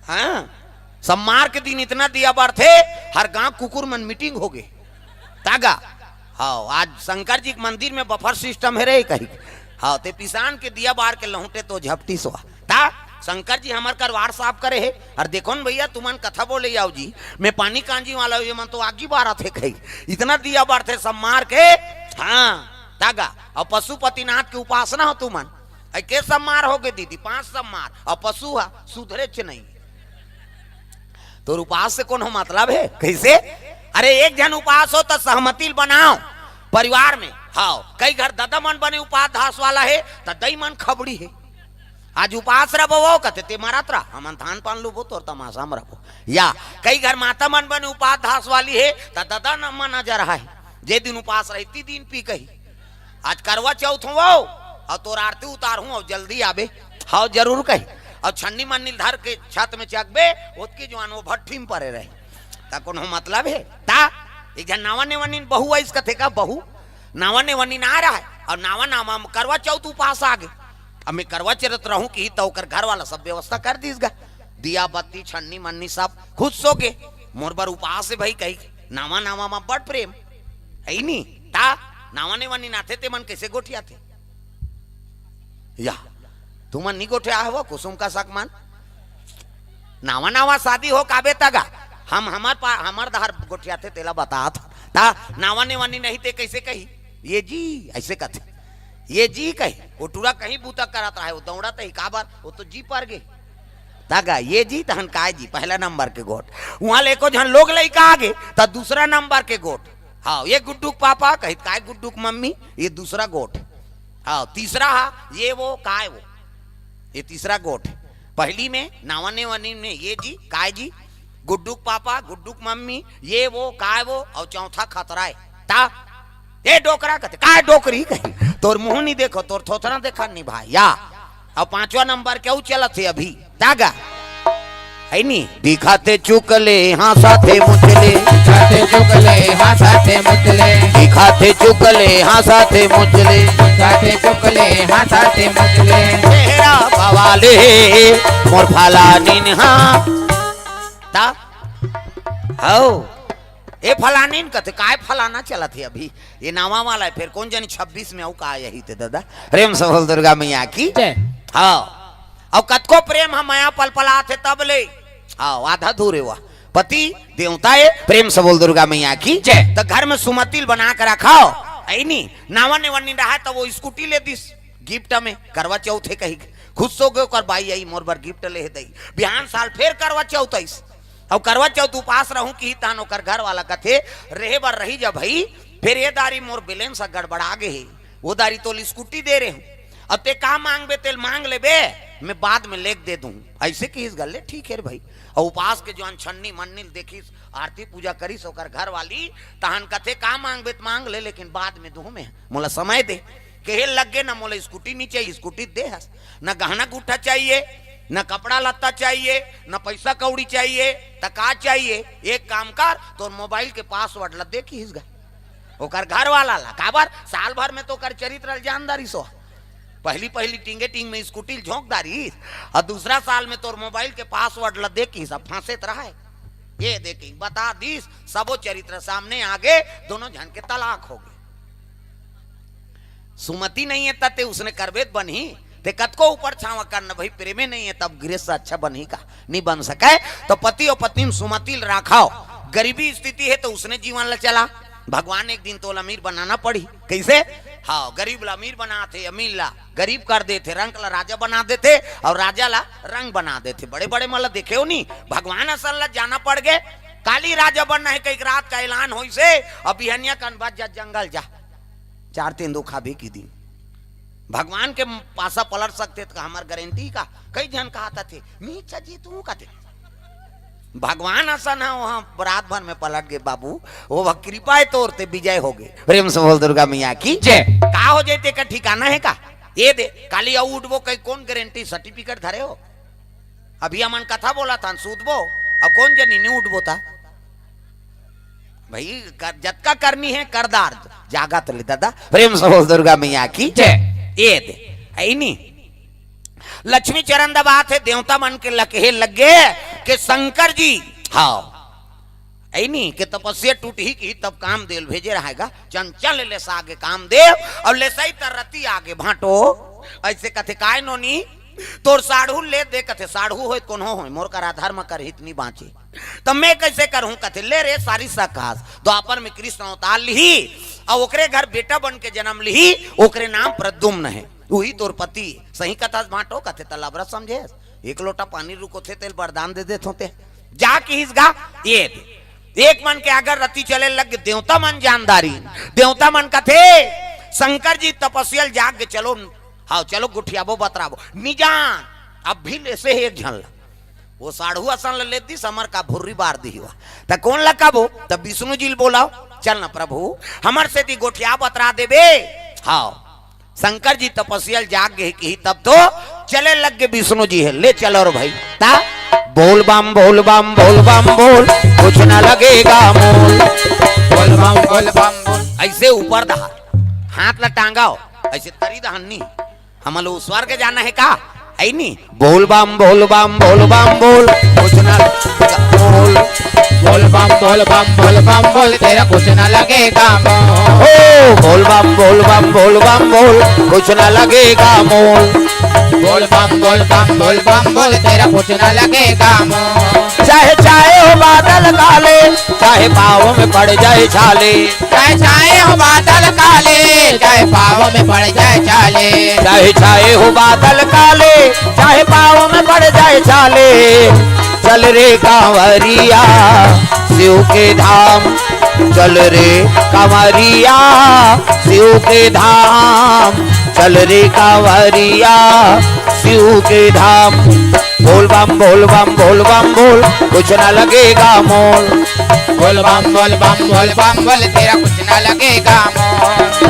हाँ, सम्मार के दिन इतना दिया बरथे, हर गांव कुकुर मन मीटिंग हो गे। तागा, हाँ, आज शंकर जी के मंदिर में बफर सिस्टम हे रे कही। हाँ, ते पिसान के दिया बार के लहुटे तो झपटी सोहा। ता शंकर जी हमर कर वार साफ करे हे। अरे देखो न भैया, तुमन कथा बोले जाओ जी, मैं पानी कांजी वाला हूँ, ये मन तो आगी बारत हे कही। इतना दिया बारथे सम्मार के। हाँ, तागा, अउ पशुपतिनाथ के उपासना हो तुमन। अरे के सम्मार हो गे दीदी? पांच सम्मार। अउ पशु हा सुधरेच नहीं। तोर उपास से कोनो मतलब हे? कैसे? अरे एक झन उपास हो त सहमति ल बनाओ परिवार में। हाँ, कई घर ददा मन बने उपास धास वाला हे, त दई मन खबड़ी हे। आज उपास रबो वो, कथे, "ते मरत रह, हमन धान पान लुबो, तोर तमाशा म रबो।" या कई घर माता मन बने उपास धास वाली हे, त ददा न मन नजर आहे, जे दिन उपास रही, ती दिन पी कही। आज करवा चौथ हो वो, अउ तोर आरती उतारहूँ, अउ जल्दी आबे, हाँ जरूर कही। अउ छन्नी मन्नी धर के छत में चकबे, ओतकी जुआन वो भट्ठी में परे रहे, त कोनो मतलब हे? ता एक झन नावा नेवनिन बहू आइस, कथे का बहू, नावा नेवनिन आ रहा है, अउ नावा नावा में करवा चौथ उपास आ गे। अब मैं करवा चौथ रहूं कि त ओकर घर वाला सब व्यवस्था कर दीस गा, दिया बत्ती छन्नी मन्नी सब खुश हो गे। मोर बर उपास हे भाई कही, नावा नावा में बड़ प्रेम हे नी। ता नावा नेवनिन आथे ते मन कैसे गोठियाथे? या तुमन नी गोठिया हव कुसुम का सकमान? नावा नावा शादी हो काबे तगा हम हमर पा-, हमर दहर गोठियाथे तेला बतात। ता नावा नेवनिन नहीं ते कैसे कही, "ये जी" ऐसे कथे, "ये जी" कही। वो टूरा कहीं बूता करत रहे, वो दौड़त ही काबर, वो तो जी पर गे। तगा ये जी तहन काय जी, पहला नंबर के गोठ। उहाँ ले एको झन लोग लइका आ गे, त दूसरा नंबर के गोठ। हाँ, ये गुड्डू के पापा कही, "काय गुड्डू के मम्मी?" ये दूसरा गोठ। हाँ, तीसरा हा, ये वो, काय वो, ये तीसरा गोठ। पहली में नावा नेवनिन में ये जी, काय जी, गुड्डू के पापा, गुड्डू के मम्मी, ये वो, काय वो, अउ चौथा खतरा हे। ता, "ए डोकरा," कथे, "काय डोकरी?" कही, "तोर मुंह नी देखो, तोर थोथना देखन नी भाई।" या, अउ पांचवा नंबर के अउ चलत हे अभी, तागा। है नी? दिखाथे चुकले, हाँसाथे मुचले। दिखाथे चुकले, हाँसाथे मुचले। दिखाथे चुकले, हाँसाथे मुचले। दिखाथे चुकले, हाँसाथे मुचले। चेहरा बवाले, मोर फलानिन हा। ता? हौ। ए फलानिन कथे, "काय फलाना चलत हे अभी? ये नावा वाला हे, फेर कोन जनी छब्बीस में अउ का आही ते ददा।" प्रेम से बोल दुर्गा मैया की। जय। हाँ। अउ कतको प्रेम ह मया पलपलात हे तब ले। हाँ, आधा दूर हे वह। पति देवता हे, प्रेम से बोल दुर्गा मैया की। जय। त घर में सुमतिल बना के रखव। ऐ नी, नावा नेवनिन रहा त वो स्कूटी ले दिस गिफ्ट में, करवा चौथ हे कही। खुश हो गे ओकर बाई आई, "मोर बर गिफ्ट ले हे दई।" बिहान साल फेर करवा चौथ आइस। अउ करवा चौथ उपास रहूं कि तहन ओकर घर वाला कथे, "रहे बर रही जा भई, फेर ए दारी मोर बैलेंस ह गड़बड़ा गे हे, ओ दारी तोल स्कूटी दे रहे हूं, अब ते का मांगबे तेल मांग लेबे, मैं बाद में लेके दे दूं।" ऐसे किहिस गा, ले ठीक हे रे भाई। अउ उपास के जोन छन्नी मन्नी ल देखिस, आरती पूजा करिस ओकर घर वाली, तहन कथे, "का मांगबे त मांग ले, लेकिन बाद में दूं मैं, मोला समय दे।" कहे लग गे, "ना मोला स्कूटी नी चाहिए, स्कूटी दे हस, ना गहना गुट्ठा चाहिए, ना कपड़ा लत्ता चाहिए, ना पैसा कौड़ी चाहिए, त का चाहिए? एक काम कर, तोर मोबाइल के पासवर्ड ला दे," किहिस गा। ओकर घर वाला ला, काबर? साल भर में तो ओकर चरित्र ल जान डारिस ओ। पहली पहली टींगे टींग में स्कूटी ल झोंक डारिस, अउ दूसरा साल में तोर मोबाइल के पासवर्ड ल दे किहिस, अब फंसे त रहय। ये दे किहिस, बता दिस, सबो चरित्र सामने आगे, दोनों झन के तलाक हो गे। सुमति नहीं हे त ते उसने करबे त बनही, ते कतको ऊपर छावा कर न भाई, प्रेमे नहीं हे तब गृहस्थ अच्छा बनही का? नहीं बन सकय। तो पति अउ पत्नी में सुमति ल राखव। गरीबी स्थिति हे तो उसने जीवन ल चला, भगवान एक दिन तोला अमीर बनाना पड़ही। कइसे? हाँ, गरीब ला अमीर बनाथे, अमीर ला गरीब कर देथे, रंक ला राजा बना देथे अउ राजा ला रंक बना देथे। बड़े बड़े मन ला देखे हो नी, भगवान असन ला जाना पड़ गे। काली राजा बनना हे कहिके रात का ऐलान होइसे, अउ बिहनिया कन बस जा, जंगल जा, चार तेंदू खाबे किहिस। भगवान के पासा पलट सकथे त का हमर गारंटी का? कई झन कहत हे, "मीच जी तू कथे।" भगवान असन हे, वहां रात भर में पलट गे बाबू, वो कृपा हे तोर, ते विजय हो गे। प्रेम से बोल दुर्गा मैया की जय। का हो जाय तेकर ठिकाना हे का? ये दे, काली अउ उठबो कही, कोन गारंटी सर्टिफिकेट धरे हो? अभी हमन कथा बोलत हन, सूतबो, अउ कोन जनी नी उठबो ता। भाई, कर, जतका करनी हे, कर डार, जागा तो ले दादा। प्रेम से बोल दुर्गा मैया की जय। ये दे, हे नी? लक्ष्मी चरण दबात हे, देवता मन के ल कहे लग गे कि शंकर जी, हाँ, हे नी, कि तपस्या टूटही किहिस तब कामदेव भेजे रहय गा, चंचल लेसा आगे कामदेव, अउ लेसई त रति आगे भांटो। ऐसे कथे, "काय नोनी, तोर साढ़ू ले दे," कथे, "साढ़ू होय त कोनो होय, मोर करा धर्म कर हित नी बांचे, त मैं कइसे करहूं?" कथे, "ले रे सारी सकास, द्वापर में कृष्ण अवतार लिही, अउ ओकरे घर बेटा बन के जन्म लिही, ओकरे नाम प्रद्युम्न हे, उही तोर पति।" सही कथस भांटो? कथे, "त लबरा समझेस, एक लोटा पानी रुकोथे तेल वरदान दे देथों ते।" जा किहिस गा, ये दे। एक मन के अगर रति चले लग, देवता मन जान डारिन, देवता मन कथे, "शंकर जी तपस्या ल जाग गे, चलो, हाँ, चलो गोठियाबो बतराबो।" नी जान, अब भी लेसे हे एक झन ला। वो साढ़ू असन ल ले दिस, हमर का भुर्री बार दिही वा। त कोन ल कबो? त विष्णु जी ल बोलाव, "चल न प्रभु, हमर सेती गोठिया बतरा देबे।" हाँ, शंकर जी तपस्या ल जाग गे किहिस तब तो चले लग गे विष्णु जी हे, "ले चलो रे भाई।" ता बोल बम बोल बम बोल बम बोल, कुछ न लगेगा मोल। बोल बम बोल बम बोल। ऐसे ऊपर दहा, हाथ ला टांगाव, ऐसे तरी दहन नी। हमन ला स्वर्ग जाना हे का? हे नी? बोल बम बोल बम बोल बम बोल, कुछ ना बोल। बोल बम बोल बम बोल बम बोल, तेरा कुछ ना लगेगा मोल। ओ बोल बम बोल बम बोल बम बोल, कुछ ना लगेगा मोल। बोल बम बोल बम बोल बम बोल, तेरा कुछ ना लगेगा मोल। चाहे छाए हो बादल काले, चाहे पाँव में पड़ जाए छाले। चाहे छाए हो बादल काले, चाहे पाँव में पड़ जाए छाले। चाहे छाए हो बादल काले, चाहे पाँव में पड़ जाए छाले। चल रे कांवरिया शिव के धाम, चल रे कांवरिया शिव के धाम, चल रे कांवरिया शिव के धाम। बोल बम बोल बम बोल बम बोल, कुछ ना लगेगा मोल। बोल बम बोल बम बोल बम बोल, तेरा कुछ ना लगेगा मोल।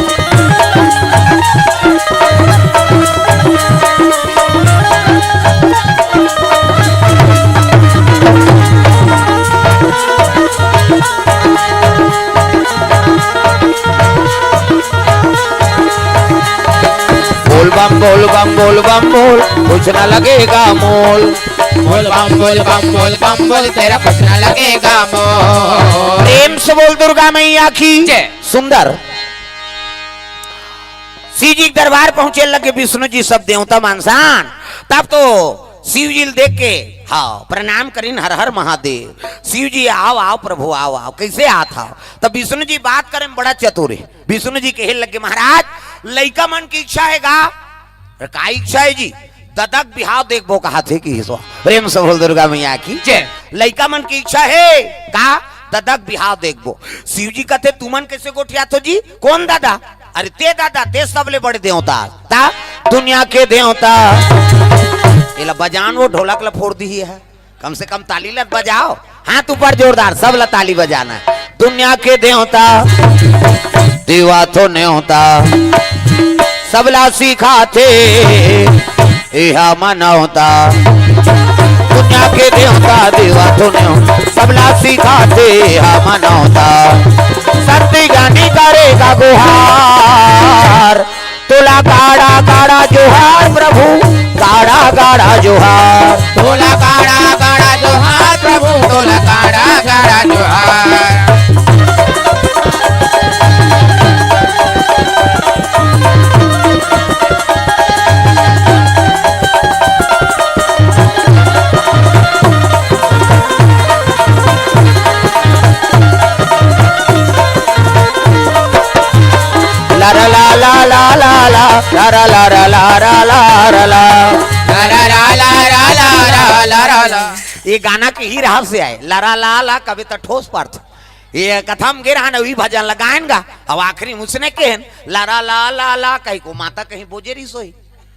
बोल बम बोल बम बोल बम बोल, कुछ ना लगेगा मोल। बोल बम बोल बम बोल बम बोल, तेरा कुछ ना लगेगा मोल। प्रेम से बोल दुर्गा मैया की जय। सुंदर। शिव जी के दरबार पहुंचे लगे विष्णु जी, सब देवता मानसान। तब तो शिव जी ल देख के, हाँ, प्रणाम करिन, "हर हर महादेव।" शिव जी, "आव, आव प्रभु, आव, आव, कइसे आत हव?" तब विष्णु जी बात करे में बड़ा चतुर हे। विष्णु जी कहे लगे, "महाराज, लइका मन के इच्छा हे गा?" "अरे, का इच्छा हे जी?" "ददा के बिहाव देखबो," कहाथे किहिस वा। प्रेम से बोल दुर्गा मैया की जय। "लइका मन के इच्छा हे का? ददा के बिहाव देखबो।" शिव जी कथे, "तुमन कइसे गोठियाथो जी? कोन ददा?" "अरे ते ददा, ते सबले बड़े देवता, ता दुनिया के देवता।" एला बजान, वो ढोलक ला फोड़ दिही है। कम से कम ताली ला बजाओ, हाथ ऊपर जोरदार, सब ला ताली बजाना है। दुनिया के देवता, देवा तो नेवता, सबला सिखाथे, एहा मनौता। दुनिया के देवता, देवा तो नेवता, सबला सिखाथे, एहा मनौता। सत्य ज्ञानी करेगा गुहार, तोला गाड़ा गाड़ा जोहार प्रभु, गाड़ा गाड़ा जोहार। तोला गाड़ा गाड़ा जोहार प्रभु, तोला गाड़ा गाड़ा जोहार। लारा ला ला ला ला ला, लारा लारा लारा लारा ला। लारा ला ला ला ला ला ला ला ला। ये गाना के ही रहस्य आय, लारा ला ला कबे त ठोस परथे। ये कथा म गे रहन, उही भजन ला गायन गा, अब आखिरी म उसने केहेन, लारा ला ला ला, कहिके ओ माता कहीं बोजे रहिस होही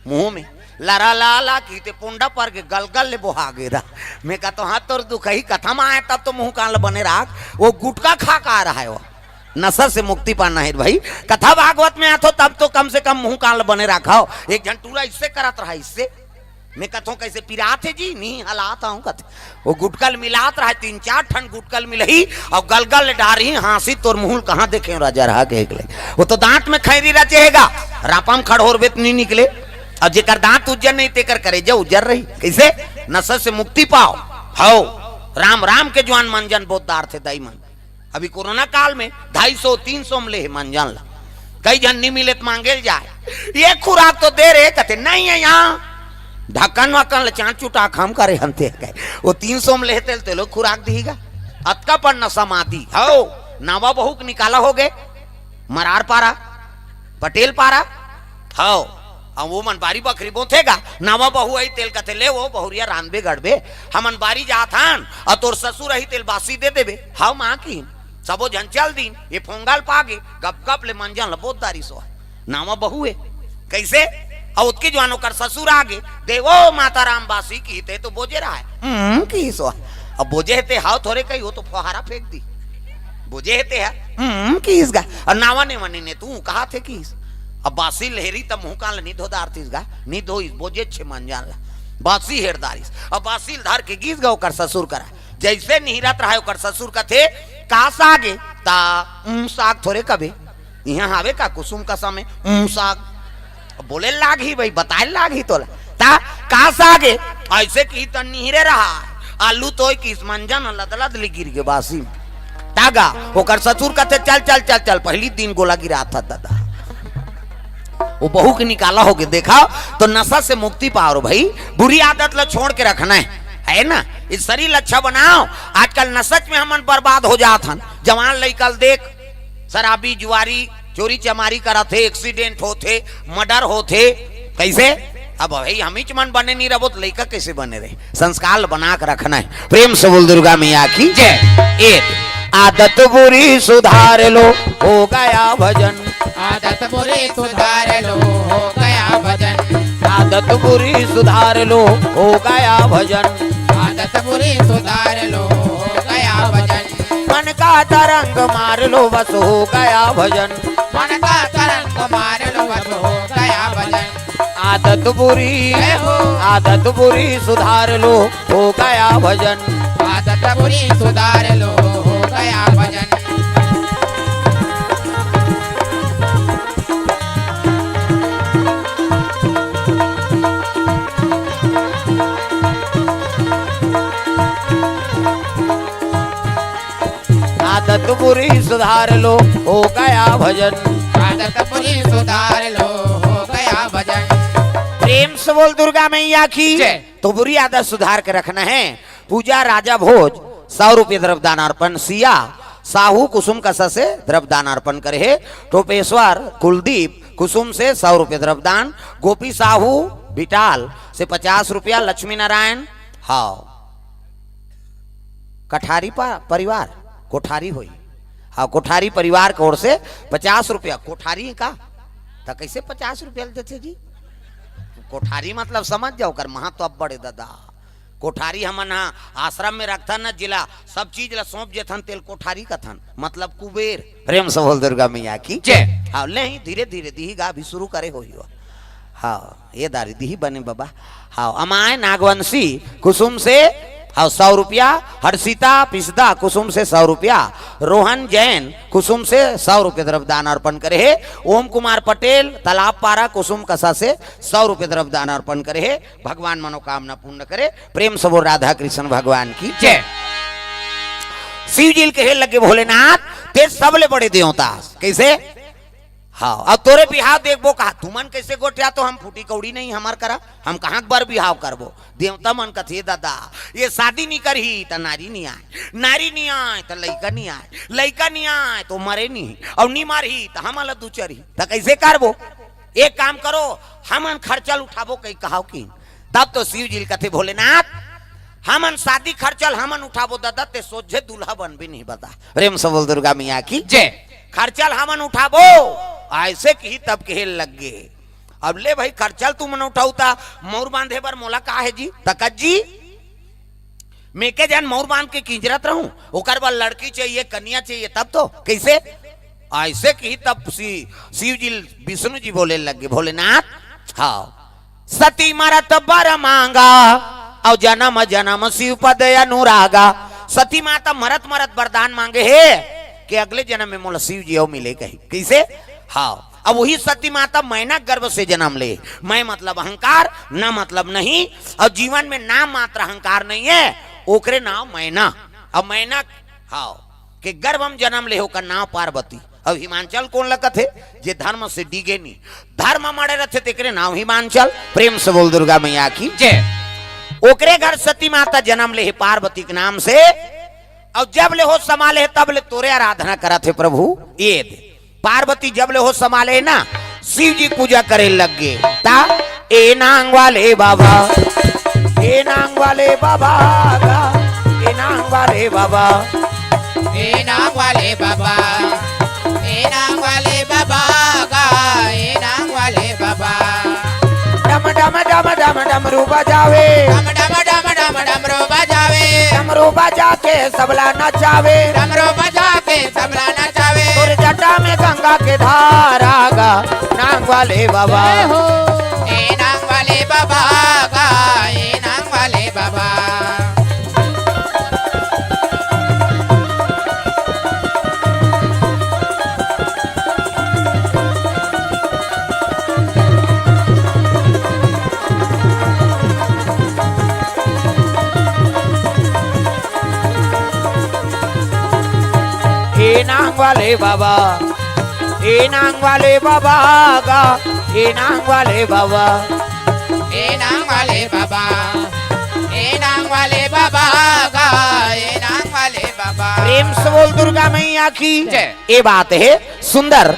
मुंह में, लारा ला ला किहिस ते पुंडा पर के गलगल ले बोहा गे रा। मैं कहत हंव, हाँ, तोर दुखही कथा म आय, तब तो मुंह कान ल बने राख, वो गुटखा खा के आय रहा है वो। नशा से मुक्ति पाना है भाई। कथा भागवत में आथो तब तो कम से कम मुंह कान ल बने राखव। एक झन टूरा इससे करत रहा, इससे। मैं कहत हंव, कइसे पिरात हे जी? नी हलात हंव कथे। वो गुटखा ल मिलात रहा, तीन चार ठन गुटखा ल मिलही अउ गलगल ल डारही, हाँसही, तोर मुंह ल कहाँ देखे हंव राजा रहा के एक ले। वो तो दांत में खैरी रचे हे गा, रापा म खड़होरबे त नी निकले। अउ जेकर दांत उज्जर नहीं, तेकर करेजा उज्जर रही। कइसे? नशा से मुक्ति पाव। हव, राम राम के जुआन मंजन बोत डारथे दाई मन। अभी कोरोना काल में ढाई सौ तीन सौ म ले हे मंजन ला। कई झन नी मिले त मांगे ल जाय, ये खुराक तो दे रे, कथे नहीं है यहाँ, ढक्कन वक्कन ल चांट चुटा खम करे हंते कहे। वो तीन सौ म ले हे तेल तेलो खुराक दिही गा। अतका पन नशा माती। हव, नावा बहू के निकाला होगे, मरार पारा, पटेल पारा। हव, अउ वो मन बारी बखरी बोथे गा, नावा बहू आही तेल कथे, ले वो बहुरिया रांधबे गढ़बे, हमन बारी जात हन, अउ तोर ससुर आही तेल बासी दे देबे। हव माँ किहिन, सबो झन चल दिन, ये फोंगा ल पागे, गप गप ले मंजन ल बोत डारिस ओ। नावा बहू हे, कइसे? अउ ओतके जुआन ओकर ससुर आगे, देवो माता राम बासी किहिस ते तो बोजे रहा है। हम्म, किहिस ओ। अब बोजे हे ते हव थोरे कही, वो तो फुहारा फेंक दिही। बोजे हे ते ह, हम्म, किहिस गा। अउ नावा नेवा नी ने तू कहाथे किहिस। अब बासी ल हेरिस त मुंह कान ल नी धो डारतिस गा, नी धोइस, बोजेच हे मंजन ला। बासी हेर डारिस। अब बासी ल धर के गिस गा ओकर ससुर करा। जइसे निहिरत रहा ओकर ससुर कथे, का साग ए? त, उम, साग थोरे कबे। इहाँ हावे का कुसुम कसा में? उम, साग। बोले लागही भाई, बताए लागही तोला। त का साग ए? अइसे किहिस त निहिरे रहा। आलू तोय किहिस मंजन लदलद ले गिर गे बासी म। त गा, ओकर ससुर कथे, चल, चल, चल, चल, पहिली दिन गोला गिरात हस दादा। वो बहू के निकाला होगे, देखव, तो नशा से मुक्ति पाव रे भाई, बुरी आदत ला छोड़ के रखना है, है ना? ये शरीर ला अच्छा बनाव। आजकल नशा में हमन बर्बाद हो जात हन। जवान लइका ल देख, शराबी, जुआरी, चोरी चमारी करत हे, accident होत हे, murder होत हे। कइसे? अब भाई हमीच मन बने नी रबो त लइका कइसे बने रही? संस्कार ल बना के रखना है। प्रेम से बोल दुर्गा मैया की जय। एक आदत बुरी सुधार लो, हो गया भजन। आदत बुरी सुधार लो, हो गया भजन। आदत बुरी सुधार लो, हो गया भजन। आदत बुरी सुधार लो, हो गया भजन। मन का तरंग मार लो, बस हो गया भजन। मन का तरंग मार लो, बस हो गया भजन। आदत बुरी, जय हो। आदत बुरी सुधार लो, हो गया भजन। आदत बुरी सुधार लो, हो गया भजन। आदत बुरी सुधार लो, हो गया भजन। आदत बुरी सुधार लो, हो गया भजन। प्रेम से बोल दुर्गा मैया की जय। तो बुरी आदत सुधार के रखना है। पूजा राजा भोज सौ रुपये द्रव्यदान अर्पण, सिया साहू कुसुम कसा से द्रव्यदान अर्पण करे हे। टोपेश्वर कुलदीप कुसुम से सौ रुपये द्रव्यदान, गोपी साहू बिटाल से पचास रुपया, लक्ष्मी नारायण, हाँ, कठारी पा-, परिवार, कोठारी होई। हाँ, कोठारी परिवार के ओर से पचास रुपया। कोठारी का? त कइसे पचास रुपया ल देथे जी? कोठारी मतलब समझ जाव, ओकर महत्व अब्बड़ हे ददा। कोठारी हमन ह आश्रम में रखथन न, जेला सब चीज ला सौंप जेथन, तेल कोठारी कथन, मतलब कुबेर। प्रेम से बोल दुर्गा मैया की जय। हाँ, ले ही धीरे धीरे दिही गा, अभी शुरू करे होही वो। हाँ, ये दारी दिही बने बाबा। हाँ, अमाय नागवंशी कुसुम से, हाँ, सौ रुपया, हर्षिता पिसदा कुसुम से सौ रुपया, रोहन जैन कुसुम से सौ रुपया द्रव्य दान अर्पण करे हे, ओम कुमार पटेल तालाब पारा कुसुम कसा से सौ रुपया द्रव्य दान अर्पण करे हे। भगवान मनोकामना पूर्ण करे। प्रेम से बोल राधा कृष्ण भगवान की जय। शिव जी ल कहे लगे भोलेनाथ, ते सबले बड़े देवता। कैसे? हाँ, अब तोरे बिहाव देखबो कहा, तुमन कैसे गोठिया, तो हम फूटी कौड़ी नहीं हमर करा, हम कहाँ बर बिहाव करबो? देवता मन कथे, दादा, ये शादी नहीं करही त नारी नहीं आय, नारी नहीं आय त लइका नहीं आय, लइका नहीं आय तो मरे नहीं, और नहीं मरही त हमन ला दुचरही, त कैसे करबो? एक काम करो, हमन खर्चा ल उठाबो कही कहाव कि। तब तो शिव जी ल कथे भोलेनाथ, हमन शादी खर्चा ल हमन उठाबो ददा, ते सोझे दूल्हा बनबे नहीं बता। प्रेम से बोल दुर्गा मैया की जय। खर्चा ल हमन उठाबो, ऐसे कही तब कहे लग गे। अब ले भाई, खर्चा ल तुमन उठाऊ ता मौर बांधे बर मोला का हे जी? त कज्जी, मेके जन मौर बांध के किंजरत रहूं, ओकर बर लड़की चाहिए, कन्या चाहिए, तब तो। कैसे? ऐसे कही तब सी-, शिव जी, विष्णु जी बोले लगे, भोलेनाथ, हाँ, सती मरत बर मांगा, और जन्म जन्म शिव पद अनुरागा। सती माता मरत मरत वरदान मांगे हे कि अगले जन्म में मोला शिव जी अउ मिले कही। कैसे? हाँ, अब वही सती माता मैना गर्भ से जन्म ले। मैं मतलब अहंकार, ना मतलब नहीं, और जीवन में नाम मात्र अहंकार नहीं है, ओकरे नाम मैना। अब मैना, हाँ, के गर्भ में जन्म ले, ओकर नाम पार्वती। अब हिमांचल कोन ल कथे? जे धर्म से डिगे नी, धर्म मड़े रथे, तेकरे नाम हिमांचल। प्रेम से बोल दुर्गा मैया की जय। ओकरे घर सती माता जन्म ले हे पार्वती के नाम से, और जब ले होश समा ले हे, तब ले तोरे आराधना करत हे प्रभु। ये दे, पार्वती जब ले होश समा ले ना, शिव जी पूजा करे लग गे। ता, ए नांग वाले बाबा, ए नांग वाले बाबा गा, ए नांग वाले बाबा। ए नांग वाले बाबा, ए नांग वाले बाबा गा, ए नांग वाले बाबा। डम डम डम डम डमरू बजावे। डम डम डम डम डमरू बजावे। डमरू बजा के सबला नचावे। डमरू बजा के सबला नचावे। तोर जटा में गंगा के धारा गा, नांग वाले बाबा। जय हो। ए नांग वाले बाबा गा, ए नांग वाले बाबा। ए नांग वाले बाबा, ए नांग वाले बाबा गा, ए नांग वाले बाबा। ए नांग वाले बाबा, ए नांग वाले बाबा गा, ए नांग वाले बाबा। प्रेम से बोल दुर्गा मैया की जय। ये बात हे सुंदर।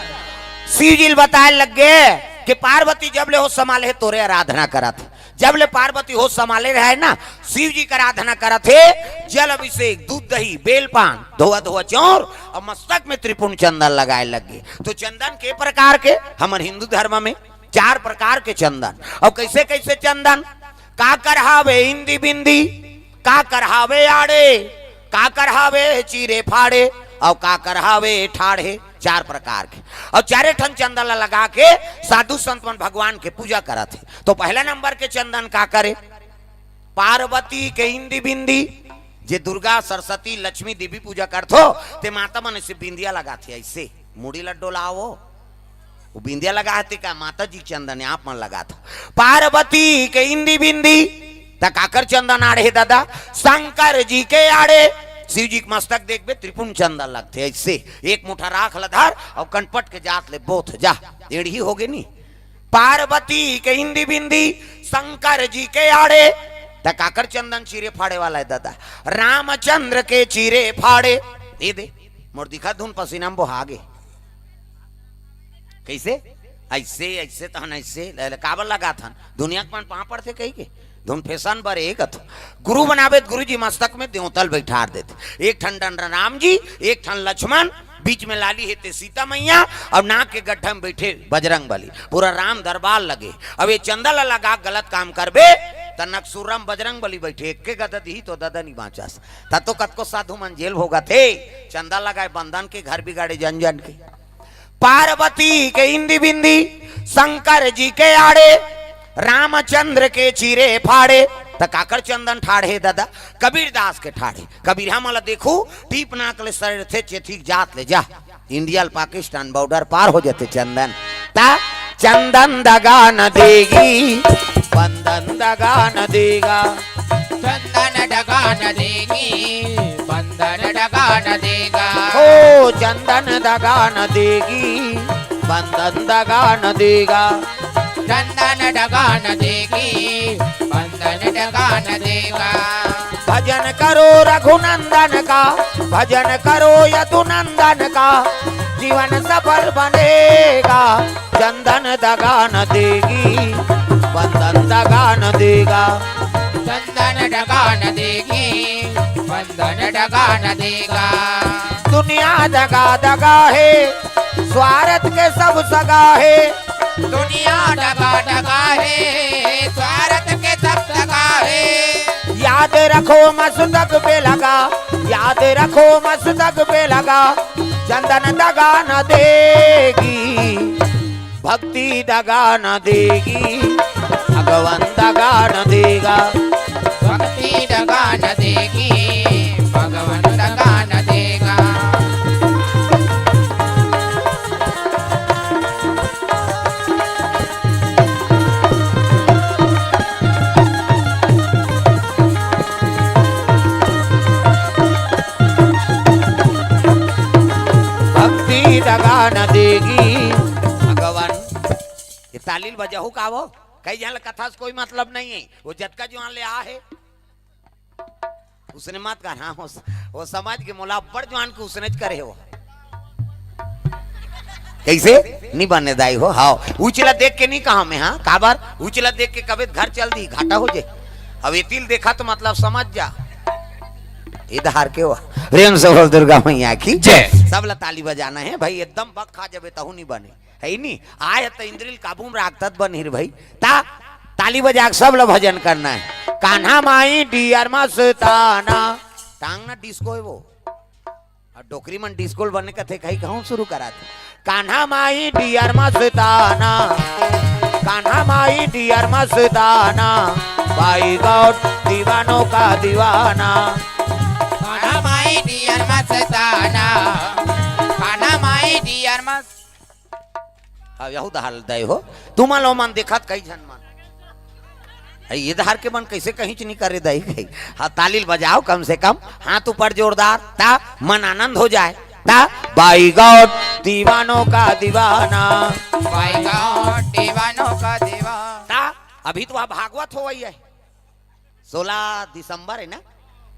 शिव जी ल बताए लग गे कि पार्वती जब ले होश समा ले हे तोरे आराधना करत हे। जब ले पार्वती होश समा ले रहे ना, शिव जी के आराधना करत हे, जल अभिषेक, दूध दही, बेल पान, धोवा धोवा चौर और मस्तक में त्रिपुंड चंदन लगाए लग गे। तो चंदन के प्रकार के? हमर हिंदू धर्म में चार प्रकार के चंदन। और कैसे कैसे चंदन? काकर हावे इंदी बिंदी, काकर हावे आड़े, काकर हावे चीरे फाड़े, और काकर हावे ठाढ़े। चार प्रकार के। और चारे ठन चंदन ला लगा के साधु संत मन भगवान के पूजा करत हे। तो पहला नंबर के चंदन काकर हे? पार्वती के इंदी बिंदी। जे दुर्गा, सरस्वती, लक्ष्मी, देवी पूजा करथो, ते माता मन ऐसे बिंदिया लगाथे, ऐसे मुड़ी ला डोलावो। वो बिंदिया लगाथे का? माता जी चंदन आप मन लगाथो। पार्वती के इंदी बिंदी, त काकर चंदन आड़े हे दादा? शंकर जी के आड़े। शिव जी के मस्तक देखबे, त्रिपुंड चंदन लगथे, ऐसे एक मुठा राख ल धर और कनपट के जात ले बोथ जा, एड़ही होगे नी। पार्वती के इंदी बिंदी, शंकर जी के आड़े। त काकर चंदन चीरे फाड़े वाला हे दादा? रामचंद्र के चीरे फाड़े। ये दे, मोर दिखा धुन पसीना में बोहा गे। कैसे? ऐसे, ऐसे तहन ऐसे, ले, ले, काबर लगाथन? दुनिया के मन पाँव पड़थे कही के? धुन फैशन बर एक अथ। गुरु बनाबे त गुरु जी मस्तक में देवता ल बैठार देथे। एक ठन डंडा राम जी, एक ठन लक्ष्मण, बीच में लाली हे ते सीता मैया, अउ नाक के गड्ढा में बइठे बजरंग बली। पूरा राम दरबार लगे। अब ये चंदा ला लगा गलत काम करबे, त नकसुरम बजरंग बली बइठे, एक्के गदा दिही तो ददा नी बाँचस। त तो कतको साधु मन जेल भोगत हे, चंदा लगाए बंदन के, घर बिगाड़े जन जन के। पार्वती के इंदी बिंदी, शंकर जी के आड़े, रामचंद्र के चीरे फाड़े। त काकर चंदन ठाढ़े ददा? कबीरदास के ठाढ़े। कबीर हमन ला देखू, टीप नाक ले सरेरथे चेथिक जात ले जा। इंडिया ल पाकिस्तान बॉर्डर पार हो जाथे चंदन। त चंदन दगा न देगी, बंदन दगा न देगा। चंदन दगा न देगी, बंदन दगा न देगा। ओ चंदन दगा न देगी, बंदन दगा न देगा। चंदन दगा न देगी, बंदन दगा न देगा। भजन करो रघुनंदन का, भजन करो यदुनंदन का, जीवन सफल बनेगा। चंदन दगा न देगी, बंदन दगा न देगा। चंदन दगा न देगी, बंदन दगा न देगा। दुनिया दगा दगा हे, स्वार्थ के सब सगा हे। दुनिया दगा दगा हे, स्वार्थ के सब सगा हे। याद रखो मस्तक पे लगा, याद रखो मस्तक पे लगा, चंदन दगा न देगी, भक्ति दगा न देगी, भगवान दगा न देगा। भक्ति दगा न देगी, भगवान दगा न देगा। भक्ति दगा न देगी, भगवान। ये ताली ल बजाहू का वो? कई झन ल कथा से कोई मतलब नहीं है, वो जतका जुआन ले आ हे। उसने मत कर, हाँ, हो, हो समझ के मोला अब्बड़ जुआन के उसने च करे हो। कैसे? नी बने दाई हो, हाव। उचला देख के नी कहा मैं, हाँ, काबर? उचला देख के कबे घर चल दी, घाटा हो जे। अब ये तिल देखा तो मतलब समझ जा। इधर के हो। प्रेम से बोल दुर्गा मैया की जय। सब ला ताली बजाना है भाई, एकदम बक खा जबे तहू नी बने। है नी? आय त इंद्रिल काबू में राखत बन हिर भाई। ता ताली बजा के सब ला भजन करना है। कान्हा माई डियर मस्ताना। टांग ना डिस्को है वो। और डोकरी मन डिस्को बने कथे कही कहूँ शुरू करा थे। कान्हा माई डियर मस्ताना। कान्हा माई डियर मस्ताना। बाई गॉड दीवानों का दीवाना। कान्हा माई डियर मस्ताना। कान्हा माई डियर मस्त अब यहू दहाल दई हो, तुमन लो मन देखत कई झन मन। अई ये दहार के मन कैसे कहीं च नहीं करे दई कही। हाँ, ताली ल बजाओ कम से कम, हाथ ऊपर जोरदार, ता मन आनंद हो जाए। ता बाई गॉड दीवानों का दीवाना। बाई गॉड दीवानों का दीवाना। ता अभी तो वह भागवत हो वही है। सोलह दिसंबर है ना,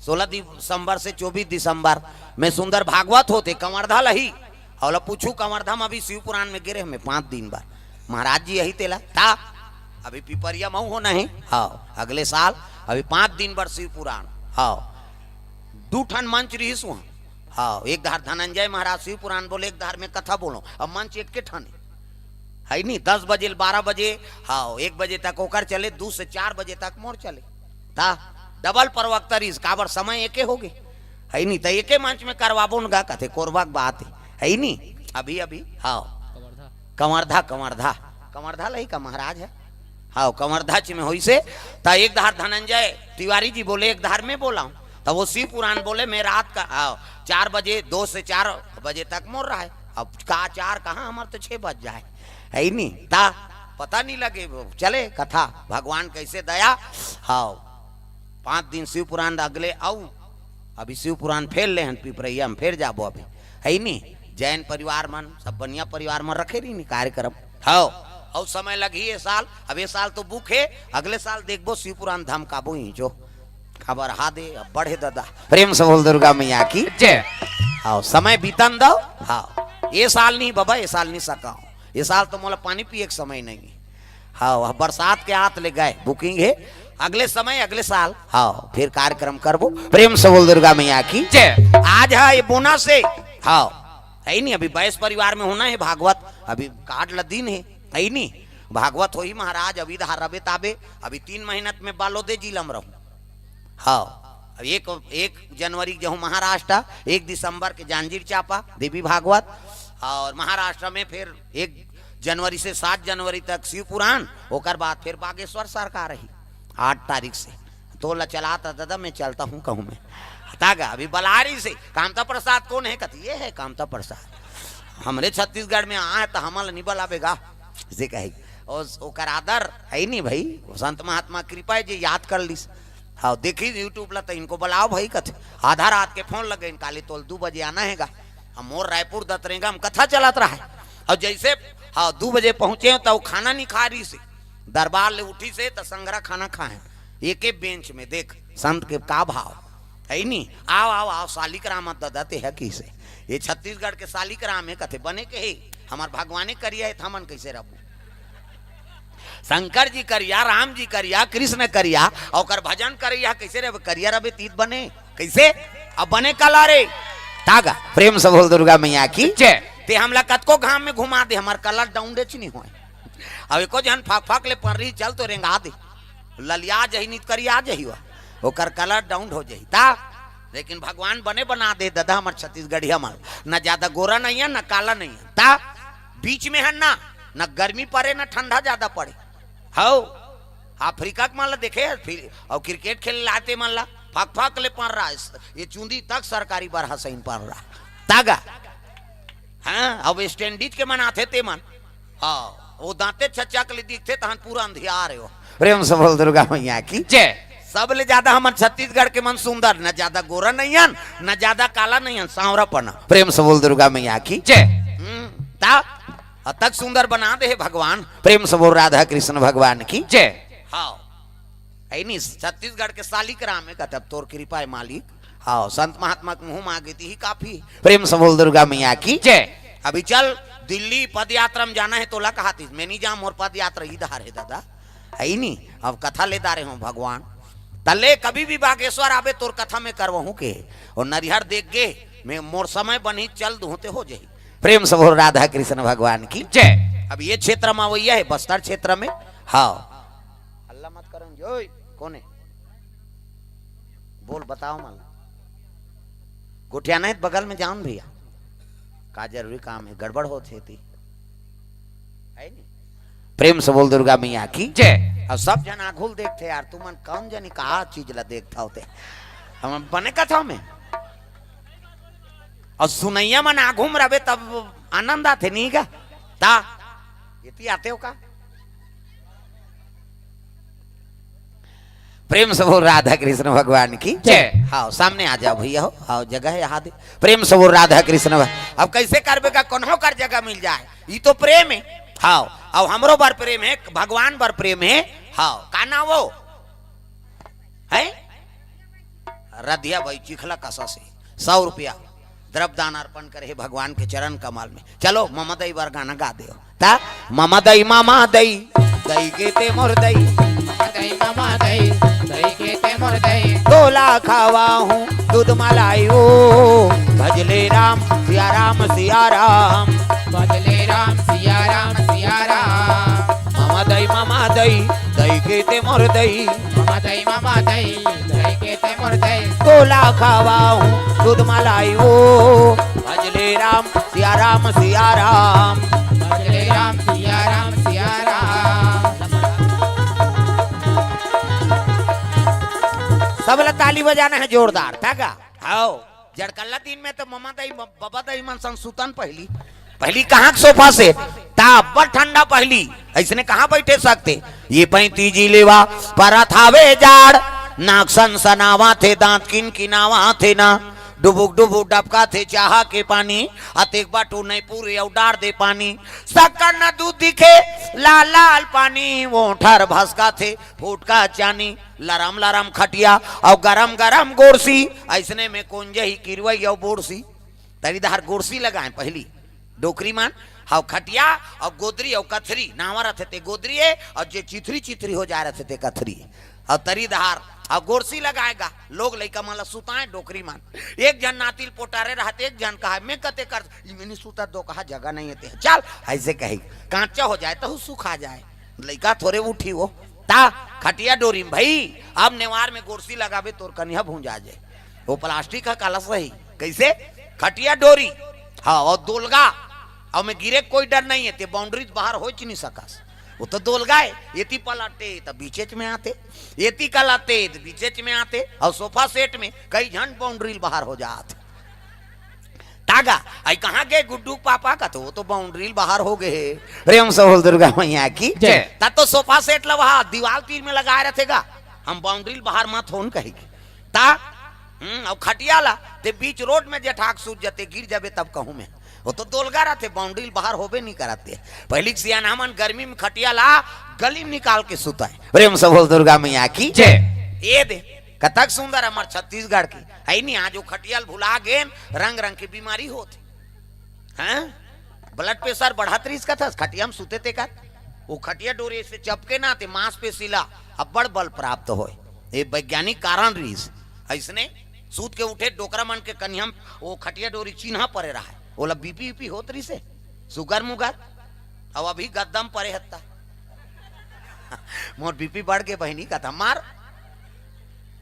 सोलह दिसंबर से चौबीस दिसंबर में सुंदर भागवत होते, कंवरधा लही। अउ ला पूछू, कंवरधा में अभी शिव पुराण में गिरे हमें पाँच दिन बर। महाराज जी यही तेला था, अभी पिपरिया मऊ होना है। हाँ, अगले साल अभी पाँच दिन बर शिव पुराण। हाँ, दू ठन मंच रहीस वहाँ। हाँ, एक धार धनंजय महाराज शिव पुराण बोले, एक धार में कथा बोलो। अब मंच एक के ठन है। है नी, दस बजे ले बारह बजे, हाँ, एक बजे तक ओकर चले, दू से चार बजे तक मोर चले। ता डबल प्रवक्ता रहीस, काबर समय एके हो गे। है नी, त एके मंच में करवाबो न गा, कथे कोरबा के बात है। है नी, अभी, अभी, हाँ। कंवरधा, कंवरधा, कंवरधा लही का महाराज है। हाँ, कंवरधा च में होइसे, त एक धार धनंजय तिवारी जी बोले, एक धार में बोला हूँ। त वो शिव पुराण बोले, मैं रात का, हाँ, चार बजे, दो से चार बजे तक मोर रहा है। अब का चार कहाँ, हमार तो छह बज जाए। है नी? ता पता नहीं लगे, चले कथा, भगवान कैसे दया। हाँ, पाँच दिन शिव पुराण अगले आऊ, अभी शिव पुराण फेर ले हन, पिपरैया में फेर जाबो अभी। है नी? जैन परिवार मन, सब बनिया परिवार मन रखे रही नी कार्यक्रम। हाँ, अउ समय लगही ये साल, अब ये साल तो बुक है, अगले साल देखबो शिव पुराण धमकाबो ही जो। खबर हा दे, अब बढ़े दादा। प्रेम से बोल दुर्गा मैया की जय। हाँ, समय बीतन दो। हाँ, ये साल नहीं बाबा, ये साल नहीं सका हूँ। ये साल तो मोला पानी पिए के समय नहीं। हाँ, वह बरसात के आत ले गए, बुकिंग है। अगले समय, अगले साल, हाँ, फिर कार्यक्रम करबो। प्रेम से बोल दुर्गा मैया की जय। आज है ये बोनस है। हाँ, है नी, अभी बैस परिवार में होना है भागवत, अभी कार्ड ल दीन है, है नी, भागवत होही महाराज, अभी धार रबे ताबे, अभी तीन महीना में बालोदे जिला में रहूं। हाँ, अब एक एक जनवरी के जहूँ महाराष्ट्र, एक दिसंबर के जांजीर चापा देवी भागवत, और महाराष्ट्र में फिर एक जनवरी से सात जनवरी तक शिव पुराण, ओकर बाद फिर बागेश्वर सरकार रही आठ तारीख से। तोला चलाता दादा, मैं चलता हूँ कहूँ मैं। तागा अभी बलारी से कामता प्रसाद कौन है, कथी ये है कामता प्रसाद, हमरे छत्तीसगढ़ में आए तो हमल नहीं बलाबेगा, इसे कहे। और ओकर आदर है नहीं भाई, वो संत महात्मा कृपा है जे याद कर लिस। हाँ, देखी YouTube ला तो इनको बुलाओ भाई, कथे आधा रात के फोन लगे, काली तोल दो बजे आना हैगा। हम मोर रायपुर दतरेगा, हम कथा चलत रहा है। और जैसे हाँ दो बजे पहुंचे तो वो खाना नहीं खा रही से, दरबार ले उठी से तो संगरा खाना खाए एक एक बेंच में। देख संत के का भाव है नी। आओ आओ आओ, सालिक राम दादा ते है किसे, ये छत्तीसगढ़ के सालिक राम है, कथे बने के है, हमार भगवाने करिया है, हमन कैसे रहबू? शंकर जी करिया, राम जी करिया, कृष्ण करिया, ओकर भजन करिया, कैसे रे करिया रबे तीत बने, कैसे? अब बने कला रे। तागा प्रेम से बोल दुर्गा मैया की जय। ते हमला कतको घाम में घुमा दे, हमार कलर डाउन डेच नहीं होए। अब एको जन फाक फाक ले पर रही, चल तो रेंगा दे, ललिया जही नित करिया जही हुआ, ओकर कलर डाउन हो जही ता। लेकिन भगवान बने बना दे दादा, हमार छत्तीसगढ़िया मन, न ज्यादा गोरा नहीं है, न काला नहीं है, ता बीच में है ना, न गर्मी पड़े, न ठंडा ज्यादा पड़े। हौ, अफ्रीका के मन ला देखे, फिर और क्रिकेट खेले लाते मन ला, फक फक ले पर रहा, ये चुंदी तक सरकारी बरहा सही पर रहा। तागा, हाँ, अब स्टैंडिज के मन आथे ते मन, हाँ, वो दांते छच्चा के लिए दिखते तहन पूरा अंधियार है वो। प्रेम से बोल दुर्गा मैया की जय। सबले ज्यादा हमन छत्तीसगढ़ के मन सुंदर, न ज्यादा गोरा नहीं हन, न ज्यादा काला नहीं हन, सांवरा पना। प्रेम से बोल दुर्गा मैया की जय। हम्म, ता अतक सुंदर बना दे हे भगवान। प्रेम से बोल राधा कृष्ण भगवान की जय। हाँ, ऐ नी छत्तीसगढ़ के सालिक राम है, कहते अब तोर कृपा है मालिक। हाँ, संत महात्मा के मुंह मांगे ती ही काफी। प्रेम से बोल दुर्गा मैया की जय। अभी चल दिल्ली पद यात्रा में जाना है, तोला कहा थी मैं नहीं जाऊं, मोर पद यात्रा इधर है दादा, है ही नहीं। अब कथा ले दारे हो भगवान, तले कभी भी बागेश्वर आबे तोर कथा में करवहूं के, और नरिहर देख गे मैं मोर समय बनी चल दूं ते हो जाही। प्रेम से बोल राधा कृष्ण भगवान की जय। अब ये क्षेत्र में वही है, बस्तर क्षेत्र में। हाँ, अल्लाह मत करन जोई, कौन है? बोल, बताओ मन। गोठिया नहीं बगल में जान भैया, का जरूरी काम है, गड़बड़ होत हे ती। है नी? प्रेम से बोल दुर्गा मैया की जय। अब सब जन आघुल देखते यार, तुमन कौन जनी का चीज ला देखता होते, हम बने कथा में। और सुनैया मन आघू में रहबे तब आनंद आथे नहीं का? ता इति आते हो का? प्रेम से बोल राधा कृष्ण भगवान की जय। हाँ, सामने आ जाओ भैया हो, हाँ, जगह है यहाँ दे। प्रेम से बोल राधा कृष्ण भग-, अब कैसे करबे का, कोनो कर जगह मिल जाए, ये तो प्रेम है। हाँ, अब हमरो बर प्रेम है, भगवान बर प्रेम है। हाँ, का नाम वो है? रधिया भाई चिखला कसा से सौ रुपया द्रव्य दान अर्पण करे हे भगवान के चरण कमल में। चलो ममा दई बर गाना गा दे। ता ममा दई, ममा दई, दई के ते मोर दई, ममा दई, ममा दई, दई के ते मोर दई। तोला खावा हूँ दूध मलाई ओ, भजले राम सिया राम सिया राम, भजले राम सिया राम सिया राम। ममा दई, ममा दई, दई के ते मोर दई, ममा दई, ममा दई, दई के ते मोर दई। तोला खावा हूँ दूध मलाई ओ, भजले राम सिया राम सिया राम, भजले राम सिया राम सिया राम। सबला ताली बजाना है जोरदार, तागा। हाओ, जड़कल्ला दिन में तो ममा दई, बबा दई मन संग सुतन पहली। पहली कहाँ के सोफा से? ता अब्बड़ ठंडा पहली, ऐसने कहाँ बैठे सकते? ये पैंतीजी लेवा परत हावे जाड़, नाक सनसनावा थे, दांत किनकिनावा थे ना, डुबुक डुबुक डबका थे चाहा के पानी, अतेक बाटू नहीं पूरे अउ डार दे पानी, सक्कर न दूध दिखे, लाल लाल पानी, ओठर भसका थे, फुटका चानी, लरम लरम खटिया, अउ गरम गरम गोरसी, ऐसने में कोंजही किरवई अउ बोरसी। तरी धार गोरसी लगाए पहली। डोकरी मन, हव खटिया अउ गोदरी अउ कथरी, नावा रथे ते गोदरी ए, अउ जे चिथरी चिथरी हो जाए रथे ते कथरी ए। अउ तरी धार अउ गोरसी लगाय गा, लोग लइका मन ला सुताय डोकरी मन। एक झन नाती ल पोटारे रहत, एक झन कहा, "मैं कते कर, इमे नी सुतत दोकहा, जगह नहीं हे ते।" चल, अइसे कही, कांचा हो जाय, तहू सुखा जाय, लइका थोरे उठी हो। ता खटिया डोरी में भई, अब नेवार में गोरसी लगाबे, तोर कनिहा भूंजा जाय। वो प्लास्टिक ह काला सही, कइसे? खटिया डोरी, हाँ, अउ दोलगा, अउ में गिरे के कोई डर नहीं हे, ते बाउंड्री बाहर होच नहीं सकस। वो तो दोलगा हे, एती पलटे त बीचेच में आते, एती कलाते त बीचेच में आते, अउ सोफा सेट में कई झन बाउंड्री बाहर हो जात। तागा, अई कहाँ गे गुड्डू के पापा? कथे, "वो तो बाउंड्री बाहर हो गे हे।" प्रेम से बोल दुर्गा मैया की जय। ता तो सोफा सेट ला वहाँ दीवाल तीर में लगाय रथे गा, हम बाउंड्री बाहर मत होन कही के। ता, हम्म, अउ खटिया ला ते बीच रोड में जेठाक सूत जते, गिर जाबे तब कहूँ में। वो तो दोलगा रथे, बाउंड्री बाहर होबे नहीं करते। पहिली के सियान हमन गर्मी में खटिया ला गली में निकाल के सुताय। प्रेम से बोल दुर्गा मैया की जय। ये दे, कतक सुंदर हमर छत्तीसगढ़ के। हे नहीं, आज वो खटिया ल भुला गेन, रंग रंग के बीमारी होत हे। हैं? ब्लड प्रेशर बढ़त रहिस कथस, खटिया में सुते ते कर। वो खटिया डोरी से चपके ना, ते मांसपेशी ला अब्बड़ बल प्राप्त होय। ये वैज्ञानिक कारण रहिस। अइसने सूत के उठे डोकरा मन के कनिहा म वो खटिया डोरी चिन्हा परे रहय। ओला बीपी वीपी होत रहिस हे, सुगर मुगर। अउ अभी गद्दा म परे हत्ता। मोर बीपी बढ़ गे बहिनी, कथा मार।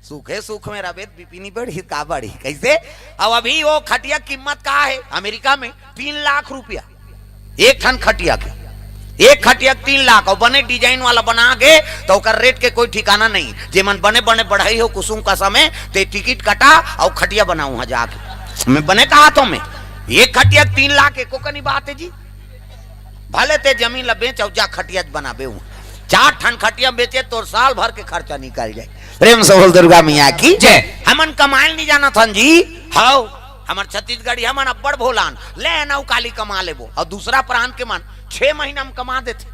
सुखे सुख में रबे त बीपी नहीं बढ़ी, का बढ़ी? कइसे? अउ अभी वो खटिया कीमत का हे अमेरिका में? तीन लाख रुपया। एक ठन खटिया के, एक खटिया के तीन लाख, अउ बने डिजाइन वाला बना गे, त ओकर रेट के कोई ठिकाना नहीं। जेमन बने बने बढ़ई हो कुसुम का समय, ते टिकट कटा अउ खटिया बनाऊ हा जाके। मैं बने कहा तो मैं, एक खटिया के तीन लाख एको कनी बात हे जी। भले ते जमीन ला बेच अउ जा खटिया बनाबे हुआ। चार ठन खटिया बेचे, तोर साल भर के खर्चा निकल जाय। प्रेम से बोल दुर्गा मैया की जय। हमन कमाय ल नहीं जानत हन जी। हव, हमर छत्तीसगढ़ी हमन अब्बड़ भोलान, ले ना काली कमा लेबो। अउ दूसरा प्रांत के मन छह महीना में कमा देथे।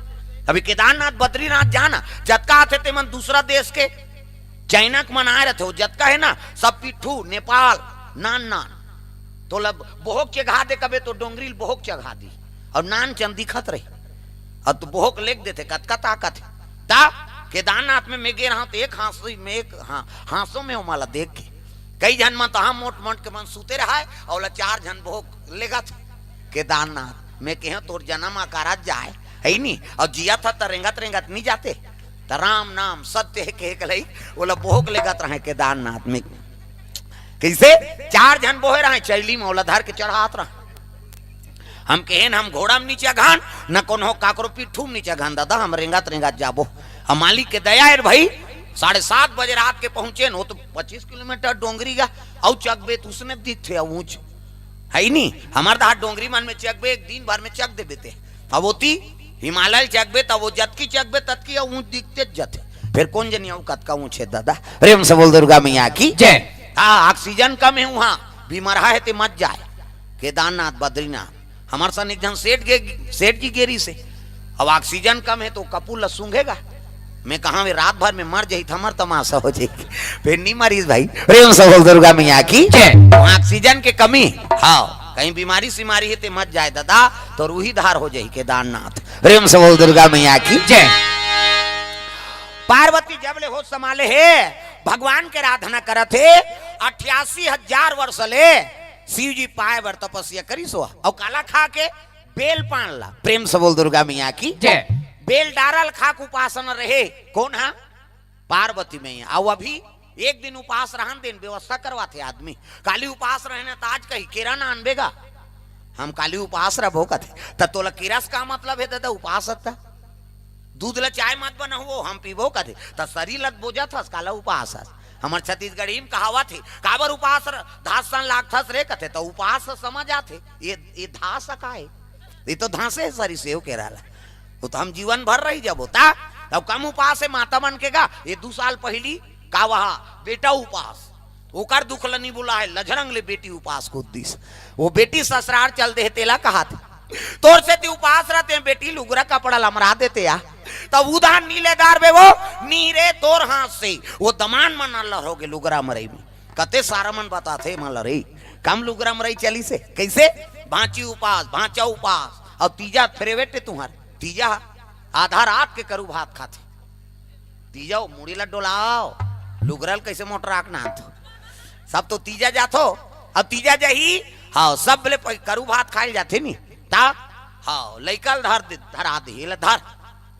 अभी केदारनाथ, बद्रीनाथ जाना, जतका आथे ते मन दूसरा देश के, चाइना के मन आय रथे, वो जतका हे ना, सब पिट्ठू, नेपाल, नान नान। तोला बोहक चघा दे कबे तो डोंगरी ल बोहक चघा दी। अउ नान चन दिखत रही। अउ तू बोहक लेग देथे, कतका ताकत हे। ता केदारनाथ में मैं गे रहा त एक हाँसी में एक हाँ, हाँसो में ओमा ला देख के। कई झन मन तहाँ मोट मोट के मन सुते रहय, अउ ओला चार झन बोहक लेगत हे। केदारनाथ में कहे तोर जनम अकारत जाय, हे नी? अउ जियत ह त रेंगत रेंगत नहीं जाते। त राम नाम सत्य हे कहे के लई, ओला बोहक लेगत रहे केदारनाथ में। कइसे? चार झन बोहे रहे चैली में, ओला धर के चढ़ात रहे। हम कहेन, हम घोड़ा में नहीं चघान, न कोनो काकरो पिट्ठू में नहीं चघान दादा, हम रेंगत रेंगत जाबो। अब मालिक के दया हे भाई, साढ़े सात बजे रात के पहुंचे न, वो तो पच्चीस किलोमीटर डोंगरी गा, अउ चघबे त उसने दिखथे, अउ ऊंच हे ही नहीं। हमर दहा डोंगरी मन में चघबे, एक दिन भर में चघ देबे ते। अब ओती हिमालय चघबे, तब वो जतकी चघबे, ततकी अउ ऊंच दिखते जथे। फिर कोन जनी अउ कतका ऊंच हे दादा। प्रेम से बोल दुर्गा मैया की जय। हाँ, ऑक्सीजन कम हे उहाँ, बीमार हे ते मत जाय। केदारनाथ, बद्रीनाथ, हमर सन एक झन सेठ गे, सेठ जी गे रिहिसे। अब ऑक्सीजन कम हे तो कपूर ल सूंघेगा। मैं कहा, वे रात भर में मर जाही त हमर तमाशा हो जाही। फिर नहीं मरिस भाई। प्रेम से बोल दुर्गा मैया की जय। वहाँ ऑक्सीजन के कमी, हाँ, कहीं बीमारी सीमारी हे ते मत जाय दादा, तोर उही धार हो जाही केदारनाथ। प्रेम से बोल दुर्गा मैया की जय। पार्वती जब ले होश संभाले हे, भगवान के आराधना करत हे, अट्ठासी हजार वर्ष ले शिव जी पाए बर तपस्या करिस हो। अउ काला खा के? बेल पान ला। प्रेम से बोल दुर्गा मैया की जय। बेल डारा ल खा के उपासना रहे। कोन हा? पार्वती मैया। अउ अभी एक दिन उपास रहन देन, व्यवस्था करवाथे आदमी। काली उपास रहे ना, त आज कही, "केरा ना आनबे गा?" "हम काली उपास रहिबो," कथे। "त तोला केरा से का मतलब हे दादा, उपास हत्ता? दूध ला चाय मत बनाओ, हम पीबो," कथे। "त शरीर ला बोजत हस, काला उपास हस?" हमर छत्तीसगढ़ी में कहावत हे, "काबर उपास र-, धासन लागथस रे?" कथे, "त उपास ह समझ आथे, ये, ये धास ह का हे? ये तो धासे हे शरीर से, वो केरा ला।" वो तो हम जीवन भर रही जाबो। ता, तब कम उपास हे माता मन के गा। ये दू साल पहिली का वहा बेटा उपास, ओकर दुख ल नी बुलाय, लझरंग ले बेटी उपास कूद दिस। वो बेटी ससुरार चल दे, तेला कहाथे, "तोर सेती उपास रहते, बेटी लुगरा कपड़ा लमरा देते या।" तब उधार नी ले डारबे वो, नी रे तोर हाथ से। वो दमान मन ल हो गे लुगरा मरई में। कते सारा मन बताथे मन ल रे, कम लुगरा मरई चलिसे। कइसे? भांची उपास, भांचा उपास, अउ तीजा फेरे बेटे तुंहर। तीजा आधा रात के करू भात खाथे। तीजा वो मुड़ी ला डोलाओ, लुगरा ल कइसे मोटरा के नांदथो? सब तो तीजा जाथो। अब तीजा जाही, हाँ, सब ले पै-, करू भात खाइल जाथे नी। ता, हाँ, लइका ल धर दे, धरा दे, "ले धर,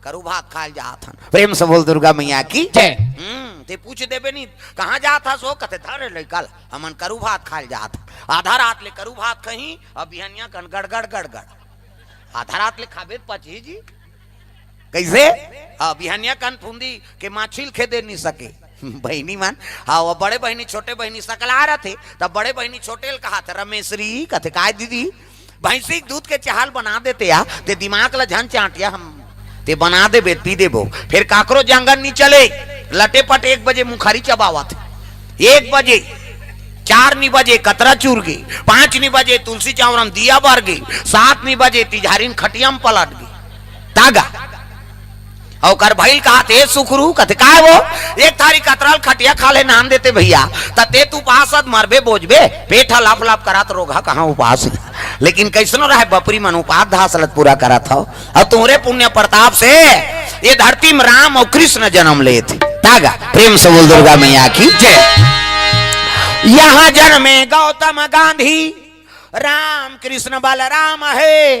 करू भात खाइल जात हन।" प्रेम से बोल दुर्गा मैया की। जय। हम्म, ते पूछ देबे नी, "कहाँ जात हस हो?" कथे, "धर रे लइका ल, हमन करू भात खाइल जात हन।" आधा रात ले करू भात खही, अब बिहनिया कन गड़गड़ गड़गड़। आधा रात ले खाबे त पचही जी। कइसे? हाँ, बिहनिया कन फुंदी के माछी ल खेदे नी सके। बहिनी मन, हाँ, वो बड़े बहिनी, छोटे बहिनी सकला रथे, तब बड़े बहिनी छोटे ल कहाथे, "रमेशरी," कथे, "काय दीदी?" "भैंसी के दूध के चाहा ल बना देते या, ते दिमाग ल झन चांटिया हम, ते बना देबे, पी देबो।" फिर काकरो जांगर नी चले, लटे पट एक बजे मुखारी चबावत, एक बजे, चार नी बजे कतरा चूर गे, पांच नी बजे तुलसी चौरा म दिया बर गे, सात नी बजे तिजहारी म खटिया म पलट गे। तागा। अउ ओकर भइल कहाथे, "ए सुखरू," कथे, "काय वो?" "एक थारी कतरा ल खटिया खा ले नान देते भइया, त ते त उपास अस मरबे बोजबे, पेट ह लप लप करत रोगहा कहाँ उपास।" लेकिन कइसनो रहय बपरी मन उपास धास ल त पूरा करत हव। अउ तुंहरे पुण्य प्रताप से ये धरती म राम अउ कृष्ण जनम लेथे। तागा, प्रेम से बोल दुर्गा मैया की जय। यहाँ जन्मे गौतम गांधी, राम कृष्ण बलराम हे,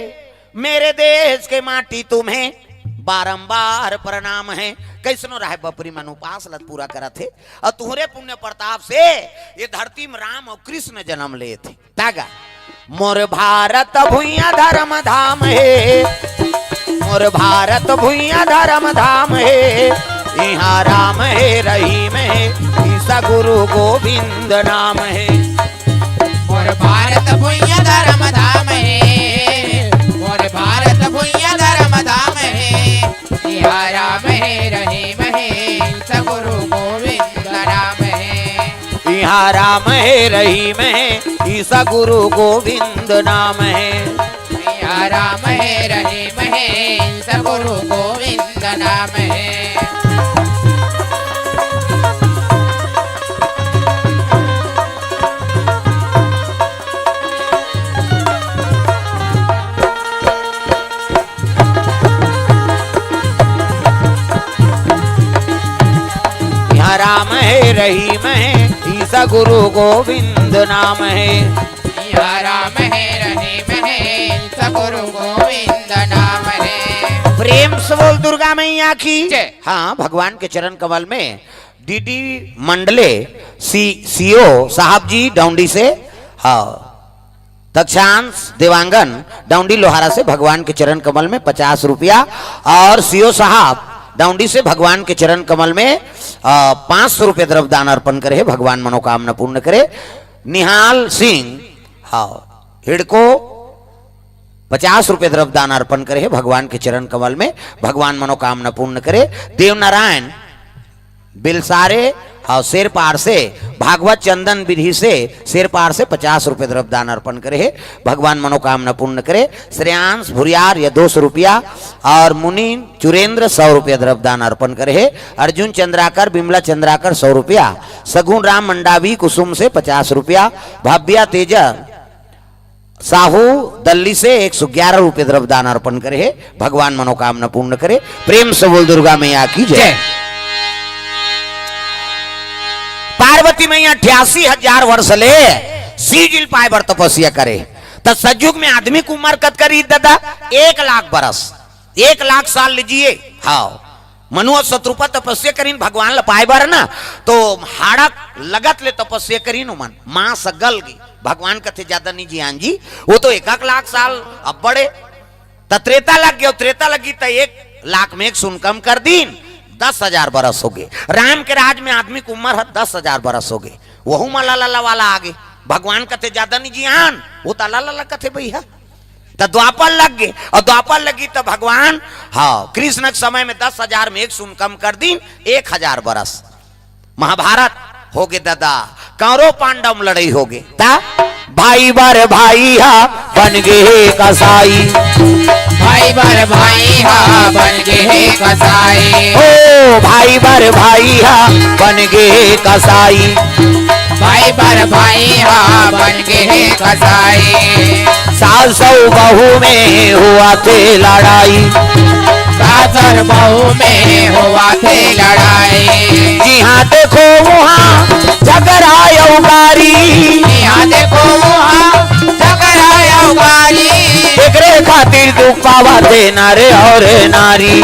मेरे देश के माटी तुम्हें बारंबार प्रणाम हे। कइसनो रहय बपरी मन उपास ल त पूरा करत हे, अउ तुंहरे पुण्य प्रताप से ये धरती म राम अउ कृष्ण जनम लेथे। तागा। मोर भारत भुइयां धर्म धाम हे, मोर भारत भुइयां धर्म धाम हे, इहाँ राम हे रहीम हे, ईसा गुरु गोविंद नाम हे। मोर भारत भुइयां धर्म धाम हे, मोर भारत भुइयां धर्म धाम हे, इहाँ राम हे रहीम हे, ईसा गुरु गोविंद नाम हे। इहाँ राम हे रहीम हे, ईसा गुरु गोविंद नाम हे। इहाँ राम हे रहीम हे, ईसा गुरु गोविंद नाम हे। इहाँ राम हे रहीम हे, ईसा गुरु गोविंद नाम हे। इहाँ राम हे रहीम हे, ईसा गुरु गोविंद नाम हे। प्रेम से बोल दुर्गा मैया की जय। हाँ, भगवान के चरण कमल में डीडी मंडले सी, सीओ साहब जी डौंडी से, हाँ, दक्षांश देवांगन डौंडी लोहारा से भगवान के चरण कमल में पचास रुपया और सीओ साहब डौंडी से भगवान के चरण कमल में, अ, पाँच सौ रुपये द्रव्य दान अर्पण करे हे, भगवान मनोकामना पूर्ण करे। निहाल सिंह, हाँ, हिड़को पचास रुपये द्रव्य दान अर्पण करे हे, भगवान के चरण कमल में भगवान मनोकामना पूर्ण करे। देवनारायण बिलसारे और शेरपार से भागवत चंदन विधि से शेरपार से पचास रुपये द्रव्य दान अर्पण करे हे, भगवान मनोकामना पूर्ण करे। श्रेयांश भुरियार या दो सौ रुपया और मुनीन चुरेंद्र सौ रुपया द्रव्य दान अर्पण करे हे। अर्जुन चंद्राकर, बिमला चंद्राकर सौ रुपया, सगुन राम मंडावी कुसुम से पचास रुपया, भव्या तेजा साहू दल्ली से एक सौ ग्यारह रुपये द्रव्य दान अर्पण करे हे, भगवान मनोकामना पूर्ण करे। प्रेम से बोल दुर्गा मैया की जय। जय। पार्वती मैया अठासी हजार वर्ष ले शिव जी ल पाए बर तपस्या करे, त सतयुग में आदमी के उम्र कतका रहिस दादा? एक लाख बरस, एक लाख साल ले जिए। हाँ, मनु अउ शतरूपा तपस्या करिन भगवान ल पाए बर ना, तो हाड़क लगत ले तपस्या करिन ओमन, मांस गल गे। भगवान कथे, "ज्यादा नहीं जियान जी, वो तो एक एक लाख साल अब्बड़े।" त त्रेता लग गयो, त्रेता लगी त एक लाख में एक सुन कम कर दीन, दस हजार बरस हो गए। राम के राज में आदमी के उम्र ह दस हजार बरस हो गए, वहू म लला वाला आ गए। भगवान कथे, "ज्यादा नहीं जियान," वो त लला कथे भैया। त द्वापर लग गे, अउ द्वापर लगी त भगवान, हाँ, कृष्ण के समय में दस हजार में एक सुन कम कर दीन, एक हजार बरस। महाभारत हो गे दादा, कौरव पांडव में लड़ाई हो गे। त भाई बर भाई हा बन गे हे कसाई, भाई बर भाई हा बन गे हे कसाई। ओ भाई बर भाई हा बन गे हे कसाई, भाई बर भाई हा बन गे हे कसाई। सास अउ बहू में हुआ थे लड़ाई, सास अउ बहू में होवथे लड़ाई। जिहाँ देखो उहाँ झगरा अउ गारी। जिहाँ देखो उहाँ झगरा अउ गारी। एकरे खातिर दुख पावथे नर अउ नारी।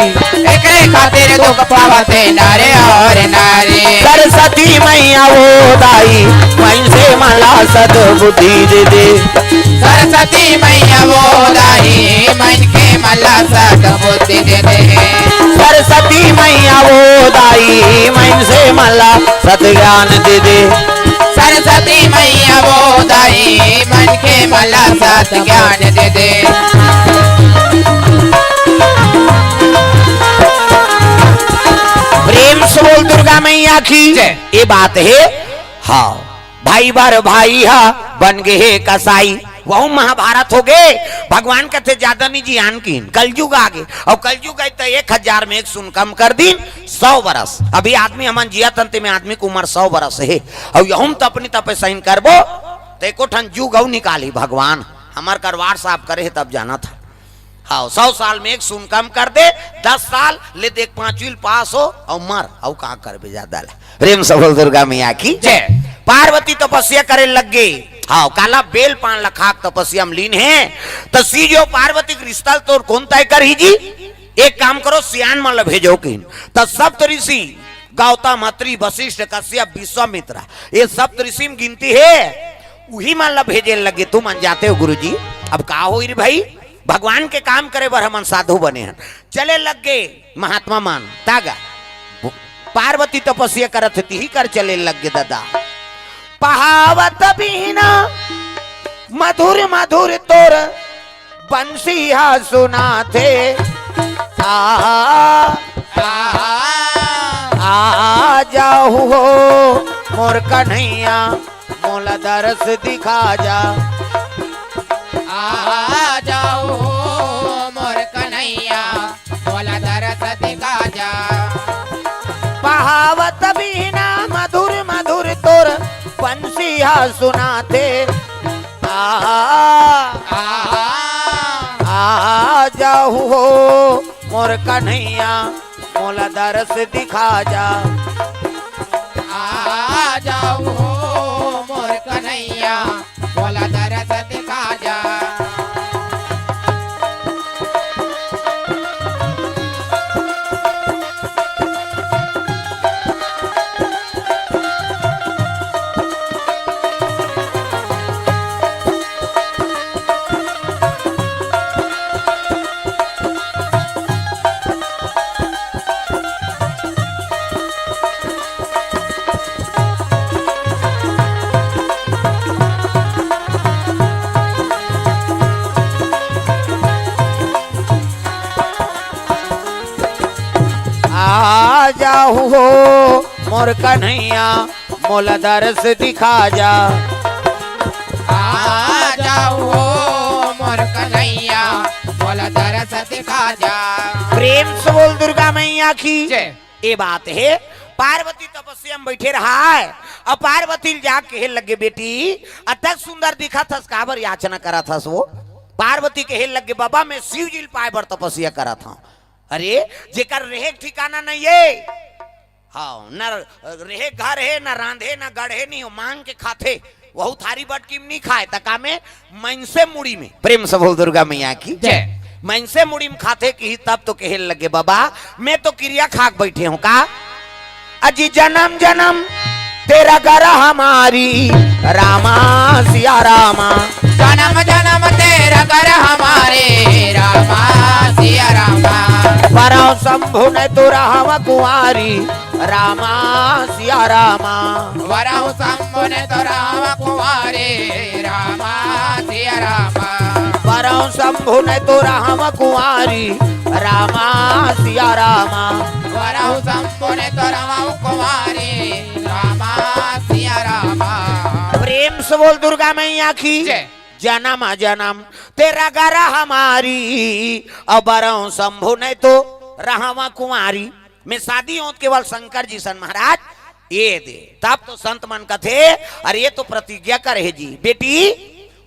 एकरे खातिर दुख पावथे नर अउ नारी। सरस्वती मइया ओ दाई, मनखे मन ला सद्बुद्धि दे दे। सरस्वती मइया ओ दाई, मनखे मन ला सद्बुद्धि दे दे। सरस्वती मइया ओ दाई, मनखे मन ला सद् ज्ञान दे दे। सरस्वती मइया ओ दाई, मनखे मन ला सद् ज्ञान दे दे। प्रेम से बोल दुर्गा मइया की। जय। ये बात हे। हाँ, भाई बर भाई हा बन गे हे कसाई। वहू महाभारत हो गे। भगवान कथे, "ज्यादा नहीं जी आन कीन, कलयुग आ गे।" अउ कलयुग आय त एक हजार में एक सुन कम कर दीन, सौ बरस। अभी आदमी हमन जियत हन, तेमे आदमी के उमर सौ बरस हे। अउ यहूँ म त अपनी तपे सही करबो, त एको ठन जुग अउ निकाली भगवान। हमर करवार साफ करे हे, तब जानत हन। हाँ, सौ साल में एक सुन कम कर दे, दस साल ले देख, पांचवी ल पास हो अउ मर, अउ का करबे ज्यादा ला। प्रेम से बोल दुर्गा मइया की। जय। पार्वती तपस्या करे लग गे। हाँ, काला बेल पान ल खाके तपस्या म लीन हे। त शिव जी अउ पार्वती के रिश्ता ल तोर कोन तय करही जी? एक काम करो, सियान मन ल भेजो किन। त सप्त ऋषि गौतम, अत्रि, वशिष्ठ, कश्यप, विश्वामित्र, ये सप्त ऋषि म गिनती हे, उही मन ल भेजे लग गे। तुमन जाते हो गुरुजी, अब का होई रे भाई? भगवान के काम करे बर हमन साधु बने हन। चले लग गे महात्मा मन, तागा पार्वती तपस्या करत हे, तिही कर चले लग गे दादा। पहावत बीना मधुर मधुर तोर बंसी हा सुनाथे। आ, आ जाहू हो मोर कन्हैया, मोला दरस दिखा जा। आ जाहू हो मोर कन्हैया, मोला दरस दिखा जा। पहावत बीना मधुर मधुर तोर बंसी हा सुनाथे। आ, आ, आ जाहू हो मोर कन्हैया, मोला दरस दिखा जा। आ जाहू हो मोर कन्हैया, मोला दरस दिखा जा। आ जाहू हो मोर कन्हैया, मोला दरस दिखा जा। आ जाहू हो मोर कन्हैया, मोला दरस दिखा जा। प्रेम से बोल दुर्गा मइया की। जय। ए बात हे, पार्वती तपस्या म बइठे रहय, अउ पार्वती ल जाके कहे लगे, "बेटी, अतक सुंदर दिखत हस, काबर याचना करत हस वो?" पार्वती कहे लगे, "बबा, मैं शिव जी ल पाए बर तपस्या करत हंव।" अरे, जेकर रेहे के ठिकाना नइ हे, हाँ, न रेहे घर हे, न रांधे, न गढ़े, नहीं हो, मांग के खाथे। वहू थारी बटकी में नहीं खाए, त का में? मनसे मुड़ी में। प्रेम से बोल दुर्गा मइया की। जय। मनसे मुड़ी में खाथे किही तब तो कहे लगे, "बबा, मैं तो किरिया खाक बइठे हंव का?" अजी जनम जनम तेरा घर हमारी, रामा सिया रामा। जनम जनम तेरा घर हमारे, रामा सिया रामा। वरहूं शंभु नहीं तो रहंव कुंवारी, रामा सिया रामा। वरहूं शंभु नहीं तो रहंव कुंवारी, रामा सिया रामा। वरहूं शंभु नहीं तो रहंव कुंवारी, रामा सिया रामा। वरहूं शंभु नहीं तो रहंव कुंवारी, रामा सिया रामा। प्रेम से बोल दुर्गा मइया की। जय। जनम जनम तेरा घर हमारी, अउ वरहूं शंभु नहीं तो रहंव कुंवारी। मैं शादी हों त केवल शंकर जी सन महाराज, ए दे। तब तो संत मन कथे, "अरे ये तो प्रतिज्ञा करे हे जी, बेटी,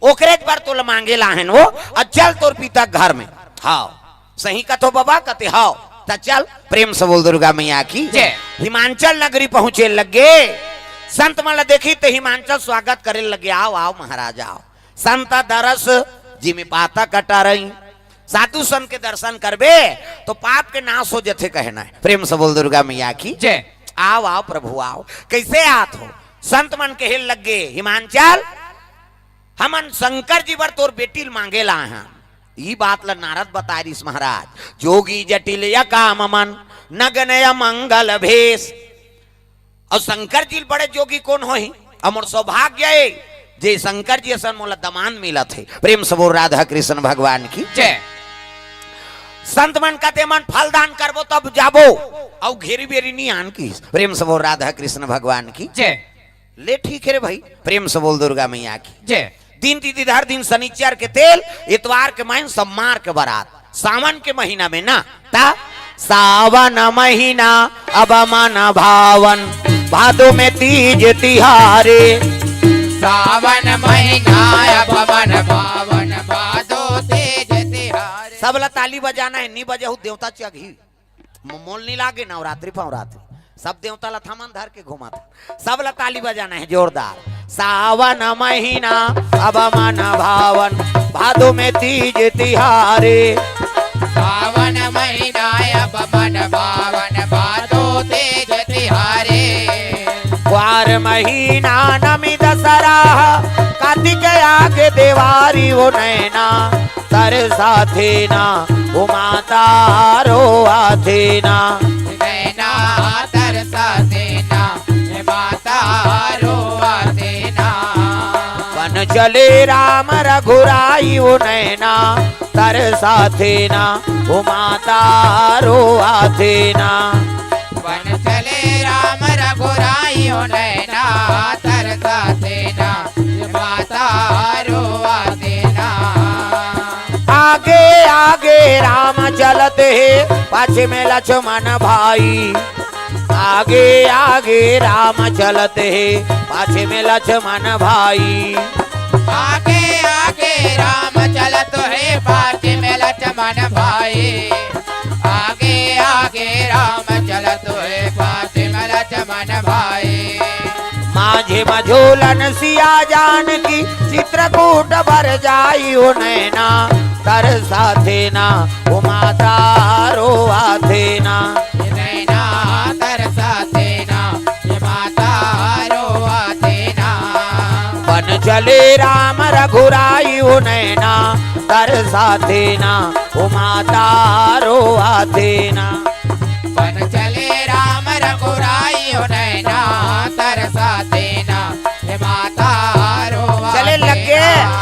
ओकरे बर तोला मांगे ला आहेन वो, अउ चल तोर पिता घर में।" हाँ, सही कथो बबा, कथे हव। त चल, प्रेम से बोल दुर्गा मैया की जय। हिमांचल नगरी पहुंचे लगे। संत मन ल देखी त हिमांचल स्वागत करे लगे, "आओ, आओ महाराज, आओ।" संत दरस जिमि पातक अटरई। साधु संत के दर्शन करबे तो पाप के नाश हो जथे, कहना हे। प्रेम से बोल दुर्गा मैया की जय। आओ, आओ प्रभु, आओ। कइसे आत हो? संत मन कहे लगे, "हिमांचल, हमन शंकर जी बर तोर बेटी ल मांगे ला आए हन।" ई बात ल नारद बताय रिस महाराज, "जोगी जटिल अकाम मन, नगन अमंगल भेष।" अउ शंकर जी ल बड़े जोगी कोन होही? अउ मोर सौभाग्य ए जे शंकर जी असन मोला दमांद मिलत हे। प्रेम से बोल राधा कृष्ण भगवान की जय। संत मन कथे, "मन फल दान करबो तब जाबो, अउ घेरी बेरी नी आन" किहिस। प्रेम से बोल राधा कृष्ण भगवान की जय। ले ठीक हे रे भाई, प्रेम से बोल दुर्गा मैया की जय। दिन तिथि धर दिन शनिचर के तेल, इतवार के मैन सम्मार के बरात, सावन के महीना में ना, ता सावन महीना अब मन भावन, भादो में तीज तिहारे। सावन महीना अब मन भावन, भादो तीज तिहारे। सब ला ताली बजाना हे, नी बजहू देवता चघही। म-, मोल नी लागे नवरात्रि फवरात्रि। सब देवता ला थमन धर के घुमाथे। सब ला ताली बजाना हे जोरदार। सावन महीना अब मन भावन, भादो में तीज तिहारे। सावन महीना अब मन भावन, भादो तीज तिहारे। ग्वार महीना नमी दसरा, कार्तिक आगे देवारी ओ नैना, तरसाथे ना, ओ माता रोआथे ना। नैना तरसाथे ना, हे माता रोआथे ना। बन चले राम रघुराई ओ नैना, तरसाथे ना, ओ माता रोआथे ना। बन चले राम रघुराई ओ नैना, तरसाथे ना, हे माता रोआथे ना। आगे आगे राम चलत हे, पाछे में लक्ष्मण भाई। आगे आगे राम चलत हे, पाछे में लक्ष्मण भाई। आगे आगे राम चलत हे, पाछे में लक्ष्मण भाई। आगे आगे राम चलत हे, पाछे में लक्ष्मण भाई। माझे म झूलन सिया जानकी, चित्रकूट बर जाई ओ नैना, तरसाथे ना, ओ माता रोआथे ना। नैना तरसाथे ना, हे माता रोआथे ना। बन चले राम रघुराई ओ नैना, तरसाथे ना, ओ माता रोआथे ना। बन चले राम रघुराई ओ नैना, तरसाथे ना, हे माता रोआथे ना। चले लग गे।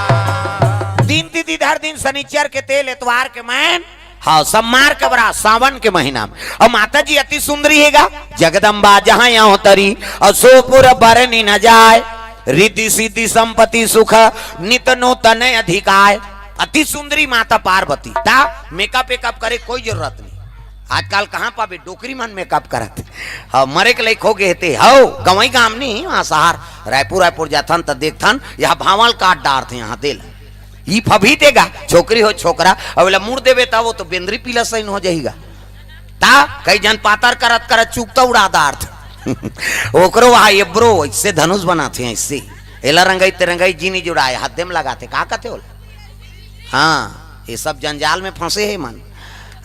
दिन तिथि धर दिन शनिचर के तेल, एतवार के मैन, हाँ, सम्मार के बरात, सावन के महीना में। अउ माता जी अति सुंदरी हे गा, जगदम्बा जहाँ अवतरी, अउ सो पुर बरनि न जाय, रिद्धि सिद्धि संपत्ति सुख, नित नूतन अधिकाय। अति सुंदरी माता पार्वती। ता मेकअप वेकअप करे कोई जरूरत नहीं। आजकल कहाँ पाबे, डोकरी मन मेकअप करत हे। हाँ, मरे के लइक हो गे हे ते। हव, गंवई गाम नहीं, वहाँ शहर, रायपुर, रायपुर जाथन त देखथन, यहाँ भांवल काट डारथे, यहाँ दे ल। ई फभी ते गा, छोकरी हो छोकरा, अब एला मुड़ देबे त वो तो बेंदरी पीला सैन हो जाही गा। ता कई झन पातर करत करत चुकता उड़ा डारथे। ओकरो वहाँ एब्रो, अइसे धनुष बनाथे, अइसे। एला रंगई ते रंगई जी नी जुड़ाय, हद्दे म लगाथे, का कथे ओला? हाँ, ये सब जंजाल में फंसे हे मन।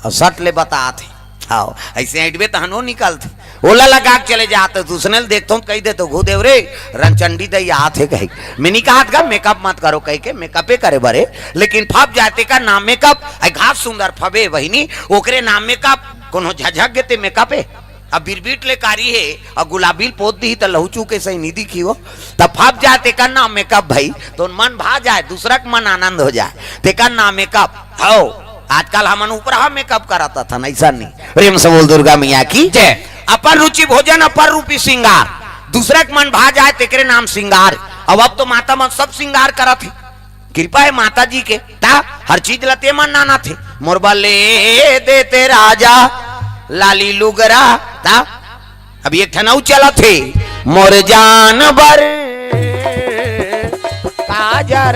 अउ सट ले बतात हे। हाँ, अइसे अइंटबे तहन ओ निकलथे। ओला लगा के चले जात, त उसने ल देखथों त कहि देथों, "घू देव रे, रंचंडी दई आत हे," कहि। मैं नी कहत गा, मेकअप मत करो कहिके, मेकअपे करे बर हे, लेकिन फब जाय तेकर नाम मेकअप। अइ घास सुंदर फबे बहिनी, ओकरे नाम मेकअप। कोनो झझक गे ते मेकअप हे? अब बिरबिट ले कारी हे, अउ गुलाबी ल पोत दिही त लहू चूके सही नी दिखी हो। त फब जाय तेकर नाम मेकअप भई, तोर मन भा जाय, दूसरा के मन आनंद हो जाय, तेकर नाम मेकअप। हव, आजकल हमन उपरहा मेकअप करत हथन, अइसन नहीं। प्रेम से बोल दुर्गा मैया की जय। अपन रुचि भोजन, अपन रूपी सिंगार, दूसरा के मन भा जाय तेकरे नाम सिंगार। अब, अब तो माता मन सब सिंगार करत हे, कृपा हे माता जी के। ता हर चीज ल ते मन नानत हे, मोर बर ले देते राजा लाली लुगरा। ता अब एक ठन अउ चलत हे, मोर जान बर काजर।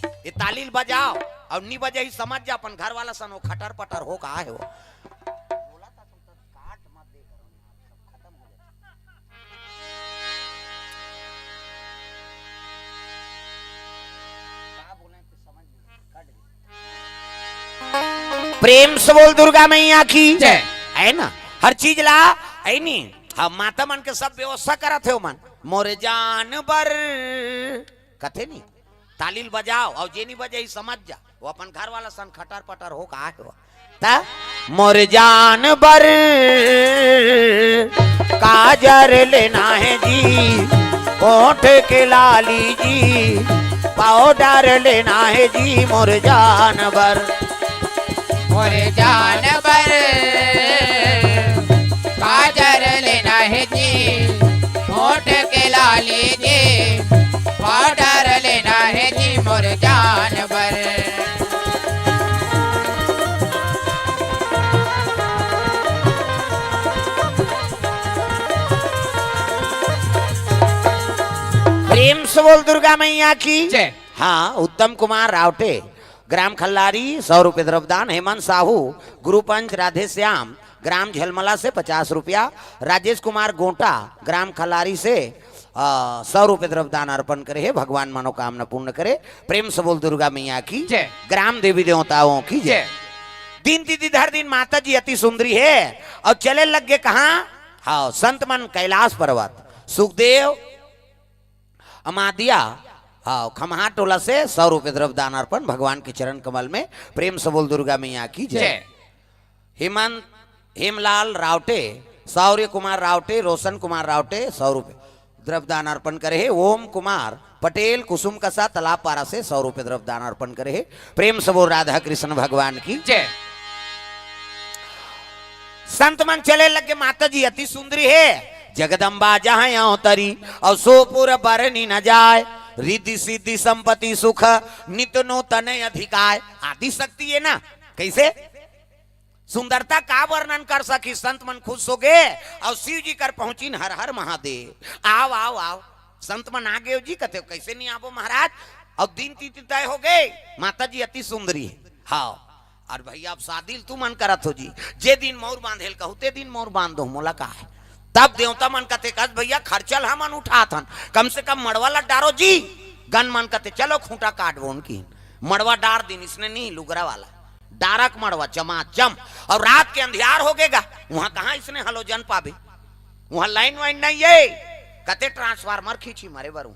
ये ताली ल बजाओ। अउ नी बजाही समझ जा, अपन घर वाला सन हो, खटर पटर हो, का हे वो। बोला था तुम तो काट मत दे करो, सब खत्म हो जाए। का बोले कुछ समझ नहीं, कट गई। प्रेम से बोल दुर्गा मैया की जय। है ना, हर चीज ला, है नी, हम माता मन के सब व्यवस्था करत हे मन। मोरे जान बर कथे नी, ताली ल बजाव, अउ जे नी बजाही समझ जा, वो अपन घर वाला सन खटर पटर हो, का हे वो। त मोर जान बर काजर लेना हे जी, ओठ के लाली जी, पाउडर लेना हे जी, मोर जान बर। मोर जान बर काजर लेना हे जी, ओठ के लाली जी, पाउडर लेना हे जी, मोर जान बर। प्रेम से बोल दुर्गा मैया की जय। हाँ, उत्तम कुमार रावटे, ग्राम खल्लारी, सौ रुपये द्रव्यदान। हेमंत साहू, गुरु पंच राधेश्याम, ग्राम झलमला से पचास रुपया। राजेश कुमार गोंटा, ग्राम खल्लारी से, अ, सौ रुपये द्रव्यदान अर्पण करे हे। भगवान मनोकामना पूर्ण करे। प्रेम से बोल दुर्गा मैया की जय। ग्राम देवी देवताओं की जय। जय। दिन तिथि धर दिन माता जी अति सुंदरी हे अउ चले लग गे कहाँ? हाँ, संत मन कैलाश पर्वत, सुखदेव, अमादिया, हाँ, खमहा टोला से सौ रुपये द्रव्यदान अर्पण भगवान के चरण कमल में। प्रेम से बोल दुर्गा मैया की जय। जय। हेमंत, हेमलाल रावटे, शौर्य कुमार रावटे, रोशन कुमार रावटे, सौ रुपये द्रव्यदान अर्पण करे हे। ओम कुमार पटेल, कुसुम कसा, तालाब पारा से सौ रुपये द्रव्यदान अर्पण करे हे। प्रेम से बोल राधा कृष्ण भगवान की जय। संत मन चले लग गे, माता जी अति सुंदरी हे, जगदम्बा जहाँ अवतरी, अउ सोपुर बरनी न जाय, रिद्धि सिद्धि संपत्ति सुख, नित नूतन अधिकाय। आदि शक्ति हे ना, कैसे? सुंदरता का वर्णन कर सकी? संत मन खुश हो गे अउ शिव जी कर पहुंचिन, हर हर महादेव। आव, आव, आव। संत मन आ गे जी, कथे, कैसे नहीं आबो महाराज? अउ दिन तिथि तय हो गे, माता जी अति सुंदरी हे। हाँ, अउ भैया अब शादी ल तुमन करत हो जी, जे दिन मउर बांधे ल कहू, ते दिन मउर बांध दो, मोला का हे? तब देवता मन कथे, कस भैया, खर्चा ल हमन उठात हन, कम से कम मड़वा ल डारो जी। गन मन कथे, चलो खूंटा काटबो उनकी। मड़वा डार दिन, इसने नहीं, लुगरा वाला। डारक मड़वा चमाचम, अउ रात के अंधियार हो गे गा, उहाँ कहाँ इसने हलोजन पाबे? उहाँ लाइन वाइन नहीं हे, कते ट्रांसफार्मर खींची मरे बरू।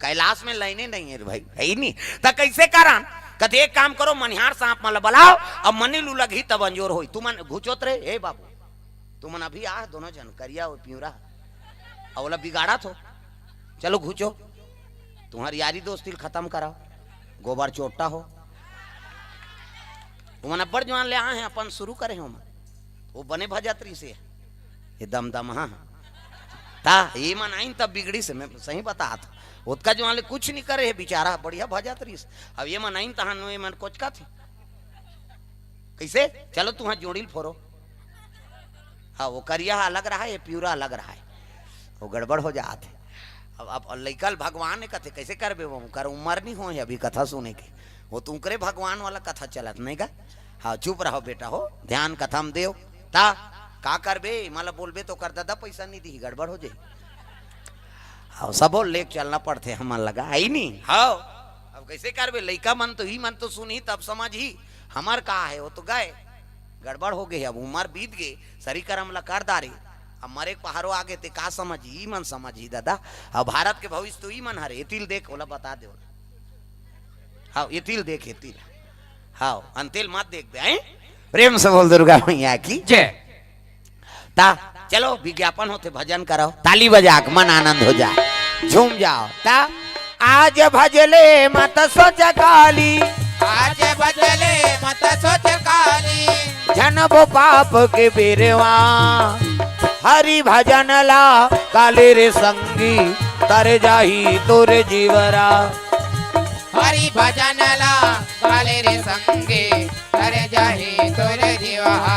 कैलाश में लाइने नहीं हे रे भाई, हे ही नहीं। त कैसे करन? कथे एक काम करो, मनिहार सांप मन ल बलाव, अब मनी लू लगही तब अंजोर होई। तुमन घुचोत रहे, हे बाबू, तुमन अभी आ, दोनों जन करिया हो पिंवरा, अउ ओला बिगाड़त हो। चलो घुचो, तुम्हारी यारी दोस्ती ल खत्म कराओ, गोबर चोट्टा हो। ओमन अब्बड़ जुआन ले आए हे, अपन शुरू करे हे ओमन। वो बने भजत रहिस हे, ये दमदमा। हाँ, हाँ। ता ये मन आइन तब बिगड़िस हे, मैं सही बतात। ओतका जुआन ले कुछ नहीं करे हे बिचारा, बढ़िया भजत रहिस। अब ये मन आइन तहन ये मन कोचकत हे। कैसे? चलो तुम्हार जोड़ी ल फोरो। हाँ, वो करिया अलग रहा हे, ये पिंवरा अलग रहा हे, वो गड़बड़ हो जात हे। अब, अब लइका ल भगवान हे कथे, कैसे करबे वो? ओकर उमर नहीं होय हे अभी कथा सुने के। वो तो उनकरे भगवान वाला कथा चलत नहीं गा। हाँ, चुप रहो बेटा हो, ध्यान कथा म देव। ता का करबे? एमा ल बोलबे त ओकर ददा पैसा नहीं दिही, गड़बड़ हो जाही। हाँ, सबो लेके चलना पड़थे, हमन लगा, हे ही नहीं। हाँ, अब कैसे करबे? लइका मन तो ही मन तो सुनही तब समझही, हमर का हे, वो तो गए। गड़बड़ हो गे, अब उमर बीत गे, सरी करम ल कर डारे, अब मरे के पहारो आ गे, ते का समझही? ई मन समझही ददा। अब भारत के भविष्य तो ई मन हरे, एती ल देख, ओला बता दे ओला। हाँ, एती ल देख, एती ल। हाँ, अंते ल मत देख बे, हैं? प्रेम से बोल दुर्गा मैया की जय। ता चलो विज्ञापन होथे, भजन कराओ, ताली बजा के मन आनंद हो जाए, झूम जाओ। ता आज भजले मत सोच काली, आज भजले मत सोच काली, झन बो पाप के बेरवा, हरि भजन ला काले रे संगी, तर जाही तोर जीवरा। हरि भजन ला काले रे संगी, तर जाही तोर जीवहा।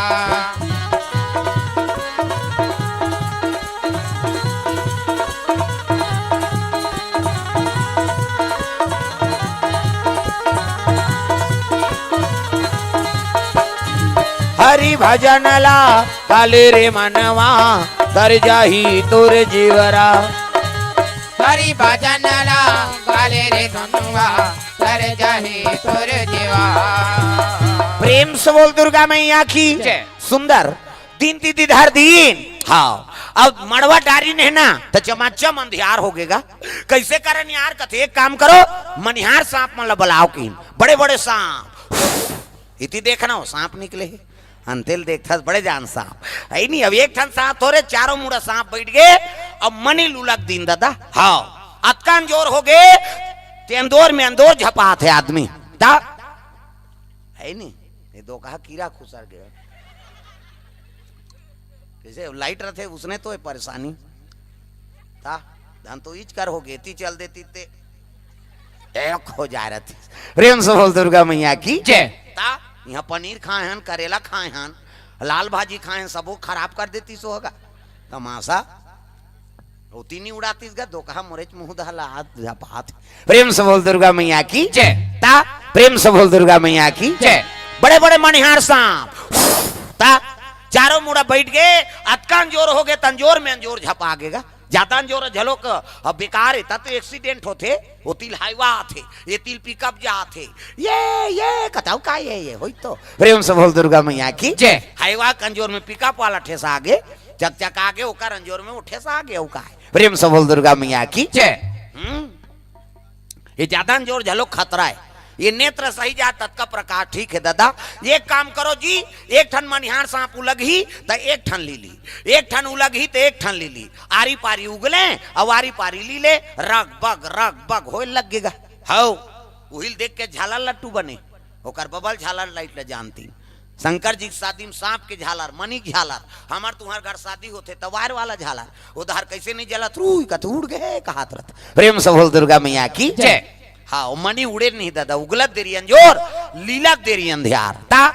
भजन ला गाले रे मनवा, तर जाही तोर जीवरा। हरि भजन ला गाले रे मनवा, तर जाही तोर जीवरा। प्रेम से बोल दुर्गा मैया की जय। सुंदर दिन तिथि धर दीन। हाँ, अब मड़वा डारी ने ना, त चमाचम अंधियार हो गेगा। कैसे करन यार? कथे, एक काम करो, मनिहार सांप मन ला बलाओ किन, बड़े बड़े सांप। इति देखना हो, सांप निकले हे। अंतेल देखथस, बड़े जान सांप। है नी, अब एक ठन सांप थोरे, चारों मुड़ा सांप बैठ गे। अब मनी लुलक दिन दादा। हाँ, अतकान जोर हो गे, ते अंदोर में अंदोर झपात हे आदमी। ता, है नी, ये दो कहा कीरा खुसर गया। जैसे लाइट रहते, उसने तो ये परेशानी। ता, धन तो इच कर हो गे, ती चल देती ते। एक हो जा रहती। प्रेम से बोल दुर्गा मैया की जय। ता, यहाँ पनीर खाए हन, करेला खाए हन, लाल भाजी खाए हन, सबो खराब कर देती सो होगा। तमाशा। रोटी नहीं उड़ातीस गा, दो कहा मोरेच मुंह दहला हाथ झपात। प्रेम से बोल दुर्गा मैया की जय। ता, प्रेम से बोल दुर्गा मैया की जय। बड़े बड़े मनिहार सांप। ता, चारों मुड़ा बैठ गे, अतकान जोर हो गे, तंजोर में अंजोर झपा गेगा। जाता अंजोर झलोक, अब बेकार हे, ता तो एक्सीडेंट होथे, वो तिल हाईवा आथे, ये तिल पिकअप जाथे, ये, ये, कताऊ का ये, ये, होई तो। प्रेम से बोल दुर्गा मैया की जय। हाईवा के अंजोर में पिकअप वाला ठेसा आगे, चकचका आगे, ओकर अंजोर में वो ठेसा आगे, वो का हे। प्रेम से बोल दुर्गा मैया की जय। हम्म। ये जादा अंजोर झलोक खतरा हे। ये नेत्र सही जात ततका प्रकाश ठीक हे दादा। एक काम करो जी, एक ठन मनिहार सांप उलगही त एक ठन ली ली, एक ठन उलगही त एक ठन ली ली। आरी पारी उगले, अउ आरी पारी ली ले, रग बग रग बग होए लग गेगा। हौ, उहिल देख के झालर लट्टू बने, ओकर बबल झालर लाइट ल जानती। शंकर जी के शादी में सांप के झालर, मनी के झालर, हमर तुंहर घर शादी होथे त वायर वाला झालर, उधार कैसे नहीं जलत, रुई कत उड़ गे कहत रहत। प्रेम से बोल दुर्गा मैया की जय। हाँ, वो मनी उड़े नहीं दादा, उगलत देरी अंजोर, लीलत देरी अंधियार। ता,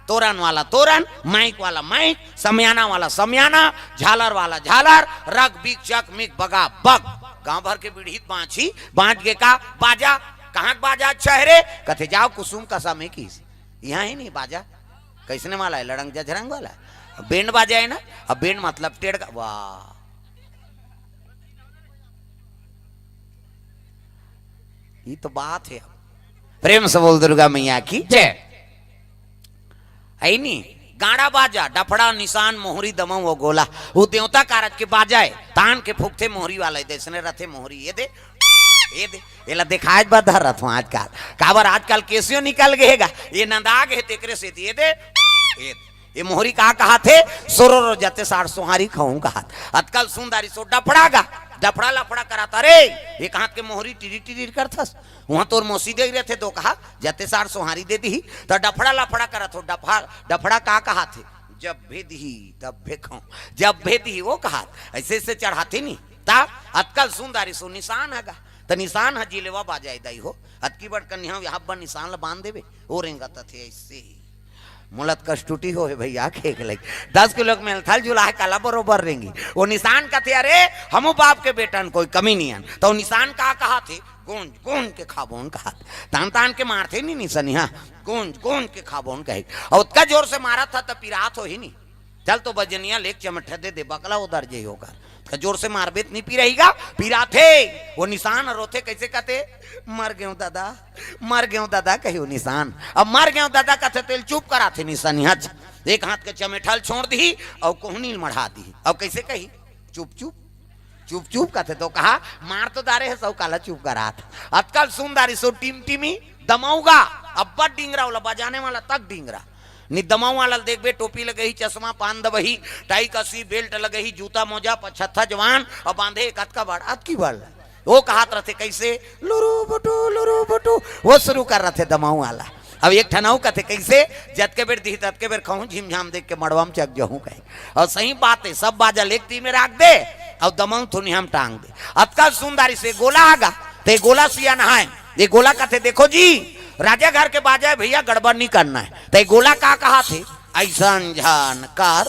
तोरन वाला तोरन, माइक वाला माइक, समियाना वाला समियाना, झालर वाला झालर, रग बिग चक मिग बगा बग। गांव भर के बिड़हित बांची, बांच गे का बाजा, कहाँ के बाजा अच्छा हे रे? कथे जाओ कुसुम का समे की। यहाँ हे नहीं बाजा। कैसने वाला हे? लड़ंग जझरंग वाला? बैंड बाजा हे ना? अब बैंड मतलब टेढ़ का, वाह। ये तो बात हे। प्रेम से बोल दुर्गा मैया की जय। है नी? गाड़ा बाजा, डफड़ा, निसान, मोहरी, दमऊ अउ गोला, वो देवता कारज के बाजा हे। तान के फूकथे मोहरी वाला, ये दे, इसने रथे मोहरी, ये दे, ये दे, एला देखाए बर धर रथों आजकल। काबर आजकल केसियो निकल गे हे गा, ये नंदा गे हे तेकरे सेती, ये दे, ये दे। ये मोहरी का कहत हे, सोरो रो जते साठ सोहारी खाऊं कहत। अतकल सुंदरी सो डफड़ा गा, डफड़ा लफड़ा करत, अरे, ये कहां के मोहरी टिरी टिरी करथस? वहां तोर मौसी दे रहे थे दो कहा, जते सार सोहारी दे दी, तो डफड़ा लफड़ा करत हो, डफा-, डफड़ा का कहा थे? जब भेद ही, तब भेखो, जब भेद ही वो कहा, ऐसे ऐसे चढ़ाते नहीं, ता अतकल सुंदरी सो निशान हगा, तो निशान ह जिलेवा बाजाए दाई हो, अतकी बड़ कन्या यहाँ बन निशान ल बांध देवे, वो रेंगत थे ऐसे ही। मोला त कष्टुटी होहे भैया, खेक लगी। दस किलो के मेलथल जुलाहे काला बरोबर रेंगी। वो निशान कथे, "अरे, हमू बाप के बेटन, कोई कमी नहीं हन।" तो निशान का कहा थे? "गोंज, गोंज के खाबोन" कहा थे। तान, तान के मारथे नहीं निसनिया। "गोंज, गोंज के खाबोन" कहे। और उतका जोर से मारा था, तब पिरात हो ही नहीं। चल तो बजनिया लेके चमट्ठा दे दे, बकला उधर जे होकर। त जोर से मारबे त नहीं पिरही गा, पिराथे। वो निशान रोथे, कैसे कहते, "मर गेव दादा, मर गेव दादा," कही वो निशान। अब "मर गेव दादा" कहते, तेल चुप कराथे निशानिया। एक हाथ के चमेठल छोड़ दी और कोहनी मढ़ा दी। अब कैसे कही, "चुप चुप, चुप चुप" कहते, तो कहा, "मार तो दारे है, सौ काला चुप करात।" अतकल सुंदरी सो टिमटिमी दमऊगा, अब्बड़ डिंगरा, ओला बजाने वाला तक डिंगरा। नि दमऊ वाला ल देखबे, टोपी लगही, चश्मा, पान दबही, टाई कसी, बेल्ट लगही, जूता मोजा, पछत्था जवान, अउ बांधे कतका बड़, अतकी बड़। वो कहत रथे कैसे, "लुरु बुटु, लुरु बुटु", वो शुरू कर रथे दमऊ वाला। अब एक ठन अउ कथे कैसे, "जतके बेर दिही, ततके बेर खाहूं, झिमझाम देख के मड़वा म चक जहूं" कहे। अउ सही बात हे, सब बाजा ल एक ती में राख दे, अउ दमऊ थुनिया म टांग दे। अतका सुंदरी से गोला आगा, ते गोला सियान हाय, ये गोला कथे, "देखो जी, राजा घर के बाजा हे भैया, गड़बड़ नहीं करना है।" तो ये गोला का कहा थे, "ऐसन झन कर,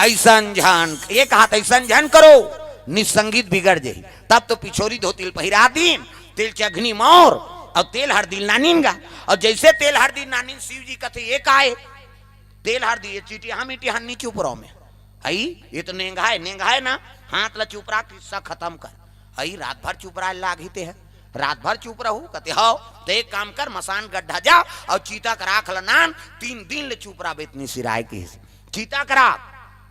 ऐसन झन," ये कहा था, "ऐसन झन करो, निसंगीत बिगड़ जाही।" तब तो पिछोरी धोती ल पहिरा दीन, तेल चघनी मौर और तेल हरदी ल नानिन गा। और जैसे तेल हरदी नानिन, शिव जी कथे, "ये का हे?" तेल हर दिए, चिटिहा मिटिहा नी चुपराव मैं। अई, ये तो नेंगाय, नेंगाय ना, हाथ ला चुपरा, किस्सा खतम कर। अई, रात भर चुपराय लागही ते ह, रात भर चुप रहू, कथे, "हव, त एक काम कर, मसान गड्ढा जा अउ चीता के राख ल नान, तीन दिन ले चुपराबे त नी सिराय," किहिस। चीता के राख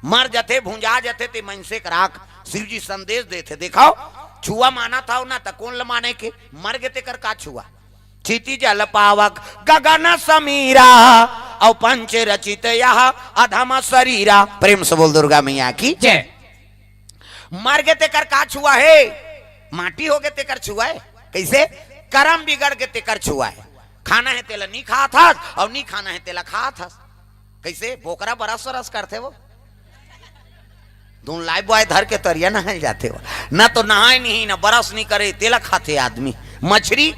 मर जथे, भुंजा जथे, ते मनसे के राख। शिव जी संदेश देथे, देखव, छुआ मानत हव ना, त कोन ल माने के? मर गे तेकर का छुआ? क्षिति जल पावक गगन समीरा, अउ पंच रचित यह अधम शरीरा। प्रेम से बोल दुर्गा मैया की। जय। मर गे तेकर का छुआ हे? माटी हो गे तेकर छुआ हे? कइसे? करम बिगड़ गे तेकर छुआ हे। खाना हे तेला नी खात हस, अउ नी खाना हे तेला खात हस। कइसे? बोकरा बरस सरस करथे वो। धुन लाइफबॉय धर के तरिया नहाय जाथे वो। न तो नहाय नहीं, न बरस नहीं करे, तेला खाथे आदमी। मछरी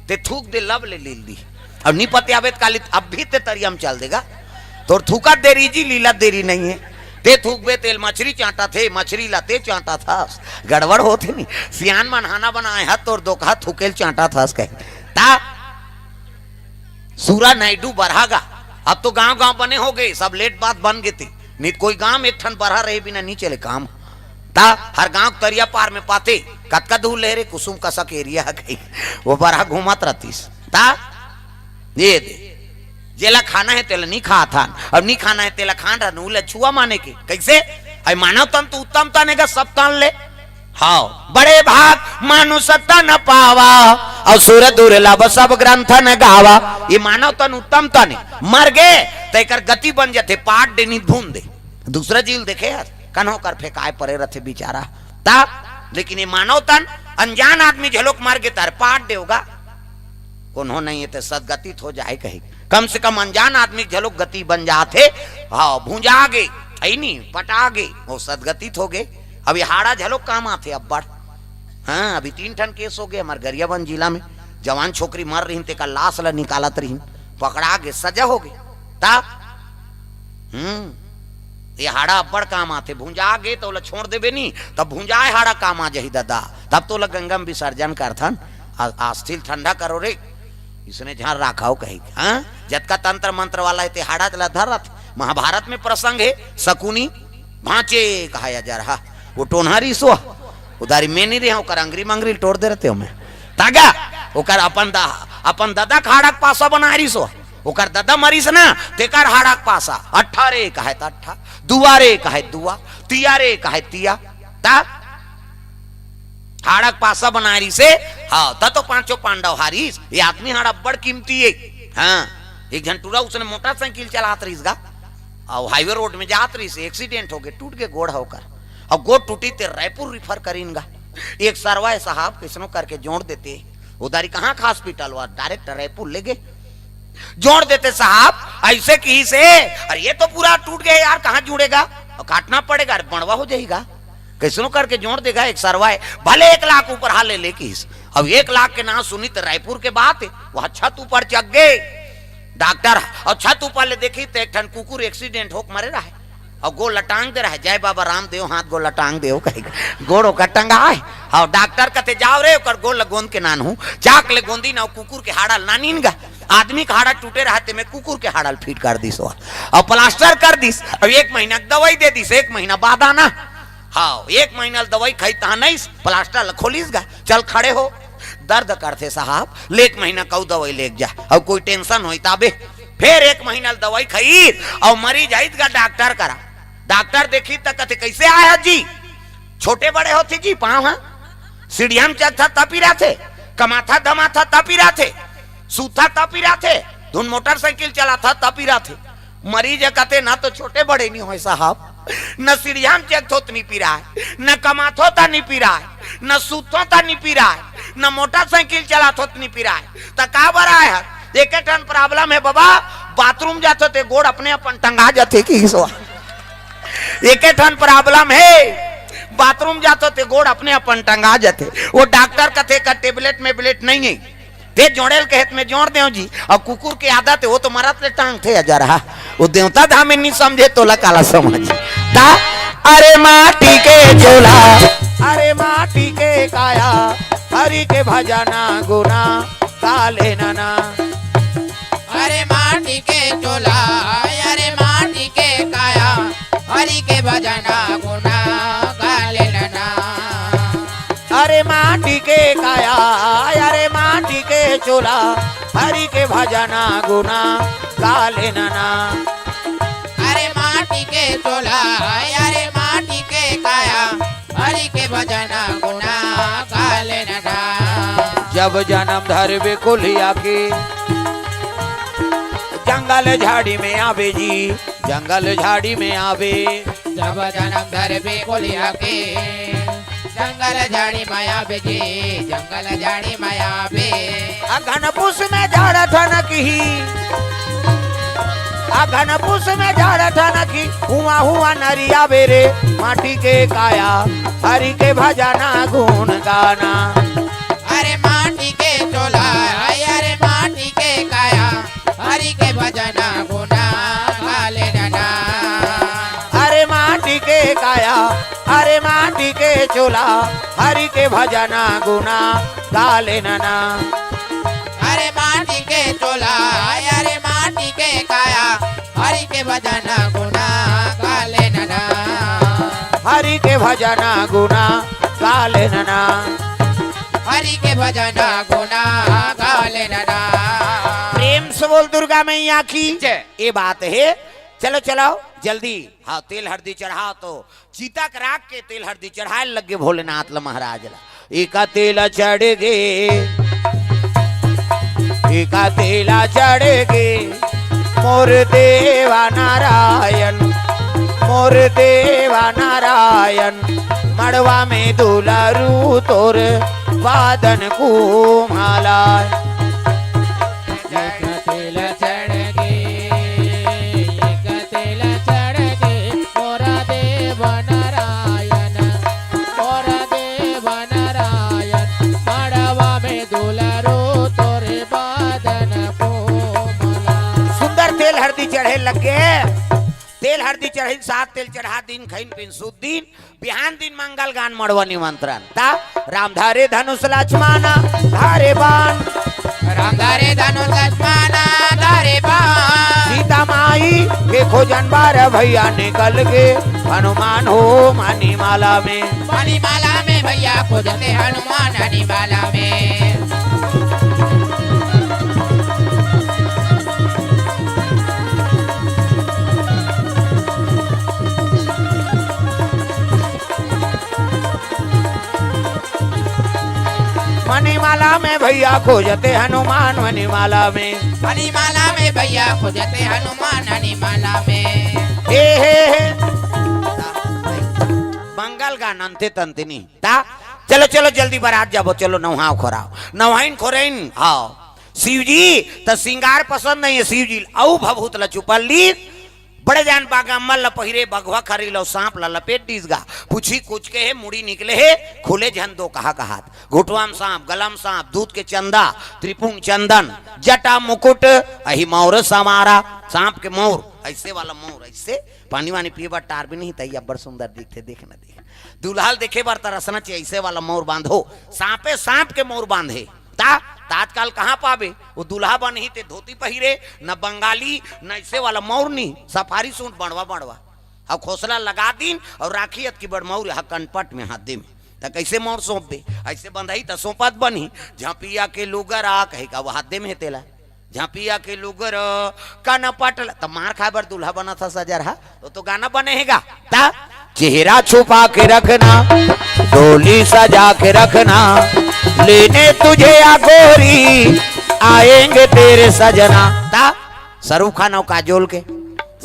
ते थूक दे, लब ले लील दी। अब नी पतियाबे त काली, अब भी ते तरिया में चल देगा। तोर थूकत देरी जी, लीलत देरी नहीं है। ते थूकबे तेल मछरी चांटत हे, मछरी ला ते चांटत हस। गड़बड़ होथे नी। सियान मन हाना बनाय ह, तोर दोकहा थूकेल चांटत हस कहे। ता सूरा नायडू बरहा गा। अब तो गांव गांव बने हो गे, सब लेट बात बन गे ते। नी त कोई गांव में एक ठन बरहा रहे बिना नी चले काम। ता हर गांव के तरिया पार में पाते, कतका दूर ले रे कुसुम कसक एरिया ह कही, वो बरहा घूमत रहतीस। ता ये दे, जेला खाना हे तेला नी खात हन, अउ नी खाना हे तेला खान रहन, उला छुआ माने के। कइसे? अई मानव तन तो उत्तम तन हे गा सब तन ले। हव, बड़े भाग मानुष तन पावा, अउ सुर दुर्लभ सब ग्रंथन गावा। ये मानव तन उत्तम तन हे, मर गे त एकर गति बन जथे, पाट दे नी त भून दे। दूसरा जीव ल देखे हस, कन्हो कर फेंकाय परे रथे बिचारा। ता, लेकिन ये मानव तन, अनजान आदमी घलोक मर गे त पाट दे होगा। कोनो नहीं हे ते सदगति त हो जाय कही। कम से कम अनजान आदमी घलोक गति बन जात हे। हव, भुंजा गे, अई नी, पटा गे, वो सदगति त हो गे। अब ये हाड़ा घलोक काम आथे अब्बड़। हाँ, अभी तीन ठन केस हो गे हमर गरियाबंद जिला में। जवान छोकरी मर रहिन, तेकर लाश ल निकालत रहिन, पकड़ा गे, सजा हो गे। ता, हम्म, ये हाड़ा अब्बड़ काम आथे। भुंजा गे त ओला छोड़ देबे नी, तब भुंजाय हाड़ा काम आ जाही ददा। तब तो ओला गंगा में विसर्जन करथन। आ, आस्थि ल ठंडा करो रे, इसने झार राखव कही। हाँ, जतका तंत्र मंत्र वाला हे ते हाड़ा ला धरत। महाभारत में प्रसंग हे, शकुनी भांचे कहाय अजरहा, वो टोनहा रिहिस वो। उधारी में नी रहे, ओकर अंगरी मंगरी ल टोर दे रहते हो मैं। तागा, ओकर अपन दा-, अपन ददा के हाड़ा के पासा बनाय रिहिस वो। ओकर ददा मरिस ना, तेकर हाड़ा के पासा। अट्ठा रे कहाय त अट्ठा, दुआ रे कहाय दुआ, तिया रे कहाय तिया। ता हाड़ा के पासा बनाय रिहिस हे। हाँ, त तो पांचों पांडव हारिस। ये आदमी हाड़ा अब्बड़ कीमती हे। हाँ, एक झन टूरा उसने मोटरसाइकिल चलात रहिस गा, अउ हाईवे रोड में जात रहिस, एक्सीडेंट हो गे, टूट गे गोड़ ह ओकर। अब गोड़ टूटी ते रायपुर रिफर करिन गा। एक सरवा हे साहब, कइसनो करके जोड़ देते। उधारी कहाँ का हॉस्पिटल हुआ, डायरेक्ट रायपुर ले गे। जोड़ देते साहब, अइसे किहिस हे, अरे ये तो पूरा टूट गया यार, कहाँ जुड़ेगा? अउ काटना पड़ेगा, अरे बंड़वा हो जाही गा। कइसनो करके जोड़ देगा एक सरवा हे, भले एक लाख ऊपर हा ले ले किहिस। अब एक लाख के नाम सुनी त रायपुर के बात हे, वहाँ छत ऊपर चघ गे डॉक्टर, अउ छत ऊपर ले देखिस त एक ठन कुकुर एक्सीडेंट होके मरे रहय, अउ गोड़ ल टांग दे रहय, "जय बाबा रामदेव, हाथ गोड़ ल टांग देव," कहिके गोड़ ओकर टंगाय हे। अउ डॉक्टर कथे, "जाव रे, ओकर गोड़ ल गोंद के लानहू।" चाक ले गोंदिन अउ कुकुर के हाड़ा ल लानिन गा। आदमी के हाड़ा टूटे रहय, तेमे कुकुर के हाड़ा ल फिट कर दिस वो, अउ प्लास्टर कर दिस, अउ एक महीना के दवाई दे दिस, एक महीना बाद आना। हाँ, एक महीना ल दवाई खाइस, तहाँ नइस, प्लास्टर ल खोलिस गा, "चल खड़े हो, दर्द करथे साहब, ले एक महीना के अउ दवाई लेके जा, अउ कोई टेंशन होही ताबे।" फेर एक महीना ल दवाई खाइस, अउ मरीज आइस गा डॉक्टर करा। डॉक्टर देखिस त कथे, "कइसे आय हस जी?" "छोटे बड़े होथे जी पाँव ह, सीढ़िया म चघथस त पिराथे, कमाथस धमाथस त पिराथे, सूतथस त पिराथे, धुन मोटरसाइकिल चलाथस त पिराथे।" मरीज ह कथे, "ना तो छोटे बड़े नी होय साहब, न सीढ़िया म चघथों त नी पिराय, न कमाथों त नी पिराय, न सूतथों त नी पिराय, न मोटरसाइकिल चलाथों त नी पिराय, त का बर आय हस?" "एके ठन प्रॉब्लम हे बबा, बाथरूम जाथों ते गोड़ अपने अपन टंगा जाथे," किहिस वो। "एके ठन प्रॉब्लम हे, बाथरूम जाथों ते गोड़ अपने अपन टंगा जाथे।" वो डॉक्टर कथे, "का टेबलेट मेबलेट नइ हे?" ते जोड़े ल कहे त में जोड़ देंव जी। अउ कुकुर के आदत हे, वो तो मरत ले टांगथे अजरहा। वो देवता धाम में नी समझे, तोला काला समझ। ता, अरे माटी के चोला, अरे माटी के काया, हरि के भजना गुना, काले नना। अरे माटी के चोला, अरे माटी हरि के भजन गुना गा लेना। अरे माटी के काया, अरे माटी के चोला, हरि के भजन गुना गा लेना। अरे माटी के चोला, अरे माटी के काया, हरि के भजन गुना गा लेना। जब जन्म धरबे कोलिया के, जंगल झाड़ी में आवे जी, जंगल झाड़ी में आवे। जब जन्म धरबे कोलिया के, जंगल झाड़ी में आवे जी, जंगल झाड़ी में आवे। अगन पुस में झाड़ ठनक ही, अगन पुस में झाड़ ठनक ही, हुआ हुआ नरिया बेरे, माटी के काया, हरि के भजना गुण गाना। अरे माटी के चोला, अरे माटी के काया, हरि के भजन गुना गा लेना। अरे माटी के काया, अरे माटी के चोला, हरि के भजन गुना गा लेना। अरे माटी के चोला, अरे माटी के काया, हरि के भजन गुना गा लेना। हरि के भजन गुना गा लेना। हरि के भजन गुना गा लेना। प्रेम से बोल दुर्गा मैया की जय। ये बात है। चलो चलो जल्दी। हाँ, तेल हरदी चढ़ा तो चिता के राख के तेल हरदी चढ़ाए लगे भोलेनाथ ला महाराज ला। एका तेला चढ़ गे, एका तेला चढ़ गे, मोर देवा नारायण, मोर देवा नारायण, मड़वा में दुलारू तोर बादन को माला। एक तेल चढ़ गे, एक तेल चढ़ गे, मोरा देव नारायण, मोरा देव नारायण, मड़वा में दुलारू तोरे बादन कोमला। सुंदर तेल हरदी चढ़े लगे। तेल हरदी चढ़िन, सात तेल चढ़ा दिन, खइन पिन सुत दिन, बिहान दिन मंगल गान मड़वा निमंत्रण। ता राम धारे धनुष लक्ष्मण धारे बाण। राम धारे धनुष लक्ष्मण धारे बाण। सीता माई के खोजन बार भैया निकल गे हनुमान हो मणिमाला में। मणिमाला में भैया खोजते हनुमान मणिमाला में। मणिमाला में भैया खोजते हनुमान मणिमाला में। मणिमाला में भैया खोजते हनुमान मणिमाला में। हे, हे, हे। मंगल गान अंते तंतिनी। ता, चलो, चलो, जल्दी बरात जाबो, चलो, नहाव खोराव। नहाइन खोरइन, हाँ। शिव जी, त सिंगार पसंद नहीं है शिव जी। अउ भभूत ल चुपल ली, बड़े जान बागा मल ल पहिरे, बघवा खरी लो, सांप ल लपेट दीस गा। पूछी कुछ के हे, मुड़ी निकले हे, खुले झन दो कहा कहात। घुटवा म सांप, गला म सांप, दूध के चंदा, त्रिपुंड चंदन, जटा मुकुट, अही मौर समारा, सांप के मौर, ऐसे वाला मौर, ऐसे पानी वानी पिए बर टार भी नहीं, तई अब्बड़ सुंदर दिखते, देख न देख। दुल्हा ल देखे बर तरसना चाहिए, ऐसे वाला मौर बांधो, सांपे सांप के मौर बांधे। ता, ता आजकल कहाँ पाबे? वो दूल्हा बनही ते धोती पहिरे, न बंगाली, न ऐसे वाला मौर नी, सफारी सूट बड़वा बड़वा। अब खोसला लगा दीन और राखी अतकी बड़ मौर ह कनपट में हाथ दे में। त कैसे मौर सौंपबे? ऐसे बंधही त सौंपत बनही। झांपिया के लुगर आ कहे का वो हाथ दे में हे तेला। झांपिया के लुगर कनपट ल-, त मार खाए बर दूल्हा बनत ह सजर हा। वो तो गाना बने हे गा। ता चेहरा छुपा के रखना, डोली सजा के रखना, लेने तुझे या गोरी, आएंगे तेरे सजना। ता शाहरुख खान और काजोल के,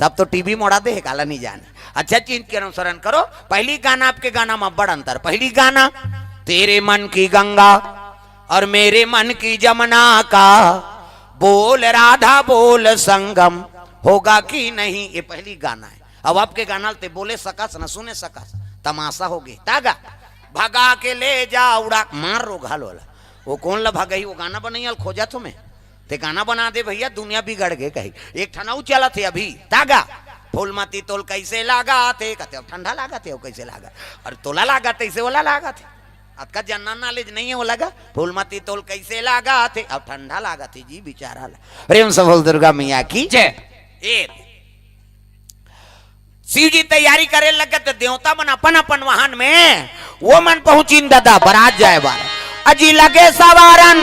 सब तो टीवी मोड़ा दे हे, काला नहीं जाने। अच्छा चीज के अनुसरण करो। पहली गाना आपके गाना में बड़ अंतर। पहली गाना, तेरे मन की गंगा और मेरे मन की जमुना का, बोल राधा बोल संगम होगा कि नहीं, ये पहली गाना है। अब आपके गाना ल ते बोले सकस न सुने सकस, तमाशा हो गे। तागा भगा के ले जा उड़ा मार रो घाल वाला। वो कौन ला भगही? वो गाना बनैया ल खोजत हो मैं। ते गाना बना दे भैया, दुनिया बिगड़ गे कही। एक ठन अउ चलत हे अभी, तागा फूलमती तोल कैसे लागा थे, कहते अब ठंडा लागा थे, अब कैसे लागा? अरे तोला लागा थे, इसे वाला लागा थे। अतका जनरल नॉलेज नहीं है वो लगा। फूलमती तोल कैसे लागा थे, अब ठंडा लागा थे जी बेचारा ला। प्रेम से बोल दुर्गा मैया की जय। ए, शिव जी तैयारी करे लगे त देवता मन अपन अपन वाहन में वो मन पहुंचिन दादा बरात जाए बर। अजी लगे सवारन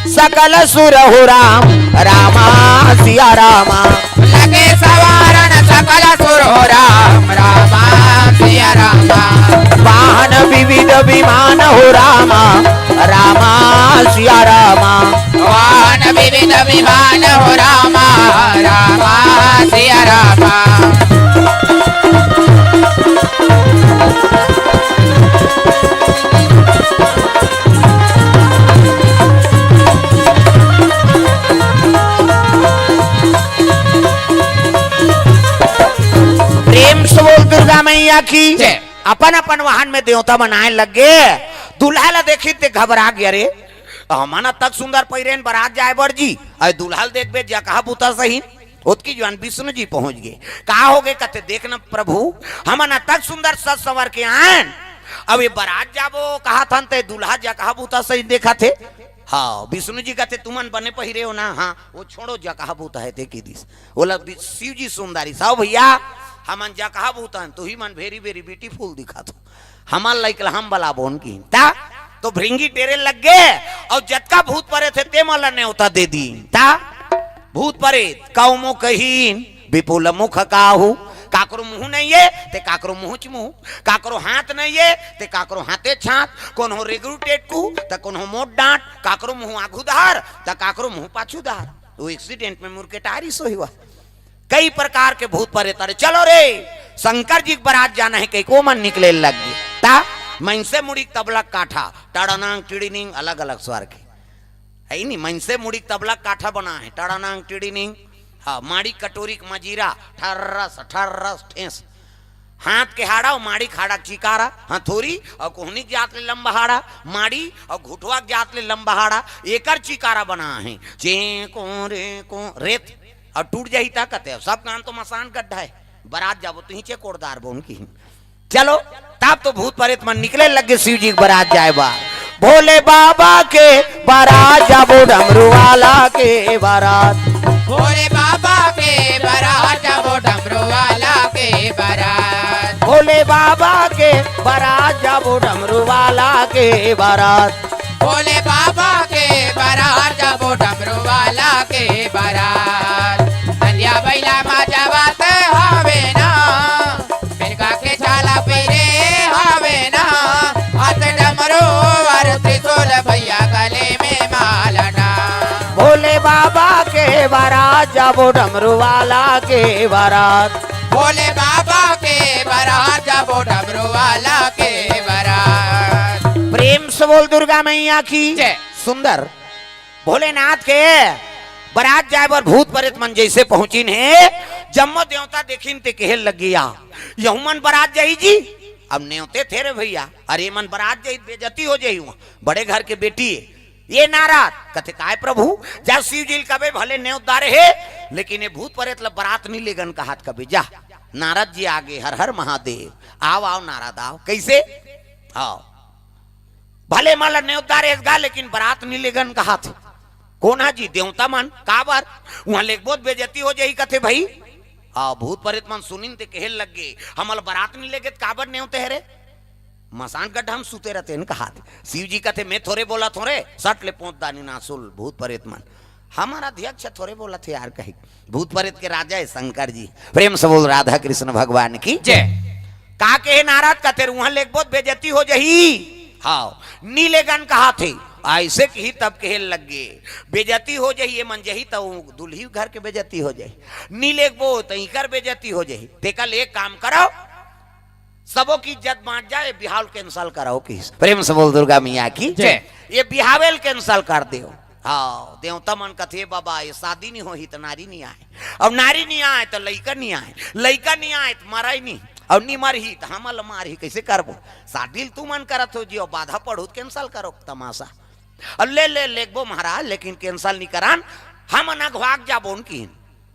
सकल सुर हो राम, रामा सिया रामा। लगे सवारन सकल सुर हो राम, रामा सिया रामा। वाहन विविध विमान हो रामा, रामा सिया रामा। वाहन विविध विमान हो रामा, रामा सिया रामा। प्रेम से बोल दुर्गा मैया की। जय। अपन अपन वाहन में देवता मन आए लग गे। दूल्हा ला देखिन ते घबरा गे, अरे हमन तक सुंदर पहिरेन बरात जाए बर जी, अरे दूल्हा ल देखबे जकहा बूता सही। ओतकी जुवार विष्णु जी पहुंच गे। का हो गे कथे, देख न प्रभु, हमन तक सुंदर सज संवर के आएन, अब ये बरात जाबो कहत हन ते दूल्हा जकहा बूता सही देखत हे। हाँ, विष्णु जी कथे, तुमन बने पहिरे हो ना? हाँ, वो छोड़ो, जकहा बूता हे ते कहि दिस। ओला बि-, शिव जी सुंदरी साव भैया, हमन जकहा बूता हन, तुही मन very very beautiful दिखत हो। हमर लइक ल हम बलाबोन किहिन। ता तो भृंगी टेरे लग गे, अउ जतका भूत परेत हे ते मन ल नेवता दे दीन। ता भूत परेत कउमो कहिन, विपुल मुख काहू, काकरो मुंह नइ हे ते काकरो मुंह च मुंह, काकरो हाथ नइ हे ते काकरो हाथे च हाथ, कोनो रेगरू टेटकू त कोनो मोट डांट, काकरो मुंह आघू धार त काकरो मुंह पाछू धार। वो accident में मुरकेटारी सोहिवा। कई प्रकार के भूत परेत। अरे चलो रे, शंकर जी के बरात जाना हे कहिके ओमन निकले लग गे। ता मइनसे मुड़ी के तबला काठा, टड़नांग टिड़िनिंग, अलग अलग स्वर के। हे नी, मइनसे मुड़ी के तबला काठा बना हे, टड़नांग टिड़िनिंग। हाँ, माड़ी कटोरी के मजीरा, ठर्रस ठर्रस ठेस। हाथ के हाड़ा अउ माड़ी के हाड़ा के चिकारा, हथोरी अउ कोहनी के जात ले लंबा हाड़ा, माड़ी अउ घुटवा के जात ले लंबा हाड़ा, एकर चिकारा बना हे। चें को रे को रेत, अउ टूट जाही ता कथे, अब सब गान तो मसान गड्ढा हे, बरात जाबो तुही चें कोड़दार बोन किहिन। चलो, तब तो भूत परेत मन निकले लग गे शिव जी के बरात जाए बर। भोले बाबा के बरात जाबो, डमरू वाला के बरात। भोले बाबा के बरात जाबो, डमरू वाला के बरात। भोले बाबा के बरात जाबो, डमरू वाला के बरात। भोले बाबा के बरात जाबो, डमरू वाला के बरात। नंदिया बइला मा जावत हवे ना, मिर्गा के छाला पहिरे हवे ना, हाथ डमरू अउ त्रिशूल भैया गले में माला ना। भोले बाबा के बरात जाबो, डमरू वाला के बरात। भोले बाबा के बरात जाबो, डमरू वाला के बरात। प्रेम से बोल दुर्गा मैया की जय। सुंदर भोलेनाथ के बरात जाए बर भूत परेत मन जइसे पहुंचिन हे, जम्मो देवता देखिन ते कहे लग गे, "या, यहू मन बरात जाही जी?" अब नेवते थे रे भैया, अरे मन बरात जाही त बेइज्जती हो जाही, उहाँ बड़े घर के बेटी हे। ये नारद कथे, "काय प्रभु, जा शिव जी ल कबे भले नेवत डारे हे, लेकिन ये भूत परेत ल बरात नी लेगन कहत कबे, जा।" नारद जी आगे, "हर हर महादेव, आव आव नारद आव।" कइसे? हाँ, भले मन ल नेवत डारे हस गा, लेकिन बरात नी लेगन कहत हे। कोन हा जी? देवता मन। काबर? उहाँ लेगबो त बेइज्जती हो जाही कथे भई। हाँ, भूत परेत मन सुनिन ते कहे लग गे, "हमल बरात नी लेगे त काबर नेवते हे रे? मसान गड्ढा म सुते रहितेन," कहत हे। शिव जी कथे, "मैं थोरे बोलत हों रे, सट ले पोंत दानी नासुल भूत परेत मन।" हमर अध्यक्ष थोरे बोलत हे यार, कही भूत परेत के राजा हे शंकर जी। प्रेम से बोल राधा कृष्ण भगवान की जय। का कहे नारद, कथे, "उहाँ लेगबो त बेइज्जती हो जाही।" हाँ, नी लेगन कहत हे। अइसे कही तब कहे लग गे, "बेइज्जती हो जाही, ये मन जाही त दुल्ही घर के बेइज्जती हो जाही, नी लेगबो त इकर बेइज्जती हो जाही। तेकर ले एक काम करव, सबो के इज्जत बांट जाए, बिहाव ल cancel करव," किहिस। प्रेम से बोल दुर्गा मैया की जय। ये बिहावे ल cancel कर देव। हाँ, देवता मन कथे, "बाबा, ये शादी नी होही त नारी नी आए, अब नारी नी आए त लइका नी आए, लइका नी आए त मरई नी, अब नी मरही त हमन ल मारही, कइसे करबो? शादी ल तुमन करत हो जी, अब बाधा पड़हू त cancel करो तमाशा।" अब ले, ले, लेगबो महाराज, लेकिन cancel नी करन, हमन अघवाक जाबोन किहिन।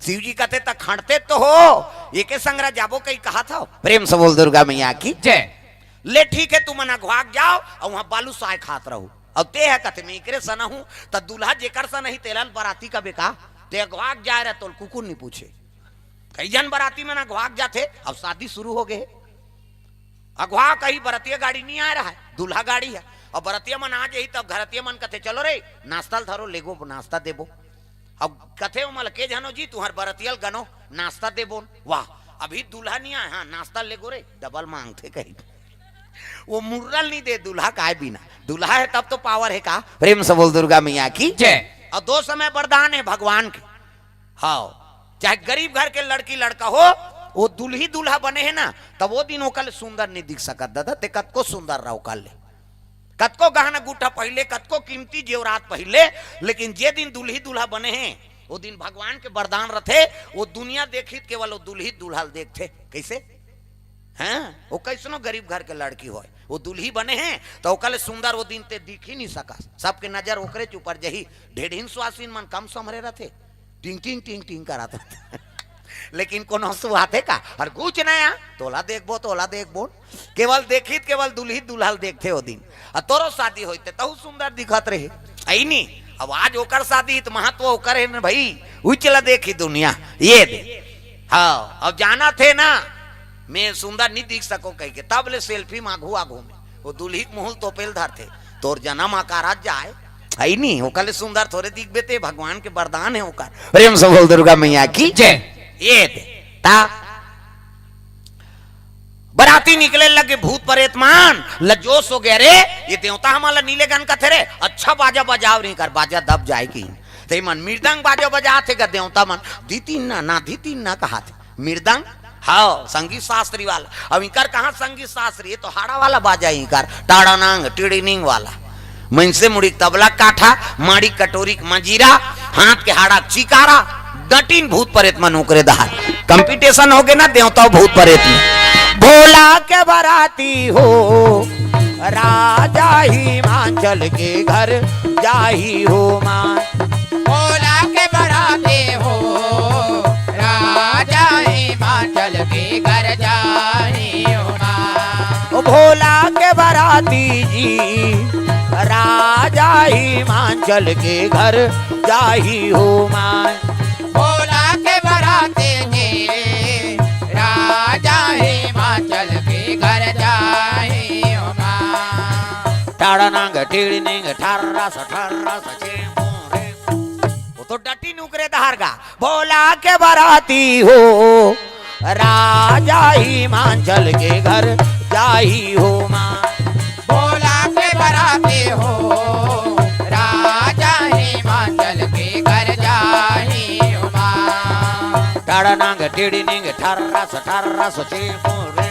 शिव जी कथे, "त खंडते तो हो, एके संघरा जाबो कही कहत हव?" प्रेम से बोल दुर्गा मैया की जय। "ले ठीक हे, तुमन अघवाक जाव अउ उहाँ बालूसाय खात रहू।" अब ते ह कथे, "मैं एकरे सन हूँ, त दूल्हा जेकर सन ही तेला ल बराती कबे का? ते अघवाक जाए रहे तोल कुकुर नी पूछे।" कई झन बराती मन अघवा के जाथे, अब शादी शुरू हो गे हे। अघवा कही बरतिया गाड़ी नइ आय रहय, दूल्हा गाड़ी हे। अब बरतिया मन आ जाही, तब घरतिया मन कथे, "चलो रे, नाश्ता ल धरो, लेगो, नाश्ता देबो।" अब कथे, "ओमन ल के झन हो जी, तुंहर बरतिया ल गनो, नाश्ता देबो।" वाह, अभी दूल्हा नइ आय, हाँ, नाश्ता लेगो रे, डबल मांगथे कही। वो मुर्रा ल नइ दे दूल्हा, काय बिना? दूल्हा हे तब तो पावर हे का? प्रेम से बोल दुर्गा मैया की जय। अउ दो समय वरदान हे भगवान के। हाँ, चाहे गरीब घर के लड़की लड़का हो, वो दुल्ही दूल्हा बने हे ना, तब वो दिन ओकर ले सुंदर नइ दिख सकत दादा। ते कतको सुंदर रह ओकर ले, कतको गहना गुट्ठा पहिर ले, कतको कीमती जेवरात पहिर ले, लेकिन जे दिन दुल्ही दूल्हा बने हे, वो दिन भगवान के वरदान रथे। वो दुनिया देखही त केवल वो दुल्ही दूल्हा ल देखथे। कइसे? हैं, वो कइसनो गरीब घर के लड़की होय, वो दुल्ही बने हे, त ओकर ले सुंदर वो दिन ते दिख ही नइ सकस। सबके नजर ओकरेच ऊपर जही। ढेढ़िन सुवासिन मन कम संभरे रथे, टिंग टिंग टिंग टिंग करत रथे। लेकिन कोनो सुहाथे का? अउ कुछ नइ आ, तोला देखबो, तोला देखबो। केवल देखही त केवल दुल्ही दूल्हा ल देखथे वो दिन। अउ तोरो शादी होइस ते तहू सुंदर दिखत रहे। अइ नी, अब आज ओकर शादी हे त महत्व ओकर हे न भई, उइच ला देखही दुनिया। ये दे। हाँ, अब जानथे ना, मैं सुंदर नइ दिख सकों कहिके, तब ले सेल्फी म आघू आघू में वो दुल्ही के मुंह ल तोपे ल धरथे। तोर जनम अकारा जाय, अइ नी, ओकर ले सुंदर थोरे दिखबे ते, भगवान के वरदान हे ओकर। प्रेम से बोल दुर्गा मैया की जय। ये दे, ता बराती निकले लगे, भूत परेत मन ल जोश हो गे, "अरे, ये देवता हमन ल नइ लेगन कथे रे, अच्छा बाजा बजाव रे कर, बाजा दब जाय कही।" ते मन मृदंग बाजा बजाथे गा देवता मन, "धितिन ना, ना धितिन ना" कहाथे। मृदंग, हाँ, संगीत शास्त्री वाला। अब इंकर कहाँ संगीत शास्त्री, ये तो हाड़ा वाला बाजा हे इंकर, टाड़ानांग, टिड़िनिंग वाला। मइनसे मुड़ी के तबला काठा, माड़ी कटोरी के मंजीरा, हाथ के हाड़ा के चिकारा, डटिन भूत परेत मन ओकरे डहर। Competition हो गे ना देवता भूत परेत में। भोला के बराती हो, राजा हिमाचल के घर जाही हो माय। भोला के बराती हो, राजा हिमाचल के घर जाही हो माय। ओ भोला के बराती जी, राजा हिमाचल के घर जाही हो माय। भोला के बराती जी, राजा हिमाचल के घर जाही हो माय। टाड़ानांग टिड़िनिंग ठर्रस ठर्रस चेंपू रे। वो तो डटिन ओकरे डहर गा। भोला के बराती हो, राजा हिमाचल के घर जाही हो माय। भोला के बराती हो, राजा हिमाचल के घर जाही हो माय। टाड़ानांग टिड़िनिंग ठर्रस ठर्रस चेंपू रे।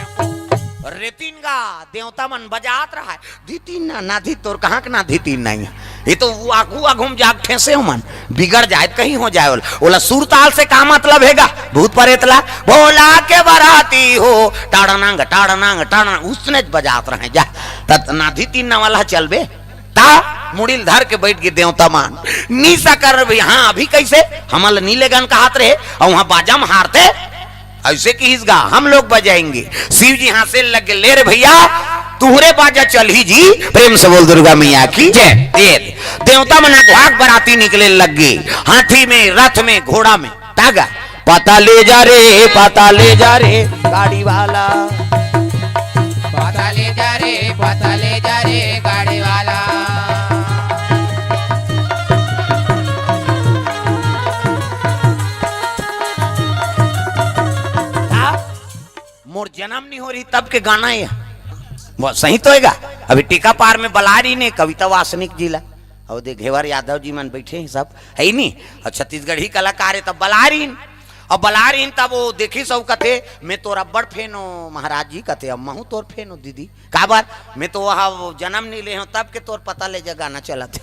रेतिन गा देवता मन बजात रहय। धितिन ना, ना धित, तोर कहाँ के ना धितिन नइ हे। ये तो वो आघू आघू म जाके ठेंसे हो मन, बिगड़ जाय त कहीं हो जाय ओला। ओला सुरताल से का मतलब हे गा? भूत परेत ला। भोला के बराती हो, टाड़ानांग, टाड़ानांग, टाड़ानांग, उसने बजात रहय जा। त ना धितिन ना वाला चलबे। ता मुड़ी ल धर के बइठ गे देवता मन। नइ सकर भई, हाँ, अभी कइसे? हमन ल नइ लेगन कहात रहे, अउ उहाँ बाजा म हारथे। अइसे किहिस गा, "हम लोग बजाएंगे।" शिव जी हाँसे लग गे, "ले रे भइया, तुंहरे बाजा चलही जी।" प्रेम से बोल दुर्गा मैया की जय। ये देवता मन अघवा के बराती निकले लग गे, हाथी में, रथ में, घोड़ा में, तागा। पता ले जा रे, पता ले जा रे गाड़ी वाला। पता ले जा रे, पता ले जा रे गाड़ी वाला। मोर जनम नइ हो रही तब के गाना हे। वो सही तो हे गा। अभी टीका पार में बला रहिन कविता वासनिक जी ला, अउ दे घेवर यादव जी मन बइठे हे सब, हे नी? अउ छत्तीसगढ़ी कलाकार हे, तब बला रहिन। अब बला रहिन तब वो देखिस अउ कथे, "मैं तोर अब्बड़ fan हो महाराज जी," कथे, "अब महूँ तोर fan हो दीदी।" "काबर?" "मैं तो वहाँ जनम नइ ले हों तब के तोर पता ले जा गाना चलत हे।"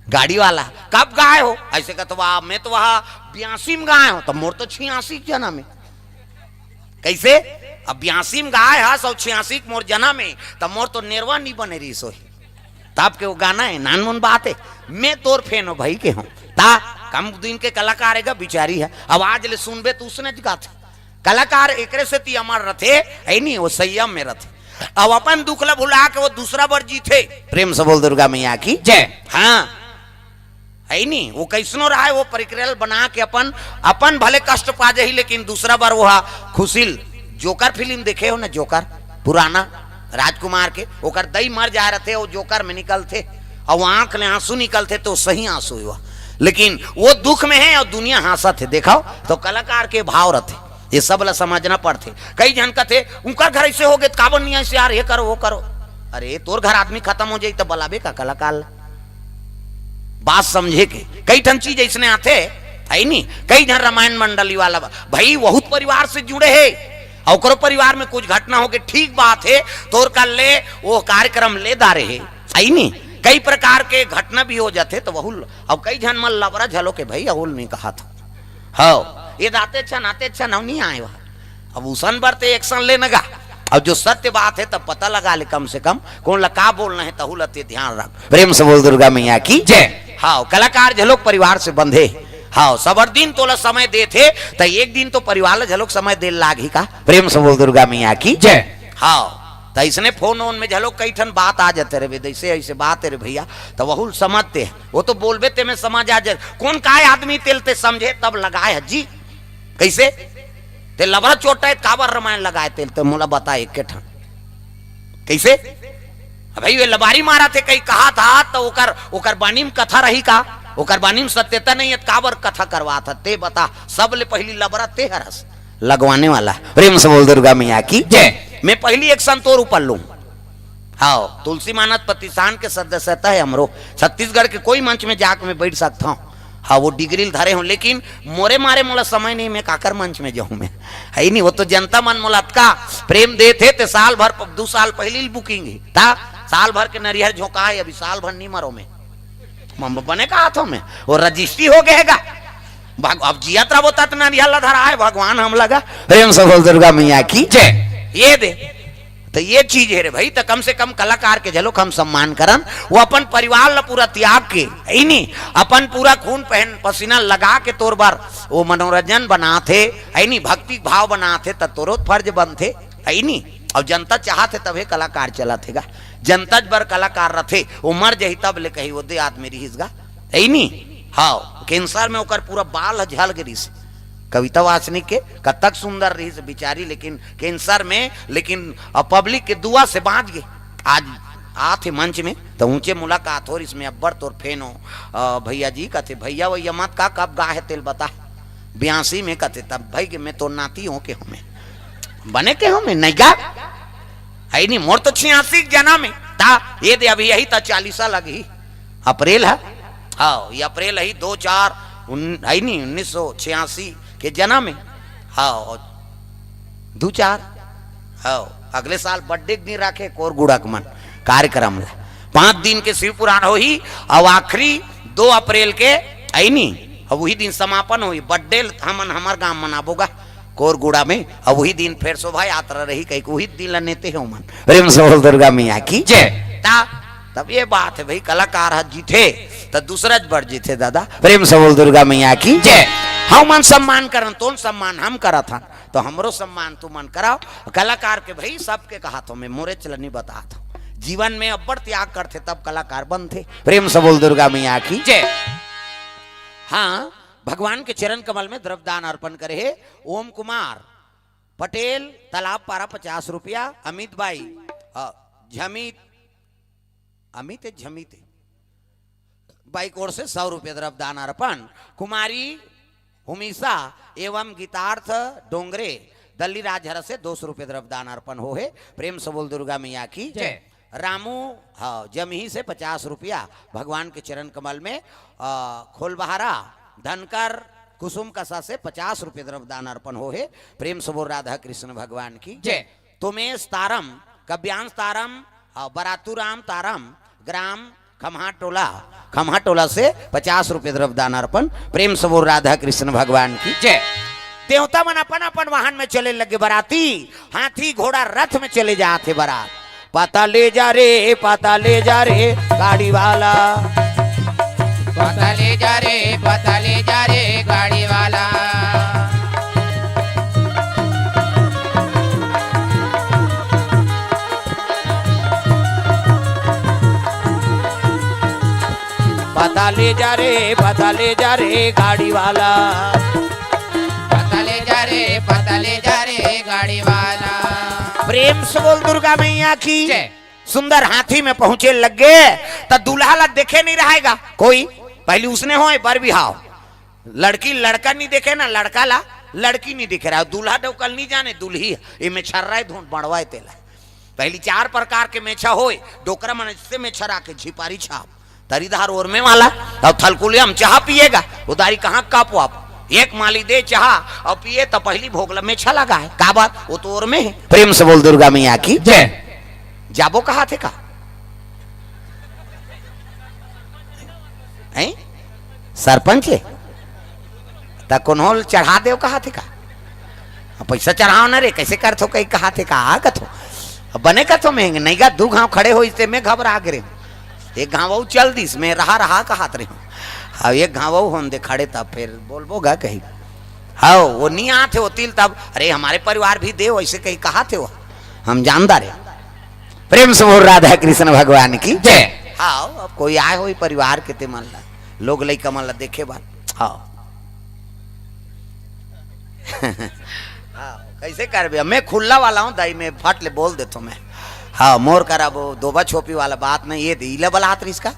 गाड़ी वाला, "कब गाय हो?" अइसे कथे, "वाह, मैं तो वहाँ बयासी म गाय हों, त मोर तो छियासी के जनम हे।" कइसे? अब बयासी म गाय हस अउ छियासी के मोर जनम हे, त मोर तो नेरवा नइ बने रहिस होही। तब के वो गाना हे, नानमुन बात हे, "मैं तोर fan हो भई" के हों। ता कम दिन के कलाकार हे गा, बिचारी हे, अब आज ले सुनबे त उसने ज गाथे। कलाकार एकरे सेती अमर रथे, हे नी, वो संयम में रथे। अब अपन दुख ला भुला के वो दूसरा बर जीथे। प्रेम से बोल दुर्गा मैया की जय। हाँ, है नी, वो कैसनो रहा है, वो प्रक्रिया बना के अपन, अपन भले कष्ट पा जाही, लेकिन दूसरा बार वो हा खुशी ल-, जोकर फिल्म देखे हो ना, जोकर पुराना राजकुमार के, ओकर दई मर जाए रहते, वो जोकर में निकलते, और वो आंख ले आंसू निकलते, तो सही आंसू हुआ, लेकिन वो दुख में है और दुनिया हंसत है। देखो, तो कलाकार के भाव रहते, ये सब ला समझना पड़ते। कई झन कथे, "उनकर घर ऐसे हो गए, त काबर नहीं ऐसे यार, ये करो, वो करो।" अरे, तोर घर आदमी खत्म हो जाई, तो बलाबे का कलाकार ला? बात समझे के, कई ठन चीज ऐसने आथे, है नी? कई झन रामायण मंडली वाला बा-, भाई, बहुत परिवार से जुड़े है, और ओकरो परिवार में कुछ घटना हो गए, ठीक बात है, तोर कर ले, वो कार्यक्रम ले डारे है, है नी? कई प्रकार के घटना भी हो जाथे, तो वहू ल-, अब कई झन मन लबरा झलो के भाई, अहुल नहीं कहा था। हाँ, ये दाते अच्छा, नाते अच्छा, नव नहीं आए वहाँ। अब उसन बर ते एक्शन लेने गा। अब जो सत्य बात है, तब पता लगा ले कम से कम, कौन ला का बोलना है, तहू ला ते ध्यान रख। प्रेम से बोल दुर्गा मैया की जय। हाँ, कलाकार झलोक परिवार से बंधे। हाँ, सबर दिन तोला समय देथे, त एक दिन तो परिवार ला झलोक समय दे लाग ही का। प्रेम से बोल दुर्गा मैया की जय। हाँ, त इसने फोन वोन में झलोक कई ठन बात आ जाते रे, जैसे ऐसे बात है रे भैया, त वहू समझते हैं। वो तो बोलबे ते में समझ आ जाए। कौन काय आदमी तेल ते समझे तब लगाए है जी। कैसे? ते लबरा चोटा है, काबर रामायण लगाए तेल ते मोला बता एक के ठन। कैसे? अब भाई, वे लबारी मारा थे, कहीं कहा था, तो ओकर, ओकर बानी में कथा रही का? ओकर बानी में सत्यता नहीं है, त काबर कथा करवा था? ते बता, सब ले पहली लबरा ते हरस लगवाने वाला। प्रेम से बोल दुर्गा मैया की जय। मैं पहली एक संतोर ऊपर लूं। हाँ, तुलसी मानस प्रतिष्ठान के सदस्यता है हमरो। छत्तीसगढ़ के कोई मंच में जाके मैं बैठ सकता हूँ। हाँ, वो डिग्री धरे हूँ, लेकिन मोरे मारे मोला समय नहीं, मैं काकर मंच में जाऊँ मैं? है ही नहीं। वो तो जनता मन मोला अतका प्रेम देथे, ते साल भर प-, दू साल पहली बुकिंग ही था। साल भर के नरिहर झोंका है, अभी साल भर नहीं मरो मैं। मम बने कहा था मैं, वो रजिस्ट्री हो गएगा। भग-, अब जियत रहो तत नरिहर ला धरा है, भगवान हम लगा। प्रेम से बोल दुर्गा मैया की जय। ये दे, तो ये चीज है रे भाई, तो कम से कम कलाकार के झलोक हम सम्मान करन। वो अपन परिवार ला पूरा त्याग के, है नी, अपन पूरा खून पहन पसीना लगा के तोर बर वो मनोरंजन बनाथे, है नी, भक्ति भाव बनाथे, त तोरो फर्ज बनथे, है नी। और जनता चाहत है तभे कलाकार चलत हेगा। जनता बर कलाकार रथे, वो मर जही तब ले कही, "वो दे आदमी रिहिस गा", है नी। हाँ, कैंसर में ओकर पूरा बाल ह झल गे रिहिस। कविता वासनिक के कतक सुंदर रिहिस बिचारी, लेकिन कैंसर में, लेकिन, अ, पब्लिक के दुआ से बांच गे। आज आथे मंच में, त ऊंचे मुलाकात हो रिहिस, मैं अब्बड़ तोर फैन हो, अ, भैया जी, कथे, "भैया, वैया मत का, कब गा है तेल बता।" बयासी में कथे, "तब भाई के मैं तोर नाती हो के हूँ मैं, बने के हूँ मैं, नहीं गा।" है नी, मोर तो छियासी के जन्म है, ता ये दे अभी यही ता चालीसा लगी, अप्रैल है। हाँ, ये अप्रैल है, दो चार, उन-, है नी, उन्नीस सौ छियासी के जन्म है। हाँ, और दो चार, हाँ, अगले साल बर्थडे के दिन रखे कोरगुड़ा के मन कार्यक्रम ला। पाँच दिन के शिव पुराण होही, और आखिरी दो अप्रैल के, है नी, अब वही दिन समापन होही। बर्थडे हमन हमर गांव मनाबो गा, कोरगुड़ा में, और वही दिन फिर शोभा यात्रा रही, कहीं वही दिन ला नेते हो मन। प्रेम से बोल दुर्गा मैया की जय। ता, तब ये बात है भाई, कलाकार ह जीते, त दूसरा ज बढ़ जीते दादा। प्रेम से बोल दुर्गा मैया की जय। हम मन सम्मान करन, तोन सम्मान हम करत हन, तो हमरो सम्मान तू मन कराओ। कलाकार के भाई सबके कहा थो मैं, मोरे चलनी बता थो। जीवन में अब्बड़ त्याग करथे तब कलाकार बनथे। प्रेम से बोल दुर्गा मैया की जय। हाँ, भगवान के चरण कमल में द्रव्य दान अर्पण करे हे ओम कुमार पटेल, तालाब पारा, पचास रुपया। अमित बाई, अ, झमित, अमित है, झमित है, बाई की ओर से सौ रुपया द्रव्य दान अर्पण। कुमारी हुमिसा एवं गीतार्थ डोंगरे, दल्ली राजहरा से दो सौ रुपया द्रव्य दान अर्पण हो हे। प्रेम से बोल दुर्गा मैया की जय। रामू, हाँ, जमही से पचास रुपया भगवान के चरण कमल में, अ, खोलबहारा धनकर कुसुम कसा से पचास रुपया द्रव्य दान अर्पण हो हे। प्रेम से बोल राधा कृष्ण भगवान की जय। तोमेश तारम, कब्यांश तारम, हाँ, बरातू राम तारम, ग्राम खम्हा टोला, खम्हा टोला से पचास रुपया द्रव्य दान अर्पण। प्रेम से बोल राधा कृष्ण भगवान की जय। देवता मन अपन अपन वाहन में चले लगे बराती, हाथी घोड़ा रथ में चले जात हे बरात। पता ले जा रे, पता ले जा रे गाड़ी वाला। पता ले जा रे, पता ले जा रे गाड़ी वाला। पता ले जा रे, पता ले जा रे गाड़ी वाला। पता ले जा रे, पता ले जा रे गाड़ी वाला। प्रेम से बोल दुर्गा मैया की। जय। सुंदर हाथी में पहुंचे लग गे, त दूल्हा ला देखे नहीं रहेगा कोई। पहली उसने होय बर बिहाव, लड़की लड़का नहीं देखे ना, लड़का ला लड़की नहीं दिखे रहा। दूल्हा डोकल नहीं जाने, दुल्ही ये मेछर रहा है, धुन बड़वाए तेला। पहली चार प्रकार के मेछा होय, डोकरा मन से मेछर आके झिपारी छाप, तरी धार ओरमे वाला, अब थलकुलिया में चाह पिएगा, उधारी कहाँ कापो आप। एक माली दे चाह और पिए तो पहली भोगला मेछा लगा है, का बात? वो तो ओरमे है। प्रेम से बोल दुर्गा मैया की जय। जाबो कहा थे का? हैं? सरपंच है? त कोनो ल चढ़ा देव कहा थे का? अब पैसा चढ़ाओ ना रे, कैसे करथो कहीं कहा थे का? आ कथो। अब बने कथो महंगे, नहीं गा, दू घाव खड़े हो, इससे मैं घबरा गे रे। एक घाव वो चल दिस, मैं रहा, रहा कहत रहे हूँ। अब एक घाव वो होन दे खड़े, तब फिर बोलबो गा कहीं। हाँ, वो नहीं आते हो तिल तब, "अरे, हमारे परिवार भी दे," ऐसे कहीं कहा थे वो। हम जानदार है। प्रेम से बोल राधा कृष्ण भगवान की जय। हाँ, अब कोई आए हो परिवार के ते मन ला, लोग लइका मन ला देखे बार। हाँ। हाँ, कैसे करबे? मैं खुल्ला वाला हूँ दाई, मैं फट ले बोल देथो मैं। हाँ, मोर करा वो दोबा छोपी वाला बात नहीं, ये दे, इला बलात रहिस का?